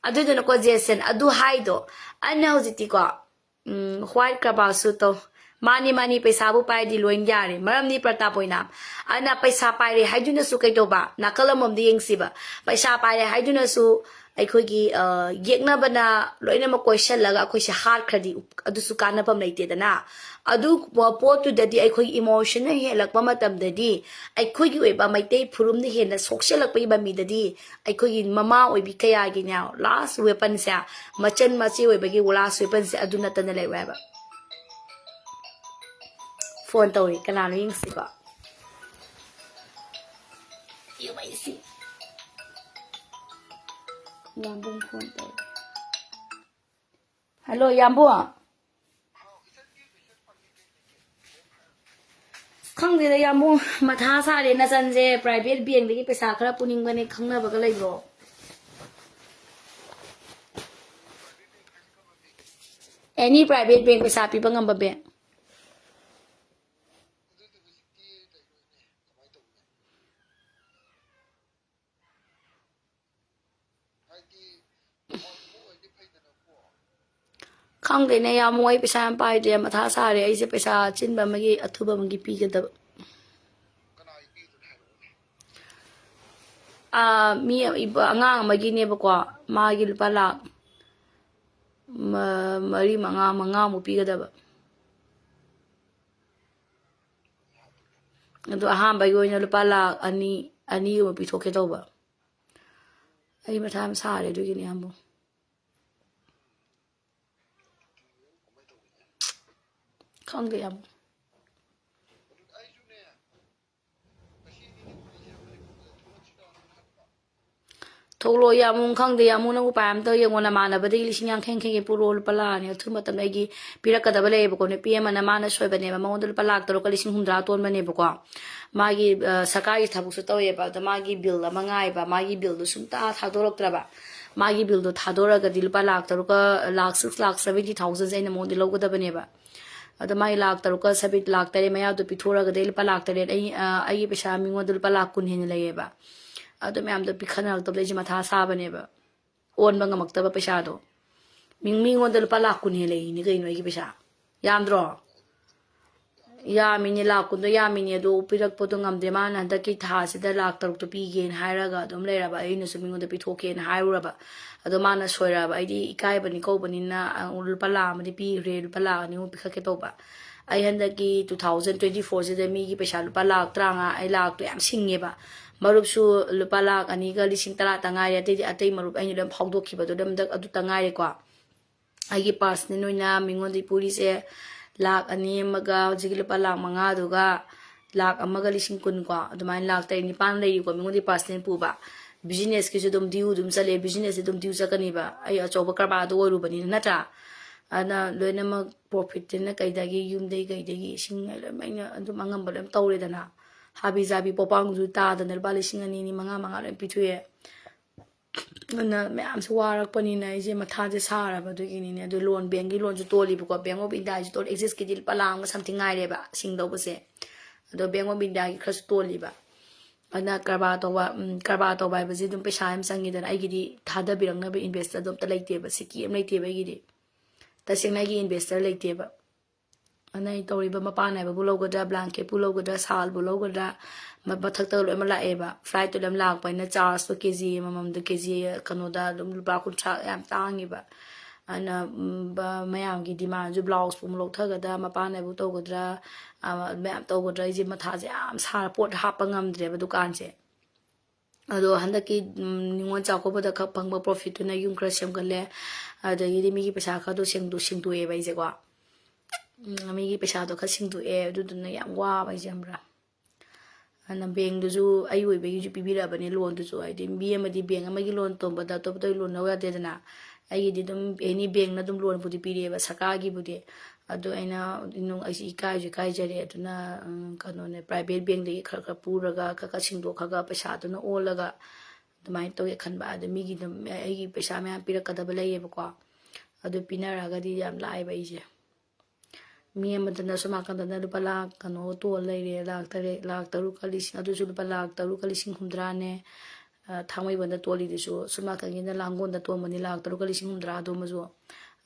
ꯑꯗꯨꯗꯨꯅꯀꯣ ꯖꯦꯁꯟ, ꯑꯗꯨ ꯍꯥꯏꯗꯣ, ꯑꯩꯅ ꯍꯧꯖꯤꯛꯇꯤꯀꯣ, ꯎꯝ, white ꯀꯔꯕꯥꯔꯁꯨ ꯇꯧ꯫ ꯃꯥꯅꯤ, ꯃꯥꯅꯤ, ꯄꯩꯁꯥꯕꯨ ꯄꯥꯏꯔꯗꯤ ꯂꯣꯏ ꯌꯥꯔꯦ꯫ ꯃꯔꯝꯗꯤ ꯄ꯭ꯔꯇꯥꯞ ꯑꯣꯏꯅ ꯑꯗꯨꯅ ꯄꯩꯁꯥ ꯄꯥꯏꯔꯦ ꯍꯥꯏꯗꯨꯅꯁꯨ ꯀꯩꯗꯧꯕ? ꯅꯥꯀꯜ ꯑꯃꯃꯝꯗ ꯌꯦꯡꯁꯤꯕ꯫ ꯄꯩꯁꯥ ꯄꯥꯏꯔꯦ ꯍꯥꯏꯗꯨꯅꯁꯨ ꯑꯩꯈꯣꯏꯒꯤ, ꯑ, ꯌꯦꯛꯅꯕꯅ ꯂꯣꯏꯅꯃꯛ ꯀꯣꯏꯁꯜꯂꯒ ꯑꯩꯈꯣꯏꯁꯦ ꯍꯥꯠꯈ꯭ꯔꯗꯤ ꯎꯞ-, ꯑꯗꯨꯁꯨ ꯀꯥꯟꯅꯐꯝ ꯂꯩꯇꯦꯗꯅ꯫ ꯑꯗꯨ ꯄꯣꯠꯇꯨꯗꯗꯤ ꯑꯩꯈꯣꯏꯒꯤ emotionꯅ ꯍꯦꯜꯂꯛꯄ ꯃꯇꯝꯗꯗꯤ, ꯑꯩꯈꯣꯏꯒꯤ ꯑꯣꯏꯕ ꯃꯩꯇꯩ ꯐꯨꯔꯨꯞꯅ ꯍꯦꯟꯅ ꯁꯣꯛꯆꯜꯂꯛꯄꯒꯤ ꯃꯃꯤꯗꯗꯤ, ꯑꯩꯈꯣꯏꯒꯤ ꯃꯃꯥ ꯑꯣꯏꯕꯤ ꯀꯌꯥꯒꯤꯅꯦ last weaponꯁꯦ, ꯃꯆꯟ ꯃꯆꯦ ꯑꯣꯏꯕꯒꯤ last weaponꯁꯦ ꯑꯗꯨ ꯅꯠꯇꯅ ꯂꯩꯔꯣꯏ ꯍꯥꯏꯕ꯫ Phone ꯇꯧꯔꯤ, ꯀꯅꯥꯅꯣ ꯌꯦꯡꯁꯤꯀꯣ꯫ ꯌꯨꯝ ꯑꯩꯁꯤ꯫ ꯌꯥꯝꯕꯨꯡ phone ꯇꯧꯔꯤ꯫ Hello, ꯌꯥꯝꯕꯨꯡ꯫ ꯑꯁ, ꯈꯪꯗꯦꯗ, ꯌꯥꯝꯕꯨꯡ, ꯃꯊꯥ ꯁꯥꯔꯦ꯫ ꯅꯆꯟꯁꯦ private bankꯗꯒꯤ ꯄꯩꯁꯥ ꯈꯔ ꯄꯨꯅꯤꯡꯕꯅꯦ, ꯈꯪꯅꯕꯒ ꯂꯩꯕ꯭ꯔꯣ? Any private bank, ꯄꯩꯁꯥ ꯄꯤꯕ ꯉꯝꯕ bank꯫ ꯈꯪꯗꯦꯅꯦ, ꯌꯥꯝꯕꯨꯡ, ꯑꯩ ꯄꯩꯁꯥ ꯌꯥꯝ ꯄꯥꯏꯗ꯭ꯔꯦ, ꯃꯊꯥ ꯁꯥꯔꯦ꯫ ꯑꯩꯁꯦ ꯄꯩꯁꯥ ꯑꯆꯤꯟꯕ ꯑꯃꯒꯤ, ꯑꯊꯨꯕ ꯑꯃꯒꯤ ꯄꯤꯒꯗꯕ꯫ ꯑꯥ, ꯃꯤ ꯏꯕ-, ꯑꯉꯥꯡ ꯑꯃꯒꯤꯅꯦꯕꯀꯣ, ꯃꯥꯒꯤ ꯂꯨꯄꯥ ꯂꯥꯛ ꯃ-, ꯃꯔꯤ, ꯃꯉꯥ, ꯃꯉꯥꯃꯨꯛ ꯄꯤꯒꯗꯕ꯫ ꯑꯗꯣ ꯑꯍꯥꯟꯕꯒꯤ ꯑꯣꯏꯅ ꯂꯨꯄꯥ ꯂꯥꯈ ꯑꯅꯤ, ꯑꯅꯤꯒꯨꯝꯕ ꯄꯤꯊꯣꯛꯀꯦ ꯇꯧꯕ꯫ ꯑꯩ ꯃꯊꯥ ꯌꯥꯝ ꯁꯥꯔꯦ ꯑꯗꯨꯒꯤꯅꯦ, ꯌꯥꯝꯕꯨ꯫ ꯈꯪꯗꯦ, ꯌꯥꯝꯕꯨ꯫ ꯊꯣꯛꯂꯣ, ꯌꯥꯝꯕꯨ, ꯈꯪꯗꯦ, ꯌꯥꯝꯕꯨ, ꯅꯪ ꯎꯄꯥꯏ ꯑꯃ ꯇꯧ ꯌꯦꯡꯉꯣ, ꯅꯃꯥꯟꯅꯕꯗꯒꯤ ꯂꯤꯁꯤꯡ ꯌꯥꯡꯈꯩ ꯌꯥꯡꯈꯩꯒꯤ ꯄꯨꯔꯛꯑꯣ, ꯂꯨꯄꯥ ꯂꯥꯛ ꯑꯅꯤ꯫ ꯑꯊꯨꯕ ꯃꯇꯝꯗ ꯑꯩꯒꯤ ꯄꯤꯔꯛꯀꯗꯕ ꯂꯩꯌꯦꯕꯀꯣ, ꯅꯨꯄꯤ ꯑꯃꯅ ꯃꯥꯅ ꯁꯣꯏꯕꯅꯦꯕ, ꯃꯉꯣꯟꯗ ꯂꯨꯄꯥ ꯂꯥꯛ ꯇꯔꯨꯛꯀ ꯂꯤꯁꯤꯡ ꯍꯨꯝꯗ꯭ꯔꯥ ꯇꯣꯟꯕꯅꯦꯕꯀꯣ꯫ ꯃꯥꯒꯤ, ꯑ, ꯁꯔꯀꯥꯔꯒꯤ ꯊꯕꯛꯁꯨ ꯇꯧꯋꯦꯕ, ꯑꯗꯣ ꯃꯥꯒꯤ ꯕꯤꯜ ꯑꯃ ꯉꯥꯏꯕ, ꯃꯥꯒꯤ ꯕꯤꯜꯗꯣ ꯁꯨꯡꯇꯥ ꯊꯥꯗꯣꯔꯛꯇ꯭ꯔꯕ꯫ ꯃꯥꯒꯤ ꯕꯤꯜꯗꯣ ꯊꯥꯗꯣꯔꯛꯑꯒꯗꯤ ꯂꯨꯄꯥ ꯂꯥꯛ ꯇꯔꯨꯛꯀ, ꯂꯥꯛ ꯁꯤꯛꯁ ꯂꯥꯛ ꯁꯚꯦꯟꯇꯤ ꯊꯥꯎꯖꯟꯁꯦ ꯑꯩꯅ ꯃꯉꯣꯟꯗ ꯂꯧꯒꯗꯕꯅꯦꯕ꯫ ꯑꯗꯣ ꯃꯥꯒꯤ ꯂꯥꯛ ꯇꯔꯨꯛꯀ ꯁꯚꯦꯟ, ꯂꯥꯛ ꯇꯔꯦꯠ ꯃꯌꯥꯗꯣ ꯄꯤꯊꯣꯔꯛꯑꯒꯗꯤ ꯑꯩ ꯂꯨꯄꯥ ꯂꯥꯛ ꯇꯔꯦꯠ, ꯑꯩ, ꯑ, ꯑꯩꯒꯤ ꯄꯩꯁꯥ ꯃꯤꯉꯣꯟꯗ ꯂꯨꯄꯥ ꯂꯥꯛ ꯀꯨꯟ ꯍꯦꯟꯅ ꯂꯩꯌꯦꯕ꯫ ꯑꯗꯨ ꯃꯌꯥꯝꯗꯣ ꯄꯤꯈꯠꯅꯔꯛꯇꯕꯗ ꯑꯩꯁꯦ ꯃꯊꯥ ꯁꯥꯕꯅꯦꯕ꯫ ꯑꯣꯟꯕ ꯉꯝꯃꯛꯇꯕ ꯄꯩꯁꯥꯗꯣ꯫ ꯃꯤ-, ꯃꯤꯉꯣꯟꯗ ꯂꯨꯄꯥ ꯂꯥꯛ ꯀꯨꯟ ꯍꯦꯟꯅ ꯂꯩꯔꯤꯅꯤ ꯀꯩꯅꯣ ꯑꯩꯒꯤ ꯄꯩꯁꯥ꯫ ꯌꯥꯝꯗ꯭ꯔꯣ? ꯌꯥꯝꯃꯤꯅꯦ, ꯂꯥꯛ ꯀꯨꯟꯗꯣ ꯌꯥꯝꯃꯤꯅꯦ꯫ ꯑꯗꯣ ꯄꯤꯔꯛꯄꯗꯣ ꯉꯝꯗꯦ꯫ ꯃꯥꯅ ꯍꯟꯗꯛꯀꯤ ꯊꯥꯁꯤꯗ ꯂꯥꯛ ꯇꯔꯨꯛꯇꯣ ꯄꯤꯒꯦꯅ ꯍꯥꯏꯔꯒ ꯑꯗꯨꯝ ꯂꯩꯔꯕ, ꯑꯩꯅꯁꯨ ꯃꯤꯉꯣꯟꯗ ꯄꯤꯊꯣꯛꯀꯦꯅ ꯍꯥꯏꯔꯨꯔꯕ꯫ ꯑꯗꯣ ꯃꯥꯅ ꯁꯣꯏꯔꯛꯑꯕ꯫ ꯑꯩꯗꯤ ꯏꯀꯥꯏꯕꯅꯤ ꯀꯧꯕꯅꯤꯅ, ꯑ, ꯂꯨꯄꯥ ꯂꯥꯛ ꯑꯃꯗꯤ ꯄꯤꯈ꯭ꯔꯦ, ꯂꯨꯄꯥ ꯂꯥꯛ ꯑꯅꯤꯃꯨꯛ ꯄꯤꯈꯠꯀꯦ ꯇꯧꯕ꯫ ꯑꯩ ꯍꯟꯗꯛꯀꯤ two thousand twenty four ꯁꯤꯗ ꯃꯤꯒꯤ ꯄꯩꯁꯥ ꯂꯨꯄꯥ ꯂꯥꯛ ꯇꯔꯥꯃꯉꯥ, ꯑꯩ ꯂꯥꯛꯇꯣ ꯌꯥꯝ ꯁꯤꯡꯉꯦꯕ꯫ ꯃꯔꯨꯞꯁꯨ ꯂꯨꯄꯥ ꯂꯥꯛ ꯑꯅꯤꯒ ꯂꯤꯁꯤꯡ ꯇꯔꯥ ꯇ ꯉꯥꯏꯔꯦ꯫ ꯑꯇꯩꯗꯤ, ꯑꯇꯩ ꯃꯔꯨꯞ ꯑꯩꯅ ꯂꯣꯏ ꯐꯥꯎꯗꯣꯛꯈꯤꯕꯗꯣ ꯑꯗꯨꯝ ꯍꯟꯗꯛ ꯑꯗꯨꯇ ꯉꯥꯏꯔꯦꯀꯣ꯫ ꯑꯩꯒꯤ personal ꯑꯣꯏꯅ ꯃꯤꯉꯣꯟꯗꯒꯤ ꯄꯨꯔꯤꯁꯦ ꯂꯥꯛ ꯑꯅꯤ ꯑꯃꯒ ꯍꯧꯖꯤꯛꯀꯤ ꯂꯨꯄꯥ ꯂꯥꯛ ꯃꯉꯥꯗꯨꯒ ꯂꯥꯛ ꯑꯃꯒ ꯂꯤꯁꯤꯡ ꯀꯨꯟ ꯀꯣ, ꯑꯗꯨꯃꯥꯏꯅ ꯂꯥꯛ ꯇꯔꯦꯠ ꯅꯤꯄꯥꯟ ꯂꯩꯔꯤꯀꯣ ꯃꯤꯉꯣꯟꯗꯒꯤ personal ꯄꯨꯕ꯫ Businessꯀꯤꯁꯨ ꯑꯗꯨꯝ due ꯑꯗꯨꯝ ꯆꯠꯂꯦ, businessꯁꯦ ꯑꯗꯨꯝ due ꯆꯠꯀꯅꯤꯕ, ꯑꯩ ꯑꯆꯧꯕ ꯀꯔꯕꯥꯔꯗꯣ ꯑꯣꯏꯔꯨꯕꯅꯤꯅ, ꯅꯠꯇ꯭ꯔꯥ? ꯑꯗꯨꯅ ꯂꯣꯏꯅꯃꯛ profitꯇꯅ ꯀꯩꯗꯒꯤ, ꯌꯨꯝꯗꯒꯤ ꯀꯩꯗꯒꯤ, ꯏꯁꯤꯡ ꯂꯣꯏꯅꯃꯛ ꯑꯩꯅ ꯑꯗꯨꯝ ꯑꯉꯝꯕ ꯂꯣꯏꯅ ꯇꯧꯔꯦꯗꯅ꯫ ꯍꯥꯕꯤ ꯖꯥꯕꯤ ꯄꯣꯄꯥꯡꯁꯨ ꯇꯥꯗꯅ ꯂꯨꯄꯥ ꯂꯤꯁꯤꯡ ꯑꯅꯤ ꯑꯅꯤ, ꯃꯉꯥ ꯃꯉꯥ ꯂꯣꯏ ꯄꯤꯊꯣꯛꯑꯦ꯫ ꯑꯗꯨꯅ ꯃꯌꯥꯝꯁꯨ ꯋꯥꯔꯛꯄꯅꯤꯅ ꯑꯩꯁꯦ ꯃꯊꯥꯁꯦ ꯁꯥꯔꯕ ꯑꯗꯨꯒꯤꯅꯤꯅꯦ꯫ ꯑꯗꯨ loan, bankꯀꯤ loanꯁꯨ ꯇꯣꯜꯂꯤꯕꯀꯣ, Bank of Indiaꯒꯤꯁꯨ ꯇꯣꯜꯂꯤ, Axisꯀꯤꯗꯤ ꯂꯨꯄꯥ ꯂꯥꯛ ꯑꯃꯒ something ꯉꯥꯏꯔꯦꯕ ꯁꯤꯡꯗꯧꯕꯁꯦ꯫ ꯑꯗꯣ Bank of Indiaꯒꯤ ꯈꯔꯁꯨ ꯇꯣꯜꯂꯤꯕ꯫ ꯑꯗꯨꯅ ꯀꯔꯕꯥꯔ ꯇꯧꯕ, ꯎꯝ, ꯀꯔꯕꯥꯔ ꯇꯧꯕ ꯍꯥꯏꯕꯁꯤ ꯑꯗꯨꯝ ꯄꯩꯁꯥ ꯌꯥꯝ ꯆꯪꯉꯤꯗꯅ꯫ ꯑꯩꯒꯤꯗꯤ ꯊꯥꯗꯕꯤꯔꯛꯅꯕ investor ꯑꯗꯨ ꯑꯝꯇ ꯂꯩꯇꯦꯕ, ꯁꯤꯀꯤ ꯑꯃ ꯂꯩꯇꯦꯕ ꯑꯩꯒꯤꯗꯤ꯫ ꯇꯁꯦꯡꯅ ꯑꯩꯒꯤ investor ꯂꯩꯇꯦꯕ꯫ ꯑꯗꯨꯅ ꯑꯩ ꯇꯧꯔꯤꯕ ꯃꯄꯥꯟ ꯅꯥꯏꯕꯕꯨ ꯂꯧꯒꯗ꯭ꯔꯥ, blanketꯄꯨ ꯂꯧꯒꯗ꯭ꯔꯥ, ꯁꯥꯜꯕꯨ ꯂꯧꯒꯗ꯭ꯔꯥ, ꯃ-, ꯃꯊꯛꯇ ꯂꯣꯏꯅꯃꯛ ꯂꯥꯛꯑꯦꯕ꯫ Flightꯇ ꯂꯣꯏꯅꯃꯛ ꯂꯥꯛꯄꯅꯤꯅ chargeꯇꯣ KG ꯑꯃꯃꯝꯗ KG ꯀꯩꯅꯣꯗ ꯑꯗꯨꯝ ꯂꯨꯄꯥ ꯀꯨꯟꯊ꯭ꯔꯥ ꯌꯥꯝ ꯇꯥꯡꯉꯤꯕ꯫ ꯑꯗꯨꯅ, ꯎꯝ, ꯕ-, ꯃꯌꯥꯝꯒꯤ ꯗꯤꯃꯥꯟꯁꯨ ꯕ꯭ꯂꯥꯎꯁꯄꯨ ꯑꯃꯨꯛ ꯂꯧꯊꯒꯗ꯭ꯔꯥ, ꯃꯄꯥꯟꯅꯕꯨ ꯇꯧꯒꯗ꯭ꯔꯥ, ꯑ, ꯃꯌꯥꯝ ꯇꯧꯒꯗ꯭ꯔꯥ, ꯑꯩꯁꯦ ꯃꯊꯥꯁꯦ ꯌꯥꯝ ꯁꯥꯔ ꯄꯣꯠ ꯍꯥꯞꯄ ꯉꯝꯗ꯭ꯔꯦꯕ ꯗꯨꯀꯥꯟꯁꯦ꯫ ꯑꯗꯣ ꯍꯟꯗꯛꯀꯤ, ꯎꯝ, ꯅꯤꯉꯣꯜ ꯆꯥꯛꯀꯧꯕꯗ ꯈꯛ ꯐꯪꯕ ꯄ꯭ꯔꯣꯐꯤꯠꯇꯨꯅ ꯌꯨꯝ ꯈꯔ ꯁꯦꯝꯒꯠꯂꯦ꯫ ꯑꯗꯒꯤꯗꯤ ꯃꯤꯒꯤ ꯄꯩꯁꯥ ꯈꯔꯗꯣ ꯁꯦꯡꯗꯣꯛ-, ꯁꯤꯡꯗꯣꯛꯑꯦꯕ ꯑꯩꯁꯦꯀꯣ꯫ ꯎꯝ, ꯃꯤꯒꯤ ꯄꯩꯁꯥꯗꯣ ꯈꯔ ꯁꯤꯡꯗꯣꯛꯑꯦ꯫ ꯑꯗꯨꯗꯨꯅ ꯌꯥꯝ ꯋꯥꯕ ꯑꯩꯁꯦ, ꯈꯪꯕ꯭ꯔꯥ? ꯑꯗꯨꯅ ꯕꯦꯡꯗꯨꯁꯨ ꯑꯩ ꯑꯣꯏꯕꯒꯤꯁꯨ ꯄꯤꯕꯤꯔꯛꯑꯕꯅꯦ ꯂꯣꯟꯗꯨꯁꯨ꯫ ꯍꯥꯏꯗꯤ ꯃꯤ ꯑꯃꯗꯤ ꯕꯦꯡ ꯑꯃꯒꯤ ꯂꯣꯟ ꯇꯣꯟꯕꯗ ꯑꯇꯣꯞꯄꯗꯒꯤ ꯂꯣꯟ ꯂꯧ ꯌꯥꯗꯦꯗꯅ꯫ ꯑꯩꯒꯤꯗꯤ ꯑꯗꯨꯝ ꯑꯦꯅꯤ ꯕꯦꯡꯅ ꯑꯗꯨꯝ ꯂꯣꯟꯕꯨꯗꯤ ꯄꯤꯔꯛꯑꯦꯕ, ꯁꯔꯀꯥꯔꯒꯤꯕꯨꯗꯤ꯫ ꯑꯗꯣ ꯑꯩꯅ ꯅꯨꯡ-, ꯑꯩꯁꯦ ꯏꯀꯥꯏꯁꯨ ꯏꯀꯥꯏꯖꯔꯦ꯫ ꯑꯗꯨꯅ, ꯎꯝ, ꯀꯩꯅꯣꯅꯦ, ꯄ꯭ꯔꯥꯏꯚꯦꯠ ꯕꯦꯡꯗꯒꯤ ꯈꯔ ꯈꯔ ꯄꯨꯔꯒ, ꯈꯔ ꯈꯔ ꯁꯤꯡꯗꯣꯛꯈ꯭ꯔꯒ, ꯄꯩꯁꯥꯗꯨꯅ ꯑꯣꯜꯂꯒ ꯑꯗꯨꯃꯥꯏꯅ ꯇꯧꯒꯦ ꯈꯟꯕ꯫ ꯑꯗ ꯃꯤꯒꯤꯗ ꯑꯩꯒꯤ ꯄꯩꯁꯥ ꯃꯌꯥꯝ ꯄꯤꯔꯛꯀꯗꯕ ꯂꯩꯌꯦꯕꯀꯣ꯫ ꯑꯗꯨ ꯄꯤꯅꯔꯛꯑꯒꯗꯤ ꯌꯥꯝ ꯂꯥꯛꯑꯦꯕ ꯑꯩꯁꯦ꯫ ꯃꯤ ꯑꯃꯗꯅ ꯁꯣꯝ ꯅꯥꯀꯟꯗꯅ ꯂꯨꯄꯥ ꯂꯥꯛ ꯀꯩꯅꯣ ꯇꯣꯜ ꯂꯩꯔꯦ, ꯂꯥꯛ ꯇꯔꯦꯠ, ꯂꯥꯛ ꯇꯔꯨꯛꯀ ꯂꯤꯁꯤꯡ, ꯑꯗꯨꯁꯨ ꯂꯨꯄꯥ ꯂꯥꯛ ꯇꯔꯨꯛꯀ ꯂꯤꯁꯤꯡ ꯍꯨꯝꯗ꯭ꯔꯥꯅꯦ꯫ ꯑ, ꯊꯥꯡꯃꯩꯕꯟꯗ ꯇꯣꯜꯂꯤꯗꯨꯁꯨ ꯁꯣꯝ ꯅꯥꯀꯟꯒꯤꯅ ꯂꯥꯡꯒꯣꯜꯗ ꯇꯣꯟꯕꯅꯤ, ꯂꯥꯛ ꯇꯔꯨꯛꯀ ꯂꯤꯁꯤꯡ ꯍꯨꯝꯗ꯭ꯔꯥ ꯑꯗꯨꯃꯁꯨ꯫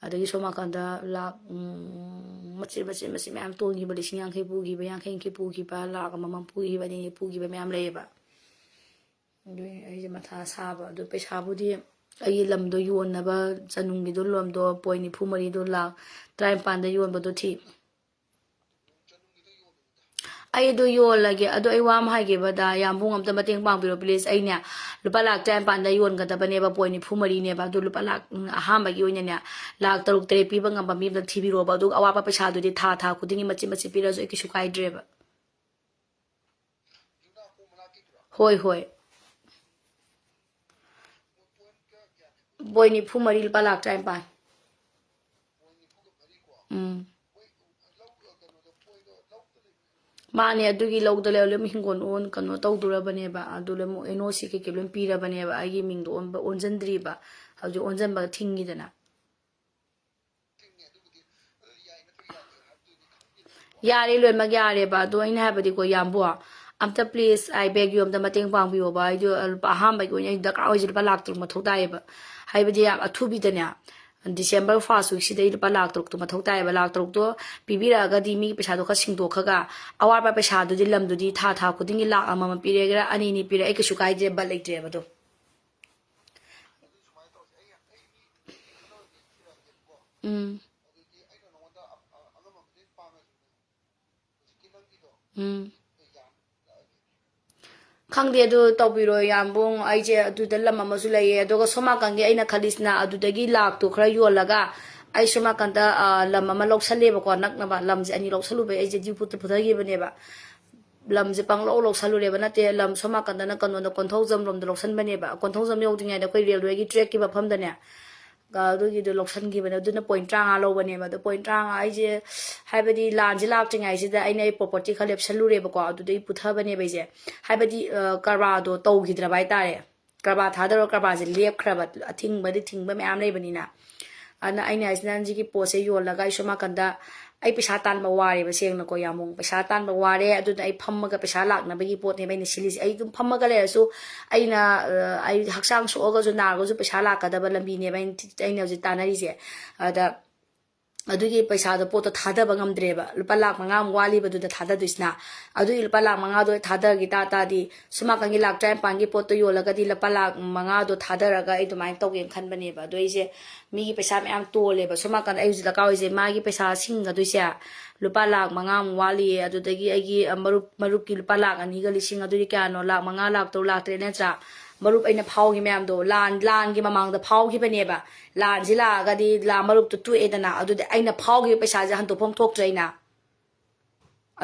ꯑꯗꯒꯤ ꯁꯣꯝ ꯅꯥꯀꯟꯗ ꯂꯥꯛ, ꯎꯝ, ꯃꯆꯤꯠ ꯃꯆꯤꯠ ꯃꯆꯤꯠ ꯃꯌꯥꯝ ꯇꯣꯟꯈꯤꯕ, ꯂꯤꯁꯤꯡ ꯌꯥꯡꯈꯩ ꯄꯨꯈꯤꯕ, ꯌꯥꯡꯈꯩ ꯌꯥꯡꯈꯩ ꯄꯨꯈꯤꯕ, ꯂꯥꯛ ꯑꯃꯃꯝ ꯄꯨꯈꯤꯕ, ꯑꯅꯤ ꯑꯅꯤ ꯄꯨꯈꯤꯕ ꯃꯌꯥꯝ ꯂꯩꯌꯦꯕ꯫ ꯑꯗꯨ ꯑꯩꯁꯦ ꯃꯊꯥ ꯁꯥꯕ꯫ ꯑꯗꯨ ꯄꯩꯁꯥꯕꯨꯗꯤ ꯑꯩꯒꯤ ꯂꯝꯗꯣ ꯌꯣꯟꯅꯕ, ꯆꯅꯨꯡꯒꯤꯗꯣ, ꯂꯝꯗꯣ ꯄꯣꯏꯟ ꯅꯤꯐꯨ ꯃꯔꯤꯗꯣ ꯂꯥꯛ ꯇꯔꯥꯅꯤꯄꯥꯟꯗ ꯌꯣꯟꯕꯗꯣ ꯊꯤ꯫ ꯑꯩ ꯑꯗꯨ ꯌꯣꯜꯂꯒꯦ꯫ ꯑꯗꯣ ꯑꯩ ꯋꯥ ꯑꯃ ꯍꯥꯏꯒꯦꯕ, ꯗꯥ ꯌꯥꯝꯕꯨꯡ, ꯑꯝꯇ ꯃꯇꯦꯡ ꯄꯥꯡꯕꯤꯔꯣ, ꯄ꯭ꯂꯤꯁ꯫ ꯑꯩꯅꯦ ꯂꯨꯄꯥ ꯂꯥꯛ ꯇꯔꯥꯅꯤꯄꯥꯟꯗ ꯌꯣꯟꯒꯗꯕꯅꯦꯕ, ꯄꯣꯏꯟ ꯅꯤꯐꯨ ꯃꯔꯤꯅꯦꯕ꯫ ꯑꯗꯨ ꯂꯨꯄꯥ ꯂꯥꯛ, ꯎꯝ, ꯑꯍꯥꯟꯕꯒꯤ ꯑꯣꯏꯅꯅꯦ ꯂꯥꯛ ꯇꯔꯨꯛ ꯇꯔꯦꯠ ꯄꯤꯕ ꯉꯝꯕ ꯃꯤ ꯑꯝꯇ ꯊꯤꯕꯤꯔꯣꯕ꯫ ꯑꯗꯨꯒ ꯑꯋꯥꯠꯄ ꯄꯩꯁꯥꯗꯨꯗꯤ ꯊꯥ ꯊꯥ ꯈꯨꯗꯤꯡꯒꯤ ꯃꯆꯤꯠ ꯃꯆꯤꯠ ꯄꯤꯔꯁꯨ ꯑꯩ ꯀꯩꯁꯨ ꯀꯥꯏꯗ꯭ꯔꯦꯕ꯫ ꯍꯣꯏ, ꯍꯣꯏ꯫ ꯕꯣꯏ ꯅꯤꯐꯨ ꯃꯔꯤ, ꯂꯨꯄꯥ ꯂꯥꯛ ꯇꯔꯥꯅꯤꯄꯥꯟ꯫ ꯎꯝ꯫ ꯃꯥꯅꯦ, ꯑꯗꯨꯒꯤ ꯂꯧꯗ ꯂꯩ-, ꯂꯣꯏ ꯍꯤꯡꯒꯣꯜ ꯑꯣꯟ-, ꯀꯩꯅꯣ ꯇꯧꯗꯣꯔꯕꯅꯦꯕ꯫ ꯑꯗꯨ ꯂꯣꯏ ꯑꯦꯟ ꯑꯣ ꯁꯤ ꯀꯩꯀꯩ ꯂꯣꯏ ꯄꯤꯔꯕꯅꯦꯕ꯫ ꯑꯩꯒꯤ ꯃꯤꯡꯗꯣ ꯑꯣꯟꯕ, ꯑꯣꯟꯁꯤꯟꯗ꯭ꯔꯤꯕ꯫ ꯍꯧꯖꯤꯛ ꯑꯣꯟꯁꯤꯟꯕ ꯊꯤꯡꯉꯤꯗꯅ꯫ ꯌꯥꯔꯦ, ꯂꯣꯏꯅꯃꯛ ꯌꯥꯔꯦꯕ꯫ ꯑꯗꯣ ꯑꯩꯅ ꯍꯥꯏꯕꯗꯤꯀꯣ, ꯌꯥꯝꯕꯨ, ꯑꯝꯇ please, I beg you, ꯑꯝꯇ ꯃꯇꯦꯡ ꯄꯥꯡꯕꯤꯌꯣꯕ꯫ ꯑꯩꯗꯣ ꯂꯨꯄꯥ, ꯑꯍꯥꯟꯕꯒꯤ ꯑꯣꯏꯅ ꯑꯩ ꯗꯔꯀꯥꯔ ꯑꯣꯏꯁꯦ ꯂꯨꯄꯥ ꯂꯥꯛ ꯇꯔꯨꯛ ꯃꯊꯧ ꯇꯥꯏꯌꯦꯕ꯫ ꯍꯥꯏꯕꯗꯤ ꯌꯥꯝ ꯑꯊꯨꯕꯤꯗꯅꯦ, December first week ꯁꯤꯗ ꯑꯩ ꯂꯨꯄꯥ ꯂꯥꯛ ꯇꯔꯨꯛꯇꯣ ꯃꯊꯧ ꯇꯥꯏꯌꯦꯕ꯫ ꯂꯥꯛ ꯇꯔꯨꯛꯇꯣ ꯄꯤꯕꯤꯔꯛꯑꯒꯗꯤ ꯃꯤꯒꯤ ꯄꯩꯁꯥꯗꯣ ꯈꯔ ꯁꯤꯡꯗꯣꯛꯈ꯭ꯔꯒ, ꯑꯋꯥꯠꯄ ꯄꯩꯁꯥꯗꯨꯗꯤ, ꯂꯝꯗꯨꯗꯤ ꯊꯥ ꯊꯥ ꯈꯨꯗꯤꯡꯒꯤ ꯂꯥꯛ ꯑꯃꯃꯝ ꯄꯤꯔꯒꯦꯔꯥ, ꯑꯅꯤ ꯑꯅꯤ ꯄꯤꯔꯦ, ꯑꯩ ꯀꯩꯁꯨ ꯀꯥꯏꯗ꯭ꯔꯦ, ꯕꯠ ꯂꯩꯇ꯭ꯔꯦꯕ ꯑꯗꯣ꯫ ꯎꯝ꯫ ꯎꯝ꯫ ꯈꯪꯗꯦ, ꯑꯗꯨ ꯇꯧꯕꯤꯔꯣ, ꯏꯌꯥꯝꯕꯨꯡ꯫ ꯑꯩꯁꯦ ꯑꯗꯨꯗ ꯂꯝ ꯑꯃꯁꯨ ꯂꯩꯌꯦ, ꯑꯗꯨꯒ ꯁꯣꯝ ꯅꯥꯀꯟꯒꯤ ꯑꯩꯅ ꯈꯜꯂꯤꯁꯤꯅ ꯑꯗꯨꯗꯒꯤ ꯂꯥꯛꯇꯣ ꯈꯔ ꯌꯣꯜꯂꯒ ꯑꯩ ꯁꯣꯝ ꯅꯥꯀꯟꯗ, ꯑ, ꯂꯝ ꯑꯃ ꯂꯧꯁꯜꯂꯦꯕꯀꯣ, ꯅꯛꯅꯕ꯫ ꯂꯝꯁꯦ ꯑꯅꯤ ꯂꯧꯁꯜꯂꯨꯕꯩ ꯑꯩꯁꯦ ꯗ꯭ꯌꯨ ꯄꯨ-, ꯄꯨꯊꯈꯤꯕꯅꯦꯕ꯫ ꯂꯝꯁꯦ ꯄꯪꯂꯧ ꯂꯧꯁꯜꯂꯨꯔꯦꯕ꯫ ꯅꯠꯇꯦ, ꯂꯝ ꯁꯣꯝ ꯅꯥꯀꯟꯗꯅ ꯀꯩꯅꯣꯗ, ꯀꯣꯟꯊꯧꯖꯝ ꯂꯣꯝꯗ ꯂꯧꯁꯟꯕꯅꯦꯕ꯫ ꯀꯣꯟꯊꯧꯖꯝ ꯌꯧꯗ꯭ꯔꯤꯉꯩꯗ ꯑꯩꯈꯣꯏ ꯔꯦꯜꯋꯦꯒꯤ ꯇ꯭ꯔꯦꯛꯀꯤ ꯃꯐꯝꯗꯅꯦ, ꯑ, ꯑꯗꯨꯒꯤꯗꯣ ꯂꯧꯁꯟꯈꯤꯕꯅꯦ꯫ ꯑꯗꯨꯅ ꯄꯣꯏꯟ ꯇꯔꯥꯃꯉꯥ ꯂꯧꯕꯅꯦꯕ꯫ ꯑꯗꯣ ꯄꯣꯏꯟ ꯇꯔꯥꯃꯉꯥ ꯑꯩꯁꯦ, ꯍꯥꯏꯕꯗꯤ ꯂꯥꯟꯁꯦ ꯂꯥꯛꯇ꯭ꯔꯤꯉꯩꯁꯤꯗ ꯑꯩꯅ ꯑꯩ ꯄ꯭ꯔꯣꯄꯔꯇꯤ ꯈꯔ ꯂꯦꯞꯁꯜꯂꯨꯔꯦꯕꯀꯣ, ꯑꯗꯨꯗꯩ ꯄꯨꯊꯕꯅꯦꯕ ꯑꯩꯁꯦ꯫ ꯍꯥꯏꯕꯗꯤ, ꯑ, ꯀꯔꯕꯥꯔꯗꯣ ꯇꯧꯈꯤꯗ꯭ꯔꯕ ꯍꯥꯏꯇꯥꯔꯦ꯫ ꯀꯔꯕꯥꯔ ꯊꯥꯗꯔꯣ, ꯀꯔꯕꯥꯔꯁꯦ ꯂꯦꯞꯈ꯭ꯔꯕ, ꯑꯊꯤꯡꯕꯗꯤ ꯊꯤꯡꯕ ꯃꯌꯥꯝ ꯂꯩꯕꯅꯤꯅ꯫ ꯑꯗꯨꯅ ꯑꯩꯅ ꯍꯥꯏꯁꯤꯅ, ꯅꯪꯁꯤꯒꯤ ꯄꯣꯠꯁꯦ ꯌꯣꯜꯂꯒ ꯑꯩ ꯁꯣꯝ ꯅꯥꯀꯟꯗ ꯑꯩ ꯄꯩꯁꯥ ꯇꯥꯟꯕ ꯋꯥꯔꯦꯕ, ꯁꯦꯡꯅꯀꯣ, ꯌꯥꯝꯕꯨꯡ, ꯄꯩꯁꯥ ꯇꯥꯟꯕ ꯋꯥꯔꯦ꯫ ꯑꯗꯨꯅ ꯑꯩ ꯐꯝꯃꯒ ꯄꯩꯁꯥ ꯂꯥꯛꯅꯕꯒꯤ ꯄꯣꯠꯅꯦꯕ ꯑꯩꯅ ꯁꯤꯜꯂꯤꯁꯦ꯫ ꯑꯩ ꯑꯗꯨꯝ ꯐꯝꯃꯒ ꯂꯩꯔꯁꯨ, ꯑꯩꯅ, ꯑ, ꯑꯩ ꯍꯛꯆꯥꯡ ꯁꯣꯛꯑꯒꯁꯨ, ꯅꯥꯔꯒꯁꯨ ꯄꯩꯁꯥ ꯂꯥꯛꯀꯗꯕ ꯂꯝꯕꯤꯅꯦꯕ ꯑꯩꯅ, ꯑꯩꯅ ꯍꯧꯖꯤꯛ ꯇꯥꯟꯅꯔꯤꯁꯦ꯫ ꯑꯗ ꯑꯗꯨꯒꯤ ꯄꯩꯁꯥꯗꯣ, ꯄꯣꯠꯇꯣ ꯊꯥꯗꯕ ꯉꯝꯗ꯭ꯔꯦꯕ꯫ ꯂꯨꯄꯥ ꯂꯥꯈ ꯃꯉꯥꯃꯨꯛ ꯋꯥꯠꯂꯤꯕꯗꯨꯗ ꯊꯥꯗꯗꯣꯏꯁꯤꯅ꯫ ꯑꯗꯨꯒꯤ ꯂꯨꯄꯥ ꯂꯥꯈ ꯃꯉꯥꯗꯣ ꯊꯥꯗꯈꯤ ꯇꯥ-, ꯇꯥꯔꯗꯤ, ꯁꯣꯝ ꯅꯥꯀꯟꯒꯤ ꯂꯥꯈ ꯇꯔꯥꯅꯤꯄꯥꯟꯒꯤ ꯄꯣꯠꯇꯣ ꯌꯣꯜꯂꯒꯗꯤ ꯂꯨꯄꯥ ꯂꯥꯈ ꯃꯉꯥꯗꯣ ꯊꯥꯗꯔꯒ ꯑꯩ ꯑꯗꯨꯃꯥꯏꯅ ꯇꯧꯒꯦꯅ ꯈꯟꯕꯅꯦꯕ꯫ ꯑꯗꯣ ꯑꯩꯁꯦ ꯃꯤꯒꯤ ꯄꯩꯁꯥ ꯃꯌꯥꯝ ꯇꯣꯜꯂꯦꯕ꯫ ꯁꯣꯝ ꯅꯥꯀꯟꯗ ꯑꯩ ꯍꯧꯖꯤꯛ ꯗꯔꯀꯥꯔ ꯑꯣꯏꯁꯦ, ꯃꯥꯒꯤ ꯄꯩꯁꯥ ꯁꯤꯡꯒꯗꯣꯏꯁꯦ ꯂꯨꯄꯥ ꯂꯥꯈ ꯃꯉꯥꯃꯨꯛ ꯋꯥꯠꯂꯤꯌꯦ꯫ ꯑꯗꯨꯗꯒꯤ ꯑꯩꯒꯤ, ꯑ, ꯃꯔꯨꯞ, ꯃꯔꯨꯞꯀꯤ ꯂꯨꯄꯥ ꯂꯥꯈ ꯑꯅꯤꯒ ꯂꯤꯁꯤꯡ, ꯑꯗꯨꯗꯤ ꯀꯌꯥꯅꯣ? ꯂꯥꯈ ꯃꯉꯥ, ꯂꯥꯈ ꯇꯔꯨꯛ, ꯂꯥꯈ ꯇꯔꯦꯠ ꯅꯠꯇ꯭ꯔꯥ? ꯃꯔꯨꯞ ꯑꯩꯅ ꯐꯥꯎꯈꯤ ꯃꯌꯥꯝꯗꯣ, ꯂꯥꯟ, ꯂꯥꯟꯒꯤ ꯃꯃꯥꯡꯗ ꯐꯥꯎꯈꯤꯕꯅꯦꯕ꯫ ꯂꯥꯟꯁꯤ ꯂꯥꯛꯑꯒꯗꯤ ꯂꯥ-, ꯃꯔꯨꯞꯇꯨ ꯇꯣꯛꯑꯦꯗꯅ, ꯑꯗꯨꯗꯤ ꯑꯩꯅ ꯐꯥꯎꯈꯤꯕ ꯄꯩꯁꯥꯁꯦ ꯍꯟꯗꯣꯛꯐꯝ ꯊꯣꯛꯇ꯭ꯔꯦ ꯑꯩꯅ꯫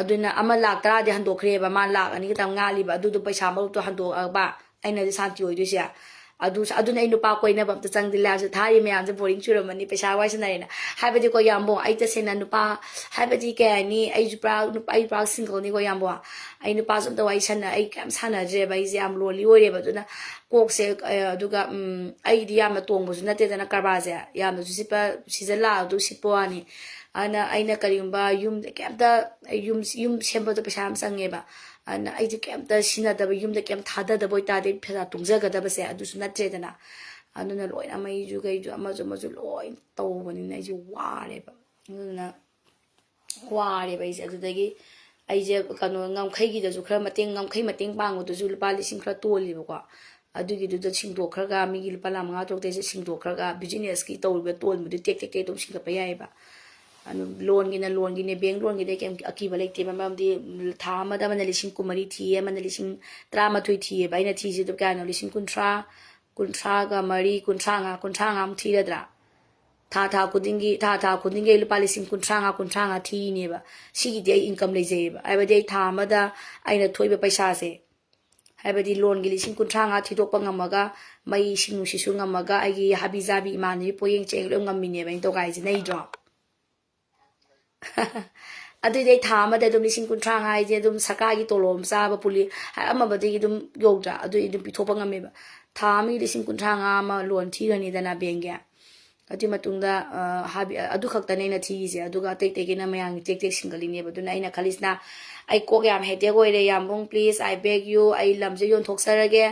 ꯑꯗꯨꯅ ꯑꯃ ꯂꯥꯛ ꯇꯔꯥꯗꯤ ꯍꯟꯗꯣꯛꯈ꯭ꯔꯦꯕ, ꯃꯥ ꯂꯥꯛ ꯑꯅꯤ ꯈꯛꯇꯪ ꯉꯥꯜꯂꯤꯕ, ꯑꯗꯨꯗꯣ ꯄꯩꯁꯥ ꯃꯔꯨꯞꯇꯣ ꯍꯟꯗꯣꯛꯑꯕ ꯑꯩꯅꯗꯤ ꯁꯥꯟꯇꯤ ꯑꯣꯏꯗꯣꯏꯁꯦ꯫ ꯑꯗꯨ, ꯑꯗꯨꯅ ꯑꯩ ꯅꯨꯄꯥ ꯀꯣꯏꯅꯕ ꯑꯝꯇ ꯆꯪꯗꯦ, ꯂꯥꯏꯐꯁꯦ ꯊꯥꯔꯤ ꯃꯌꯥꯝꯁꯦ ꯕꯣꯔꯤꯡ ꯆꯨꯔꯝꯃꯅꯤ, ꯄꯩꯁꯥ ꯋꯥꯏ ꯁꯥꯟꯅꯔꯦꯅ꯫ ꯍꯥꯏꯕꯗꯤꯀꯣ, ꯌꯥꯝꯕꯣ, ꯑꯩ ꯇꯁꯦꯡꯅ ꯅꯨꯄꯥ, ꯍꯥꯏꯕꯗꯤ ꯀꯩ ꯍꯥꯏꯅꯤ, ꯑꯩꯁꯨ ꯄꯨꯔꯥ ꯅꯨꯄꯥ, ꯑꯩ ꯄꯨꯔꯥ ꯁꯤꯡꯒꯜꯅꯤꯀꯣ, ꯌꯥꯝꯕꯣ꯫ ꯑꯩ ꯅꯨꯄꯥꯁꯨ ꯑꯝꯇ ꯋꯥꯔꯤ ꯁꯥꯟꯅ-, ꯑꯩ ꯀꯌꯥꯝ ꯁꯥꯟꯅꯗ꯭ꯔꯦꯕ, ꯑꯩꯁꯦ ꯌꯥꯝ ꯂꯣꯟꯂꯤ ꯑꯣꯏꯔꯦꯕ꯫ ꯑꯗꯨꯅ ꯀꯣꯛꯁꯦ, ꯑ, ꯑꯗꯨꯒ, ꯎꯝ, ꯑꯩꯒꯤꯗꯤ ꯌꯥꯝꯅ ꯇꯣꯡꯕꯁꯨ ꯅꯠꯇꯦꯗꯅ ꯀꯔꯕꯥꯔꯁꯦ, ꯌꯥꯝꯅꯁꯨ ꯁꯤꯠꯄ, ꯁꯤꯖꯟ ꯂꯥꯛꯑ ꯑꯗꯨ ꯁꯤꯠꯄ ꯋꯥꯅꯤ꯫ ꯑꯗꯨꯅ ꯑꯩꯅ ꯀꯔꯤꯒꯨꯝꯕ ꯌꯨꯝꯗ ꯀꯩꯝꯇ, ꯌꯨꯝ, ꯌꯨꯝ ꯁꯦꯝꯕꯗꯣ ꯄꯩꯁꯥ ꯌꯥꯝ ꯆꯪꯉꯦꯕ꯫ ꯑꯗꯨꯅ ꯑꯩꯁꯦ ꯀꯩꯝꯇ ꯁꯤꯖꯤꯟꯅꯗꯕ, ꯌꯨꯝꯗ ꯀꯩꯝ ꯊꯥꯗꯗꯕ ꯑꯣꯏꯇꯥꯔꯗꯤ ꯄꯩꯁꯥ ꯇꯨꯡꯖꯒꯗꯕꯁꯦ ꯑꯗꯨꯁꯨ ꯅꯠꯇ꯭ꯔꯦꯗꯅ꯫ ꯑꯗꯨꯅ ꯂꯣꯏꯅ ꯃꯩꯁꯨ ꯀꯩꯁꯨ ꯑꯃꯁꯨ ꯑꯃꯁꯨ ꯂꯣꯏ ꯇꯧꯕꯅꯤꯅ ꯑꯩꯁꯦ ꯋꯥꯔꯦꯕ꯫ ꯑꯗꯨꯅ ꯋꯥꯔꯦꯕ ꯑꯩꯁꯦ꯫ ꯑꯗꯨꯗꯒꯤ ꯑꯩꯁꯦ ꯀꯩꯅꯣ, ꯉꯝꯈꯩꯒꯤꯗꯁꯨ ꯈꯔ ꯃꯇꯦꯡ, ꯉꯝꯈꯩ ꯃꯇꯦꯡ ꯄꯥꯡꯕꯗꯨꯁꯨ ꯂꯨꯄꯥ ꯂꯤꯁꯤꯡ ꯈꯔ ꯇꯣꯜꯂꯤꯕꯀꯣ꯫ ꯑꯗꯨꯒꯤꯗꯨꯗ ꯁꯤꯡꯗꯣꯛꯈ꯭ꯔꯒ, ꯃꯤꯒꯤ ꯂꯨꯄꯥ ꯂꯥꯈ ꯃꯉꯥ ꯇꯔꯨꯛꯇꯩꯁꯦ ꯁꯤꯡꯗꯣꯛꯈ꯭ꯔꯒ, businessꯀꯤ ꯇꯧꯔꯤꯕ ꯇꯣꯟꯕꯗꯨ ꯇꯦꯛ ꯇꯦꯛ ꯇꯦꯛ ꯑꯗꯨꯝ ꯁꯤꯡꯒꯠꯄ ꯌꯥꯏꯑꯕ꯫ ꯑꯗꯨ loanꯒꯤꯅ loanꯒꯤꯅꯦ, bank loanꯒꯤꯗꯤ ꯀꯩꯝ ꯑꯀꯤꯕ ꯂꯩꯇꯦꯕ꯫ ꯃꯔꯝꯗꯤ ꯊꯥ ꯑꯃꯗ ꯑꯃꯅ ꯂꯤꯁꯤꯡ ꯀꯨꯟꯃꯔꯤ ꯊꯤꯌꯦ, ꯑꯃꯅ ꯂꯤꯁꯤꯡ ꯇꯔꯥꯃꯥꯊꯣꯏ ꯊꯤꯌꯦꯕ꯫ ꯑꯩꯅ ꯊꯤꯁꯤꯗꯣ ꯀꯌꯥꯅꯣ? ꯂꯤꯁꯤꯡ ꯀꯨꯟꯊ꯭ꯔꯥ, ꯀꯨꯟꯊ꯭ꯔꯥꯒ ꯃꯔꯤ, ꯀꯨꯟꯊ꯭ꯔꯥ ꯃꯉꯥ, ꯀꯨꯟꯊ꯭ꯔꯥ ꯃꯉꯥꯃꯨꯛ ꯊꯤꯔꯗ꯭ꯔꯥ? ꯊꯥ ꯊꯥ ꯈꯨꯗꯤꯡꯒꯤ, ꯊꯥ ꯊꯥ ꯈꯨꯗꯤꯡꯒꯤ ꯑꯩ ꯂꯨꯄꯥ ꯂꯤꯁꯤꯡ ꯀꯨꯟꯊ꯭ꯔꯥ ꯃꯉꯥ, ꯀꯨꯟꯊ꯭ꯔꯥ ꯃꯉꯥ ꯊꯤꯔꯤꯅꯦꯕ꯫ ꯁꯤꯒꯤꯗꯤ ꯑꯩ income ꯂꯩꯖꯩꯌꯦꯕ꯫ ꯍꯥꯏꯕꯗꯤ ꯑꯩ ꯊꯥ ꯑꯃꯗ ꯑꯩꯅ ꯊꯣꯛꯏꯕ ꯄꯩꯁꯥꯁꯦ, ꯍꯥꯏꯕꯗꯤ loanꯒꯤ ꯂꯤꯁꯤꯡ ꯀꯨꯟꯊ꯭ꯔꯥ ꯃꯉꯥ ꯊꯤꯗꯣꯛꯄ ꯉꯝꯃꯒ, ꯃꯩ ꯏꯁꯤꯡ ꯅꯨꯡꯁꯤꯠꯁꯨ ꯉꯝꯃꯒ, ꯑꯩꯒꯤ ꯍꯥꯕꯤ ꯖꯥꯕꯤ ꯏꯃꯥꯟꯅꯕꯤ ꯄꯣꯌꯦꯡ ꯆꯦꯡ ꯂꯣꯏ ꯉꯝꯃꯤꯅꯦꯕ ꯑꯩꯅ ꯇꯧꯒꯥꯏꯁꯦ꯫ ꯅꯩꯗ꯭ꯔꯣ? ꯑꯗꯨꯏꯗꯤ ꯑꯩ ꯊꯥ ꯑꯃꯗ ꯑꯗꯨꯝ ꯂꯤꯁꯤꯡ ꯀꯨꯟꯊ꯭ꯔꯥ ꯃꯉꯥ ꯍꯥꯏꯁꯦ ꯑꯗꯨꯝ ꯁꯔꯀꯥꯔꯒꯤ ꯇꯣꯂꯣꯞ ꯑꯃ ꯆꯥꯕ ꯄꯨꯂꯤ ꯑꯃꯃꯗꯒꯤ ꯑꯗꯨꯝ ꯌꯧꯗ꯭ꯔꯥ? ꯑꯗꯨꯏ ꯑꯗꯨꯝ ꯄꯤꯊꯣꯛꯄ ꯉꯝꯃꯦꯕ꯫ ꯊꯥ ꯑꯃꯒꯤ ꯂꯤꯁꯤꯡ ꯀꯨꯟꯊ꯭ꯔꯥ ꯃꯉꯥ ꯑꯃ loan ꯊꯤꯔꯅꯤꯗꯅ bankꯒꯤ꯫ ꯑꯗꯨꯒꯤ ꯃꯇꯨꯡꯗ, ꯑ, ꯍꯥꯏꯕꯤ-, ꯑꯗꯨ ꯈꯛꯇꯅꯦ ꯑꯩꯅ ꯊꯤꯔꯤꯁꯦ꯫ ꯑꯗꯨꯒ ꯑꯇꯩ ꯑꯇꯩꯒꯤꯅ ꯃꯌꯥꯝꯒꯤ ꯇꯦꯛ ꯇꯦꯛ ꯁꯤꯡꯒꯠꯂꯤꯅꯦꯕ꯫ ꯑꯗꯨꯅ ꯑꯩꯅ ꯈꯜꯂꯤꯁꯤꯅ, ꯑꯩ ꯀꯣꯛ ꯌꯥꯝ headache ꯑꯣꯏꯔꯦ, ꯌꯥꯝꯕꯨꯡ, please, I beg you, ꯑꯩ ꯂꯝꯁꯦ ꯌꯣꯟꯊꯣꯛꯆꯔꯒꯦ,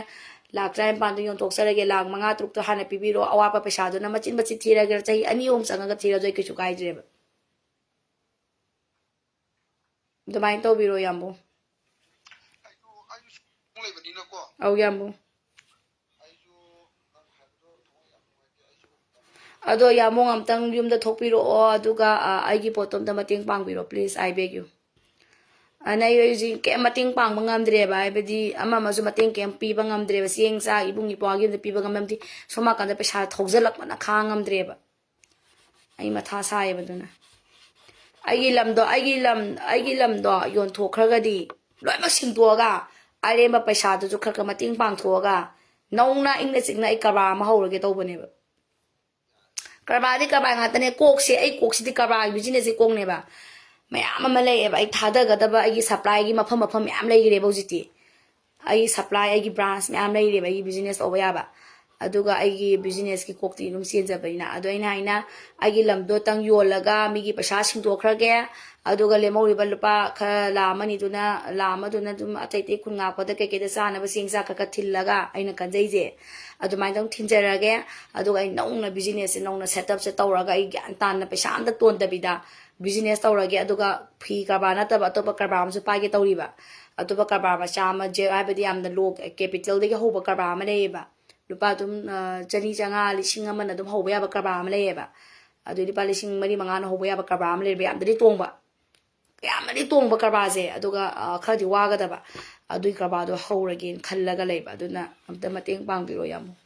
ꯂꯥꯛ ꯇꯔꯥꯅꯤꯄꯥꯟꯗꯣ ꯌꯣꯟꯊꯣꯛꯆꯔꯒꯦ, ꯂꯥꯛ ꯃꯉꯥ ꯇꯔꯨꯛꯇꯣ ꯍꯥꯟꯅ ꯄꯤꯕꯤꯔꯣ, ꯑꯋꯥꯠꯄ ꯄꯩꯁꯥꯗꯨꯅ ꯃꯆꯤꯠ ꯃꯆꯤꯠ ꯊꯤꯔꯒꯦ, ꯆꯍꯤ ꯑꯅꯤ ꯑꯍꯨꯝ ꯆꯪꯉꯒ ꯊꯤꯔꯁꯨ ꯑꯩ ꯀꯩꯁꯨ ꯀꯥꯏꯗ꯭ꯔꯦꯕ꯫ ꯑꯗꯨꯃꯥꯏꯅ ꯇꯧꯕꯤꯔꯣ, ꯌꯥꯝꯕꯨꯡ꯫ ꯑꯧ, ꯌꯥꯝꯕꯨꯡ꯫ ꯑꯗꯣ ꯌꯥꯝꯕꯨꯡ, ꯑꯝꯇꯪ ꯌꯨꯝꯗ ꯊꯣꯛꯄꯤꯔꯛꯑꯣ, ꯑꯗꯨꯒ, ꯑ, ꯑꯩꯒꯤ ꯄꯣꯠꯇꯣ ꯑꯝꯇ ꯃꯇꯦꯡ ꯄꯥꯡꯕꯤꯔꯣ, please, I beg you꯫ ꯑꯅ ꯑꯩ ꯍꯧꯖꯤꯛ ꯀꯩꯝ ꯃꯇꯦꯡ ꯄꯥꯡꯕ ꯉꯝꯗ꯭ꯔꯦꯕ, ꯍꯥꯏꯕꯗꯤ ꯑꯃ ꯑꯃꯁꯨ ꯃꯇꯦꯡ ꯀꯩꯝ ꯄꯤꯕ ꯉꯝꯗ꯭ꯔꯦꯕ, ꯆꯦꯡ ꯆꯥꯛ ꯏꯕꯨꯡ ꯏꯄ꯭ꯋꯥꯒꯤ ꯑꯝꯇ ꯄꯤꯕ ꯉꯝꯗꯦ꯫ ꯁꯣꯝ ꯅꯥꯀꯟꯗ ꯄꯩꯁꯥ ꯊꯧꯖꯜꯂꯛꯄꯅ ꯈꯥꯡ ꯉꯝꯗ꯭ꯔꯦꯕ꯫ ꯑꯩ ꯃꯊꯥ ꯁꯥꯏꯌꯦꯕ ꯑꯗꯨꯅ꯫ ꯑꯩꯒꯤ ꯂꯝꯗꯣ, ꯑꯩꯒꯤ ꯂꯝ, ꯑꯩꯒꯤ ꯂꯝꯗꯣ ꯌꯣꯟꯊꯣꯛꯈ꯭ꯔꯒꯗꯤ, ꯂꯣꯏꯅꯃꯛ ꯁꯤꯡꯗꯣꯛꯑꯒ, ꯑꯔꯦꯝꯕ ꯄꯩꯁꯥꯗꯨꯁꯨ ꯈꯔ ꯈꯔ ꯃꯇꯦꯡ ꯄꯥꯡꯊꯣꯛꯑꯒ, ꯅꯧꯅ ꯏꯪꯅ ꯆꯤꯛꯅ ꯑꯩ ꯀꯔꯕꯥꯔ ꯑꯃ ꯍꯧꯔꯒꯦ ꯇꯧꯕꯅꯦꯕ꯫ ꯀꯔꯕꯥꯔꯗꯤ ꯀꯔꯕꯥꯔ ꯉꯥꯛꯇꯅꯦ꯫ ꯀꯣꯛꯁꯦ, ꯑꯩ ꯀꯣꯛꯁꯤꯗꯤ ꯀꯔꯕꯥꯔꯒꯤ businessꯁꯦ ꯀꯣꯛꯅꯦꯕ꯫ ꯃꯌꯥꯝ ꯑꯃ ꯂꯩꯌꯦꯕ꯫ ꯑꯩ ꯊꯥꯗꯒꯗꯕ ꯑꯩꯒꯤ supplyꯒꯤ ꯃꯐꯝ, ꯃꯐꯝ ꯃꯌꯥꯝ ꯂꯩꯈ꯭ꯔꯦꯕ ꯍꯧꯖꯤꯛꯇꯤ꯫ ꯑꯩꯒꯤ supply, ꯑꯩꯒꯤ branch ꯃꯌꯥꯝ ꯂꯩꯔꯦꯕ ꯑꯩꯒꯤ business ꯇꯧꯕ ꯌꯥꯕ꯫ ꯑꯗꯨꯒ ꯑꯩꯒꯤ ꯕꯤꯖꯤꯅꯦꯁꯀꯤ ꯀꯣꯛꯇꯤ ꯑꯗꯨꯝ ꯆꯦꯟꯖꯕꯅꯤꯅ꯫ ꯑꯗꯣ ꯑꯩꯅ ꯍꯥꯏꯅ, ꯑꯩꯒꯤ ꯂꯝꯗꯣ ꯇꯪ ꯌꯣꯜꯂꯒ ꯃꯤꯒꯤ ꯄꯩꯁꯥ ꯁꯤꯡꯗꯣꯛꯈ꯭ꯔꯒꯦ, ꯑꯗꯨꯒ ꯂꯦꯝꯍꯧꯔꯤꯕ ꯂꯨꯄꯥ ꯈꯔ ꯂꯥ ꯑꯃꯅꯤꯗꯨꯅ, ꯂꯥ ꯑꯃꯗꯨꯅ ꯑꯗꯨꯝ ꯑꯇꯩ ꯑꯇꯩ ꯈꯨꯟ ꯉꯥꯛꯄꯗ ꯀꯩꯀꯩꯗ ꯆꯥꯅꯕ ꯆꯦꯡ ꯆꯥꯛ ꯈꯔ ꯈꯔ ꯊꯤꯜꯂꯒ ꯑꯩꯅ ꯀꯟꯖꯩꯁꯦ, ꯑꯗꯨꯃꯥꯏꯅ ꯑꯗꯨꯝ ꯊꯤꯟꯖꯔꯒꯦ꯫ ꯑꯗꯨꯒ ꯑꯩ ꯅꯧꯅ ꯕꯤꯖꯤꯅꯦꯁꯁꯦ ꯅꯧꯅ ꯁꯦꯠ ꯑꯞꯁꯦ ꯇꯧꯔꯒ ꯑꯩ ꯒ꯭ꯌꯥꯟ ꯇꯥꯅ ꯄꯩꯁꯥ ꯑꯝꯇ ꯇꯣꯟꯗꯕꯤꯗ ꯕꯤꯖꯤꯅꯦꯁ ꯇꯧꯔꯒꯦ꯫ ꯑꯗꯨꯒ ꯐꯤ ꯀꯔꯕꯥꯔ ꯅꯠꯇꯕ ꯑꯇꯣꯞꯄ ꯀꯔꯕꯥꯔ ꯑꯃꯁꯨ ꯄꯥꯏꯒꯦ ꯇꯧꯔꯤꯕ꯫ ꯑꯇꯣꯞꯄ ꯀꯔꯕꯥꯔ ꯃꯆꯥ ꯑꯃ, ꯖꯦ-, ꯍꯥꯏꯕꯗꯤ ꯌꯥꯝꯅ ꯂꯣ ꯀꯦꯄꯤꯇꯦꯜꯗꯒꯤ ꯍꯧꯕ ꯀꯔꯕꯥꯔ ꯑꯃ ꯂꯩꯌꯦꯕ꯫ ꯂꯨꯄꯥ ꯑꯗꯨꯝ, ꯑ, ꯆꯅꯤ, ꯆꯥꯝꯃꯉꯥ, ꯂꯤꯁꯤꯡ ꯑꯃꯅ ꯑꯗꯨꯝ ꯍꯧꯕ ꯌꯥꯕ ꯀꯔꯕꯥꯔ ꯑꯃ ꯂꯩꯌꯦꯕ꯫ ꯑꯗꯨ ꯂꯨꯄꯥ ꯂꯤꯁꯤꯡ ꯃꯔꯤ, ꯃꯉꯥꯅ ꯍꯧꯕ ꯌꯥꯕ ꯀꯔꯕꯥꯔ ꯑꯃ ꯂꯩꯕ, ꯌꯥꯝꯅꯗꯤ ꯇꯣꯡꯕ꯫ ꯌꯥꯝꯅꯗꯤ ꯇꯣꯡꯕ ꯀꯔꯕꯥꯔꯁꯦ, ꯑꯗꯨꯒ, ꯑ, ꯈꯔꯗꯤ ꯋꯥꯒꯗꯕ꯫ ꯑꯗꯨꯒꯤ ꯀꯔꯕꯥꯔꯗꯣ ꯍꯧꯔꯒꯦꯅ ꯈꯜꯂꯒ ꯂꯩꯕ꯫ ꯑꯗꯨꯅ ꯑꯝꯇ ꯃꯇꯦꯡ ꯄꯥꯡꯕꯤꯔꯣ, ꯌꯥꯝꯕꯨꯡ꯫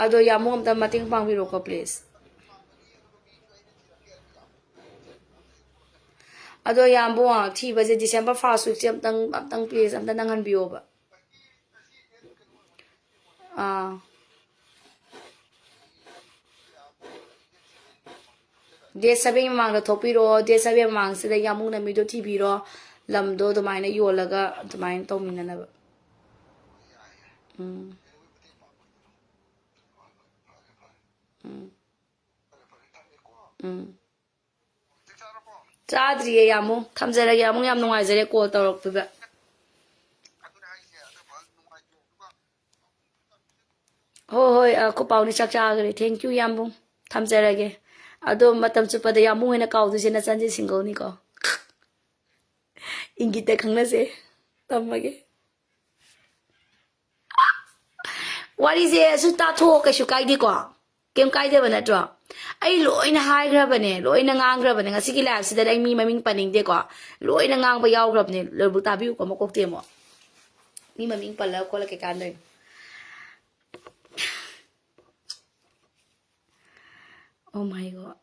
ꯑꯗꯣ ꯌꯥꯝꯕꯨꯡ ꯑꯝꯇ ꯃꯇꯦꯡ ꯄꯥꯡꯕꯤꯔꯣꯀꯣ, please꯫ ꯑꯗꯣ ꯌꯥꯝꯕꯨꯡ, ꯊꯤꯕꯁꯦ December first weekꯁꯦ ꯑꯝꯇꯪ, ꯑꯝꯇꯪ please, ꯑꯝꯇ ꯅꯪꯍꯟꯕꯤꯌꯣꯕ꯫ ꯑꯥ꯫ Date seven ꯃꯃꯥꯡꯗ ꯊꯣꯛꯄꯤꯔꯛꯑꯣ꯫ Date seven ꯃꯃꯥꯡꯁꯤꯗ ꯌꯥꯝꯕꯨꯡꯅ ꯃꯤꯗꯣ ꯊꯤꯕꯤꯔꯣ, ꯂꯝꯗꯣ ꯑꯗꯨꯃꯥꯏꯅ ꯌꯣꯜꯂꯒ ꯑꯗꯨꯃꯥꯏꯅ ꯇꯧꯃꯤꯟꯅꯅꯕ꯫ ꯎꯝ꯫ ꯎꯝ꯫ ꯎꯝ꯫ ꯆꯥꯗ꯭ꯔꯤꯌꯦ, ꯌꯥꯝꯕꯨꯡ꯫ ꯊꯝꯖꯔꯒꯦ, ꯌꯥꯝꯕꯨꯡ, ꯌꯥꯝ ꯅꯨꯡꯉꯥꯏꯖꯔꯦ call ꯇꯧꯔꯛꯄꯤꯕ꯫ ꯍꯣꯏ, ꯍꯣꯏ, ꯑ, ꯑꯩꯈꯣꯏ ꯄꯥꯎꯅꯤ ꯆꯥꯛ ꯆꯥꯈ꯭ꯔꯦ꯫ Thank you, ꯌꯥꯝꯕꯨꯡ꯫ ꯊꯝꯖꯔꯒꯦ꯫ ꯑꯗꯣ ꯃꯇꯝ ꯆꯨꯞꯄꯗ ꯌꯥꯝꯕꯨꯡ ꯍꯣꯏꯅ ꯀꯥꯎꯗꯣꯏꯁꯦ ꯅꯆꯟꯁꯦ singleꯅꯤꯀꯣ꯫ ꯏꯪꯒꯤꯠꯇ ꯈꯪꯅꯁꯦ꯫ ꯊꯝꯃꯒꯦ꯫ ꯋꯥꯔꯤꯁꯦ ꯑꯁꯨ ꯇꯥꯊꯣꯛꯑꯣ, ꯀꯩꯁꯨ ꯀꯥꯏꯗꯦꯀꯣ? ꯀꯩꯝ ꯀꯥꯏꯗꯦꯕ ꯅꯠꯇ꯭ꯔꯣ? ꯑꯩ ꯂꯣꯏꯅ ꯍꯥꯏꯈ꯭ꯔꯕꯅꯦ, ꯂꯣꯏꯅ ꯉꯥꯡꯈ꯭ꯔꯕꯅꯦ꯫ ꯉꯁꯤꯒꯤ liveꯁꯤꯗ ꯑꯩ ꯃꯤ ꯃꯃꯤꯡ ꯄꯟꯅꯤꯡꯗꯦꯀꯣ, ꯂꯣꯏꯅ ꯉꯥꯡꯕ ꯌꯥꯎꯈ꯭ꯔꯕꯅꯦ꯫ ꯂꯣꯏꯕꯨ ꯇꯥꯕꯤꯌꯨꯀꯣ, ꯃꯀꯣꯛꯇꯤ ꯑꯃꯨꯛ꯫ ꯃꯤ ꯃꯃꯤꯡ ꯄꯜꯂꯒ ꯈꯣꯠꯂ ꯀꯩ ꯀꯥꯟꯗꯣꯏꯅꯣ? Oh my God꯫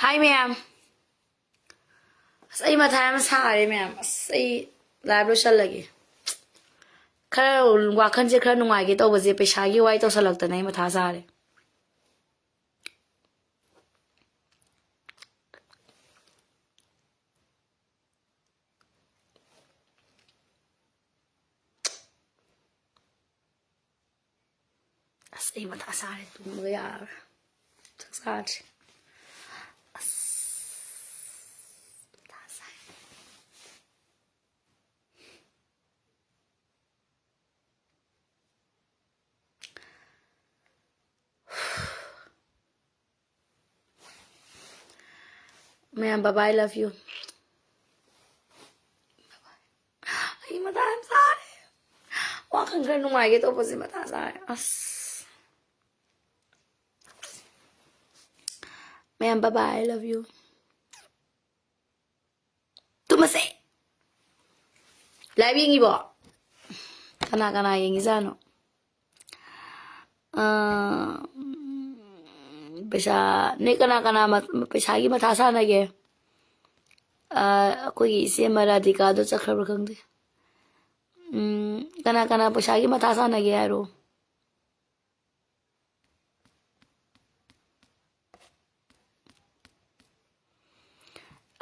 ꯍꯥꯏ ꯃꯌꯥꯝ, ꯑꯁ ꯑꯩ ꯃꯊꯥ ꯌꯥꯝ ꯁꯥꯔꯦ ꯃꯌꯥꯝ꯫ ꯑꯁ ꯑꯩ ꯂꯥꯏꯚ ꯂꯣꯏꯁꯜꯂꯒꯦ꯫ ꯈꯔ ꯋꯥꯈꯜꯁꯦ ꯈꯔ ꯅꯨꯡꯉꯥꯏꯒꯦ ꯇꯧꯕꯁꯦ ꯄꯩꯁꯥꯒꯤ ꯋꯥꯏ ꯇꯧꯁꯜꯂꯛꯇꯅ ꯑꯩ ꯃꯊꯥ ꯁꯥꯔꯦ꯫ ꯑꯁ ꯑꯩ ꯃꯊꯥ ꯁꯥꯔꯦ, ꯇꯨꯝꯕꯒ ꯌꯥꯔꯔꯣꯏ꯫ ꯆꯥꯛ ꯆꯥꯗ꯭ꯔꯤ꯫ ꯑꯁ ꯃꯊꯥ ꯁꯥꯏ꯫ ꯃꯌꯥꯝ, bye bye, love you. ꯑꯩ ꯃꯊꯥ ꯌꯥꯝ ꯁꯥꯔꯦ꯫ ꯋꯥꯈꯜ ꯈꯔ ꯅꯨꯡꯉꯥꯏꯒꯦ ꯇꯧꯕꯁꯦ ꯃꯊꯥ ꯁꯥꯔꯦ꯫ ꯑꯁ ꯃꯌꯥꯝ, bye bye, I love you. ꯇꯨꯝꯃꯁꯦ꯫ ꯂꯥꯏꯚ ꯌꯦꯡꯉꯤꯕꯣ? ꯀꯅꯥ ꯀꯅꯥ ꯌꯦꯡꯉꯤꯖꯥꯠꯅꯣ? ꯑꯥ, ꯄꯩꯁꯥ, ꯅꯣꯏ ꯀꯅꯥ ꯀꯅꯥ ꯃ-, ꯄꯩꯁꯥꯒꯤ ꯃꯊꯥ ꯁꯥꯟꯅꯒꯦ? ꯑꯥ, ꯑꯩꯈꯣꯏꯒꯤ ꯏꯆꯦ ꯑꯃ ꯔꯥꯙꯤꯀꯥꯗꯣ ꯆꯠꯈ꯭ꯔꯕ꯭ꯔꯥ ꯈꯪꯗꯦ꯫ ꯎꯝ, ꯀꯅꯥ ꯀꯅꯥ ꯄꯩꯁꯥꯒꯤ ꯃꯊꯥ ꯁꯥꯟꯅꯒꯦ ꯍꯥꯏꯔꯣ?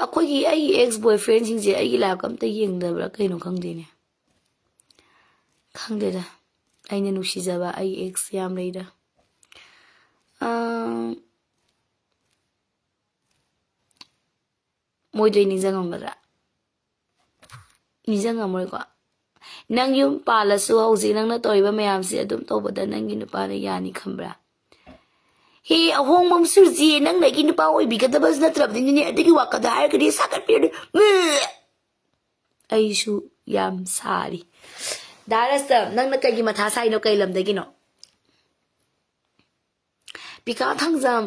ꯑꯩꯈꯣꯏꯒꯤ, ꯑꯩꯒꯤ ex boyfriendꯁꯤꯡꯁꯦ ꯑꯩꯒꯤ life ꯑꯝꯇ ꯌꯦꯡꯗꯕ꯭ꯔꯥ ꯀꯩꯅꯣ ꯈꯪꯗꯦꯅꯦ꯫ ꯈꯪꯗꯦꯗ, ꯑꯩꯅ ꯅꯨꯡꯁꯤꯖꯕ ꯑꯩꯒꯤ ex ꯌꯥꯝ ꯂꯩꯗ꯫ ꯑꯥ, ꯃꯣꯏꯗꯣ ꯑꯩ ꯅꯤꯡꯁꯤꯡꯉꯝꯒꯗ꯭ꯔꯥ? ꯅꯤꯡꯁꯤꯡꯉꯝꯃꯣꯏꯀꯣ꯫ ꯅꯪ ꯌꯨꯝ ꯄꯥꯜꯂꯁꯨ ꯍꯧꯖꯤꯛ ꯅꯪꯅ ꯇꯧꯔꯤꯕ ꯃꯌꯥꯝꯁꯦ ꯑꯗꯨꯝ ꯇꯧꯕꯗ ꯅꯪꯒꯤ ꯅꯨꯄꯥꯅ ꯌꯥꯅꯤ ꯈꯟꯕ꯭ꯔꯥ? ꯍꯦ, ꯑꯍꯣꯡꯕ ꯑꯃ ꯁꯨꯔꯁꯤ, ꯅꯪꯅ ꯑꯩꯒꯤ ꯅꯨꯄꯥ ꯑꯣꯏꯕꯤꯒꯗꯕꯁꯨ ꯅꯠꯇ꯭ꯔꯕꯅꯤꯅꯦ, ꯑꯗꯨꯒꯤ ꯋꯥꯈꯜꯗ ꯍꯥꯏꯔꯒꯗꯤ ꯁꯥꯒꯠꯄꯤꯔꯗꯤ꯫ ꯃꯦ! ꯑꯩꯁꯨ ꯌꯥꯝ ꯁꯥꯔꯤ꯫ ꯗꯥ ꯔꯁꯇꯝ, ꯅꯪꯅ ꯀꯩꯒꯤ ꯃꯊꯥ ꯁꯥꯏꯅꯣ? ꯀꯩ ꯂꯝꯗꯒꯤꯅꯣ? ꯄꯤꯀꯥ ꯊꯥꯡꯖꯝ꯫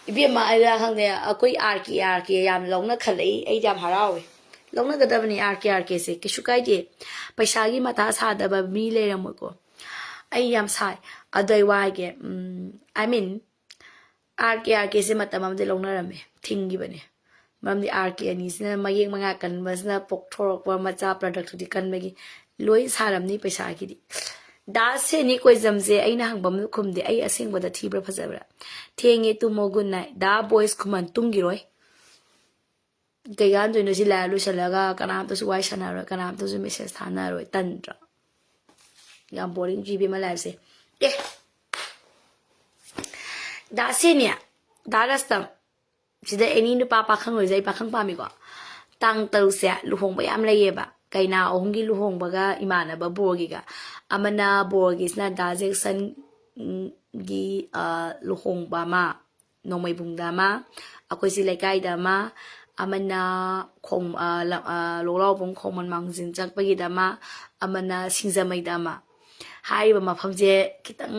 ꯏꯕꯦꯝꯃ, ꯑꯩ ꯈꯪꯗꯦ, ꯑꯩꯈꯣꯏ ꯑꯥꯔ ꯀꯦ, ꯑꯥꯔ ꯀꯦ ꯌꯥꯝ ꯂꯧꯅ ꯈꯜꯂꯛꯏ꯫ ꯑꯩ ꯌꯥꯝ ꯍꯔꯥꯎꯋꯦ꯫ ꯂꯧꯅꯒꯗꯕꯅꯤ ꯑꯥꯔ ꯀꯦ, ꯑꯥꯔ ꯀꯦꯁꯦ꯫ ꯀꯩꯁꯨ ꯀꯥꯏꯗꯦ꯫ ꯄꯩꯁꯥꯒꯤ ꯃꯊꯥ ꯁꯥꯗꯕ ꯃꯤ ꯂꯩꯔꯝꯃꯣꯏꯀꯣ꯫ ꯑꯩ ꯌꯥꯝ ꯁꯥꯏ꯫ ꯑꯗꯣ ꯑꯩ ꯋꯥ ꯍꯥꯏꯒꯦ꯫ Um, I mean, R K R ꯀꯦꯁꯦ ꯃꯇꯝ ꯑꯃꯗꯤ ꯂꯧꯅꯔꯝꯃꯦ, ꯊꯤꯡꯈꯤꯕꯅꯦ꯫ ꯃꯔꯝꯗꯤ ꯑꯥꯔ ꯀꯦ ꯑꯅꯤꯁꯤꯅ ꯃꯌꯦꯛ ꯃꯉꯥ ꯀꯟꯕꯁꯤꯅ ꯄꯣꯛꯊꯣꯔꯛꯄ ꯃꯆꯥ ꯄ꯭ꯔꯗꯛꯇꯨꯗꯤ ꯀꯟꯕꯒꯤ ꯂꯣꯏ ꯁꯥꯔꯝꯅꯤ ꯄꯩꯁꯥꯒꯤꯗꯤ꯫ ꯗꯥ ꯁꯦꯅꯤ ꯀꯣꯏꯖꯝꯁꯦ ꯑꯩꯅ ꯍꯪꯕ ꯑꯃ ꯈꯨꯝꯗꯦ꯫ ꯑꯩ ꯑꯁꯦꯡꯕꯗ ꯊꯤꯕ꯭ꯔꯥ ꯐꯖꯕ꯭ꯔꯥ? ꯊꯦꯡꯉꯦ, ꯇꯨꯝꯃꯣ, ꯒꯨꯗ ꯅꯥꯏꯠ꯫ ꯗꯥ ꯕꯣꯏꯁ ꯈꯨꯃꯟ ꯇꯨꯝꯈꯤꯔꯣꯏ꯫ ꯀꯩꯀꯥꯟꯗꯣꯏꯅꯣ ꯁꯤ ꯂꯥꯏ ꯂꯣꯏꯁꯤꯜꯂꯒ ꯀꯅꯥꯝꯇꯁꯨ ꯋꯥꯔꯤ ꯁꯥꯟꯅꯔꯣꯏ, ꯀꯅꯥꯝꯇꯁꯨ ꯃꯦꯁꯦꯖ ꯊꯥꯅꯔꯣꯏ, ꯇꯟꯗ꯭ꯔꯣ? ꯌꯥꯝ ꯕꯣꯔꯤꯡ ꯆꯨꯏ ꯏꯕꯦꯝꯃ ꯂꯥꯏꯐꯁꯦ꯫ ꯑꯦ, ꯗꯥ ꯁꯦꯅꯤ, ꯗꯥ ꯔꯁꯇꯝ, ꯁꯤꯗ ꯑꯦꯅꯤ ꯅꯨꯄꯥ ꯄꯥꯈꯪ ꯑꯣꯏꯔꯁꯨ ꯑꯩ ꯄꯥꯈꯪ ꯄꯥꯝꯃꯤꯀꯣ꯫ ꯇꯥꯡ ꯇꯔꯨꯛꯁꯦ ꯂꯨꯍꯣꯡꯕ ꯌꯥꯝ ꯂꯩꯌꯦꯕ꯫ ꯀꯩꯅꯥ ꯑꯍꯨꯝꯒꯤ ꯂꯨꯍꯣꯡꯕꯒ ꯏꯃꯥꯟꯅꯕ ꯕꯣꯔꯒꯤꯒ꯫ ꯑꯃꯅ ꯕꯣꯔꯒꯤꯁꯤꯅ ꯗꯥ ꯖꯦꯛꯁꯟ, ꯎꯝ, ꯒꯤ, ꯑ, ꯂꯨꯍꯣꯡꯕ ꯑꯃ, ꯅꯣꯡꯃꯩꯕꯨꯡꯗ ꯑꯃ, ꯑꯩꯈꯣꯏꯁꯤ ꯂꯩꯀꯥꯏꯗ ꯑꯃ, ꯑꯃꯅ ꯈꯣꯡ-, ꯑ, ꯂ-, ꯑ, ꯂꯣꯛꯂꯥꯎꯕꯨꯡ ꯈꯣꯡꯃꯟ ꯃꯥꯡꯖꯤꯟ ꯆꯠꯄꯒꯤꯗ ꯑꯃ, ꯑꯃꯅ ꯁꯤꯡꯖꯃꯩꯗ ꯑꯃ꯫ ꯍꯥꯏꯔꯤꯕ ꯃꯐꯝꯁꯦ ꯈꯤꯇꯪ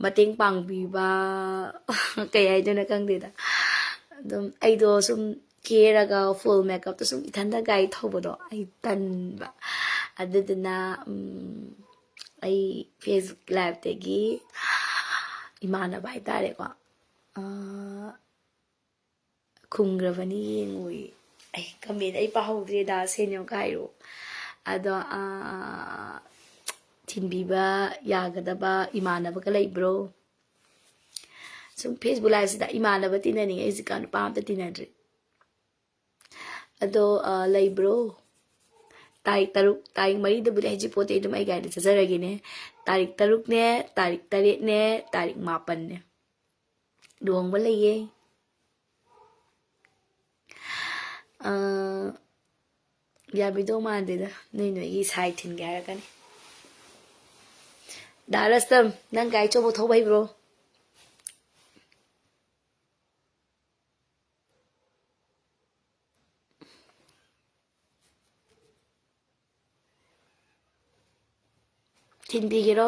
ꯃꯇꯦꯡ ꯄꯥꯡꯕꯤꯕ, ꯀꯩ ꯍꯥꯏꯗꯣꯏꯅꯣ ꯈꯪꯗꯦꯗ꯫ ꯑꯗꯨꯝ ꯑꯩꯗꯣ ꯁꯨꯝ ꯀꯦꯔꯒ ꯐꯨꯜ ꯃꯦꯀꯞꯇ ꯁꯨꯝ ꯏꯊꯟꯗ ꯒꯥꯔꯤ ꯊꯧꯕꯗꯣ ꯑꯩ ꯇꯟꯕ꯫ ꯑꯗꯨꯗꯨꯅ, ꯎꯝ, ꯑꯩ ꯐꯦꯁꯕꯨꯛ ꯂꯥꯏꯞꯇꯒꯤ ꯏꯃꯥꯟꯅꯕ ꯍꯥꯏꯇꯥꯔꯦꯀꯣ, ꯑ, ꯈꯨꯝꯈ꯭ꯔꯕꯅꯤ ꯌꯦꯡꯉꯨꯏ꯫ ꯑꯩ ꯀꯃꯦꯟ ꯑꯩ ꯄꯥꯍꯧꯗ꯭ꯔꯦꯗ, ꯁꯦꯅꯤꯌꯣꯒ ꯍꯥꯏꯔꯣ꯫ ꯑꯗꯣ, ꯑ, ꯊꯤꯟꯕꯤꯕ ꯌꯥꯒꯗꯕ ꯏꯃꯥꯟꯅꯕꯒ ꯂꯩꯕ꯭ꯔꯣ? ꯁꯨꯝ ꯐꯦꯁꯕꯨꯛ ꯂꯥꯏꯞꯁꯤꯗ ꯏꯃꯥꯟꯅꯕ ꯇꯤꯟꯅꯅꯤꯡꯉꯦ, ꯍꯧꯖꯤꯛꯀꯥꯟ ꯅꯨꯄꯥ ꯑꯝꯇ ꯇꯤꯟꯅꯗ꯭ꯔꯤ꯫ ꯑꯗꯣ, ꯑ, ꯂꯩꯕ꯭ꯔꯣ? ꯇꯥꯔꯤꯛ ꯇꯔꯨꯛ, ꯇꯥꯔꯤꯛ ꯃꯔꯤꯗꯕꯨꯗꯤ ꯍꯧꯖꯤꯛ ꯄꯣꯠꯇꯤ ꯑꯗꯨꯝ ꯑꯩ ꯒꯥꯔꯤꯗ ꯆꯠꯆꯔꯒꯦꯅꯦ꯫ ꯇꯥꯔꯤꯛ ꯇꯔꯨꯛꯅꯦ, ꯇꯥꯔꯤꯛ ꯇꯔꯦꯠꯅꯦ, ꯇꯥꯔꯤꯛ ꯃꯥꯄꯟꯅꯦ꯫ ꯂꯨꯍꯣꯡꯕ ꯂꯩꯌꯦ꯫ ꯑ, ꯌꯥꯕꯤꯗꯧ ꯃꯥꯟꯗꯦꯗ, ꯅꯣꯏ ꯅꯣꯏꯒꯤ ꯁꯥꯏ ꯊꯤꯟꯒꯦ ꯍꯥꯏꯔꯛꯀꯅꯤ꯫ ꯗꯥ ꯔꯁꯇꯝ, ꯅꯪ ꯒꯥꯔꯤ ꯑꯆꯧꯕ ꯊꯧꯕ ꯍꯩꯕ꯭ꯔꯣ? ꯊꯤꯟꯕꯤꯒꯦꯔꯣ?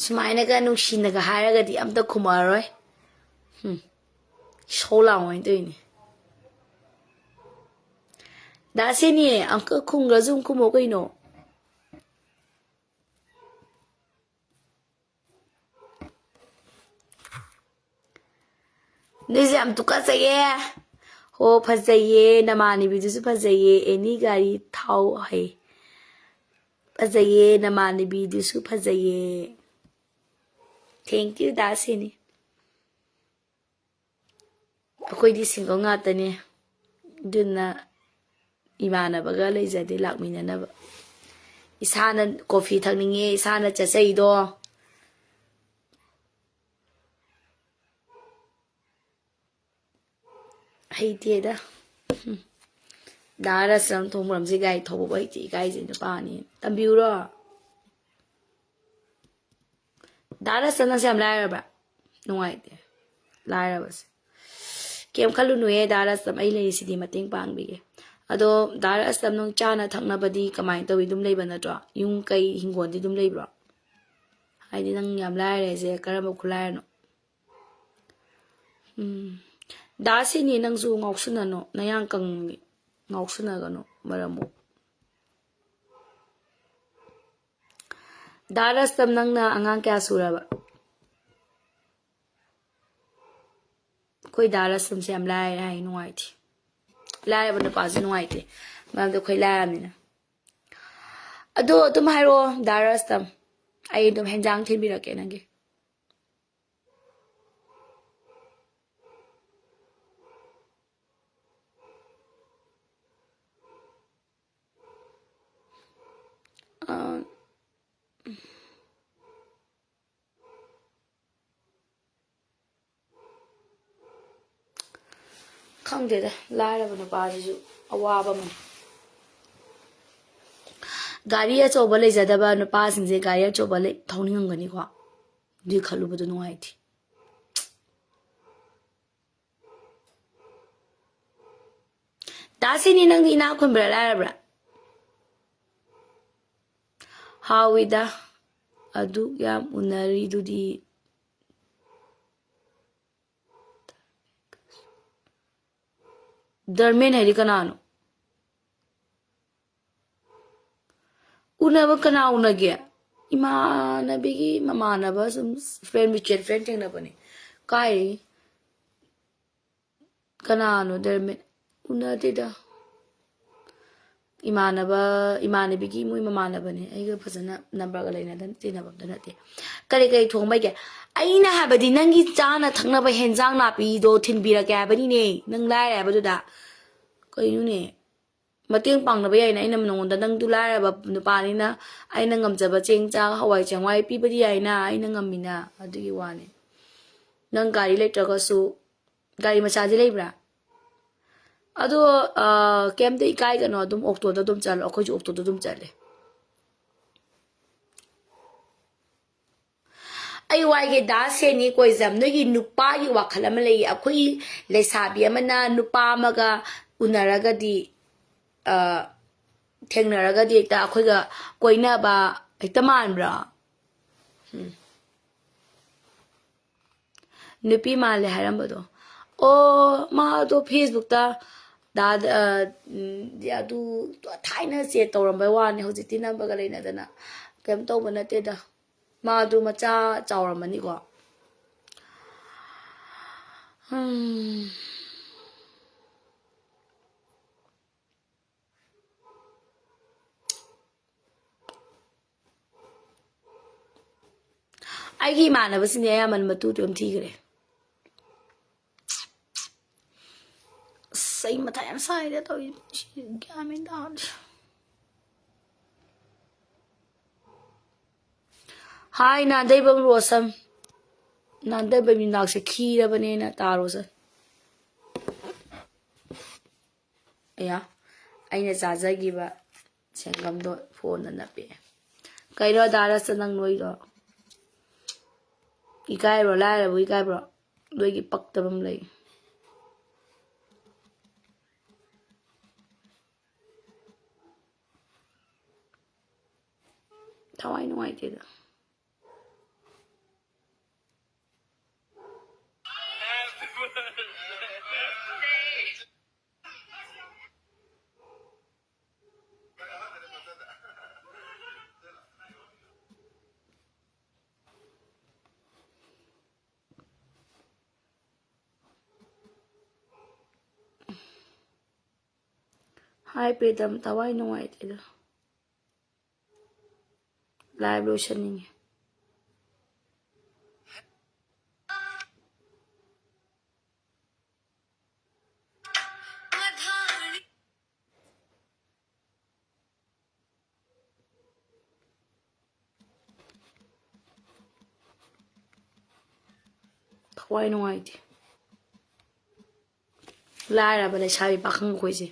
ꯁꯨꯃꯥꯏꯅꯒ ꯅꯨꯡꯁꯤꯅꯒ ꯍꯥꯏꯔꯒꯗꯤ ꯑꯝꯇ ꯈꯨꯝꯃꯛꯑꯔꯣꯏ꯫ ꯍꯨꯝ꯫ ꯁꯧ ꯂꯥꯎ ꯍꯥꯏꯅ ꯇꯧꯏꯅꯦ꯫ ꯗꯥ ꯁꯦꯅꯤ, ꯑꯪꯀ ꯈꯨꯝꯈ꯭ꯔꯁꯨ ꯑꯗꯨꯝ ꯈꯨꯝꯃꯣ ꯀꯩꯅꯣ꯫ ꯅꯣꯏꯁꯦ ꯌꯥꯝ ꯇꯨꯀꯠꯆꯩꯌꯦ꯫ ꯍꯣ, ꯐꯖꯩꯌꯦ, ꯅꯃꯥꯟꯅꯕꯤꯗꯨꯁꯨ ꯐꯖꯩꯌꯦ꯫ ꯑꯦꯅꯤ ꯒꯥꯔꯤ ꯊꯥꯎ ꯍꯩ꯫ ꯐꯖꯩꯌꯦ, ꯅꯃꯥꯟꯅꯕꯤꯗꯨꯁꯨ ꯐꯖꯩꯌꯦ꯫ Thank you, ꯗꯥ ꯁꯤꯅꯤ꯫ ꯑꯩꯈꯣꯏꯗꯤ single ꯉꯥꯛꯇꯅꯦ, ꯑꯗꯨꯅ ꯏꯃꯥꯟꯅꯕꯒ ꯂꯩꯖꯗꯦ ꯂꯥꯛꯃꯤꯟꯅꯅꯕ꯫ ꯏꯁꯥꯅ coffee ꯊꯛꯅꯤꯡꯉꯦ, ꯏꯁꯥꯅ ꯆꯠꯆꯩꯗꯣ꯫ ꯍꯩꯇꯦꯗ꯫ ꯗꯥ ꯔꯁꯟ ꯊꯣꯡꯕ꯭ꯔꯝꯁꯦ ꯒꯥꯔꯤ ꯊꯧꯕꯕꯨ ꯍꯩꯇꯦ, ꯏꯀꯥꯏꯖꯩ, ꯅꯨꯄꯥꯅꯤ꯫ ꯇꯝꯕꯤꯌꯨꯔꯣ? ꯗꯥ ꯔꯁꯟ, ꯅꯪꯁꯦ ꯌꯥꯝ ꯂꯥꯏꯔꯕ꯭ꯔꯥ? ꯅꯨꯡꯉꯥꯏꯇꯦ, ꯂꯥꯏꯔꯕꯁꯦ꯫ ꯀꯩꯝ ꯈꯜꯂꯨꯅꯨꯌꯦ ꯗꯥ ꯔꯁꯟ, ꯑꯩ ꯂꯩꯔꯤꯁꯤꯗꯤ ꯃꯇꯦꯡ ꯄꯥꯡꯕꯤꯒꯦ꯫ ꯑꯗꯣ ꯗꯥ ꯔꯁꯟ, ꯅꯪ ꯆꯥꯅ ꯊꯛꯅꯕꯗꯤ ꯀꯃꯥꯏꯅ ꯇꯧꯋꯤ? ꯑꯗꯨꯝ ꯂꯩꯕ ꯅꯠꯇ꯭ꯔꯣ? ꯌꯨꯝ ꯀꯩ ꯍꯤꯡꯒꯣꯜꯗꯤ ꯑꯗꯨꯝ ꯂꯩꯕ꯭ꯔꯣ? ꯍꯥꯏꯗꯤ ꯅꯪ ꯌꯥꯝ ꯂꯥꯏꯔꯦꯁꯦ, ꯀꯔꯝꯕ ꯈꯨꯂꯥꯏꯔꯅꯣ? ꯎꯝ꯫ ꯗꯥ ꯁꯤꯅꯤ, ꯅꯪꯁꯨ ꯉꯥꯎꯁꯤꯟꯅꯅꯨ, ꯅꯌꯥꯡ ꯀꯪꯉꯤ, ꯉꯥꯎꯁꯤꯟꯅꯒꯅꯨ, ꯃꯔꯝ ꯃꯣꯛ꯫ ꯗꯥ ꯔꯁꯇꯝ, ꯅꯪꯅ ꯑꯉꯥꯡ ꯀꯌꯥ ꯁꯨꯔꯕ? ꯑꯩꯈꯣꯏ ꯗꯥ ꯔꯁꯇꯝꯁꯦ ꯌꯥꯝ ꯂꯥꯏꯔꯦ ꯍꯥꯏ, ꯅꯨꯡꯉꯥꯏꯇꯦ꯫ ꯂꯥꯏꯔꯕ ꯅꯨꯄꯥꯁꯦ ꯅꯨꯡꯉꯥꯏꯇꯦ, ꯃꯔꯝꯗꯤ ꯑꯩꯈꯣꯏ ꯂꯥꯏꯔꯕꯅꯤꯅ꯫ ꯑꯗꯣ ꯑꯗꯨꯝ ꯍꯥꯏꯔꯛꯑꯣ ꯗꯥ ꯔꯁꯇꯝ, ꯑꯩ ꯑꯗꯨꯝ ꯍꯦꯟꯖꯥꯡ ꯊꯤꯟꯕꯤꯔꯛꯀꯦ ꯅꯪꯒꯤ꯫ ꯑ, ꯈꯪꯗꯦꯗ, ꯂꯥꯏꯔꯕ ꯅꯨꯄꯥꯁꯤꯁꯨ ꯑꯋꯥꯕ ꯑꯃꯅꯤ꯫ ꯒꯥꯔꯤ ꯑꯆꯧꯕ ꯂꯩꯖꯗꯕ ꯅꯨꯄꯥꯁꯤꯡꯁꯦ ꯒꯥꯔꯤ ꯑꯆꯧꯕ ꯂꯩ-, ꯊꯧꯅꯤꯡꯉꯝꯒꯅꯤꯀꯣ꯫ ꯑꯗꯨꯏ ꯈꯜꯂꯨꯕꯗ ꯅꯨꯡꯉꯥꯏꯇꯦ꯫ ꯗꯥ ꯁꯤꯅꯤ, ꯅꯪꯗꯤ ꯏꯅꯥꯛ ꯈꯨꯟꯕ꯭ꯔꯥ ꯂꯥꯏꯔꯕ꯭ꯔꯥ? ꯍꯥꯎꯋꯤꯗ, ꯑꯗꯨ ꯌꯥꯝ ꯎꯅꯔꯤꯗꯨꯗꯤ꯫ ꯗꯔꯃꯦꯟ ꯍꯥꯏꯗꯤ ꯀꯅꯥꯅꯣ? ꯎꯅꯕ ꯀꯅꯥ ꯎꯅꯒꯦ? ꯏꯃꯥꯟꯅꯕꯤꯒꯤ ꯃꯃꯥꯟꯅꯕ ꯁꯨꯝ friend, mutual friend ꯊꯦꯡꯅꯕꯅꯦ꯫ ꯀꯥꯏ? ꯀꯅꯥꯅꯣ ꯗꯔꯃꯦ? ꯎꯅꯗꯦꯗ꯫ ꯏꯃꯥꯟꯅꯕ, ꯏꯃꯥꯟꯅꯕꯤꯒꯤ ꯃꯣꯏ ꯃꯃꯥꯟꯅꯕꯅꯦ꯫ ꯑꯩꯒ ꯐꯖꯅ ꯅꯝꯕꯔꯒ ꯂꯩꯅꯗꯅ ꯇꯤꯟꯅꯕ ꯑꯝꯇ ꯅꯠꯇꯦ꯫ ꯀꯔꯤ ꯀꯔꯤ ꯊꯣꯡꯕ ꯍꯩꯒꯦ? ꯑꯩꯅ ꯍꯥꯏꯕꯗꯤ ꯅꯪꯒꯤ ꯆꯥꯅ ꯊꯛꯅꯕ ꯍꯦꯟꯖꯥꯡ ꯅꯥꯄꯤꯗꯣ ꯊꯤꯟꯕꯤꯔꯛꯀꯦ ꯍꯥꯏꯕꯅꯤꯅꯦ꯫ ꯅꯪ ꯂꯥꯏꯔꯦ ꯍꯥꯏꯕꯗꯨꯗ꯫ ꯀꯩꯅꯣꯅꯦ? ꯃꯇꯦꯡ ꯄꯥꯡꯅꯕ ꯌꯥꯏꯅ ꯑꯩꯅ ꯅꯉꯣꯟꯗ, ꯅꯪꯗꯨ ꯂꯥꯏꯔꯕ ꯅꯨꯄꯥꯅꯤꯅ ꯑꯩꯅ ꯉꯝꯖꯕ ꯆꯦꯡ ꯆꯥꯛ ꯍꯋꯥꯏ ꯆꯦꯡꯋꯥꯏ ꯄꯤꯕꯗꯤ ꯌꯥꯏꯅ, ꯑꯩꯅ ꯉꯝꯃꯤꯅ꯫ ꯑꯗꯨꯒꯤ ꯋꯥꯅꯤ꯫ ꯅꯪ ꯒꯥꯔꯤ ꯂꯩꯇ꯭ꯔꯒꯁꯨ, ꯒꯥꯔꯤ ꯃꯆꯥꯗꯤ ꯂꯩꯕ꯭ꯔꯥ? ꯑꯗꯣ, ꯑ, ꯀꯩꯝꯇ ꯏꯀꯥꯏꯒꯅꯣ, ꯑꯗꯨꯝ ꯑꯣꯛꯇꯣꯗ ꯑꯗꯨꯝ ꯆꯠꯂꯣ, ꯑꯩꯈꯣꯏꯁꯨ ꯑꯣꯛꯇꯣꯗ ꯑꯗꯨꯝ ꯆꯠꯂꯦ꯫ ꯑꯩ ꯋꯥꯏꯒꯦ ꯗꯥ ꯁꯦꯅꯤ ꯀꯣꯏꯖꯝ, ꯅꯣꯏꯒꯤ ꯅꯨꯄꯥꯒꯤ ꯋꯥꯈꯜ ꯑꯃ ꯂꯩꯌꯦ꯫ ꯑꯩꯈꯣꯏ ꯂꯩꯁꯥꯕꯤ ꯑꯃꯅ ꯅꯨꯄꯥ ꯑꯃꯒ ꯎꯅꯔꯒꯗꯤ, ꯑ, ꯊꯦꯡꯅꯔꯒꯗꯤ ꯍꯦꯛꯇ ꯑꯩꯈꯣꯏꯒ ꯀꯣꯏꯅꯕ ꯍꯦꯛꯇ ꯃꯥꯟꯕ꯭ꯔꯣ? ꯎꯝ꯫ ꯅꯨꯄꯤ ꯃꯥꯜꯂꯦ ꯍꯥꯏꯔꯝꯕꯗꯣ꯫ ꯑꯣ, ꯃꯥꯗꯣ ꯐꯦꯁꯕꯨꯛꯇ ꯗꯥ-, ꯑ, ꯎꯝ, ꯑꯗꯨ ꯊꯥꯏꯅ ꯆꯦꯠ ꯇꯧꯔꯝꯕꯩ ꯋꯥꯅꯤ, ꯍꯧꯖꯤꯛꯇꯤ ꯅꯝꯕꯒ ꯂꯩꯅꯗꯅ ꯀꯩꯝ ꯇꯧꯕ ꯅꯠꯇꯦꯗ꯫ ꯃꯥꯗꯨ ꯃꯆꯥ ꯆꯥꯎꯔꯝꯃꯅꯤꯀꯣ꯫ ꯎꯝ꯫ ꯑꯩꯒꯤ ꯏꯃꯥꯟꯅꯕꯁꯤꯡꯁꯦ ꯑꯌꯥꯝꯕꯅ ꯃꯇꯨ ꯂꯣꯏ ꯊꯤꯈ꯭ꯔꯦ꯫ ꯑꯁ, ꯑꯩ ꯃꯊꯥ ꯌꯥꯝ ꯁꯥꯏꯗ ꯇꯧꯔꯤꯁꯦ, ꯒ꯭ꯌꯥꯟ ꯃꯦꯟ ꯇꯥꯗ꯭ꯔꯦ꯫ ꯍꯥꯏ, ꯅꯥꯟꯗꯩꯕꯝ ꯔꯣꯁꯟ꯫ ꯅꯥꯟꯗꯩꯕꯝ ꯌꯨꯝꯅꯥꯛꯁꯦ ꯈꯤꯔꯕꯅꯦꯅ ꯇꯥꯔꯣꯁꯟ꯫ ꯑꯌꯥ, ꯑꯩꯅ ꯆꯥꯖꯈꯤꯕ ꯁꯦꯡꯒꯝꯗꯣ ꯐꯣꯟꯗ ꯅꯞꯄꯦ꯫ ꯀꯩꯅꯣ, ꯗꯥ ꯔꯁꯟ, ꯅꯪ ꯅꯣꯏꯗꯣ? ꯏꯀꯥꯏꯕ꯭ꯔꯣ? ꯂꯥꯏꯔꯕꯨ ꯏꯀꯥꯏꯕ꯭ꯔꯣ? ꯅꯣꯏꯒꯤ ꯄꯛꯇꯕ ꯑꯃ ꯂꯩ꯫ ꯊꯋꯥꯏ ꯅꯨꯡꯉꯥꯏꯇꯦꯗ꯫ ꯑꯥꯏ ꯄꯦꯗ ꯑꯃ ꯊꯋꯥꯏ ꯅꯨꯡꯉꯥꯏꯇꯦꯗ꯫ ꯂꯥꯏꯚ ꯂꯣꯏꯁꯟꯅꯤꯡꯉꯦ꯫ ꯊꯋꯥꯏ ꯅꯨꯡꯉꯥꯏꯇꯦ꯫ ꯂꯥꯏꯔꯕ ꯂꯩꯁꯥꯕꯤ ꯄꯥꯈꯪ ꯑꯩꯈꯣꯏꯁꯦ꯫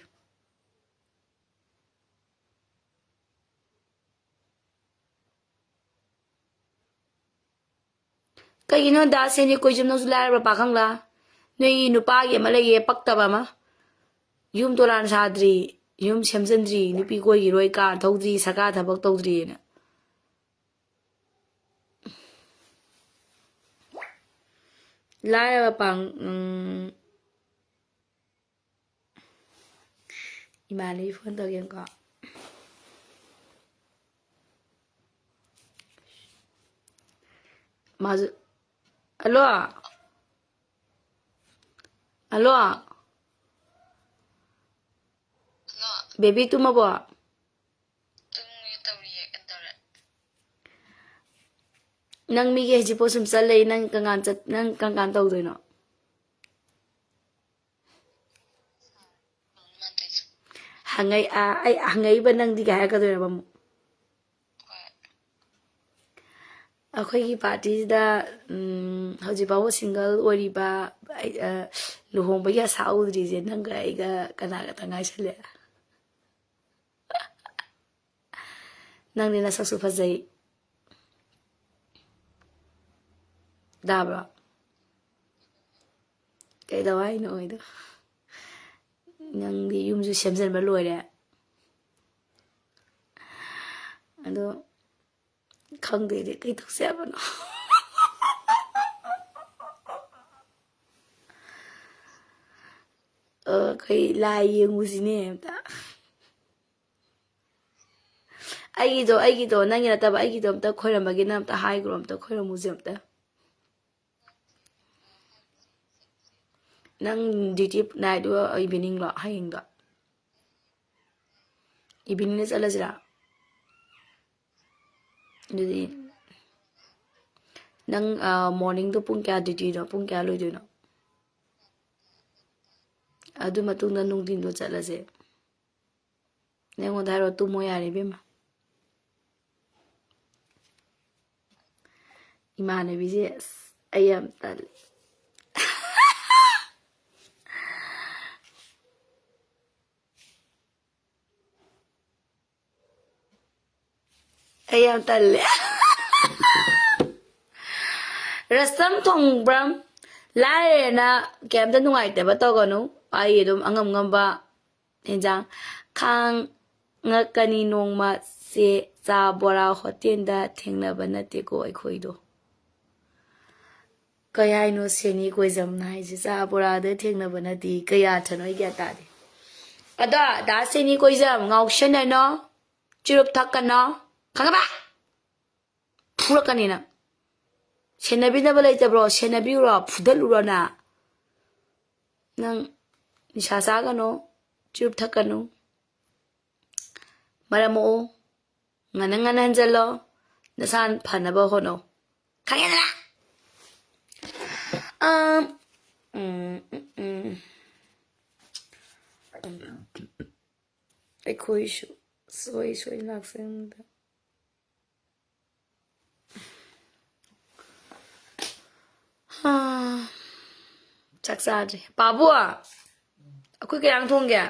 ꯀꯩꯒꯤꯅꯣ ꯗꯥ ꯁꯦꯅꯤ ꯀꯣꯏꯖꯝ, ꯅꯪꯁꯨ ꯂꯥꯏꯔꯕ ꯄꯥꯈꯪꯂꯥ? ꯅꯣꯏ ꯅꯨꯄꯥꯒꯤ ꯑꯃ ꯂꯩꯌꯦ, ꯄꯛꯇꯕ ꯑꯃ꯫ ꯌꯨꯝ ꯗꯣꯂꯥꯟ ꯁꯥꯗ꯭ꯔꯤ, ꯌꯨꯝ ꯁꯦꯝꯖꯤꯟꯗ꯭ꯔꯤ, ꯅꯨꯄꯤ ꯀꯣꯏꯈꯤꯔꯣꯏ, ꯀꯥꯔ ꯊꯧꯗ꯭ꯔꯤ, ꯁꯔꯀꯥꯔ ꯊꯕꯛ ꯇꯧꯗ꯭ꯔꯤꯅ꯫ ꯂꯥꯏꯔꯕ ꯄꯥꯡ-, ꯎꯝ, ꯏꯃꯥꯟꯅꯕꯤ ꯐꯣꯟ ꯇꯧꯒꯦꯀꯣ꯫ ꯃꯥꯁꯨ, ꯍꯜꯂꯣ꯫ ꯍꯜꯂꯣ꯫ ꯕꯦꯕꯤ ꯇꯨꯝꯃꯕꯣ? ꯇꯨꯝꯒꯦ ꯇꯧꯔꯤꯌꯦ, ꯀꯩꯗꯧꯔꯦ? ꯅꯪ ꯃꯤꯒꯤ ꯍꯧꯖꯤꯛꯐꯥꯎ ꯁꯨꯝ ꯆꯠ ꯂꯩ, ꯅꯪ ꯀꯔꯝꯀꯥꯟ ꯆꯠ-, ꯅꯪ ꯀꯔꯝꯀꯥꯟ ꯇꯧꯗꯣꯏꯅꯣ? ꯍꯪꯉꯛ-, ꯑ, ꯑꯩ ꯍꯪꯉꯛꯏꯕ ꯅꯪꯗꯤ ꯀꯩ ꯍꯥꯏꯔꯛꯀꯗꯣꯏꯅꯣꯕ ꯑꯃꯨꯛ? ꯑꯩꯈꯣꯏꯒꯤ ꯄꯥꯔꯇꯤꯁꯤꯗ, ꯎꯝ, ꯍꯧꯖꯤꯛ ꯐꯥꯎꯕ ꯁꯤꯡꯒꯜ ꯑꯣꯏꯔꯤꯕ, ꯑꯩ, ꯑ, ꯂꯨꯍꯣꯡꯕꯒꯤ ꯑꯁꯥ ꯎꯗ꯭ꯔꯤꯁꯦ ꯅꯪꯒ ꯑꯩꯒ ꯀꯅꯥ ꯈꯛꯇ ꯉꯥꯏꯁꯜꯂꯦ? ꯅꯪꯗꯤ ꯅꯁꯛꯁꯨ ꯐꯖꯩ꯫ ꯇꯥꯕ꯭ꯔꯣ? ꯀꯩꯗꯧ ꯍꯥꯏꯅꯣ ꯑꯣꯏꯗꯣ? ꯅꯪꯗꯤ ꯌꯨꯝꯁꯨ ꯁꯦꯝꯖꯤꯟꯕ ꯂꯣꯏꯔꯦ꯫ ꯑꯗꯣ ꯈꯪꯗꯦꯅꯦ, ꯀꯩ ꯇꯧꯁꯦ ꯍꯥꯏꯕꯅꯣ? ꯑ, ꯑꯩꯈꯣꯏ ꯂꯥꯏ ꯌꯦꯡꯉꯨꯁꯤꯅꯦ ꯑꯝꯇ꯫ ꯑꯩꯒꯤꯗꯣ, ꯑꯩꯒꯤꯗꯣ, ꯅꯪꯒꯤ ꯅꯠꯇꯕ, ꯑꯩꯒꯤꯗꯣ ꯑꯝꯇ ꯈꯣꯏꯔꯝꯕꯒꯤꯅ ꯑꯝꯇ ꯍꯥꯏꯈ꯭ꯔꯣ, ꯑꯝꯇ ꯈꯣꯏꯔꯝꯃꯨꯁꯦ ꯑꯝꯇ꯫ ꯅꯪ duty night ꯂꯣ, evening ꯂꯣ, ꯍꯌꯦꯡꯗꯣ? Eveningꯗ ꯆꯠꯂꯁꯤꯔꯥ? ꯑꯗꯨꯗꯤ ꯅꯪ, ꯑ, morningꯗꯣ ꯄꯨꯡ ꯀꯌꯥ dutyꯅꯣ? ꯄꯨꯡ ꯀꯌꯥ ꯂꯣꯏꯗꯣꯏꯅꯣ? ꯑꯗꯨ ꯃꯇꯨꯡꯗ ꯅꯨꯡꯊꯤꯟꯗꯣ ꯆꯠꯂꯁꯦ꯫ ꯅꯪꯉꯣꯟꯗ ꯍꯥꯏꯔꯣ, ꯇꯨꯝꯃꯣ ꯌꯥꯔꯦ ꯏꯕꯦꯝꯃ꯫ ꯏꯃꯥꯟꯅꯕꯤꯁꯦ ꯑꯁ, ꯑꯩ ꯌꯥꯝ ꯇꯜꯂꯦ꯫ ꯑꯩ ꯌꯥꯝ ꯇꯜꯂꯦ꯫ ꯔꯁꯝ ꯊꯣꯡꯕ꯭ꯔꯝ, ꯂꯥꯏꯔꯦꯅ ꯀꯩꯝꯇ ꯅꯨꯡꯉꯥꯏꯇꯕ ꯇꯧꯒꯅꯨ꯫ ꯑꯩ ꯑꯗꯨꯝ ꯑꯉꯝ ꯉꯝꯕ ꯍꯦꯟꯖꯥꯡ ꯈꯥꯡꯉꯛꯀꯅꯤ꯫ ꯅꯣꯡꯃ ꯁꯦ ꯆꯥ ꯕꯣꯔꯥ ꯍꯣꯇꯦꯜꯗ ꯊꯦꯡꯅꯕ ꯅꯠꯇꯦꯀꯣ ꯑꯩꯈꯣꯏꯗꯣ꯫ ꯀꯩ ꯍꯥꯏꯅꯣ ꯁꯦꯅꯤ ꯀꯣꯏꯖꯝꯅ ꯍꯥꯏꯁꯦ? ꯆꯥ ꯕꯣꯔꯥꯗ ꯊꯦꯡꯅꯕ ꯅꯠꯇꯦ꯫ ꯀꯩ ꯑꯥꯔꯊꯅꯣ ꯑꯩ ꯒ꯭ꯌꯥꯟ ꯇꯥꯗꯦ꯫ ꯑꯗꯣ ꯗꯥ ꯁꯦꯅꯤ ꯀꯣꯏꯖꯝ, ꯉꯥꯎꯁꯟꯅꯅꯣ, ꯆꯨꯔꯨꯞ ꯊꯛꯀꯅꯣ, ꯈꯪꯉꯕ? ꯐꯨꯔꯛꯀꯅꯤ ꯅꯪ꯫ ꯁꯦꯟꯅꯕꯤꯅꯕ ꯂꯩꯇꯕ꯭ꯔꯣ? ꯁꯦꯟꯅꯕꯤꯌꯨꯔꯣ? ꯐꯨꯗꯠꯂꯨꯔꯣ ꯅꯪ? ꯅꯪ ꯅꯤꯁꯥ ꯆꯥꯒꯅꯨ, ꯆꯨꯔꯨꯞ ꯊꯛꯀꯅꯨ꯫ ꯃꯔꯝ ꯃꯣꯛꯎ꯫ ꯉꯟꯅ ꯉꯟꯅ ꯍꯟꯖꯜꯂꯣ꯫ ꯅꯁꯥ ꯐꯅꯕ ꯍꯣꯠꯅꯧ꯫ ꯈꯪꯉꯦꯗꯅ? ꯑꯝ, ꯎꯝ, ꯎꯝ, ꯎꯝ꯫ ꯑꯩꯈꯣꯏꯁꯨ ꯁꯣꯏ ꯁꯣꯏ ꯂꯥꯛꯆꯕꯗ꯫ ꯍꯥ꯫ ꯆꯥꯛ ꯆꯥꯗ꯭ꯔꯤ꯫ ꯄꯥꯕꯨ, ꯑꯩꯈꯣꯏ ꯀꯩ ꯏꯟꯖꯥꯡ ꯊꯣꯡꯒꯦ?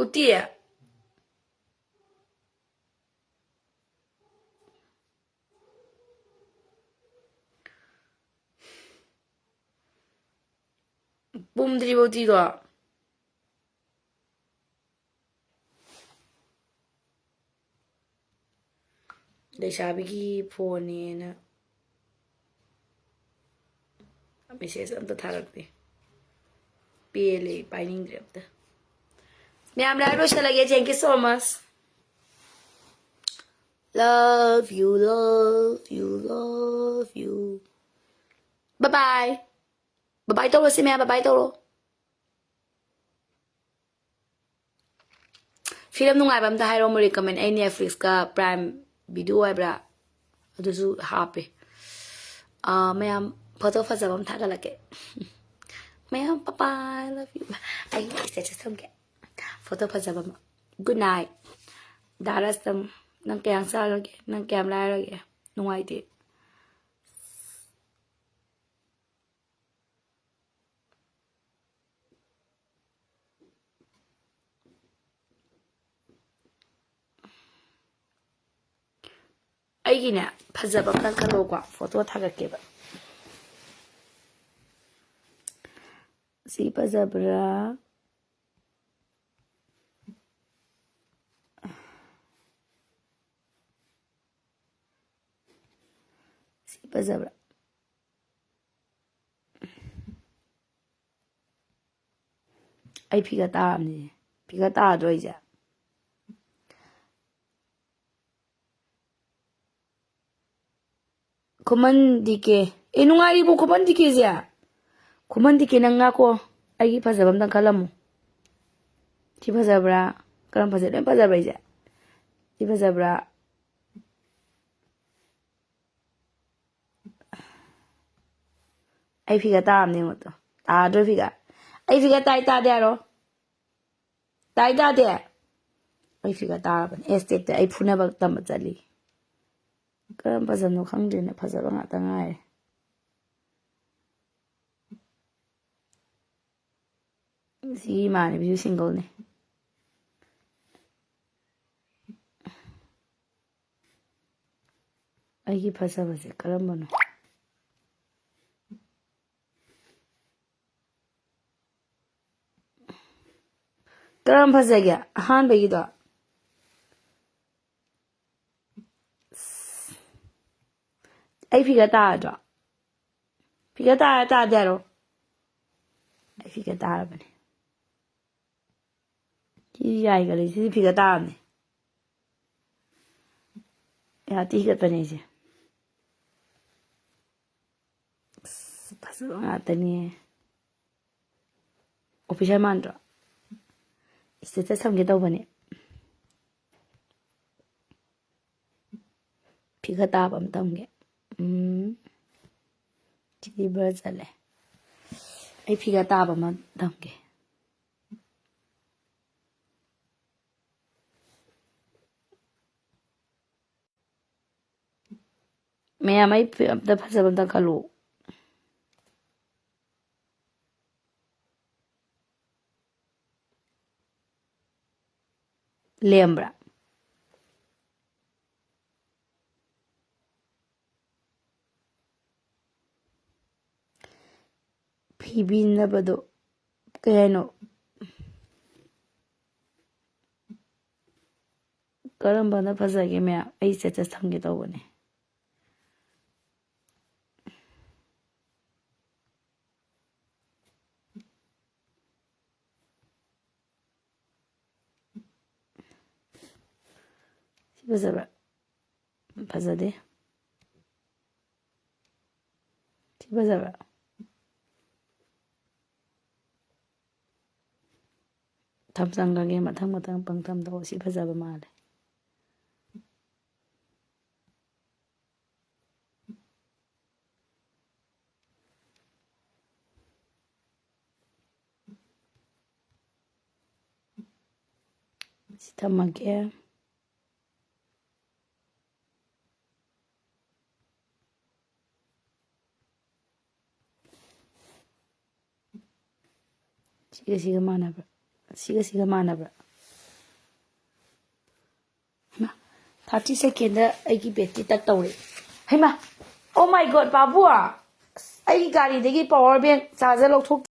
ꯎꯇꯤ? ꯄꯨꯝꯗ꯭ꯔꯤꯕ ꯎꯇꯤꯗꯣ? ꯂꯩꯁꯥꯕꯤꯒꯤ ꯐꯣꯟꯅꯦꯅ ꯃꯦꯁꯦꯖ ꯑꯝꯇ ꯊꯥꯔꯛꯇꯦ꯫ ꯄꯦꯜꯂꯦ, ꯄꯥꯏꯅꯤꯡꯗ꯭ꯔꯦ ꯑꯝꯇ꯫ ꯃꯌꯥꯝ, live ꯂꯣꯏꯁꯜꯂꯒꯦ꯫ Thank you so much. Love you, love you, love you. Bye bye. Bye bye ꯇꯧꯔꯣ ꯁꯤ ꯃꯌꯥꯝ, bye bye ꯇꯧꯔꯣ꯫ ꯐꯤꯂꯝ ꯅꯨꯡꯉꯥꯏꯕ ꯑꯝꯇ ꯍꯥꯏꯔꯣ, ꯃꯣꯏ ꯔꯤꯀꯃꯦꯟ꯫ ꯑꯩ ꯅꯦꯠꯐ꯭ꯂꯤꯛꯁꯀ ꯄ꯭ꯔꯥꯏꯝ ꯚꯤꯗꯤꯑꯣ ꯍꯥꯏꯕ꯭ꯔꯥ, ꯑꯗꯨꯁꯨ ꯍꯥꯞꯄꯦ꯫ ꯑꯥ, ꯃꯌꯥꯝ ꯐꯣꯇꯣ ꯐꯖꯕ ꯑꯃ ꯊꯥꯒꯠꯂꯛꯀꯦ꯫ ꯃꯌꯥꯝ, ꯄꯄꯥ, I love you꯫ ꯑꯩ ꯏꯁꯇꯦꯇꯁ ꯊꯝꯒꯦ꯫ ꯐꯣꯇꯣ ꯐꯖꯕ ꯑꯃ꯫ Good night. ꯗꯥ ꯔꯁꯇꯝ, ꯅꯪ ꯀꯌꯥꯝ ꯆꯥꯔꯒꯦ? ꯅꯪ ꯀꯌꯥꯝ ꯂꯥꯏꯔꯒꯦ? ꯅꯨꯡꯉꯥꯏꯇꯦ꯫ ꯑꯩꯒꯤꯅꯦ, ꯐꯖꯕ ꯑꯝꯇꯪ ꯈꯜꯂꯣꯀꯣ, ꯐꯣꯇꯣ ꯊꯥꯒꯠꯀꯦꯕ꯫ ꯁꯤ ꯐꯖꯕ꯭ꯔꯥ? ꯁꯤ ꯐꯖꯕ꯭ꯔꯥ? ꯑꯩ ꯐꯤꯒꯔ ꯇꯥꯔꯕꯅꯤ꯫ ꯐꯤꯒꯔ ꯇꯥꯗ꯭ꯔꯣ ꯑꯩꯁꯦ? ꯈꯨꯃꯟ ꯗꯤ ꯀꯦ꯫ ꯑꯦ, ꯅꯨꯡꯉꯥꯏꯔꯤꯕꯣ ꯈꯨꯃꯟ ꯗꯤ ꯀꯦꯁꯦ? ꯈꯨꯃꯟ ꯗꯤ ꯀꯦ, ꯅꯪ ꯉꯥꯏꯈꯣ꯫ ꯑꯩꯒꯤ ꯐꯖꯕ ꯑꯝꯇꯪ ꯈꯜꯂꯝꯃꯨ꯫ ꯁꯤ ꯐꯖꯕ꯭ꯔꯥ? ꯀꯔꯝ ꯐꯖꯩ? ꯂꯣꯏ ꯐꯖꯕ꯭ꯔꯥ ꯑꯩꯁꯦ? ꯁꯤ ꯐꯖꯕ꯭ꯔꯥ? ꯑꯩ ꯐꯤꯒꯔ ꯇꯥꯔꯕꯅꯦ, ꯌꯦꯡꯉꯣ ꯇꯣ꯫ ꯇꯥꯗ꯭ꯔꯣ ꯐꯤꯒꯔ? ꯑꯩ ꯐꯤꯒꯔ ꯇꯥꯏ ꯇꯥꯗꯦ ꯍꯥꯏꯔꯣ? ꯇꯥꯏ ꯇꯥꯗꯦ? ꯑꯩ ꯐꯤꯒꯔ ꯇꯥꯔꯕꯅꯦ꯫ ꯑꯦꯁꯇꯦꯛꯇ ꯑꯩ ꯐꯨꯅꯕ ꯇꯝꯕ ꯆꯠꯂꯤ꯫ ꯀꯔꯝ ꯐꯖꯕꯅꯣ ꯈꯪꯗ꯭ꯔꯦꯅꯦ, ꯐꯖꯕ ꯉꯥꯛꯇ ꯉꯥꯏꯔꯦ꯫ ꯁꯤꯒꯤ ꯏꯃꯥꯟꯅꯕꯤꯁꯨ ꯁꯤꯡꯒꯜꯅꯦ꯫ ꯑꯩꯒꯤ ꯐꯖꯕꯁꯦ ꯀꯔꯝꯕꯅꯣ? ꯀꯔꯝ ꯐꯖꯒꯦ? ꯑꯍꯥꯟꯕꯒꯤꯗꯣ? ꯑꯩ ꯐꯤꯒꯔ ꯇꯥꯔꯗ꯭ꯔꯣ? ꯐꯤꯒꯔ ꯇꯥꯔ ꯇꯥꯗꯦ ꯍꯥꯏꯔꯣ? ꯑꯩ ꯐꯤꯒꯔ ꯇꯥꯔꯕꯅꯦ꯫ ꯁꯤ ꯌꯥꯏꯒ ꯂꯩ, ꯁꯤꯗꯤ ꯐꯤꯒꯔ ꯇꯥꯔꯕꯅꯦ꯫ ꯌꯥ ꯊꯤ ꯍꯤꯒꯠꯄꯅꯦ ꯑꯩꯁꯦ꯫ ꯑꯁ, ꯐꯖꯕ ꯉꯥꯛꯇꯅꯦ꯫ ꯑꯣꯐꯤꯁꯥꯔ ꯃꯥꯟꯗ꯭ꯔꯣ? ꯏꯁꯇꯦꯇꯁ ꯊꯝꯒꯦ ꯇꯧꯕꯅꯦ꯫ ꯈꯔ ꯇꯥꯕ ꯑꯃ ꯇꯝꯒꯦ꯫ ꯎꯝ꯫ ꯁꯤꯗꯤ ꯕ꯭ꯂꯔ ꯆꯠꯂꯦ꯫ ꯑꯩ ꯐꯤꯒꯔ ꯇꯥꯕ ꯑꯃ ꯇꯝꯒꯦ꯫ ꯃꯌꯥꯝ, ꯑꯩ ꯐꯤ ꯑꯝꯇ ꯐꯖꯕ ꯑꯝꯇ ꯈꯜꯂꯨ꯫ ꯂꯦꯝꯕ꯭ꯔꯥ? ꯐꯤꯕꯤꯅꯕꯗꯣ ꯀꯩ ꯍꯥꯏꯅꯣ? ꯀꯔꯝꯕꯅ ꯐꯖꯒꯦ ꯃꯌꯥꯝ? ꯑꯩ status ꯊꯝꯒꯦ ꯇꯧꯕꯅꯦ꯫ ꯁꯤ ꯐꯖꯕ꯭ꯔꯥ? ꯐꯖꯗꯦ꯫ ꯁꯤ ꯐꯖꯕ꯭ꯔꯥ? ꯊꯝꯖꯪꯒꯒꯦ ꯃꯊꯪ ꯃꯊꯪ ꯄꯪꯊꯝ ꯊꯝ꯫ ꯁꯤ ꯐꯖꯕ ꯃꯥꯜꯂꯦ꯫ ꯁꯤ ꯊꯝꯃꯒꯦ꯫ ꯁꯤꯒ ꯁꯤꯒ ꯃꯥꯟꯅꯕ꯭ꯔꯥ? ꯁꯤꯒ ꯁꯤꯒ ꯃꯥꯟꯅꯕ꯭ꯔꯥ? ꯍꯩꯃꯥ, thirty second ꯑꯩꯒꯤ battery ꯇꯠ ꯇꯧꯔꯦ꯫ ꯍꯩꯃꯥ, oh my God, ꯄꯥꯕꯨ! ꯑꯁ, ꯑꯩꯒꯤ ꯒꯥꯔꯤꯗꯒꯤ power bank charger ꯂꯧꯊꯣꯛ